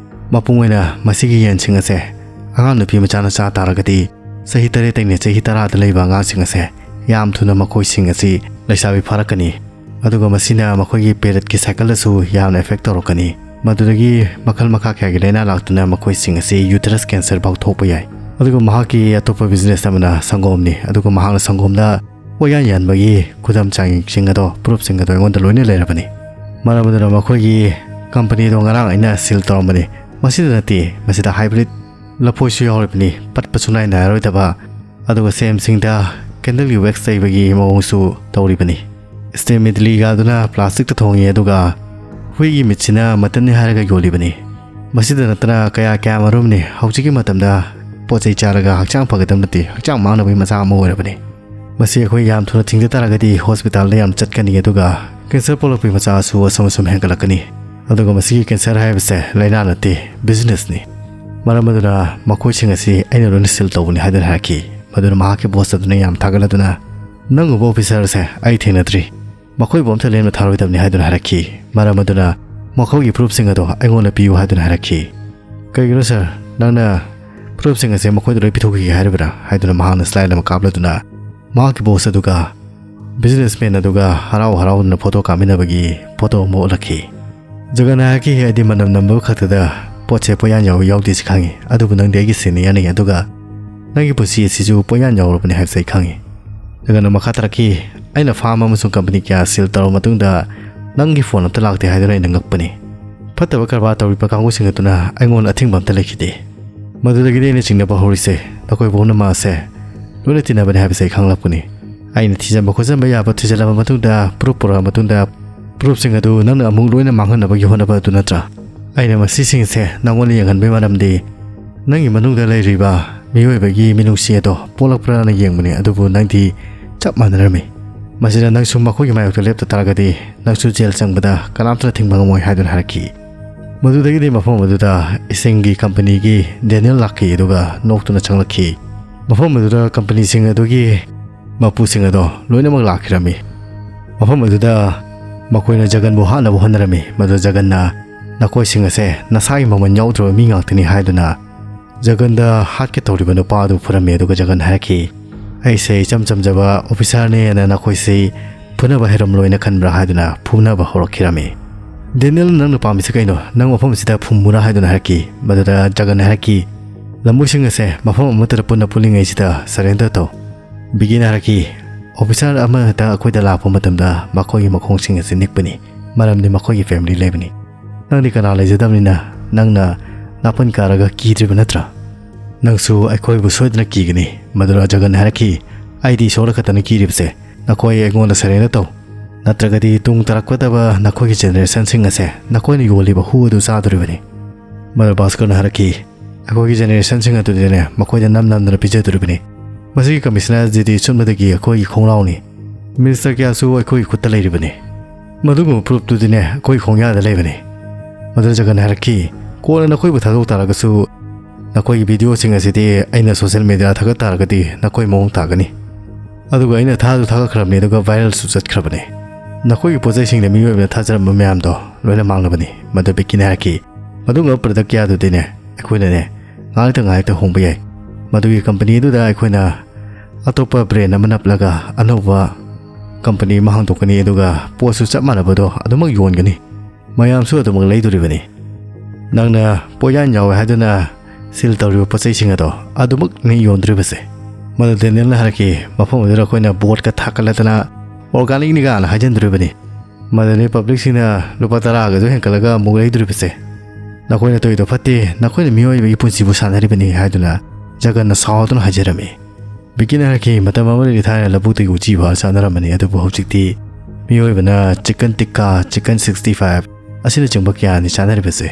ꯃꯄꯨꯡ ꯑꯣꯏꯅ ꯃꯁꯤꯒꯤ ꯌꯦꯟꯁꯤꯡ ꯑꯁꯦ ꯑꯉꯥꯡ ꯅꯨꯄꯤ ꯃꯆꯥꯅ ꯆꯥ ꯇꯥꯔꯒꯗꯤ, ꯆꯍꯤ ꯇꯔꯦꯠꯇꯒꯤꯅ ꯆꯍꯤ ꯇꯔꯥꯗ ꯂꯩꯕ ꯑꯉꯥꯡꯁꯤꯡ ꯑꯁꯦ ꯌꯥꯝ ꯊꯨꯅ ꯃꯈꯣꯏꯁꯤꯡ ꯑꯁꯤ ꯂꯩꯁꯥꯕꯤ ꯐꯥꯔꯛꯀꯅꯤ꯫ ꯑꯗꯨꯒ ꯃꯁꯤꯅ ꯃꯈꯣꯏꯒꯤ ꯄꯦꯔꯦꯠꯀꯤ ꯁꯥꯏꯀꯜꯗꯁꯨ ꯌꯥꯝꯅ ꯑꯦꯐꯦꯛ ꯇꯧꯔꯛꯀꯅꯤ꯫ ꯃꯗꯨꯗꯒꯤ ꯃꯈꯜ ꯃꯈꯥ ꯀꯌꯥꯒꯤ ꯂꯥꯏꯅꯥ ꯂꯥꯛꯇꯨꯅ ꯃꯈꯣꯏꯁꯤꯡ ꯑꯁꯤ ꯌꯨꯇꯦꯔꯁ ꯀꯦꯟꯁꯔ ꯐꯥꯎ ꯊꯣꯛꯄ ꯌꯥꯏ꯫ ꯑꯗꯨꯒ ꯃꯍꯥꯛꯀꯤ ꯑꯇꯣꯞꯄ ꯕꯤꯖꯤꯅꯦꯁ ꯑꯃꯅ ꯁꯪꯒꯣꯝꯅꯤ꯫ ꯑꯗꯨꯒ ꯃꯍꯥꯛꯅ ꯁꯪꯒꯣꯝꯗ ꯄꯣꯠꯌꯥꯟ ꯌꯥꯟꯕꯒꯤ ꯈꯨꯗꯝ ꯆꯥꯡꯌꯦꯡꯁꯤꯡ ꯑꯗꯣ, ꯄ꯭ꯔꯨꯐꯁꯤꯡ ꯑꯗꯣ ꯑꯩꯉꯣꯟꯗ ꯂꯣꯏꯅ ꯂꯩꯔꯕꯅꯤ꯫ ꯃꯔꯝ ꯑꯗꯨꯅ ꯃꯈꯣꯏꯒꯤ ꯀꯝꯄꯅꯤꯗꯣ ꯉꯔꯥꯡ ꯑꯩꯅ ꯁꯤꯜ ꯇꯧꯔꯝꯕꯅꯤ꯫ ꯃꯁꯤꯗ ꯅꯠꯇꯦ, ꯃꯁꯤꯗ ꯍꯥꯏꯕ꯭ꯔꯤꯠ ꯂꯐꯣꯏꯁꯨ ꯌꯥꯎꯔꯤꯕꯅꯤ, ꯄꯠꯄ ꯁꯨꯡꯅꯥꯏ ꯅꯥꯏꯔꯔꯣꯏꯗꯕ꯫ ꯑꯗꯨꯒ ꯁꯦꯝꯁꯤꯡꯗ ꯀꯦꯟꯗꯜꯒꯤ ꯋꯦꯛꯁ ꯇꯩꯕꯒꯤ ꯃꯑꯣꯡꯁꯨ ꯇꯧꯔꯤꯕꯅꯤ꯫ ꯁ꯭ꯇꯦꯝ ꯏꯗꯂꯤꯒ ꯑꯗꯨꯅ ꯄ꯭ꯂꯥꯁꯇꯤꯛꯇ ꯊꯣꯡꯉꯤ, ꯑꯗꯨꯒ ꯍꯨꯏꯒꯤ ꯃꯤꯠꯁꯤꯅ ꯃꯇꯟꯅꯤ ꯍꯥꯏꯔꯒ ꯌꯣꯜꯂꯤꯕꯅꯤ꯫ ꯃꯁꯤꯗ ꯅꯠꯇꯅ ꯀꯌꯥ ꯀꯌꯥ ꯃꯔꯨꯝꯅꯤ꯫ ꯍꯧꯖꯤꯛꯀꯤ ꯃꯇꯝꯗ ꯄꯣꯠ ꯆꯩ ꯆꯥꯔꯒ ꯍꯛꯆꯥꯡ ꯐꯒꯗꯕ ꯅꯠꯇꯦ, ꯍꯛꯆꯥꯡ ꯃꯥꯡꯅꯕꯒꯤ ꯃꯆꯥꯛ ꯑꯃ ꯑꯣꯏꯔꯕꯅꯤ꯫ ꯃꯁꯤ ꯑꯩꯈꯣꯏ ꯌꯥꯝ ꯊꯨꯅ ꯊꯤꯡꯖ ꯇꯥꯔꯒꯗꯤ ꯍꯣꯁꯄꯤꯇꯥꯜꯗ ꯌꯥꯝ ꯆꯠꯀꯅꯤ, ꯑꯗꯨꯒ ꯀꯦꯟꯁꯔ ꯄꯣꯛꯂꯛꯄꯒꯤ ꯃꯆꯥꯛ ꯑꯁꯨ ꯑꯁꯨꯝ ꯑꯁꯨꯝ ꯍꯦꯟꯒꯠꯂꯛꯀꯅꯤ꯫ ꯑꯗꯨꯒ ꯃꯁꯤꯒꯤ ꯀꯦꯟꯁꯔ ꯍꯥꯏꯕꯁꯦ ꯂꯥꯏꯅꯥ ꯅꯠꯇꯦ, ꯕꯤꯖꯤꯅꯦꯁꯅꯤ꯫ ꯃꯔꯝ ꯑꯗꯨꯅ ꯃꯈꯣꯏꯁꯤꯡ ꯑꯁꯤ ꯑꯩꯅ ꯂꯣꯏꯅ ꯁꯤꯜ ꯇꯧꯕꯅꯤ ꯍꯥꯏꯗꯨꯅ ꯍꯥꯏꯔꯛꯈꯤ꯫ ꯃꯗꯨꯅ ꯃꯍꯥꯛꯀꯤ ꯕꯣꯁ ꯑꯗꯨꯅ ꯌꯥꯝ ꯊꯥꯒꯠꯂꯗꯨꯅ, "ꯅꯪꯒꯨꯝꯕ ꯑꯣꯐꯤꯁꯔꯁꯦ ꯑꯩ ꯊꯦꯡꯅꯗ꯭ꯔꯤ꯫ ꯃꯈꯣꯏꯕꯨ ꯑꯝꯇ ꯂꯦꯝꯅ ꯊꯥꯔꯣꯏꯗꯕꯅꯤ ꯍꯥꯏꯗꯨꯅ ꯍꯥꯏꯔꯛꯈꯤ꯫ ꯃꯔꯝ ꯑꯗꯨꯅ ꯃꯈꯣꯏꯒꯤ ꯄ꯭ꯔꯨꯐꯁꯤꯡ ꯑꯗꯣ ꯑꯩꯉꯣꯟꯗ ꯄꯤꯌꯨ ꯍꯥꯏꯗꯨꯅ ꯍꯥꯏꯔꯛꯈꯤ꯫ "ꯀꯩꯒꯤꯅꯣ ꯁꯥꯔ, ꯅꯪꯅ ꯄ꯭ꯔꯨꯐꯁꯤꯡ ꯑꯁꯦ ꯃꯈꯣꯏꯗ ꯂꯣꯏ ꯄꯤꯊꯣꯛꯈꯤꯒꯦ ꯍꯥꯏꯔꯤꯕ꯭ꯔꯥ?" ꯍꯥꯏꯗꯨꯅ ꯃꯍꯥꯛꯅ ꯁ꯭ꯂꯥꯏꯗ ꯑꯃ ꯀꯥꯞꯂꯗꯨꯅ ꯃꯍꯥꯛꯀꯤ ꯕꯣꯁ ꯑꯗꯨꯒ ꯕꯤꯖꯤꯅꯦꯁꯃꯦꯟ ꯑꯗꯨꯒ ꯍꯔꯥꯎ ꯍꯔꯥꯎꯗꯨꯅ ꯐꯣꯇꯣ ꯀꯥꯞꯃꯤꯟꯅꯕꯒꯤ ꯐꯣꯇꯣ ꯑꯃ ꯎꯠꯂꯛꯈꯤ꯫ ꯖꯒꯟꯅ ꯍꯥꯏꯔꯛꯈꯤ, "ꯑꯩꯗꯤ ꯃꯅꯝ ꯅꯝꯕ ꯈꯛꯇꯗ ꯄꯣꯠꯁꯦ ꯄꯣꯠꯌꯥꯟ ꯌꯥꯎꯏ ꯌꯥꯎꯗꯦꯁꯤ ꯈꯪꯉꯤ, ꯑꯗꯨꯕꯨ ꯅꯪꯗꯤ ꯑꯩꯒꯤ ꯁꯤꯅꯤꯌꯔꯅꯤ, ꯑꯗꯨꯒ ꯅꯪꯒꯤ ꯄꯨꯟꯁꯤ ꯑꯁꯤꯁꯨ ꯄꯣꯠꯌꯥꯟ ꯌꯥꯎꯔꯕꯅꯤ ꯍꯥꯏꯕꯁꯦ ꯑꯩ ꯈꯪꯉꯤ꯫" ꯖꯒꯟꯅ ꯃꯈꯥ ꯇꯥꯔꯛꯈꯤ, "ꯑꯩꯅ ꯐꯥꯔꯝ ꯑꯃꯁꯨꯡ ꯀꯝꯄꯅꯤ ꯀꯌꯥ ꯁꯤꯜ ꯇꯧꯔꯕ ꯃꯇꯨꯡꯗ ꯅꯪꯒꯤ ꯐꯣꯟ ꯑꯝꯇ ꯂꯥꯛꯇꯦ ꯍꯥꯏꯗꯨꯅ ꯑꯩꯅ ꯉꯛꯄꯅꯤ꯫ ꯐꯠꯇꯕ ꯀꯔꯕꯥꯔ ꯇꯧꯔꯤꯕ ꯀꯥꯡꯕꯨꯁꯤꯡ ꯑꯗꯨꯅ ꯑꯩꯉꯣꯟꯗ ꯑꯊꯤꯡꯕ ꯑꯝꯇ ꯂꯩꯈꯤꯗꯦ꯫ ꯃꯗꯨꯗꯒꯤꯗꯤ ꯑꯩꯅ ꯆꯤꯡꯅꯕ ꯍꯧꯔꯤꯁꯦ ꯅꯈꯣꯏ ꯄꯨꯝꯅꯃꯛ ꯑꯁꯦ ꯂꯣꯏꯅ ꯇꯤꯟꯅꯕꯅꯤ ꯍꯥꯏꯕꯁꯦ ꯑꯩ ꯈꯪꯂꯛꯄꯅꯤ꯫ ꯑꯩꯅ ꯊꯤꯖꯤꯟꯕ ꯈꯣꯠꯆꯤꯟꯕ ꯌꯥꯕ ꯊꯤꯖꯤꯜꯂꯕ ꯃꯇꯨꯡꯗ, ꯄ꯭ꯔꯨꯐ ꯄꯨꯔꯛꯑꯕ ꯃꯇꯨꯡꯗ, ꯄ꯭ꯔꯨꯐꯁꯤꯡ ꯑꯗꯨ ꯅꯪꯅ ꯑꯃꯨꯛ ꯂꯣꯏꯅ ꯃꯥꯡꯍꯟꯅꯕꯒꯤ ꯍꯣꯠꯅꯕ ꯑꯗꯨ ꯅꯠꯇ꯭ꯔꯥ? ꯑꯩꯅ ꯃꯁꯤꯁꯤꯡꯁꯦ ꯅꯪꯉꯣꯟꯗ ꯌꯦꯡꯍꯟꯕꯒꯤ ꯃꯔꯝꯗꯤ ꯅꯪꯒꯤ ꯃꯅꯨꯡꯗ ꯂꯩꯔꯤꯕ ꯃꯤꯑꯣꯏꯕꯒꯤ ꯃꯤꯅꯨꯡꯁꯤ ꯑꯗꯣ ꯄꯣꯛꯂꯛꯄ꯭ꯔꯥꯅ ꯌꯦꯡꯕꯅꯤ, ꯑꯗꯨꯕꯨ ꯅꯪꯗꯤ ꯆꯞ ꯃꯥꯟꯅꯔꯝꯃꯤ꯫ ꯃꯁꯤꯗ ꯅꯪꯁꯨ ꯃꯈꯣꯏꯒꯤ ꯃꯥꯌꯣꯛꯇ ꯂꯦꯞꯇ ꯇꯥꯔꯒꯗꯤ ꯅꯪꯁꯨ ꯖꯦꯜ ꯆꯪꯕꯗ ꯀꯅꯥꯝꯇꯅ ꯊꯤꯡꯕ ꯉꯝꯃꯣꯏ" ꯍꯥꯏꯗꯨꯅ ꯍꯥꯏꯔꯛꯈꯤ꯫ ꯃꯗꯨꯗꯒꯤꯗꯤ ꯃꯐꯝ ꯑꯗꯨꯗ ꯏꯁꯤꯡꯒꯤ ꯀꯝꯄꯅꯤꯒꯤ ꯗꯦꯅꯤꯌꯦꯜ ꯂꯥꯛꯈꯤ, ꯑꯗꯨꯒ ꯅꯣꯛꯇꯨꯅ ꯆꯪꯂꯛꯈꯤ꯫ ꯃꯐꯝ ꯑꯗꯨꯗ ꯀꯝꯄꯅꯤꯁꯤꯡ ꯑꯗꯨꯒꯤ ꯃꯄꯨꯁꯤꯡ ꯑꯗꯣ ꯂꯣꯏꯅꯃꯛ ꯂꯥꯛꯈꯤꯔꯝꯃꯤ꯫ ꯃꯐꯝ ꯑꯗꯨꯗ ꯃꯈꯣꯏꯅ ꯖꯒꯟꯕꯨ ꯍꯥꯠꯅꯕ ꯍꯣꯠꯅꯔꯝꯃꯤ꯫ ꯃꯗꯨ ꯖꯒꯟꯅ ꯅꯈꯣꯏꯁꯤꯡ ꯑꯁꯦ ꯅꯁꯥꯒꯤ ꯃꯃꯜ ꯌꯥꯎꯗ꯭ꯔꯕ ꯃꯤ ꯉꯥꯛꯇꯅꯤ ꯍꯥꯏꯗꯨꯅ ꯖꯒꯟꯗ ꯍꯥꯠꯀꯦ ꯇꯧꯔꯤꯕ ꯅꯨꯄꯥ ꯑꯗꯨ ꯐꯨꯔꯝꯃꯤ꯫ ꯑꯗꯨꯒ ꯖꯒꯟ ꯍꯥꯏꯔꯛꯈꯤ, "ꯑꯩꯁꯦ ꯏꯆꯝ ꯆꯝꯖꯕ ꯑꯣꯐꯤꯁꯥꯔꯅꯦꯅ ꯅꯈꯣꯏꯁꯤ ꯐꯨꯅꯕ ꯍꯩꯔꯝꯂꯣꯏꯅ ꯈꯟꯕ꯭ꯔꯥ?" ꯍꯥꯏꯗꯨꯅ ꯐꯨꯅꯕ ꯍꯧꯔꯛꯈꯤꯔꯝꯃꯤ꯫ "ꯗꯦꯅꯤꯌꯦꯜ, ꯅꯪꯅ ꯄꯥꯝꯃꯤꯁꯤ ꯀꯩꯅꯣ? ꯅꯪ ꯃꯐꯝ ꯑꯁꯤꯗ ꯐꯨꯝꯃꯨꯔꯥ?" ꯍꯥꯏꯗꯨꯅ ꯍꯥꯏꯔꯛꯈꯤ꯫ ꯃꯗꯨꯗ ꯖꯒꯟ ꯍꯥꯏꯔꯛꯈꯤ, "ꯂꯝꯃꯣꯏꯁꯤꯡ ꯑꯁꯦ ꯃꯐꯝ ꯑꯃꯠꯇꯗ ꯄꯨꯟꯅ ꯄꯨꯜꯂꯤꯉꯩꯁꯤꯗ ꯁꯔꯦꯟꯗꯔ ꯇꯧ꯫" ꯕꯤꯒꯤꯅ ꯍꯥꯏꯔꯛꯈꯤ, "ꯑꯣꯐꯤꯁꯥꯔ ꯑꯃꯍꯦꯛꯇ ꯑꯩꯈꯣꯏꯗ ꯂꯥꯛꯄ ꯃꯇꯝꯗ ꯃꯈꯣꯏꯒꯤ ꯃꯈꯣꯡꯁꯤꯡ ꯑꯁꯤ ꯅꯤꯛꯄꯅꯤ, ꯃꯔꯝꯗꯤ ꯃꯈꯣꯏꯒꯤ ꯐꯦꯃꯤꯂꯤ ꯂꯩꯕꯅꯤ꯫ ꯅꯪꯗꯤ ꯀꯅꯥ ꯂꯩꯖꯗꯕꯅꯤꯅ ꯅꯪꯅ ꯅꯥꯄꯟ ꯀꯥꯔꯒ ꯀꯤꯗ꯭ꯔꯤꯕ ꯅꯠꯇ꯭ꯔꯥ? ꯅꯪꯁꯨ ꯑꯩꯈꯣꯏꯕꯨ ꯁꯣꯏꯗꯅ ꯀꯤꯒꯅꯤ꯫" ꯃꯗꯨꯗ ꯖꯒꯟ ꯍꯥꯏꯔꯛꯈꯤ, "ꯑꯩꯗꯤ ꯏꯁꯣꯔ ꯈꯛꯇꯅ ꯀꯤꯔꯤꯕꯁꯦ꯫ ꯅꯈꯣꯏ ꯑꯩꯉꯣꯟꯗ ꯁꯔꯦꯟꯗꯔ ꯇꯧ, ꯅꯠꯇ꯭ꯔꯒꯗꯤ ꯇꯨꯡ ꯇꯥꯔꯛꯀꯗꯕ ꯅꯈꯣꯏꯒꯤ ꯖꯦꯅꯦꯔꯦꯁꯟꯁꯤꯡ ꯑꯁꯦ ꯅꯈꯣꯏꯅ ꯌꯣꯜꯂꯤꯕ ꯍꯨ ꯑꯗꯨ ꯆꯥꯗꯣꯔꯤꯕꯅꯤ꯫" ꯃꯗꯨ ꯚꯥꯁꯀꯔꯅ ꯍꯥꯏꯔꯛꯈꯤ, "ꯑꯩꯈꯣꯏꯒꯤ ꯖꯦꯅꯦꯔꯦꯁꯟꯁꯤꯡ ꯑꯗꯨꯗꯤꯅꯦ ꯃꯈꯣꯏꯗ ꯅꯝ ꯅꯝꯗꯅ ꯄꯤꯖꯗꯣꯔꯤꯕꯅꯤ꯫ ꯃꯁꯤꯒꯤ ꯀꯃꯤꯁꯅꯔ ꯖꯤꯗꯤ ꯁꯨꯞꯅꯗꯒꯤ ꯑꯩꯈꯣꯏꯒꯤ ꯈꯣꯡꯅꯥꯎꯅꯤ꯫ ꯃꯤꯅꯤꯁꯇꯔ ꯀꯌꯥꯁꯨ ꯑꯩꯈꯣꯏꯒꯤ ꯈꯨꯠꯇ ꯂꯩꯔꯤꯕꯅꯤ꯫ ꯃꯗꯨꯒꯨꯝꯕ ꯄ꯭ꯔꯨꯐꯇꯨꯗꯤꯅꯦ ꯑꯩꯈꯣꯏꯒꯤ ꯈꯣꯡꯌꯥꯗ ꯂꯩꯕꯅꯤ꯫" ꯃꯗꯨ ꯖꯒꯟ ꯍꯥꯏꯔꯛꯈꯤ, "ꯀꯣꯟꯅ ꯅꯈꯣꯏꯕꯨ ꯊꯥꯗꯣꯛ ꯇꯥꯔꯒꯁꯨ ꯅꯈꯣꯏꯒꯤ ꯚꯤꯗꯤꯑꯣꯁꯤꯡ ꯑꯁꯤꯗꯤ ꯑꯩꯅ ꯁꯣꯁꯤꯌꯦꯜ ꯃꯦꯗꯤꯌꯥꯗ ꯊꯥꯒꯠ ꯇꯥꯔꯒꯗꯤ ꯅꯈꯣꯏ ꯃꯑꯣꯡ ꯇꯥꯒꯅꯤ꯫" ꯑꯗꯨꯒ ꯑꯩꯅ ꯊꯥꯗꯨ ꯊꯥꯒꯠꯈ꯭ꯔꯕꯅꯤ, ꯑꯗꯨꯒ ꯚꯥꯏꯔꯦꯜꯁꯨ ꯆꯠꯈ꯭ꯔꯕꯅꯤ꯫ "ꯅꯈꯣꯏꯒꯤ ꯄꯣꯠ ꯆꯩꯁꯤꯡꯗ ꯃꯤꯑꯣꯏꯕꯅ ꯊꯥꯖꯔꯝꯕ ꯃꯌꯥꯝꯗꯣ ꯂꯣꯏꯅ ꯃꯥꯡꯂꯕꯅꯤ", ꯃꯗꯨ ꯕꯤꯛꯀꯤꯅ ꯍꯥꯏꯔꯛꯈꯤ꯫ "ꯃꯗꯨꯒꯨꯝꯕ ꯄ꯭ꯔꯗꯛ ꯀꯌꯥꯗꯨꯗꯤꯅꯦ ꯑꯩꯈꯣꯏꯅꯅꯦ ꯉꯥꯏꯍꯥꯛꯇ ꯉꯥꯏꯍꯥꯛꯇ ꯍꯣꯡꯕ ꯌꯥꯏ꯫ ꯃꯗꯨꯒꯤ ꯀꯝꯄꯅꯤ ꯑꯗꯨꯗ ꯑꯩꯈꯣꯏꯅ ꯑꯇꯣꯞꯄ ꯕ꯭ꯔꯦꯟ ꯑꯃ ꯅꯞꯂꯒ ꯑꯅꯧꯕ ꯀꯝꯄꯅꯤ ꯑꯃ ꯍꯥꯡꯗꯣꯛꯀꯅꯤ, ꯑꯗꯨꯒ ꯄꯣꯠꯁꯨ ꯆꯞ ꯃꯥꯟꯅꯕꯗꯣ ꯑꯗꯨꯃꯛ ꯌꯣꯟꯒꯅꯤ꯫ ꯃꯌꯥꯝꯁꯨ ꯑꯗꯨꯃꯛ ꯂꯩꯗꯣꯔꯤꯕꯅꯤ꯫ ꯅꯪꯅ ꯄꯣꯠꯌꯥꯟ ꯌꯥꯎꯋꯦ ꯍꯥꯏꯗꯨꯅ ꯁꯤꯜ ꯇꯧꯔꯤꯕ ꯄꯣꯠ ꯆꯩꯁꯤꯡ ꯑꯗꯣ ꯑꯗꯨꯃꯛꯅꯤ ꯌꯣꯟꯗꯣꯔꯤꯕꯁꯦ"꯫ ꯃꯗꯨ ꯗꯦꯅꯤꯌꯦꯜꯅ ꯍꯥꯏꯔꯛꯈꯤ, "ꯃꯐꯝ ꯑꯗꯨꯗ ꯑꯩꯈꯣꯏꯅ ꯕꯣꯔꯗꯀ ꯊꯥꯒꯠꯂꯗꯅ ꯑꯣꯔꯒꯥꯅꯤꯛꯅꯤ ꯀꯥꯏꯅ ꯍꯥꯏꯖꯤꯟꯗꯣꯔꯤꯕꯅꯤ꯫ ꯃꯗꯨꯅꯤ ꯄꯕ꯭ꯂꯤꯛꯁꯤꯡꯅ ꯂꯨꯄꯥ ꯇꯔꯥꯒꯁꯨ ꯍꯦꯟꯀꯠꯂꯒ ꯑꯃꯨꯛ ꯂꯩꯗꯣꯔꯤꯕꯁꯦ꯫ ꯅꯈꯣꯏꯅ ꯇꯧꯔꯤꯗꯣ ꯐꯠꯇꯦ, ꯅꯈꯣꯏꯅ ꯃꯤꯑꯣꯏꯕꯒꯤ ꯄꯨꯟꯁꯤꯕꯨ ꯁꯥꯟꯅꯔꯤꯕꯅꯤ" ꯍꯥꯏꯗꯨꯅ ꯖꯒꯟꯅ ꯁꯥꯎꯗꯨꯅ ꯍꯥꯏꯖꯔꯝꯃꯤ꯫ ꯕꯤꯀꯤꯅ ꯍꯥꯏꯔꯛꯈꯤ, "ꯃꯇꯝ ꯑꯃꯗꯗꯤ ꯊꯥꯏꯅ ꯂꯧꯕꯨꯛꯇꯒꯤ ꯎꯆꯤ ꯐꯥꯔ ꯆꯥꯅꯔꯝꯕꯅꯤ, ꯑꯗꯨꯕꯨ ꯍꯧꯖꯤꯛꯇꯤ ꯃꯤꯑꯣꯏꯕꯅ ꯆꯤꯛꯀꯟ ꯇꯤꯛꯀꯥ, ꯆꯤꯛꯀꯟ ꯁꯤꯛꯁꯇꯤ ꯐꯥꯏꯚ ꯑꯁꯤꯅꯆꯤꯡꯕ ꯀꯌꯥꯅꯤ ꯆꯥꯅꯔꯤꯕꯁꯦ꯫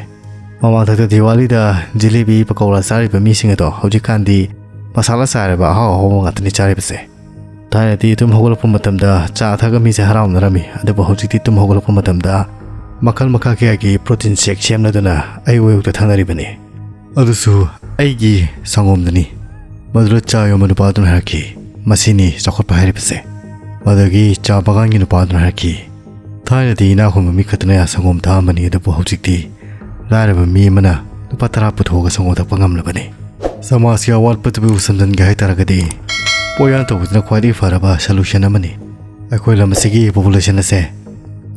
ꯃꯃꯥꯡꯊꯛꯇ ꯗꯤꯋꯥꯂꯤꯗ ꯖꯤꯂꯤꯕꯤ, ꯄꯀꯧꯔꯥ ꯆꯥꯔꯤꯕ ꯃꯤꯁꯤꯡ ꯑꯗꯣ ꯍꯧꯖꯤꯛꯀꯥꯟꯗꯤ ꯃꯁꯥꯂꯥ ꯆꯥꯏꯔꯕ ꯑꯍꯥꯎ ꯑꯍꯥꯎꯕ ꯉꯥꯛꯇꯅꯤ ꯆꯥꯔꯤꯕꯁꯦ꯫ ꯊꯥꯏꯅꯗꯤ ꯇꯨꯝ ꯍꯧꯒꯠꯂꯛꯄ ꯃꯇꯝꯗ ꯆꯥ ꯊꯛꯑꯒ ꯃꯤꯁꯦ ꯍꯔꯥꯎꯅꯔꯝꯃꯤ, ꯑꯗꯨꯕꯨ ꯍꯧꯖꯤꯛꯇꯤ ꯇꯨꯝ ꯍꯧꯒꯠꯂꯛꯄ ꯃꯇꯝꯗ ꯃꯈꯜ ꯃꯈꯥ ꯀꯌꯥꯒꯤ ꯄ꯭ꯔꯣꯇꯤꯟ ꯁꯦꯛ ꯁꯦꯝꯅꯗꯨꯅ ꯑꯌꯨꯛ ꯑꯌꯨꯛꯇ ꯊꯛꯅꯔꯤꯕꯅꯤ꯫ ꯑꯗꯨꯁꯨ ꯑꯩꯒꯤ ꯁꯪꯒꯣꯝꯗꯅꯤ꯫ ꯃꯗꯨꯗ ꯆꯥ ꯌꯣꯟꯕ ꯅꯨꯄꯥꯗꯨꯅ ꯍꯥꯏꯔꯛꯈꯤ, "ꯃꯁꯤꯅꯤ ꯆꯥꯎꯈꯠꯄ ꯍꯥꯏꯔꯤꯕꯁꯦ"꯫ ꯃꯗꯨꯗꯒꯤ ꯆꯥ ꯕꯒꯥꯟꯒꯤ ꯅꯨꯄꯥꯗꯨꯅ ꯍꯥꯏꯔꯛꯈꯤ, "ꯊꯥꯏꯅꯗꯤ ꯏꯅꯥꯛ ꯈꯨꯟꯕ ꯃꯤ ꯈꯛꯇꯅ ꯁꯪꯒꯣꯝ ꯊꯛꯑꯝꯕꯅꯤ, ꯑꯗꯨꯕꯨ ꯍꯧꯖꯤꯛꯇꯤ ꯂꯥꯏꯔꯕ ꯃꯤ ꯑꯃꯅ ꯂꯨꯄꯥ ꯇꯔꯥ ꯄꯨꯊꯣꯛꯑꯒ ꯁꯪꯒꯣꯝ ꯊꯛꯄ ꯉꯝꯂꯕꯅꯤ"꯫ ꯁꯃꯥꯖꯀꯤ ꯑꯋꯥꯠꯄꯗꯨꯕꯨ ꯁꯝꯖꯤꯟꯒꯦ ꯍꯥꯏ ꯇꯥꯔꯒꯗꯤ ꯄꯣꯠꯌꯥꯟ ꯇꯧꯕꯁꯤꯅ ꯈ꯭ꯋꯥꯏꯗꯒꯤ ꯐꯔꯕ ꯁꯣꯂꯨꯁꯟ ꯑꯃꯅꯤ꯫ ꯑꯩꯈꯣꯏ ꯂꯝ ꯑꯁꯤꯒꯤ ꯄꯣꯄꯨꯂꯦꯁꯟ ꯑꯁꯦ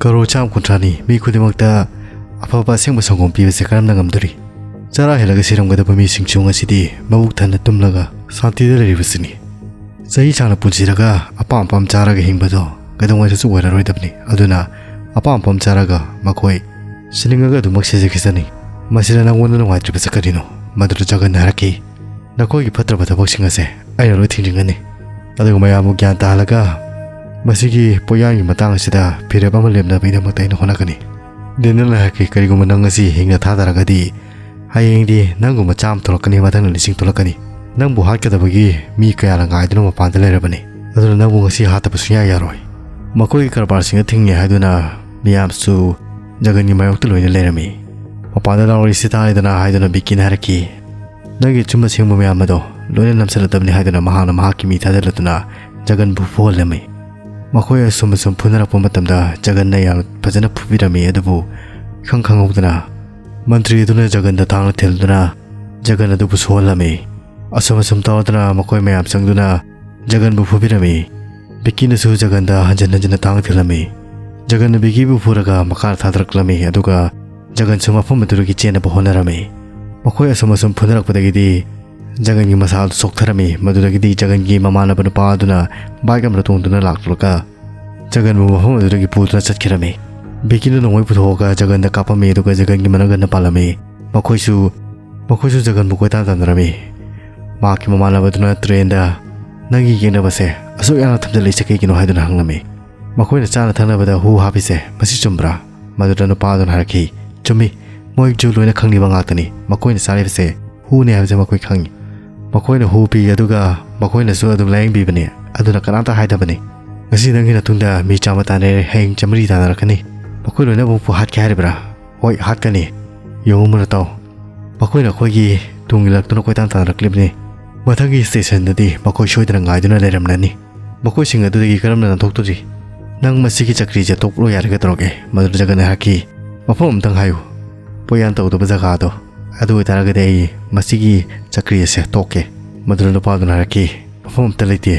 ꯀꯔꯣꯔ ꯆꯥꯝ ꯀꯨꯟꯊ꯭ꯔꯥꯅꯤ꯫ ꯃꯤ ꯈꯨꯗꯤꯡꯃꯛꯇ ꯑꯐꯕ ꯑꯁꯦꯡꯕ ꯁꯪꯒꯣꯝ ꯄꯤꯕꯁꯦ ꯀꯔꯝꯅ ꯉꯝꯗꯣꯔꯤ? ꯆꯔꯥ ꯍꯦꯜꯂꯒ ꯁꯤꯔꯝꯒꯗꯕ ꯃꯤꯁꯤꯡꯁꯨ ꯉꯁꯤꯗꯤ ꯃꯕꯨꯛ ꯊꯟꯅ ꯇꯨꯝꯂꯒ ꯁꯥꯟꯇꯤꯗ ꯂꯩꯔꯤꯕꯁꯤꯅꯤ꯫ ꯆꯍꯤ ꯁꯥꯡꯅ ꯄꯨꯟꯁꯤꯔꯒ ꯑꯄꯥꯝ ꯑꯄꯥꯝ ꯆꯥꯔꯒ ꯍꯤꯡꯕꯗꯣ ꯀꯩꯗꯧꯉꯩꯗꯁꯨ ꯑꯣꯏꯔꯔꯣꯏꯗꯕꯅꯤ꯫ ꯑꯗꯨꯅ ꯑꯄꯥꯝ ꯑꯄꯥꯝ ꯆꯥꯔꯒ ꯃꯈꯣꯏ ꯁꯤꯅꯤꯡꯉꯒ ꯑꯗꯨꯃꯛ ꯁꯤꯖꯈꯤꯁꯅꯤ꯫ ꯃꯁꯤꯗ ꯅꯪꯉꯣꯟꯗ ꯅꯨꯡꯉꯥꯏꯇ꯭ꯔꯤꯕꯁꯦ ꯀꯔꯤꯅꯣ? ꯃꯗꯨꯗ ꯖꯒꯟꯅ ꯍꯥꯏꯔꯛꯈꯤ, "ꯅꯈꯣꯏꯒꯤ ꯐꯠꯇ꯭ꯔꯕ ꯊꯕꯛꯁꯤꯡ ꯑꯁꯦ ꯑꯩꯅ ꯂꯣꯏ ꯊꯤꯡꯖꯤꯟꯒꯅꯤ꯫ ꯑꯗꯨꯒ ꯃꯌꯥꯝꯕꯨ ꯒ꯭ꯌꯥꯟ ꯇꯥꯍꯜꯂꯒ ꯃꯁꯤꯒꯤ ꯄꯣꯠꯌꯥꯟꯒꯤ ꯃꯇꯥꯡ ꯑꯁꯤꯗ ꯐꯤꯔꯦꯞ ꯑꯃ ꯂꯦꯞꯅꯕꯒꯤꯗꯃꯛꯇ ꯑꯩꯅ ꯍꯣꯠꯅꯒꯅꯤ"꯫ ꯗꯦꯅꯤꯌꯦꯜꯅ ꯍꯥꯏꯔꯛꯈꯤ, "ꯀꯔꯤꯒꯨꯝꯕ ꯅꯪ ꯉꯁꯤ ꯍꯤꯡꯅ ꯊꯥꯗꯔꯒꯗꯤ ꯍꯌꯦꯡꯗꯤ ꯅꯪꯒꯨꯝꯕ ꯆꯥꯝꯃ ꯊꯣꯛꯂꯛꯀꯅꯤ, ꯃꯊꯪꯅ ꯂꯤꯁꯤꯡ ꯊꯣꯛꯂꯛꯀꯅꯤ꯫ ꯅꯪꯕꯨ ꯍꯥꯠꯀꯗꯕꯒꯤ ꯃꯤ ꯀꯌꯥꯅ ꯉꯥꯏꯗꯨꯅ ꯃꯄꯥꯟꯗ ꯂꯩꯔꯕꯅꯤ꯫ ꯑꯗꯨꯅ ꯅꯪꯕꯨ ꯉꯁꯤ ꯍꯥꯠꯇꯕ ꯁꯨꯡꯌꯥ ꯌꯥꯔꯣꯏ"꯫ ꯃꯈꯣꯏꯒꯤ ꯀꯔꯕꯥꯔꯁꯤꯡꯗ ꯊꯤꯡꯉꯦ ꯍꯥꯏꯗꯨꯅ ꯃꯤꯌꯥꯝꯁꯨ ꯖꯒꯟꯒꯤ ꯃꯥꯌꯣꯛꯇ ꯂꯣꯏꯅ ꯂꯩꯔꯝꯃꯤ꯫ ꯃꯄꯥꯟꯗ ꯂꯥꯎꯔꯤꯁꯤ ꯇꯥꯔꯦꯗꯅ ꯍꯥꯏꯗꯨꯅ ꯕꯤꯀꯤꯅ ꯍꯥꯏꯔꯛꯈꯤ, "ꯅꯪꯒꯤ ꯑꯆꯨꯝꯕ ꯑꯁꯦꯡꯕ ꯃꯌꯥꯝ ꯑꯗꯣ ꯂꯣꯏꯅ ꯅꯝꯁꯤꯜꯂꯗꯕꯅꯤ" ꯍꯥꯏꯗꯨꯅ ꯃꯍꯥꯛꯅ ꯃꯍꯥꯛꯀꯤ ꯃꯤ ꯊꯥꯖꯤꯜꯂꯗꯨꯅ ꯖꯒꯟꯕꯨ ꯐꯨꯍꯜꯂꯝꯃꯤ꯫ ꯃꯈꯣꯏ ꯑꯁꯨꯝ ꯑꯁꯨꯝ ꯐꯨꯅꯔꯛꯄ ꯃꯇꯝꯗ ꯖꯒꯟꯅ ꯌꯥꯝ ꯐꯖꯅ ꯐꯨꯕꯤꯔꯝꯃꯤ꯫ ꯑꯗꯨꯕꯨ ꯏꯈꯪ ꯈꯪꯍꯧꯗꯅ ꯃꯟꯇ꯭ꯔꯤ ꯑꯗꯨꯅ ꯖꯒꯟꯗ ꯊꯥꯡꯅ ꯊꯤꯜꯗꯨꯅ ꯖꯒꯟ ꯑꯗꯨꯕꯨ ꯁꯣꯛꯍꯜꯂꯝꯃꯤ꯫ ꯑꯁꯨꯝ ꯑꯁꯨꯝ ꯇꯧꯗꯨꯅ ꯃꯈꯣꯏ ꯃꯌꯥꯝ ꯆꯪꯗꯨꯅ ꯖꯒꯟꯕꯨ ꯐꯨꯕꯤꯔꯝꯃꯤ꯫ ꯕꯤꯀꯤꯅꯁꯨ ꯖꯒꯟꯗ ꯍꯟꯖꯤꯟ ꯍꯟꯖꯤꯟꯅ ꯊꯥꯡꯅ ꯊꯤꯜꯂꯝꯃꯤ꯫ ꯖꯒꯟꯅ ꯕꯤꯀꯤꯕꯨ ꯐꯨꯔꯒ ꯃꯈꯥꯗ ꯊꯥꯗꯔꯛꯂꯝꯃꯤ꯫ ꯑꯗꯨꯒ ꯖꯒꯟꯁꯨ ꯃꯐꯝ ꯑꯗꯨꯗꯒꯤ ꯆꯦꯟꯅꯕ ꯍꯣꯠꯅꯔꯝꯃꯤ꯫ ꯃꯈꯣꯏ ꯑꯁꯨꯝ ꯑꯁꯨꯝ ꯐꯨꯅꯔꯛꯄꯗꯒꯤꯗꯤ ꯖꯒꯟꯒꯤ ꯃꯁꯥ ꯑꯗꯨ ꯁꯣꯛꯊꯔꯝꯃꯤ꯫ ꯃꯗꯨꯗꯒꯤꯗꯤ ꯖꯒꯟꯒꯤ ꯃꯃꯥꯟꯅꯕ ꯅꯨꯄꯥ ꯑꯗꯨꯅ ꯕꯥꯏꯛ ꯑꯃꯗ ꯇꯣꯡꯗꯨꯅ ꯂꯥꯛꯂꯒ ꯖꯒꯟꯕꯨ ꯃꯐꯝ ꯑꯗꯨꯗꯒꯤ ꯄꯨꯗꯨꯅ ꯆꯠꯈꯤꯔꯝꯃꯤ꯫ ꯕꯤꯀꯤꯅ ꯅꯣꯡꯃꯩ ꯄꯨꯊꯣꯛꯑꯒ ꯖꯒꯟꯗ ꯀꯥꯞꯄꯝꯃꯤ꯫ ꯑꯗꯨꯒ ꯖꯒꯟꯒꯤ ꯃꯅꯒꯟꯅ ꯄꯥꯜꯂꯝꯃꯤ꯫ ꯃꯈꯣꯏꯁꯨ ꯃꯈꯣꯏꯁꯨ ꯖꯒꯟꯕꯨ ꯀꯣꯏꯇꯥꯟ ꯇꯥꯟꯅꯔꯝꯃꯤ꯫ ꯃꯍꯥꯛꯀꯤ ꯃꯃꯥꯟꯅꯕꯗꯨꯅ ꯇ꯭ꯔꯦꯟꯗ "ꯅꯪꯒꯤ ꯌꯦꯛꯅꯕꯁꯦ ꯑꯁꯨꯛ ꯌꯥꯝꯅ ꯊꯝꯖꯤꯜꯂꯛꯏꯁꯦ ꯀꯩꯒꯤꯅꯣ?" ꯍꯥꯏꯗꯨꯅ ꯍꯪꯂꯝꯃꯤ꯫ "ꯃꯈꯣꯏꯅ ꯆꯥꯅ ꯊꯛꯅꯕꯗ ꯍꯨ ꯍꯥꯞꯄꯤꯁꯦ ꯃꯁꯤ ꯆꯨꯝꯕ꯭ꯔꯥ?" ꯃꯗꯨꯗ ꯅꯨꯄꯥ ꯑꯗꯨꯅ ꯍꯥꯏꯔꯛꯈꯤ, "ꯆꯨꯝꯃꯤ, ꯃꯣꯏꯁꯨ ꯂꯣꯏꯅ ꯈꯪꯂꯤꯕ ꯉꯥꯛꯇꯅꯤ꯫ ꯃꯈꯣꯏꯅ ꯆꯥꯔꯤꯕꯁꯦ ꯍꯨꯅꯦ ꯍꯥꯏꯕꯁꯦ ꯃꯈꯣꯏ ꯈꯪꯉꯤ꯫ ꯃꯈꯣꯏꯅ ꯍꯨ ꯄꯤ, ꯑꯗꯨꯒ ꯃꯈꯣꯏꯅꯁꯨ ꯑꯗꯨꯝ ꯂꯥꯌꯦꯡꯕꯤꯕꯅꯤ꯫ ꯑꯗꯨꯅ ꯀꯅꯥꯝꯇ ꯍꯥꯏꯗꯕꯅꯤ꯫ ꯉꯁꯤ ꯅꯪꯒꯤ ꯅꯇꯨꯡꯗ ꯃꯤ ꯆꯥꯝꯃ ꯇꯥꯟꯅꯔꯦ, ꯍꯌꯦꯡ ꯆꯥꯝꯃꯔꯤ ꯇꯥꯟꯅꯔꯛꯀꯅꯤ꯫ ꯃꯈꯣꯏ ꯂꯣꯏꯅꯃꯛꯄꯨ ꯍꯥꯠꯀꯦ ꯍꯥꯏꯔꯤꯕ꯭ꯔꯥ?" "ꯍꯣꯏ, ꯍꯥꯠꯀꯅꯤ꯫ ꯌꯦꯡꯉꯨ ꯃꯨꯔꯇꯥꯎ, ꯃꯈꯣꯏꯅ ꯑꯩꯈꯣꯏꯒꯤ ꯇꯨꯡ ꯏꯜꯂꯛꯇꯨꯅ ꯀꯣꯏꯇꯥꯟ ꯇꯥꯟꯅꯔꯛꯂꯤꯕꯅꯤ꯫ ꯃꯊꯪꯒꯤ ꯁ꯭ꯇꯦꯁꯟꯗꯗꯤ ꯃꯈꯣꯏ ꯁꯣꯏꯗꯅ ꯉꯥꯏꯗꯨꯅ ꯂꯩꯔꯝꯂꯅꯤ꯫ ꯃꯈꯣꯏꯁꯤꯡ ꯑꯗꯨꯗꯒꯤ ꯀꯔꯝꯅ ꯅꯥꯟꯊꯣꯛꯇꯣꯔꯤ? ꯅꯪ ꯃꯁꯤꯒꯤ ꯆꯀ꯭ꯔꯤꯁꯦ ꯇꯣꯛꯂꯣ ꯌꯥꯔꯦ, ꯀꯩꯗꯧꯔꯒꯦ?" ꯃꯗꯨꯗ ꯖꯒꯟꯅ ꯍꯥꯏꯔꯛꯈꯤ, "ꯃꯐꯝ ꯑꯝꯇꯪ ꯍꯥꯏꯌꯨ, ꯄꯣꯌꯥꯟ ꯇꯧꯗꯕ ꯖꯒꯥꯗꯣ꯫ ꯑꯗꯨ ꯑꯣꯏꯇꯥꯔꯒꯗꯤ ꯑꯩ ꯃꯁꯤꯒꯤ ꯆꯀ꯭ꯔꯤ ꯑꯁꯦ ꯇꯣꯛꯀꯦ꯫" ꯃꯗꯨꯗ ꯅꯨꯄꯥꯗꯨꯅ ꯍꯥꯏꯔꯛꯈꯤ, "ꯃꯐꯝ ꯑꯝꯇ ꯂꯩꯇꯦ꯫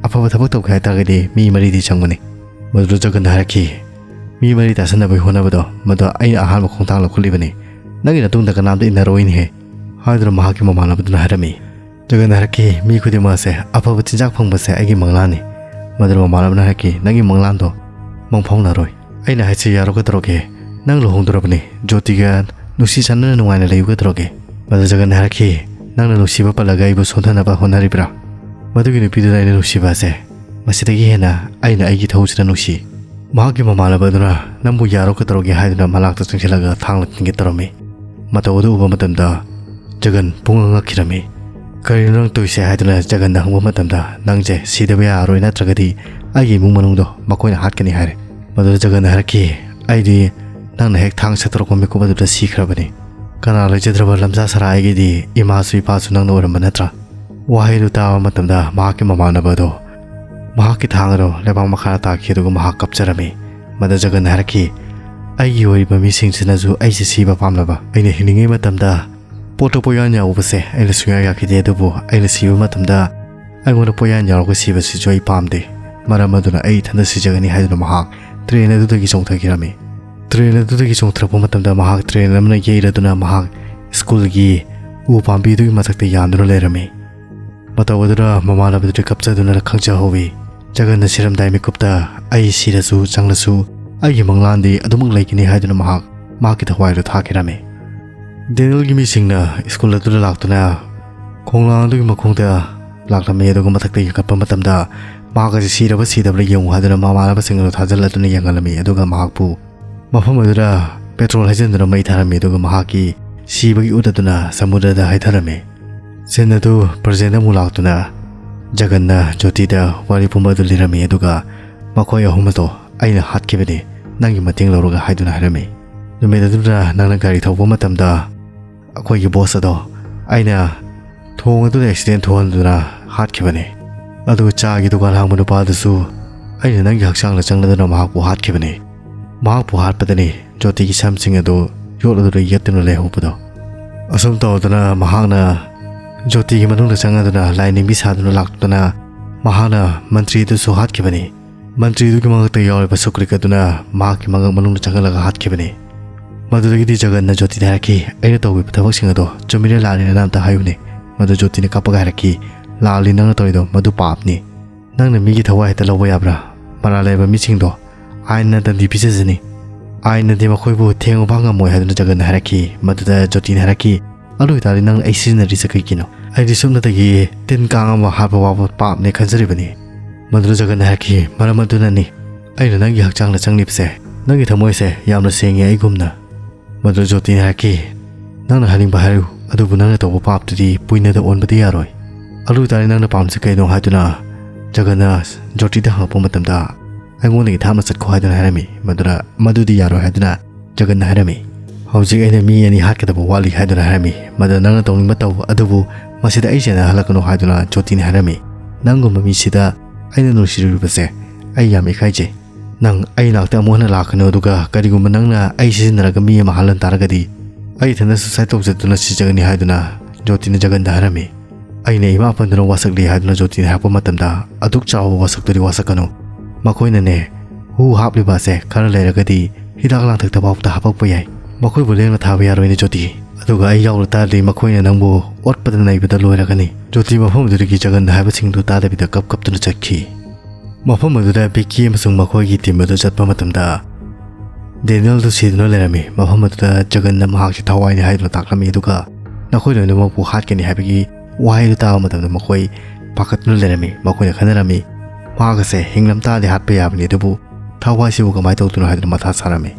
ꯑꯐꯕ ꯊꯕꯛ ꯇꯧꯒꯦ ꯍꯥꯏꯇꯥꯔꯒꯗꯤ ꯃꯤ ꯃꯔꯤꯗꯤ ꯆꯪꯕꯅꯤ꯫" ꯃꯗꯨꯗ ꯖꯒꯟꯅ ꯍꯥꯏꯔꯛꯈꯤ, "ꯃꯤ ꯃꯔꯤ ꯇꯥꯁꯟꯅꯕꯒꯤ ꯍꯣꯠꯅꯕꯗꯣ ꯃꯗꯨ ꯑꯩꯅ ꯑꯍꯥꯟꯕ ꯈꯣꯡꯊꯥꯡ ꯂꯧꯈꯠꯂꯤꯕꯅꯤ꯫ ꯅꯪꯒꯤ ꯅꯇꯨꯡꯗ ꯀꯅꯥꯝꯇ ꯏꯟꯅꯔꯣꯏꯅꯦꯍꯦ," ꯍꯥꯏꯗꯨꯅ ꯃꯍꯥꯛꯀꯤ ꯃꯃꯥꯟꯅꯕꯗꯨꯅ ꯍꯥꯏꯔꯝꯃꯤ꯫ ꯖꯒꯟꯅ ꯍꯥꯏꯔꯛꯈꯤ, "ꯃꯤ ꯈꯨꯗꯤꯡꯃꯛ ꯑꯁꯦ ꯑꯐꯕ ꯆꯤꯟꯖꯥꯛ ꯐꯪꯕꯁꯦ ꯑꯩꯒꯤ ꯃꯪꯂꯥꯟꯅꯤ꯫" ꯃꯗꯨꯅ ꯃꯃꯥꯟꯅꯕꯅ ꯍꯥꯏꯔꯛꯈꯤ, "ꯅꯪꯒꯤ ꯃꯪꯂꯥꯟꯗꯣ ꯃꯪꯐꯥꯎꯅꯔꯣꯏ꯫ ꯑꯩꯅ ꯍꯥꯏꯁꯤ ꯌꯥꯔꯣ, ꯀꯩꯗꯧꯔꯒꯦ? ꯅꯪ ꯂꯨꯍꯣꯡꯗꯣꯔꯕꯅꯤ꯫ ꯖꯣꯇꯤꯒ ꯅꯨꯡꯁꯤ ꯆꯥꯟꯅꯅ ꯅꯨꯡꯉꯥꯏꯅ ꯂꯩꯌꯨ, ꯀꯩꯗꯧꯔꯒꯦ?" ꯃꯗꯨ ꯖꯒꯟꯅ ꯍꯥꯏꯔꯛꯈꯤ, "ꯅꯪꯅ ꯅꯨꯡꯁꯤꯕ ꯄꯜꯂꯒ ꯑꯩꯕꯨ ꯁꯣꯟꯊꯅꯕ ꯍꯣꯠꯅꯔꯤꯕ꯭ꯔꯥ? ꯃꯗꯨꯒꯤ ꯅꯨꯄꯤꯗꯨꯗ ꯑꯩꯅ ꯅꯨꯡꯁꯤꯕ ꯑꯁꯦ ꯃꯁꯤꯗꯒꯤ ꯍꯦꯟꯅ ꯑꯩꯅ ꯑꯩꯒꯤ ꯊꯧꯁꯤꯅ ꯅꯨꯡꯁꯤ꯫" ꯃꯍꯥꯛꯀꯤ ꯃꯃꯥꯟꯅꯕ ꯑꯗꯨꯅ "ꯅꯪꯕꯨ ꯌꯥꯔꯣ, ꯀꯩꯗꯧꯔꯒꯦ?" ꯍꯥꯏꯗꯨꯅ ꯃꯅꯥꯛꯇ ꯆꯪꯁꯤꯜꯂꯒ ꯊꯥꯡꯅ ꯊꯤꯟꯒꯦ ꯇꯧꯔꯝꯃꯤ꯫ ꯃꯇꯧ ꯑꯗꯨ ꯎꯕ ꯃꯇꯝꯗ ꯖꯒꯟ ꯄꯨꯡꯉꯛ ꯉꯛꯈꯤꯔꯝꯃꯤ꯫ "ꯀꯔꯤꯅꯣ ꯅꯪ ꯇꯧꯔꯤꯁꯦ?" ꯍꯥꯏꯗꯨꯅ ꯖꯒꯟꯗ ꯍꯪꯕ ꯃꯇꯝꯗ, "ꯅꯪꯁꯦ ꯁꯤꯗꯕ ꯌꯥꯔꯔꯣꯏ, ꯅꯠꯇ꯭ꯔꯒꯗꯤ ꯑꯩꯒꯤ ꯏꯃꯨꯡ ꯃꯅꯨꯡꯗꯣ ꯃꯈꯣꯏꯅ ꯍꯥꯠꯀꯅꯤ" ꯍꯥꯏꯔꯦ꯫ ꯃꯗꯨꯗ ꯖꯒꯟꯅ ꯍꯥꯏꯔꯛꯈꯤ, "ꯑꯩꯗꯤ ꯅꯪꯅ ꯍꯦꯛ ꯊꯥꯡ ꯁꯠꯇꯣꯔꯛꯄ ꯃꯤꯀꯨꯞ ꯑꯗꯨꯗ ꯁꯤꯈ꯭ꯔꯕꯅꯤ꯫ ꯀꯅꯥ ꯂꯩꯖꯗ꯭ꯔꯕ ꯂꯝꯖꯥ ꯁꯔꯥ ꯑꯩꯒꯤꯗꯤ? ꯏꯃꯥꯁꯨ ꯏꯄꯥꯁꯨ ꯅꯪꯅ ꯑꯣꯏꯔꯝꯕ ꯅꯠꯇ꯭ꯔꯥ?" ꯋꯥꯍꯩꯗꯨ ꯇꯥꯕ ꯃꯇꯝꯗ ꯃꯍꯥꯛꯀꯤ ꯃꯃꯥꯟꯅꯕ ꯑꯗꯣ ꯃꯍꯥꯛꯀꯤ ꯊꯥꯡ ꯑꯗꯨ ꯂꯩꯕꯥꯛ ꯃꯈꯥꯗ ꯇꯥꯈꯤ, ꯑꯗꯨꯒ ꯃꯍꯥꯛ ꯀꯞꯆꯔꯝꯃꯤ꯫ ꯃꯗ ꯖꯒꯟꯅ ꯍꯥꯏꯔꯛꯈꯤ, "ꯑꯩꯒꯤ ꯑꯣꯏꯔꯤꯕ ꯃꯤꯁꯤꯡꯁꯤꯅꯁꯨ ꯑꯩꯁꯦ ꯁꯤꯕ ꯄꯥꯝꯂꯕ꯫ ꯑꯩꯅ ꯍꯤꯡꯂꯤꯉꯩ ꯃꯇꯝꯗ ꯄꯣꯠꯇ ꯄꯣꯠꯌꯥꯟ ꯌꯥꯎꯕꯁꯦ ꯑꯩꯅ ꯁꯨꯡꯌꯥ ꯌꯥꯈꯤꯗꯦ, ꯑꯗꯨꯕꯨ ꯑꯩꯅ ꯁꯤꯕ ꯃꯇꯝꯗ ꯑꯩꯉꯣꯟꯗ ꯄꯣꯠꯌꯥꯟ ꯌꯥꯎꯔꯒ ꯁꯤꯕꯁꯤꯁꯨ ꯑꯩ ꯄꯥꯝꯗꯦ꯫ ꯃꯔꯝ ꯑꯗꯨꯅ ꯑꯩ ꯏꯊꯟꯇ ꯁꯤꯖꯒꯅꯤ" ꯍꯥꯏꯗꯨꯅ ꯃꯍꯥꯛ ꯇ꯭ꯔꯦꯟ ꯑꯗꯨꯗꯒꯤ ꯆꯣꯡꯊꯈꯤꯔꯝꯃꯤ꯫ ꯇ꯭ꯔꯦꯟ ꯑꯗꯨꯗꯒꯤ ꯆꯣꯡꯊꯔꯛꯄ ꯃꯇꯝꯗ ꯃꯍꯥꯛ ꯇ꯭ꯔꯦꯟ ꯑꯃꯅ ꯌꯩꯔꯗꯨꯅ ꯃꯍꯥꯛ ꯁ꯭ꯀꯨꯜꯒꯤ ꯎ ꯄꯥꯝꯕꯤ ꯑꯗꯨꯒꯤ ꯃꯊꯛꯇ ꯌꯥꯟꯗꯨꯅ ꯂꯩꯔꯝꯃꯤ꯫ ꯃꯇꯧ ꯑꯗꯨꯅ ꯃꯃꯥꯟꯅꯕꯗꯨꯗ ꯀꯞꯆꯗꯨꯅ ꯈꯪꯖꯍꯧꯋꯤ꯫ ꯖꯒꯟꯅ ꯁꯤꯔꯝꯗꯥꯏ ꯃꯤꯀꯨꯞꯇ "ꯑꯩ ꯁꯤꯔꯁꯨ ꯆꯪꯂꯁꯨ ꯑꯩꯒꯤ ꯃꯪꯂꯥꯟꯗꯤ ꯑꯗꯨꯃꯛ ꯂꯩꯒꯅꯤ" ꯍꯥꯏꯗꯨꯅ ꯃꯍꯥꯛ ꯃꯍꯥꯛꯀꯤ ꯊꯋꯥꯏꯗꯨ ꯊꯥꯈꯤꯔꯝꯃꯤ꯫ ꯗꯦꯅꯤꯜꯒꯤ ꯃꯤꯁꯤꯡꯅ ꯁ꯭ꯀꯨꯜ ꯑꯗꯨꯗ ꯂꯥꯛꯇꯨꯅ ꯈꯣꯡꯅꯥꯡ ꯑꯗꯨꯒꯤ ꯃꯈꯣꯡꯗ ꯂꯥꯛꯂꯝꯃꯤ, ꯑꯗꯨꯒ ꯃꯊꯛꯇ ꯌꯦꯡꯈꯠꯄ ꯃꯇꯝꯗ ꯃꯍꯥꯛ ꯑꯁꯤ ꯁꯤꯔꯕ ꯁꯤꯗꯕ꯭ꯔꯥ ꯌꯦꯡꯉꯨ ꯍꯥꯏꯗꯨꯅ ꯃꯃꯥꯟꯅꯕꯁꯤꯡ ꯑꯗꯨ ꯊꯥꯖꯤꯜꯂꯗꯨꯅ ꯌꯦꯡꯍꯜꯂꯝꯃꯤ, ꯑꯗꯨꯒ ꯃꯍꯥꯛꯄꯨ ꯃꯐꯝ ꯑꯗꯨꯗ ꯄꯦꯇ꯭ꯔꯣꯜ ꯍꯩꯖꯤꯟꯗꯨꯅ ꯃꯩ ꯊꯥꯔꯝꯃꯤ, ꯑꯗꯨꯒ ꯃꯍꯥꯛꯀꯤ ꯁꯤꯕꯒꯤ ꯎꯠ ꯑꯗꯨꯅ ꯁꯃꯨꯗ꯭ꯔꯗ ꯍꯩꯊꯔꯝꯃꯤ꯫ ꯁꯤꯟ ꯑꯗꯨ ꯄ꯭ꯔꯖꯦꯟꯗ ꯑꯃꯨꯛ ꯂꯥꯛꯇꯨꯅ ꯖꯒꯟꯅ ꯖꯣꯇꯤꯗ ꯋꯥꯔꯤ ꯄꯨꯝꯕ ꯑꯗꯨ ꯂꯤꯔꯝꯃꯤ, ꯑꯗꯨꯒ ꯃꯈꯣꯏ ꯑꯍꯨꯝ ꯑꯗꯣ ꯑꯩꯅ ꯍꯥꯠꯈꯤꯕꯅꯤ, ꯅꯪꯒꯤ ꯃꯇꯦꯡ ꯂꯧꯔꯒ ꯍꯥꯏꯗꯨꯅ ꯍꯥꯏꯔꯝꯃꯤ꯫ ꯅꯨꯃꯤꯠ ꯑꯗꯨꯗ ꯅꯪꯅ ꯒꯥꯔꯤ ꯊꯧꯕ ꯃꯇꯝꯗ ꯑꯩꯈꯣꯏꯒꯤ ꯕꯣꯁ ꯑꯗꯣ ꯑꯩꯅ ꯊꯣꯡ ꯑꯗꯨꯗ ꯑꯦꯛꯁꯤꯗꯦꯟ ꯊꯣꯛꯍꯟꯗꯨꯅ ꯍꯥꯠꯈꯤꯕꯅꯤ꯫ ꯑꯗꯨꯒ ꯆꯥꯒꯤ ꯗꯨꯀꯥꯟ ꯍꯥꯡꯕ ꯅꯨꯄꯥ ꯑꯗꯨꯁꯨ ꯑꯩꯅ ꯅꯪꯒꯤ ꯍꯛꯆꯥꯡꯗ ꯆꯪꯂꯗꯨꯅ ꯃꯍꯥꯛꯄꯨ ꯍꯥꯠꯈꯤꯕꯅꯤ꯫ ꯃꯍꯥꯛꯄꯨ ꯍꯥꯠꯄꯗꯅꯤ ꯖꯣꯇꯤꯒꯤ ꯁꯝꯁꯤꯡ ꯑꯗꯨ ꯌꯣꯠ ꯑꯗꯨꯗ ꯌꯦꯠꯇꯨꯅ ꯂꯩꯍꯧꯕꯗꯣ꯫ ꯑꯁꯨꯝ ꯇꯧꯗꯨꯅ ꯃꯍꯥꯛꯅ ꯖꯣꯇꯤꯒꯤ ꯃꯅꯨꯡꯗ ꯆꯪꯂꯗꯨꯅ ꯂꯥꯏꯅꯤꯡꯕꯤ ꯁꯥꯗꯨꯅ ꯂꯥꯛꯇꯨꯅ ꯃꯍꯥꯛꯅ ꯃꯟꯇ꯭ꯔꯤ ꯑꯗꯨꯁꯨ ꯍꯥꯠꯈꯤꯕꯅꯤ꯫ ꯃꯟꯇ꯭ꯔꯤꯗꯨꯒꯤ ꯃꯉꯛꯇ ꯌꯥꯎꯔꯤꯕ ꯁꯨꯀ꯭ꯔꯤꯛ ꯑꯗꯨꯅ ꯃꯍꯥꯛꯀꯤ ꯃꯉꯛ ꯃꯅꯨꯡꯗ ꯆꯪꯍꯜꯂꯒ ꯍꯥꯠꯈꯤꯕꯅꯤ꯫ ꯃꯗꯨꯗꯒꯤꯗꯤ ꯖꯒꯟꯅ ꯖꯣꯇꯤꯗ ꯍꯥꯏꯔꯛꯈꯤ, "ꯑꯩꯅ ꯇꯧꯈꯤꯕ ꯊꯕꯛꯁꯤꯡ ꯑꯗꯣ ꯆꯨꯝꯃꯤꯔ ꯂꯥꯜꯂꯤꯔ ꯑꯝꯇ ꯍꯥꯏꯌꯨꯅꯦ?" ꯃꯗꯨ ꯖꯣꯇꯤꯅ ꯀꯞꯄꯒ ꯍꯥꯏꯔꯛꯈꯤ, "ꯂꯥꯜꯂꯤ, ꯅꯪꯅ ꯇꯧꯔꯤꯗꯣ ꯃꯗꯨ ꯄꯥꯞꯅꯤ꯫ ꯅꯪꯅ ꯃꯤꯒꯤ ꯊꯋꯥꯏ ꯍꯦꯛꯇ ꯂꯧꯕ ꯌꯥꯕ꯭ꯔꯥ? ꯃꯔꯥꯜ ꯂꯩꯕ ꯃꯤꯁꯤꯡꯗꯣ ꯑꯥꯏꯟꯅ ꯗꯟꯗꯤ ꯄꯤꯖꯖꯅꯤ꯫ ꯑꯥꯏꯟꯅꯗꯤ ꯃꯈꯣꯏꯕꯨ ꯊꯦꯡꯕ ꯐꯥꯎ ꯉꯝꯃꯣꯏ" ꯍꯥꯏꯗꯨꯅ ꯖꯒꯟꯅ ꯍꯥꯏꯔꯛꯈꯤ꯫ ꯃꯗꯨꯗ ꯖꯣꯇꯤꯅ ꯍꯥꯏꯔꯛꯈꯤ, "ꯑꯗꯨ ꯑꯣꯏꯇꯥꯔꯗꯤ ꯅꯪꯅ ꯑꯩ ꯁꯤꯖꯤꯟꯅꯔꯤꯁꯦ ꯀꯩꯒꯤꯅꯣ? ꯑꯩꯗꯤ ꯁꯨꯞꯅꯇꯒꯤ ꯇꯤꯟ ꯀꯥꯡ ꯑꯃ ꯍꯥꯠꯄ ꯐꯥꯎꯕ ꯄꯥꯞꯅꯦ ꯈꯟꯖꯔꯤꯕꯅꯤ꯫" ꯃꯗꯨꯗ ꯖꯒꯟꯅ ꯍꯥꯏꯔꯛꯈꯤ, "ꯃꯔꯝ ꯑꯗꯨꯅꯅꯤ ꯑꯩꯅ ꯅꯪꯒꯤ ꯍꯛꯆꯥꯡꯗ ꯆꯪꯂꯤꯕꯁꯦ꯫ ꯅꯪꯒꯤ ꯊꯃꯣꯏꯁꯦ ꯌꯥꯝꯅ ꯁꯦꯡꯉꯤ ꯑꯩꯒꯨꯝꯅ꯫" ꯃꯗꯨꯗ ꯖꯣꯇꯤꯅ ꯍꯥꯏꯔꯛꯈꯤ, "ꯅꯪꯅ ꯍꯥꯏꯅꯤꯡꯕ ꯍꯥꯏꯌꯨ, ꯑꯗꯨꯕꯨ ꯅꯪꯅ ꯇꯧꯕ ꯄꯥꯞꯇꯨꯗꯤ ꯄꯨꯏꯅꯗ ꯑꯣꯟꯕꯗꯤ ꯌꯥꯔꯣꯏ꯫ ꯑꯗꯨ ꯑꯣꯏꯇꯥꯔꯗꯤ ꯅꯪꯅ ꯄꯥꯝꯕꯁꯤ ꯀꯩꯅꯣ?" ꯍꯥꯏꯗꯨꯅ ꯖꯒꯟꯅ ꯖꯣꯇꯤꯗ ꯍꯪꯉꯛꯄ ꯃꯇꯝꯗ, "ꯑꯩꯉꯣꯟꯗꯒꯤ ꯊꯥꯞꯅ ꯆꯠꯈꯣ" ꯍꯥꯏꯗꯨꯅ ꯍꯥꯏꯔꯝꯃꯤ꯫ ꯃꯗꯨꯗ "ꯃꯗꯨꯗꯤ ꯌꯥꯔꯣꯏ" ꯍꯥꯏꯗꯨꯅ ꯖꯒꯟꯅ ꯍꯥꯏꯔꯝꯃꯤ꯫ "ꯍꯧꯖꯤꯛ ꯑꯩꯅ ꯃꯤ ꯑꯅꯤ ꯍꯥꯠꯀꯗꯕ ꯋꯥꯠꯂꯤ" ꯍꯥꯏꯗꯨꯅ ꯍꯥꯏꯔꯝꯃꯤ꯫ ꯃꯗꯨꯗ "ꯅꯪꯅ ꯇꯧꯅꯤꯡꯕ ꯇꯧ, ꯑꯗꯨꯕꯨ ꯃꯁꯤꯗ ꯑꯩ ꯆꯦꯟꯅꯍꯜꯂꯛꯀꯅꯨ" ꯍꯥꯏꯗꯨꯅ ꯖꯣꯇꯤꯅ ꯍꯥꯏꯔꯝꯃꯤ꯫ "ꯅꯪꯒꯨꯝꯕ ꯃꯤꯁꯤꯗ ꯑꯩꯅ ꯅꯨꯡꯁꯤꯔꯨꯔꯤꯕꯁꯦ, ꯑꯩ ꯌꯥꯝ ꯏꯀꯥꯏꯖꯩ꯫ ꯅꯪ ꯑꯩ ꯅꯥꯛꯇ ꯑꯃꯨꯛ ꯍꯟꯅ ꯂꯥꯛꯀꯅꯨ, ꯑꯗꯨꯒ ꯀꯔꯤꯒꯨꯝꯕ ꯅꯪꯅ ꯑꯩ ꯁꯤꯖꯤꯟꯅꯔꯒ ꯃꯤ ꯑꯃ ꯍꯥꯜꯍꯟ ꯇꯥꯔꯒꯗꯤ ꯑꯩ ꯏꯊꯟꯇ suicide ꯇꯧꯖꯗꯨꯅ ꯁꯤꯖꯒꯅꯤ" ꯍꯥꯏꯗꯨꯅ ꯖꯣꯇꯤꯅ ꯖꯒꯟꯗ ꯍꯥꯏꯔꯝꯃꯤ꯫ ꯑꯩꯅ ꯏꯃꯥ ꯄꯟꯗꯨꯅ ꯋꯥꯁꯛꯂꯤ ꯍꯥꯏꯗꯨꯅ ꯖꯣꯇꯤꯅ ꯍꯥꯏꯔꯛꯄ ꯃꯇꯝꯗ, "ꯑꯗꯨꯛ ꯆꯥꯎꯕ ꯋꯥꯁꯛꯇꯨꯗꯤ ꯋꯥꯁꯛꯀꯅꯨ꯫ ꯃꯈꯣꯏꯅꯅꯦ, ꯍꯨ ꯍꯥꯞꯂꯤꯕ ꯑꯁꯦ ꯈꯔ ꯂꯩꯔꯒꯗꯤ ꯍꯤꯗꯥꯛ ꯂꯥꯡꯊꯛꯇ ꯐꯥꯎꯕꯗ ꯍꯥꯄꯛꯄ ꯌꯥꯏ꯫ ꯃꯈꯣꯏꯕꯨ ꯂꯦꯡꯅ ꯊꯥꯕ ꯌꯥꯔꯣꯏꯅꯦ ꯖꯣꯇꯤ꯫ ꯑꯗꯨꯒ ꯑꯩ ꯌꯥꯎꯔ ꯇꯥꯔꯗꯤ ꯃꯈꯣꯏꯅ ꯅꯪꯕꯨ ꯑꯣꯠꯄꯗ ꯅꯩꯕꯗ ꯂꯣꯏꯔꯒꯅꯤ꯫" ꯖꯣꯇꯤ ꯃꯐꯝ ꯑꯗꯨꯗꯒꯤ ꯖꯒꯟꯗ ꯍꯥꯏꯕꯁꯤꯡꯗꯨ ꯇꯥꯗꯕꯤꯗ ꯀꯞ ꯀꯞꯇꯨꯅ ꯆꯠꯈꯤ꯫ ꯃꯐꯝ ꯑꯗꯨꯗ ꯕꯤꯀꯤ ꯑꯃꯁꯨꯡ ꯃꯈꯣꯏꯒꯤ team ꯑꯗꯨ ꯆꯠꯄ ꯃꯇꯝꯗ, ꯗꯦꯅꯤꯌꯦꯜꯗꯨ ꯁꯤꯗꯨꯅ ꯂꯩꯔꯝꯃꯤ꯫ ꯃꯐꯝ ꯑꯗꯨꯗ ꯖꯒꯟꯅ ꯃꯍꯥꯛꯁꯤ ꯊꯋꯥꯏꯅꯤ ꯍꯥꯏꯗꯨꯅ ꯇꯥꯛꯂꯝꯃꯤ, ꯑꯗꯨꯒ ꯅꯈꯣꯏ ꯂꯣꯏꯅꯃꯛꯄꯨ ꯍꯥꯠꯀꯅꯤ ꯍꯥꯏꯕꯒꯤ ꯋꯥꯍꯩꯗꯨ ꯇꯥꯕ ꯃꯇꯝꯗ ꯃꯈꯣꯏ ꯄꯥꯈꯠꯇꯨꯅ ꯂꯩꯔꯝꯃꯤ꯫ ꯃꯈꯣꯏꯅ ꯈꯟꯅꯔꯝꯃꯤ, "ꯃꯍꯥꯛ ꯑꯁꯦ ꯍꯤꯡꯂꯝ ꯇꯥꯔꯗꯤ ꯍꯥꯠꯄ ꯌꯥꯕꯅꯤ, ꯑꯗꯨꯕꯨ ꯊꯋꯥꯏꯁꯤꯕꯨ ꯀꯃꯥꯏꯅ ꯇꯧꯗꯣꯏꯅꯣ?" ꯍꯥꯏꯗꯨꯅ ꯃꯊꯥ ꯁꯥꯔꯝꯃꯤ꯫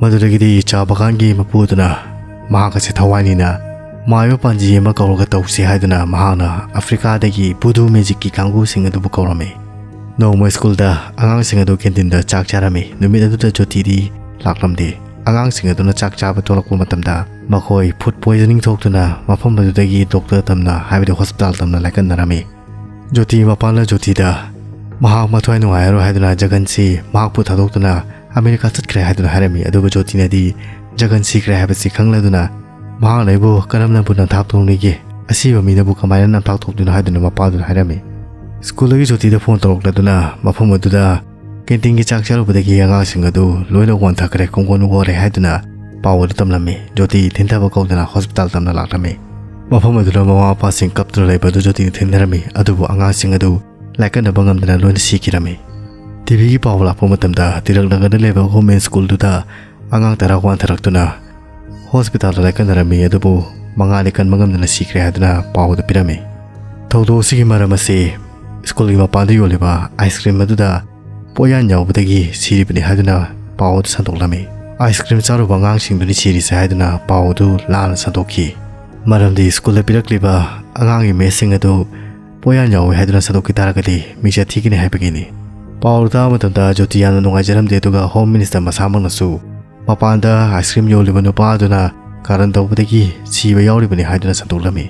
ꯃꯗꯨꯗꯒꯤꯗꯤ ꯆꯥ ꯕꯒꯥꯟꯒꯤ ꯃꯄꯨ ꯑꯗꯨꯅ ꯃꯍꯥꯛ ꯑꯁꯦ ꯊꯋꯥꯏꯅꯤꯅ ꯃꯥꯏꯕ ꯄꯥꯟꯖꯤ ꯑꯃ ꯀꯧꯔꯒ ꯇꯧꯁꯤ ꯍꯥꯏꯗꯨꯅ ꯃꯍꯥꯛꯅ ꯑꯐ꯭ꯔꯤꯀꯥꯗꯒꯤ ꯚꯨꯗꯨ magicꯀꯤ ꯀꯥꯡꯕꯨꯁꯤꯡ ꯑꯗꯨꯕꯨ ꯀꯧꯔꯝꯃꯤ꯫ ꯅꯣꯡꯃ ꯁ꯭ꯀꯨꯜꯗ ꯑꯉꯥꯡꯁꯤꯡ ꯑꯗꯨ canteen ꯗ ꯆꯥꯛ ꯆꯥꯔꯝꯃꯤ꯫ ꯅꯨꯃꯤꯠ ꯑꯗꯨꯗ ꯖꯣꯇꯤꯗꯤ ꯂꯥꯛꯂꯝꯗꯦ꯫ ꯑꯉꯥꯡꯁꯤꯡ ꯑꯗꯨꯅ ꯆꯥꯛ ꯆꯥꯕ ꯊꯣꯛꯂꯛꯄ ꯃꯇꯝꯗ ꯃꯈꯣꯏ food poisoning ꯊꯣꯛꯇꯨꯅ ꯃꯐꯝ ꯑꯗꯨꯗꯒꯤ doctor ꯇꯝꯅ, ꯍꯥꯏꯕꯗꯤ hospital ꯇꯝꯅ ꯂꯥꯏꯀꯠꯅꯔꯝꯃꯤ꯫ ꯖꯣꯇꯤ ꯃꯄꯥꯅ ꯖꯣꯇꯤꯗ ꯃꯍꯥꯛ ꯃꯊ꯭ꯋꯥꯏ ꯅꯨꯡꯉꯥꯏꯔꯔꯣꯏ ꯍꯥꯏꯗꯨꯅ ꯖꯒꯟꯁꯤ ꯃꯍꯥꯛꯄꯨ ꯊꯥꯗꯣꯛꯇꯨꯅ ꯑꯃꯦꯔꯤꯀꯥ ꯆꯠꯈ꯭ꯔꯦ ꯍꯥꯏꯗꯨꯅ ꯍꯥꯏꯔꯝꯃꯤ꯫ ꯑꯗꯨꯕꯨ ꯖꯣꯇꯤꯅꯗꯤ ꯖꯒꯟ ꯁꯤꯈ꯭ꯔꯦ ꯍꯥꯏꯕꯁꯤ ꯈꯪꯂꯗꯨꯅ, "ꯃꯍꯥꯛꯅ ꯑꯩꯕꯨ ꯀꯔꯝꯅꯕꯨ ꯅꯝꯊꯥꯛ ꯊꯣꯛꯅꯤꯒꯦ? ꯑꯁꯤꯕ ꯃꯤꯅꯕꯨ ꯀꯃꯥꯏꯅ ꯅꯝꯊꯥꯛ ꯊꯣꯛꯇꯣꯏꯅꯣ?" ꯍꯥꯏꯗꯨꯅ ꯃꯄꯥꯗꯨꯅ ꯍꯥꯏꯔꯝꯃꯤ꯫ ꯁ꯭ꯀꯨꯜꯗꯒꯤ ꯖꯣꯇꯤꯗ phone ꯇꯧꯔꯛꯂꯗꯨꯅ ꯃꯐꯝ ꯑꯗꯨꯗ canteen ꯒꯤ ꯆꯥꯛ ꯆꯥꯔꯨꯕꯗꯒꯤ ꯑꯉꯥꯡꯁꯤꯡ ꯑꯗꯨ ꯂꯣꯏꯅ ꯋꯥꯟꯊꯈ꯭ꯔꯦ, ꯀꯣꯡꯒꯣꯟ ꯑꯣꯔꯦ ꯍꯥꯏꯗꯨꯅ ꯄꯥꯎ ꯑꯗꯨ ꯇꯝꯂꯝꯃꯤ꯫ ꯖꯣꯇꯤ ꯊꯤꯟꯊꯕ ꯀꯧꯗꯅ hospital ꯇꯝꯅ ꯂꯥꯛꯂꯝꯃꯤ꯫ ꯃꯐꯝ ꯑꯗꯨꯗ ꯃꯃꯥ ꯃꯄꯥꯁꯤꯡ ꯀꯞꯇꯨꯅ ꯂꯩꯕ ꯑꯗꯨ ꯖꯣꯇꯤꯅ ꯊꯦꯡꯅꯔꯝꯃꯤ, ꯑꯗꯨꯕꯨ ꯑꯉꯥꯡꯁꯤꯡ ꯑꯗꯨ ꯂꯥꯏꯀꯠꯅꯕ ꯉꯝꯗꯅ ꯂꯣꯏꯅ ꯁꯤꯈꯤꯔꯝꯃꯤ꯫ ꯇꯤꯚꯤꯒꯤ ꯄꯥꯎ ꯂꯥꯛꯄ ꯃꯇꯝꯗ ꯇꯤꯂꯛ ꯅꯒꯔꯗ ꯂꯩꯕ government ꯁ꯭ꯀꯨꯜ ꯑꯗꯨꯗ ꯑꯉꯥꯡ ꯇꯔꯥ ꯋꯥꯟꯊꯔꯛꯇꯨꯅ hospital ꯗ ꯂꯥꯏꯀꯠꯅꯔꯝꯃꯤ, ꯑꯗꯨꯕꯨ ꯃꯉꯥꯗꯤ ꯀꯟꯕ ꯉꯝꯗꯅ ꯁꯤꯈ꯭ꯔꯦ ꯍꯥꯏꯗꯨꯅ ꯄꯥꯎ ꯑꯗꯨ ꯄꯤꯔꯝꯃꯤ꯫ ꯊꯧꯗꯣꯛ ꯑꯁꯤꯒꯤ ꯃꯔꯝ ꯑꯁꯤ ꯁ꯭ꯀꯨꯜꯒꯤ ꯃꯄꯥꯟꯗ ꯌꯣꯜꯂꯤꯕ ice cream ꯑꯗꯨꯗ ꯄꯣꯠꯌꯥꯟ ꯌꯥꯎꯕꯗꯒꯤ ꯁꯤꯔꯤꯕꯅꯤ ꯍꯥꯏꯗꯨꯅ ꯄꯥꯎ ꯑꯗꯨ ꯁꯟꯗꯣꯛꯂꯝꯃꯤ꯫ Ice cream ꯆꯥꯔꯨꯕ ꯑꯉꯥꯡꯁꯤꯡꯗꯨꯅ ꯁꯤꯔꯤꯁꯦ ꯍꯥꯏꯗꯨꯅ ꯄꯥꯎ ꯑꯗꯨ ꯂꯥꯟꯅ ꯁꯟꯗꯣꯛꯈꯤ꯫ ꯃꯔꯝꯗꯤ ꯁ꯭ꯀꯨꯜꯗ ꯄꯤꯔꯛꯂꯤꯕ ꯑꯉꯥꯡꯒꯤ mess ꯁꯤꯡ ꯑꯗꯨ ꯄꯣꯠꯌꯥꯟ ꯌꯥꯎꯏ ꯍꯥꯏꯗꯨꯅ ꯁꯟꯗꯣꯛꯈꯤ ꯇꯥꯔꯒꯗꯤ ꯃꯤꯡꯆꯠ ꯊꯤꯒꯅꯤ ꯍꯥꯏꯕꯒꯤꯅꯤ꯫ ꯄꯥꯎ ꯇꯥꯕ ꯃꯇꯝꯗ ꯖꯣꯇꯤ ꯌꯥꯝꯅ ꯅꯨꯡꯉꯥꯏꯖꯔꯝꯗꯦ, ꯑꯗꯨꯒ Home Minister ꯃꯁꯥꯃꯛꯅꯁꯨ ꯃꯄꯥꯟꯗ ice cream ꯌꯣꯜꯂꯤꯕ ꯅꯨꯄꯥ ꯑꯗꯨꯅ ꯀꯥꯔꯟ ꯇꯧꯕꯗꯒꯤ ꯁꯤꯕ ꯌꯥꯎꯔꯤꯕꯅꯤ ꯍꯥꯏꯗꯨꯅ ꯁꯟꯗꯣꯛꯂꯝꯃꯤ꯫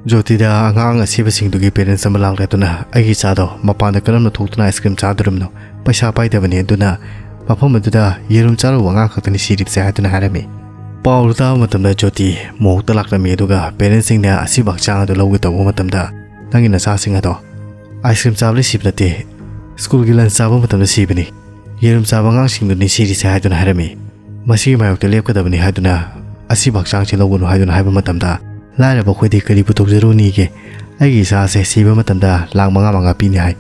ꯖꯣꯇꯤꯗ ꯑꯉꯥꯡ ꯑꯁꯤꯕꯁꯤꯡꯗꯨꯒꯤ parents ꯑꯃ ꯂꯥꯛꯂꯦ ꯑꯗꯨꯅ, "ꯑꯩꯒꯤ ꯏꯆꯥꯗꯣ ꯃꯄꯥꯟꯗ ꯀꯔꯝꯅ ꯊꯣꯛꯇꯨꯅ ice cream ꯆꯥꯗꯣꯔꯤꯕꯅꯣ? ꯄꯩꯁꯥ ꯄꯥꯏꯗꯕꯅꯤ ꯑꯗꯨꯅ ꯃꯐꯝ ꯑꯗꯨꯗ ꯌꯦꯔꯨꯝ ꯆꯥꯔꯨꯕ ꯑꯉꯥꯡ ꯈꯛꯇꯅꯤ ꯁꯤꯔꯤꯕꯁꯦ" ꯍꯥꯏꯗꯨꯅ ꯍꯥꯏꯔꯝꯃꯤ꯫ ꯄꯥꯎꯗꯨ ꯇꯥꯕ ꯃꯇꯝꯗ ꯖꯣꯇꯤ ꯃꯣꯛꯇ ꯂꯥꯛꯂꯝꯃꯤ, ꯑꯗꯨꯒ parents ꯁꯤꯡꯅ ꯑꯁꯤꯕ ꯍꯛꯆꯥꯡ ꯑꯗꯨ ꯂꯧꯒꯦ ꯇꯧꯕ ꯃꯇꯝꯗ, "ꯅꯪꯒꯤ ꯅꯆꯥꯁꯤꯡ ꯑꯗꯣ ice cream ꯆꯥꯕꯗ ꯁꯤꯕ ꯅꯠꯇꯦ, school ꯒꯤ lunch ꯆꯥꯕ ꯃꯇꯝꯗ ꯁꯤꯕꯅꯤ, ꯌꯦꯔꯨꯝ ꯆꯥꯕ ꯑꯉꯥꯡꯁꯤꯡꯗꯨꯅꯤ ꯁꯤꯔꯤꯁꯦ" ꯍꯥꯏꯗꯨꯅ ꯍꯥꯏꯔꯝꯃꯤ꯫ "ꯃꯁꯤꯒꯤ ꯃꯥꯌꯣꯛꯇ ꯂꯦꯞꯀꯗꯕꯅꯤ ꯍꯥꯏꯗꯨꯅ ꯑꯁꯤꯕ ꯍꯛꯆꯥꯡꯁꯤ ꯂꯧꯒꯅꯨ" ꯍꯥꯏꯗꯨꯅ ꯍꯥꯏꯕ ꯃꯇꯝꯗ, "ꯂꯥꯏꯔꯕ ꯑꯩꯈꯣꯏꯗꯤ ꯀꯔꯤ ꯄꯨꯊꯣꯛꯆꯔꯨꯅꯤꯒꯦ? ꯑꯩꯒꯤ ꯏꯆꯥꯁꯦ ꯁꯤꯕ ꯃꯇꯝꯗ ꯂꯥꯛ ꯃꯉꯥ ꯃꯉꯥ ꯄꯤꯅꯤ ꯍꯥꯏ꯫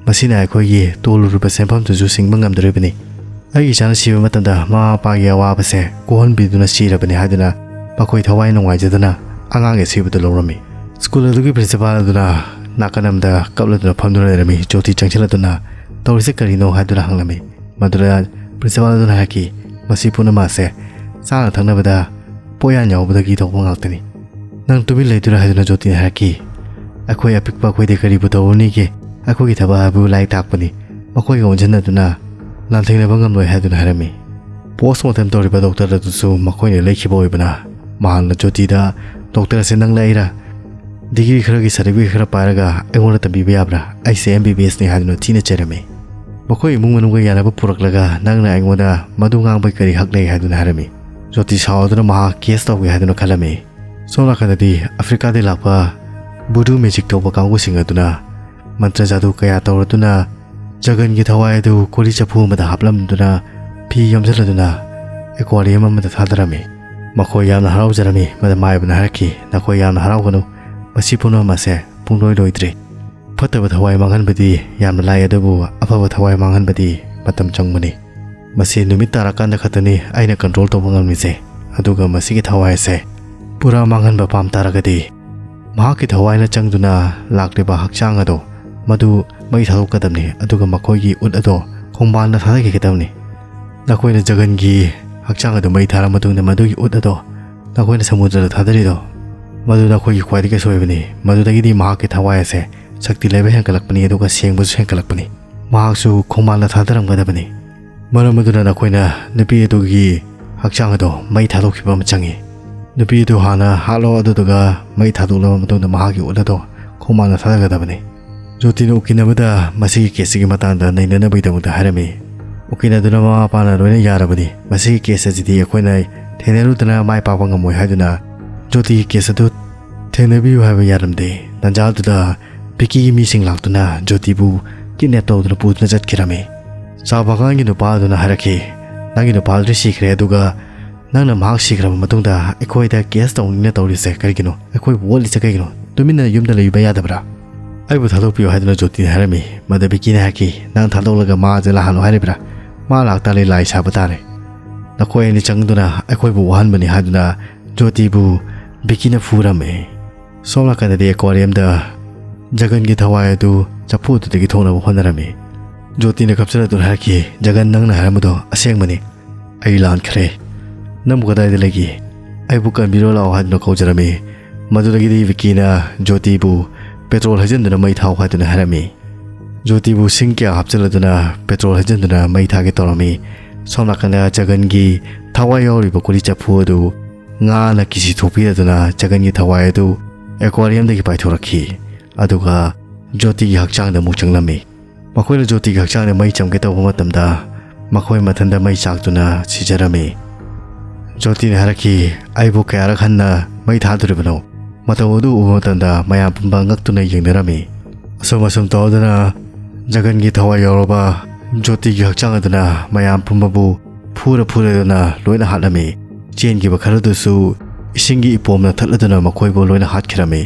ꯃꯁꯤꯅ ꯑꯩꯈꯣꯏꯒꯤ ꯇꯣꯜꯂꯨꯔꯤꯕ ꯁꯦꯟꯐꯝꯗꯨꯁꯨ ꯁꯤꯡꯕ ꯉꯝꯗꯣꯔꯤꯕꯅꯤ꯫ ꯑꯩꯒꯤ ꯏꯆꯥꯅ ꯁꯤꯕ ꯃꯇꯝꯗ ꯃꯃꯥ ꯃꯄꯥꯒꯤ ꯑꯋꯥꯕꯁꯦ ꯀꯣꯛꯍꯟꯕꯤꯗꯨꯅ ꯁꯤꯔꯕꯅꯤ" ꯍꯥꯏꯗꯨꯅ ꯃꯈꯣꯏ ꯊꯋꯥꯏ ꯅꯨꯡꯉꯥꯏꯖꯗꯅ ꯑꯉꯥꯡꯒꯤ ꯑꯁꯤꯕꯗꯨ ꯂꯧꯔꯝꯃꯤ꯫ School ꯑꯗꯨꯒꯤ principal ꯑꯗꯨꯅ ꯅꯥꯀꯟ ꯑꯃꯗ ꯀꯞꯂꯗꯨꯅ ꯐꯝꯗꯨꯅ ꯂꯩꯔꯝꯃꯤ꯫ ꯖꯣꯇꯤ ꯆꯪꯁꯤꯜꯂꯗꯨꯅ, "ꯇꯧꯔꯤꯁꯦ ꯀꯔꯤꯅꯣ?" ꯍꯥꯏꯗꯨꯅ ꯍꯪꯂꯝꯃꯤ꯫ ꯃꯗꯨꯗ principal ꯑꯗꯨꯅ ꯍꯥꯏꯔꯛꯈꯤ, "ꯃꯁꯤ ꯄꯨꯝꯅꯃꯛ ꯑꯁꯦ ꯆꯥꯅ ꯊꯛꯅꯕꯗ ꯄꯣꯠꯌꯥꯟ ꯌꯥꯎꯕꯗꯒꯤ ꯊꯣꯛꯄ ꯉꯥꯛꯇꯅꯤ꯫ ꯅꯪ ꯇꯨꯃꯤꯟ ꯂꯩꯗꯣꯏꯔꯥ?" ꯍꯥꯏꯗꯨꯅ ꯖꯣꯇꯤꯅ ꯍꯥꯏꯔꯛꯈꯤ꯫ "ꯑꯩꯈꯣꯏ ꯑꯄꯤꯛꯄ ꯑꯩꯈꯣꯏꯗꯤ ꯀꯔꯤꯕꯨ ꯇꯧꯔꯨꯅꯤꯒꯦ? ꯑꯩꯈꯣꯏꯒꯤ ꯊꯕꯛ ꯍꯥꯏꯕꯨ ꯂꯥꯏꯔꯤꯛ ꯇꯥꯛꯄꯅꯤ꯫ ꯃꯈꯣꯏꯒ ꯑꯣꯟꯁꯤꯟꯅꯗꯨꯅ ꯂꯥꯟꯊꯦꯡꯅꯕ ꯉꯝꯂꯣꯏ" ꯍꯥꯏꯗꯨꯅ ꯍꯥꯏꯔꯝꯃꯤ꯫ Postmortem ꯇꯧꯔꯤꯕ doctor ꯑꯗꯨꯁꯨ ꯃꯈꯣꯏꯅ ꯂꯩꯈꯤꯕ ꯑꯣꯏꯕꯅ, ꯃꯍꯥꯛꯅ ꯖꯣꯇꯤꯗ, "Doctor ꯑꯁꯦ ꯅꯪꯂ ꯑꯩꯔꯥ? Degree ꯈꯔꯒꯤ certificate ꯈꯔ ꯄꯥꯏꯔꯒ ꯑꯩꯉꯣꯟꯗ ꯇꯝꯕꯤꯕ ꯌꯥꯕ꯭ꯔꯥ? ꯑꯩꯁꯦ M B B S ꯅꯤ" ꯍꯥꯏꯗꯨꯅ ꯊꯤꯅ ꯆꯩꯔꯝꯃꯤ꯫ "ꯃꯈꯣꯏ ꯏꯃꯨꯡ ꯃꯅꯨꯡꯒ ꯌꯥꯅꯕ ꯄꯨꯔꯛꯂꯒ ꯅꯪꯅ ꯑꯩꯉꯣꯟꯗ ꯃꯗꯨ ꯉꯥꯡꯕꯒꯤ ꯀꯔꯤ ꯍꯛ ꯂꯩ?" ꯍꯥꯏꯗꯨꯅ ꯍꯥꯏꯔꯝꯃꯤ꯫ ꯖꯣꯇꯤ ꯁꯥꯎꯗꯨꯅ ꯃꯍꯥꯛ case ꯇꯧꯒꯦ ꯍꯥꯏꯗꯨꯅ ꯈꯜꯂꯝꯃꯤ꯫ ꯁꯣꯝ ꯅꯥꯀꯟꯗꯗꯤ ꯑꯐ꯭ꯔꯤꯀꯥꯗꯒꯤ ꯂꯥꯛꯄ ꯚꯨꯗꯨ magic ꯇꯧꯕ ꯀꯥꯡꯕꯨꯁꯤꯡ ꯑꯗꯨꯅ ꯃꯟꯇ꯭ꯔ ꯖꯥꯗꯨ ꯀꯌꯥ ꯇꯧꯔꯗꯨꯅ ꯖꯒꯟꯒꯤ ꯊꯋꯥꯏ ꯑꯗꯨ ꯀꯣꯂꯤ ꯆꯐꯨ ꯑꯃꯗ ꯍꯥꯞꯂꯝꯗꯨꯅ ꯐꯤ ꯌꯣꯝꯁꯤꯜꯂꯗꯨꯅ aquarium ꯑꯃꯗ ꯊꯥꯗꯔꯝꯃꯤ꯫ ꯃꯈꯣꯏ ꯌꯥꯝꯅ ꯍꯔꯥꯎꯖꯔꯝꯃꯤ꯫ ꯃꯗ ꯃꯥꯏꯕꯅ ꯍꯥꯏꯔꯛꯈꯤ, "ꯅꯈꯣꯏ ꯌꯥꯝꯅ ꯍꯔꯥꯎꯒꯅꯨ, ꯃꯁꯤ ꯄꯨꯝꯅꯃꯛ ꯑꯁꯦ ꯄꯨꯡꯂꯣꯏ ꯂꯣꯏꯗ꯭ꯔꯤ꯫ ꯐꯠꯇꯕ ꯊꯋꯥꯏ ꯃꯥꯡꯍꯟꯕꯗꯤ ꯌꯥꯝꯅ ꯂꯥꯏ, ꯑꯗꯨꯕꯨ ꯑꯐꯕ ꯊꯋꯥꯏ ꯃꯥꯡꯍꯟꯕꯗꯤ ꯃꯇꯝ ꯆꯪꯕꯅꯤ꯫ ꯃꯁꯤ ꯅꯨꯃꯤꯠ ꯇꯥꯔꯀꯥꯟꯗ ꯈꯛꯇꯅꯤ ꯑꯩꯅ control ꯇꯧꯕ ꯉꯝꯂꯤꯁꯦ꯫ ꯑꯗꯨꯒ ꯃꯁꯤꯒꯤ ꯊꯋꯥꯏ ꯑꯁꯦ ꯄꯨꯔꯥ ꯃꯥꯡꯍꯟꯕ ꯄꯥꯝ ꯇꯥꯔꯒꯗꯤ ꯃꯍꯥꯛꯀꯤ ꯊꯋꯥꯏꯅ ꯆꯪꯗꯨꯅ ꯂꯥꯛꯂꯤꯕ ꯍꯛꯆꯥꯡ ꯑꯗꯣ ꯃꯗꯨ ꯃꯩ ꯊꯥꯗꯣꯛꯀꯗꯕꯅꯤ, ꯑꯗꯨꯒ ꯃꯈꯣꯏꯒꯤ ꯎꯠ ꯑꯗꯣ ꯈꯣꯡꯕꯥꯟꯗ ꯊꯥꯗꯈꯤꯒꯗꯕꯅꯤ꯫ ꯅꯈꯣꯏꯅ ꯖꯒꯟꯒꯤ ꯍꯛꯆꯥꯡ ꯑꯗꯨ ꯃꯩ ꯊꯥꯔ ꯃꯇꯨꯡꯗ ꯃꯗꯨꯒꯤ ꯎꯠ ꯑꯗꯣ ꯅꯈꯣꯏꯅ ꯁꯃꯨꯗ꯭ꯔꯗ ꯊꯥꯗꯔꯤꯗꯣ, ꯃꯗꯨ ꯅꯈꯣꯏꯒꯤ ꯈ꯭ꯋꯥꯏꯗꯒꯤ ꯑꯁꯣꯏꯕꯅꯤ꯫ ꯃꯗꯨꯗꯒꯤꯗꯤ ꯃꯍꯥꯛꯀꯤ ꯊꯋꯥꯏ ꯑꯁꯦ ꯁꯛꯇꯤ ꯂꯩꯕ ꯍꯦꯟꯒꯠꯂꯛꯄꯅꯤ, ꯑꯗꯨꯒ ꯁꯦꯡꯕꯁꯨ ꯍꯦꯟꯒꯠꯂꯛꯄꯅꯤ꯫ ꯃꯍꯥꯛꯁꯨ ꯈꯣꯡꯕꯥꯟꯗ ꯊꯥꯗꯔꯝꯒꯗꯕꯅꯤ꯫ ꯃꯔꯝ ꯑꯗꯨꯅ ꯅꯈꯣꯏꯅ ꯅꯨꯄꯤ ꯑꯗꯨꯒꯤ ꯍꯛꯆꯥꯡ ꯑꯗꯣ ꯃꯩ ꯊꯥꯗꯣꯛꯈꯤꯕ ꯑꯃ ꯆꯪꯏ꯫ "ꯅꯨꯄꯤ ꯑꯗꯨ ꯍꯥꯟꯅ ꯍꯥꯠꯂꯣ, ꯑꯗꯨꯗꯨꯒ ꯃꯩ ꯊꯥꯗꯣꯛꯂꯕ ꯃꯇꯨꯡꯗ ꯃꯍꯥꯛꯀꯤ ꯎꯠ ꯑꯗꯣ ꯈꯣꯡꯕꯥꯟꯗ ꯊꯥꯗꯒꯗꯕꯅꯤ"꯫ ꯖꯣꯇꯤꯅ ꯎꯀꯤꯜ ꯑꯃꯗ ꯃꯁꯤꯒꯤ ꯀꯦꯁꯁꯤꯒꯤ ꯃꯇꯥꯡꯗ ꯅꯩꯅꯅꯕꯒꯤꯗꯃꯛꯇ ꯍꯥꯏꯔꯝꯃꯤ꯫ ꯎꯀꯤꯜ ꯑꯗꯨꯅ ꯃꯃꯥ ꯃꯄꯥꯅ ꯂꯣꯏꯅ ꯌꯥꯔꯕꯅꯤ, ꯃꯁꯤꯒꯤ ꯀꯦꯁ ꯑꯁꯤꯗꯤ ꯑꯩꯈꯣꯏꯅ ꯊꯦꯡꯅꯔꯨꯗꯅ ꯃꯥꯏ ꯄꯥꯛꯄ ꯉꯝꯃꯣꯏ ꯍꯥꯏꯗꯨꯅ ꯖꯣꯇꯤꯒꯤ ꯀꯦꯁ ꯑꯗꯨ ꯊꯦꯡꯅꯕꯤꯌꯨ ꯍꯥꯏꯕ ꯌꯥꯔꯝꯗꯦ꯫ ꯇꯥꯟꯖꯥ ꯑꯗꯨꯗ ꯚꯤꯀꯤꯒꯤ ꯃꯤꯁꯤꯡ ꯂꯥꯛꯇꯨꯅ ꯖꯣꯇꯤꯕꯨ ꯀꯤꯗꯅꯦꯞ ꯇꯧꯗꯨꯅ ꯄꯨꯗꯨꯅ ꯆꯠꯈꯤꯔꯝꯃꯤ꯫ ꯆꯥ ꯕꯒꯥꯟꯒꯤ ꯅꯨꯄꯥ ꯑꯗꯨꯅ ꯍꯥꯏꯔꯛꯈꯤ, "ꯅꯪꯒꯤ ꯅꯨꯄꯥꯗꯨꯗꯤ ꯁꯤꯈ꯭ꯔꯦ, ꯑꯗꯨꯒ ꯅꯪꯅ ꯃꯍꯥꯛ ꯁꯤꯈ꯭ꯔꯕ ꯃꯇꯨꯡꯗ ꯑꯩꯈꯣꯏꯗ ꯀꯦꯁ ꯇꯧꯅꯤꯡꯅ ꯇꯧꯔꯤꯁꯦ ꯀꯔꯤꯒꯤꯅꯣ? ꯑꯩꯈꯣꯏꯕꯨ ꯑꯣꯠꯂꯤꯁꯦ ꯀꯩꯒꯤꯅꯣ? ꯇꯨꯃꯤꯟꯅ ꯌꯨꯝꯗ ꯂꯩꯕ ꯌꯥꯗꯕ꯭ꯔꯥ?" "ꯑꯩꯕꯨ ꯊꯥꯗꯣꯛꯄꯤꯌꯨ" ꯍꯥꯏꯗꯨꯅ ꯖꯣꯇꯤꯅ ꯍꯥꯏꯔꯝꯃꯤ꯫ ꯃꯗ ꯚꯤꯀꯤꯅ ꯍꯥꯏꯔꯛꯈꯤ, "ꯅꯪ ꯊꯥꯗꯣꯛꯂꯒ ꯃꯥꯁꯦ ꯂꯥꯛꯍꯜꯂꯣ ꯍꯥꯏꯔꯤꯕ꯭ꯔꯥ? ꯃꯥ ꯂꯥꯛꯇꯥꯔꯗꯤ ꯂꯥꯏ ꯁꯥꯕ ꯇꯥꯔꯦ꯫ ꯅꯈꯣꯏ ꯑꯅꯤ ꯆꯪꯗꯨꯅ ꯑꯩꯈꯣꯏꯕꯨ ꯋꯥꯍꯟꯕꯅꯤ" ꯍꯥꯏꯗꯨꯅ ꯖꯣꯇꯤꯕꯨ ꯚꯤꯀꯤꯅ ꯐꯨꯔꯝꯃꯤ꯫ ꯁꯣꯝ ꯅꯥꯀꯟꯗꯗꯤ ꯑꯦꯀ꯭ꯋꯥꯔꯤꯌꯝꯗ ꯖꯒꯟꯒꯤ ꯊꯋꯥꯏ ꯑꯗꯨ ꯆꯐꯨ ꯑꯗꯨꯗꯒꯤ ꯊꯣꯛꯅꯕ ꯍꯣꯠꯅꯔꯝꯃꯤ꯫ ꯖꯣꯇꯤꯅ ꯀꯞꯆꯔꯗꯨꯅ ꯍꯥꯏꯔꯛꯈꯤ, "ꯖꯒꯟ, ꯅꯪꯅ ꯍꯥꯏꯔꯝꯕꯗꯣ ꯑꯁꯦꯡꯕꯅꯤ꯫ ꯑꯩ ꯂꯥꯟꯈ꯭ꯔꯦ꯫ ꯅꯪꯕꯨ ꯀꯗꯥꯏꯗ ꯂꯩꯒꯦ? ꯑꯩꯕꯨ ꯀꯟꯕꯤꯔꯣ ꯂꯥꯛꯑꯣ" ꯍꯥꯏꯗꯨꯅ ꯀꯧꯖꯔꯝꯃꯤ꯫ ꯃꯗꯨꯗꯒꯤꯗꯤ ꯚꯤꯀꯤꯅ ꯖꯣꯇꯤꯕꯨ ꯄꯦꯇ꯭ꯔꯣꯜ ꯍꯩꯖꯤꯟꯗꯨꯅ ꯃꯩ ꯊꯥꯎ ꯍꯥꯏꯗꯨꯅ ꯍꯥꯏꯔꯝꯃꯤ꯫ ꯖꯣꯇꯤꯕꯨ ꯁꯤꯡ ꯀꯌꯥ ꯍꯥꯞꯆꯤꯜꯂꯗꯨꯅ ꯄꯦꯇ꯭ꯔꯣꯜ ꯍꯩꯖꯤꯟꯗꯨꯅ ꯃꯩ ꯊꯥꯒꯦ ꯇꯧꯔꯝꯃꯤ꯫ ꯁꯣꯝ ꯅꯥꯀꯟꯗ ꯖꯒꯟꯒꯤ ꯊꯋꯥꯏ ꯌꯥꯎꯔꯤꯕ ꯀꯨꯂꯤ ꯆꯐꯨ ꯑꯗꯨ ꯉꯥꯅ ꯀꯤꯁꯤ ꯊꯣꯛꯄꯤꯔꯗꯨꯅ ꯖꯒꯟꯒꯤ ꯊꯋꯥꯏ ꯑꯗꯨ ꯑꯦꯀ꯭ꯋꯥꯔꯤꯌꯝꯗꯒꯤ ꯄꯥꯏꯊꯣꯔꯛꯈꯤ꯫ ꯑꯗꯨꯒ ꯖꯣꯇꯤꯒꯤ ꯍꯛꯆꯥꯡꯗ ꯑꯃꯨꯛ ꯆꯪꯂꯝꯃꯤ꯫ ꯃꯈꯣꯏꯅ ꯖꯣꯇꯤꯒꯤ ꯍꯛꯆꯥꯡꯗ ꯃꯩ ꯆꯪꯒꯦ ꯇꯧꯕ ꯃꯇꯝꯗ ꯃꯈꯣꯏ ꯃꯊꯟꯇ ꯃꯩ ꯆꯥꯛꯇꯨꯅ ꯁꯤꯖꯔꯝꯃꯤ꯫ ꯖꯣꯇꯤꯅ ꯍꯥꯏꯔꯛꯈꯤ, "ꯑꯩꯕꯨ ꯀꯌꯥꯔꯛ ꯍꯟꯅ ꯃꯩ ꯊꯥꯗꯣꯔꯤꯕꯅꯣ?" ꯃꯇꯧ ꯑꯗꯨ ꯎꯕ ꯃꯇꯝꯗ ꯃꯌꯥꯝ ꯄꯨꯝꯕ ꯉꯛꯇꯨꯅ ꯌꯦꯡꯅꯔꯝꯃꯤ꯫ ꯑꯁꯨꯝ ꯑꯁꯨꯝ ꯇꯧꯗꯨꯅ ꯖꯒꯟꯒꯤ ꯊꯋꯥꯏ ꯌꯥꯎꯔꯕ ꯖꯣꯇꯤꯒꯤ ꯍꯛꯆꯥꯡ ꯑꯗꯨꯅ ꯃꯌꯥꯝ ꯄꯨꯝꯕꯕꯨ ꯐꯨꯔ ꯐꯨꯔꯗꯨꯅ ꯂꯣꯏꯅ ꯍꯥꯠꯂꯝꯃꯤ꯫ ꯆꯦꯟꯈꯤꯕ ꯈꯔꯗꯨꯁꯨ ꯏꯁꯤꯡꯒꯤ ꯏꯄꯣꯝꯅ ꯊꯠꯂꯗꯨꯅ ꯃꯈꯣꯏꯕꯨ ꯂꯣꯏꯅ ꯍꯥꯠꯈꯤꯔꯝꯃꯤ꯫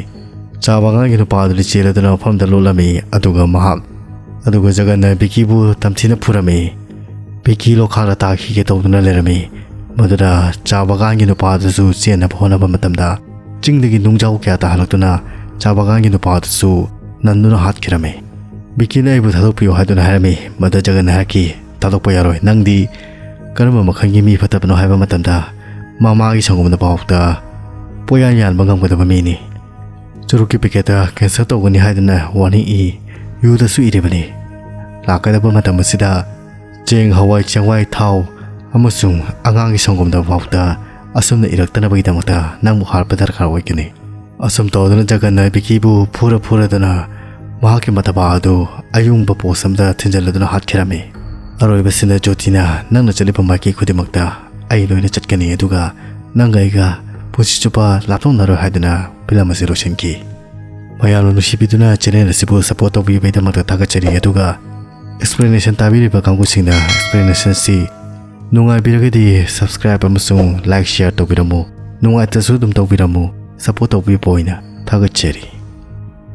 ꯆꯥ ꯕꯒꯥꯟꯒꯤ ꯅꯨꯄꯥ ꯑꯗꯨꯗꯤ ꯆꯦꯜꯂꯗꯨꯅ ꯃꯐꯝꯗ ꯂꯣꯠꯂꯝꯃꯤ, ꯑꯗꯨꯒ ꯃꯍꯥꯛ, ꯑꯗꯨꯒ ꯖꯒꯟꯅ ꯚꯤꯀꯤꯕꯨ ꯇꯝꯊꯤꯅ ꯐꯨꯔꯝꯃꯤ꯫ ꯚꯤꯀꯤ ꯂꯣꯈꯥꯛꯇ ꯇꯥꯈꯤꯒꯦ ꯇꯧꯗꯨꯅ ꯂꯩꯔꯝꯃꯤ꯫ ꯃꯗꯨꯗ ꯆꯥ ꯕꯒꯥꯟꯒꯤ ꯅꯨꯄꯥ ꯑꯗꯨꯁꯨ ꯆꯦꯟꯅꯕ ꯍꯣꯠꯅꯕ ꯃꯇꯝꯗ ꯆꯤꯡꯗꯒꯤ ꯅꯨꯡꯖꯥꯎ ꯀꯌꯥ ꯇꯥꯍꯜꯂꯛꯇꯨꯅ ꯆꯥ ꯕꯒꯥꯟꯒꯤ ꯅꯨꯄꯥ ꯑꯗꯨꯁꯨ ꯅꯟꯗꯨꯅ ꯍꯥꯠꯈꯤꯔꯝꯃꯤ꯫ ꯚꯤꯀꯤꯅ ꯑꯩꯕꯨ ꯊꯥꯗꯣꯛꯄꯤꯌꯨ ꯍꯥꯏꯗꯨꯅ ꯍꯥꯏꯔꯝꯃꯤ꯫ ꯃꯗ ꯖꯒꯟꯅ ꯍꯥꯏꯔꯛꯈꯤ, "ꯊꯥꯗꯣꯛꯄ ꯌꯥꯔꯣꯏ꯫ ꯅꯪꯗꯤ ꯀꯔꯝꯕ ꯃꯈꯜꯒꯤ ꯃꯤ ꯐꯠꯇꯕꯅꯣ ꯍꯥꯏꯕ ꯃꯇꯝꯗ ꯃꯃꯥꯒꯤ ꯁꯪꯒꯣꯝꯗ ꯐꯥꯎꯗ ꯄꯣꯌꯥꯟ ꯌꯥꯟꯕ ꯉꯝꯒꯗꯕ ꯃꯤꯅꯤ꯫ ꯆꯨꯔꯨꯛꯀꯤ ꯄꯦꯀꯦꯠꯇ ꯀꯦꯟꯁꯔ ꯇꯧꯒꯅꯤ ꯍꯥꯏꯗꯨꯅ ꯋꯥꯔꯅꯤꯡ ꯏ, ꯌꯨꯗꯁꯨ ꯏꯔꯤꯕꯅꯤ꯫ ꯂꯥꯛꯀꯗꯕ ꯃꯇꯝ ꯑꯁꯤꯗ ꯆꯦꯡ, ꯍꯋꯥꯏ ꯆꯦꯡꯋꯥꯏ, ꯊꯥꯎ ꯑꯃꯁꯨꯡ ꯑꯉꯥꯡꯒꯤ ꯁꯪꯒꯣꯝꯗ ꯐꯥꯎꯗ ꯑꯁꯨꯝꯅ ꯏꯔꯛꯇꯅꯕꯒꯤꯗꯃꯛꯇ ꯅꯪꯕꯨ ꯍꯥꯠꯄ ꯗꯔꯀꯥꯔ ꯑꯣꯏꯒꯅꯤ꯫ ꯑꯁꯨꯝ ꯇꯧꯗꯨꯅ ꯖꯒꯟꯅ ꯕꯤꯀꯤꯕꯨ ꯐꯨꯔ ꯐꯨꯔꯗꯨꯅ ꯃꯍꯥꯛꯀꯤ ꯃꯊꯕꯥꯛ ꯑꯗꯨ ꯑꯌꯨꯡꯕ ꯄꯣꯁ ꯑꯃꯗ ꯊꯤꯟꯖꯤꯜꯂꯗꯨꯅ ꯍꯥꯠꯈꯤꯔꯝꯃꯤ꯫ ꯑꯔꯣꯏꯕꯁꯤꯗ ꯖꯣꯇꯤꯅ ꯅꯪꯅ ꯆꯠꯂꯤꯕ ꯃꯥꯏꯀꯩ ꯈꯨꯗꯤꯡꯃꯛꯇ ꯑꯩ ꯂꯣꯏꯅ ꯆꯠꯀꯅꯤ, ꯑꯗꯨꯒ ꯅꯪꯒ ꯑꯩꯒ ꯄꯨꯟꯁꯤ ꯆꯨꯞꯄ ꯂꯥꯞꯊꯣꯛꯅꯔꯣꯏ ꯍꯥꯏꯗꯨꯅ ꯐꯤꯂꯝ ꯑꯁꯤ ꯂꯣꯏꯁꯤꯟꯈꯤ꯫ ꯃꯌꯥꯝꯅ ꯅꯨꯡꯁꯤꯕꯤꯗꯨꯅ ꯆꯦꯅꯦꯜ ꯑꯁꯤꯕꯨ ꯁꯄꯣꯔꯠ ꯇꯧꯕꯤꯕꯒꯤꯗꯃꯛꯇ ꯊꯥꯒꯠꯆꯔꯤ, ꯑꯗꯨꯒ ꯑꯦꯛꯁꯄ꯭ꯂꯦꯅꯦꯁꯟ ꯇꯥꯕꯤꯔꯤꯕ ꯀꯥꯡꯕꯨꯁꯤꯡꯅ ꯑꯦꯛꯁꯄ꯭ꯂꯦꯅꯦꯁꯟꯁꯤ ꯅꯨꯡꯉꯥꯏꯕꯤꯔꯒꯗꯤ ꯁꯕꯁꯀ꯭ꯔꯥꯏꯕ ꯑꯃꯁꯨꯡ ꯂꯥꯏꯛ ꯁꯤꯌꯔ ꯇꯧꯕꯤꯔꯝꯃꯨ꯫ ꯅꯨꯡꯉꯥꯏꯇ꯭ꯔꯁꯨ ꯑꯗꯨꯝ ꯇꯧꯕꯤꯔꯝꯃꯨ꯫ ꯁꯄꯣꯔꯠ ꯇꯧꯕꯤꯕ ꯑꯣꯏꯅ ꯊꯥꯒꯠꯆꯔꯤ꯫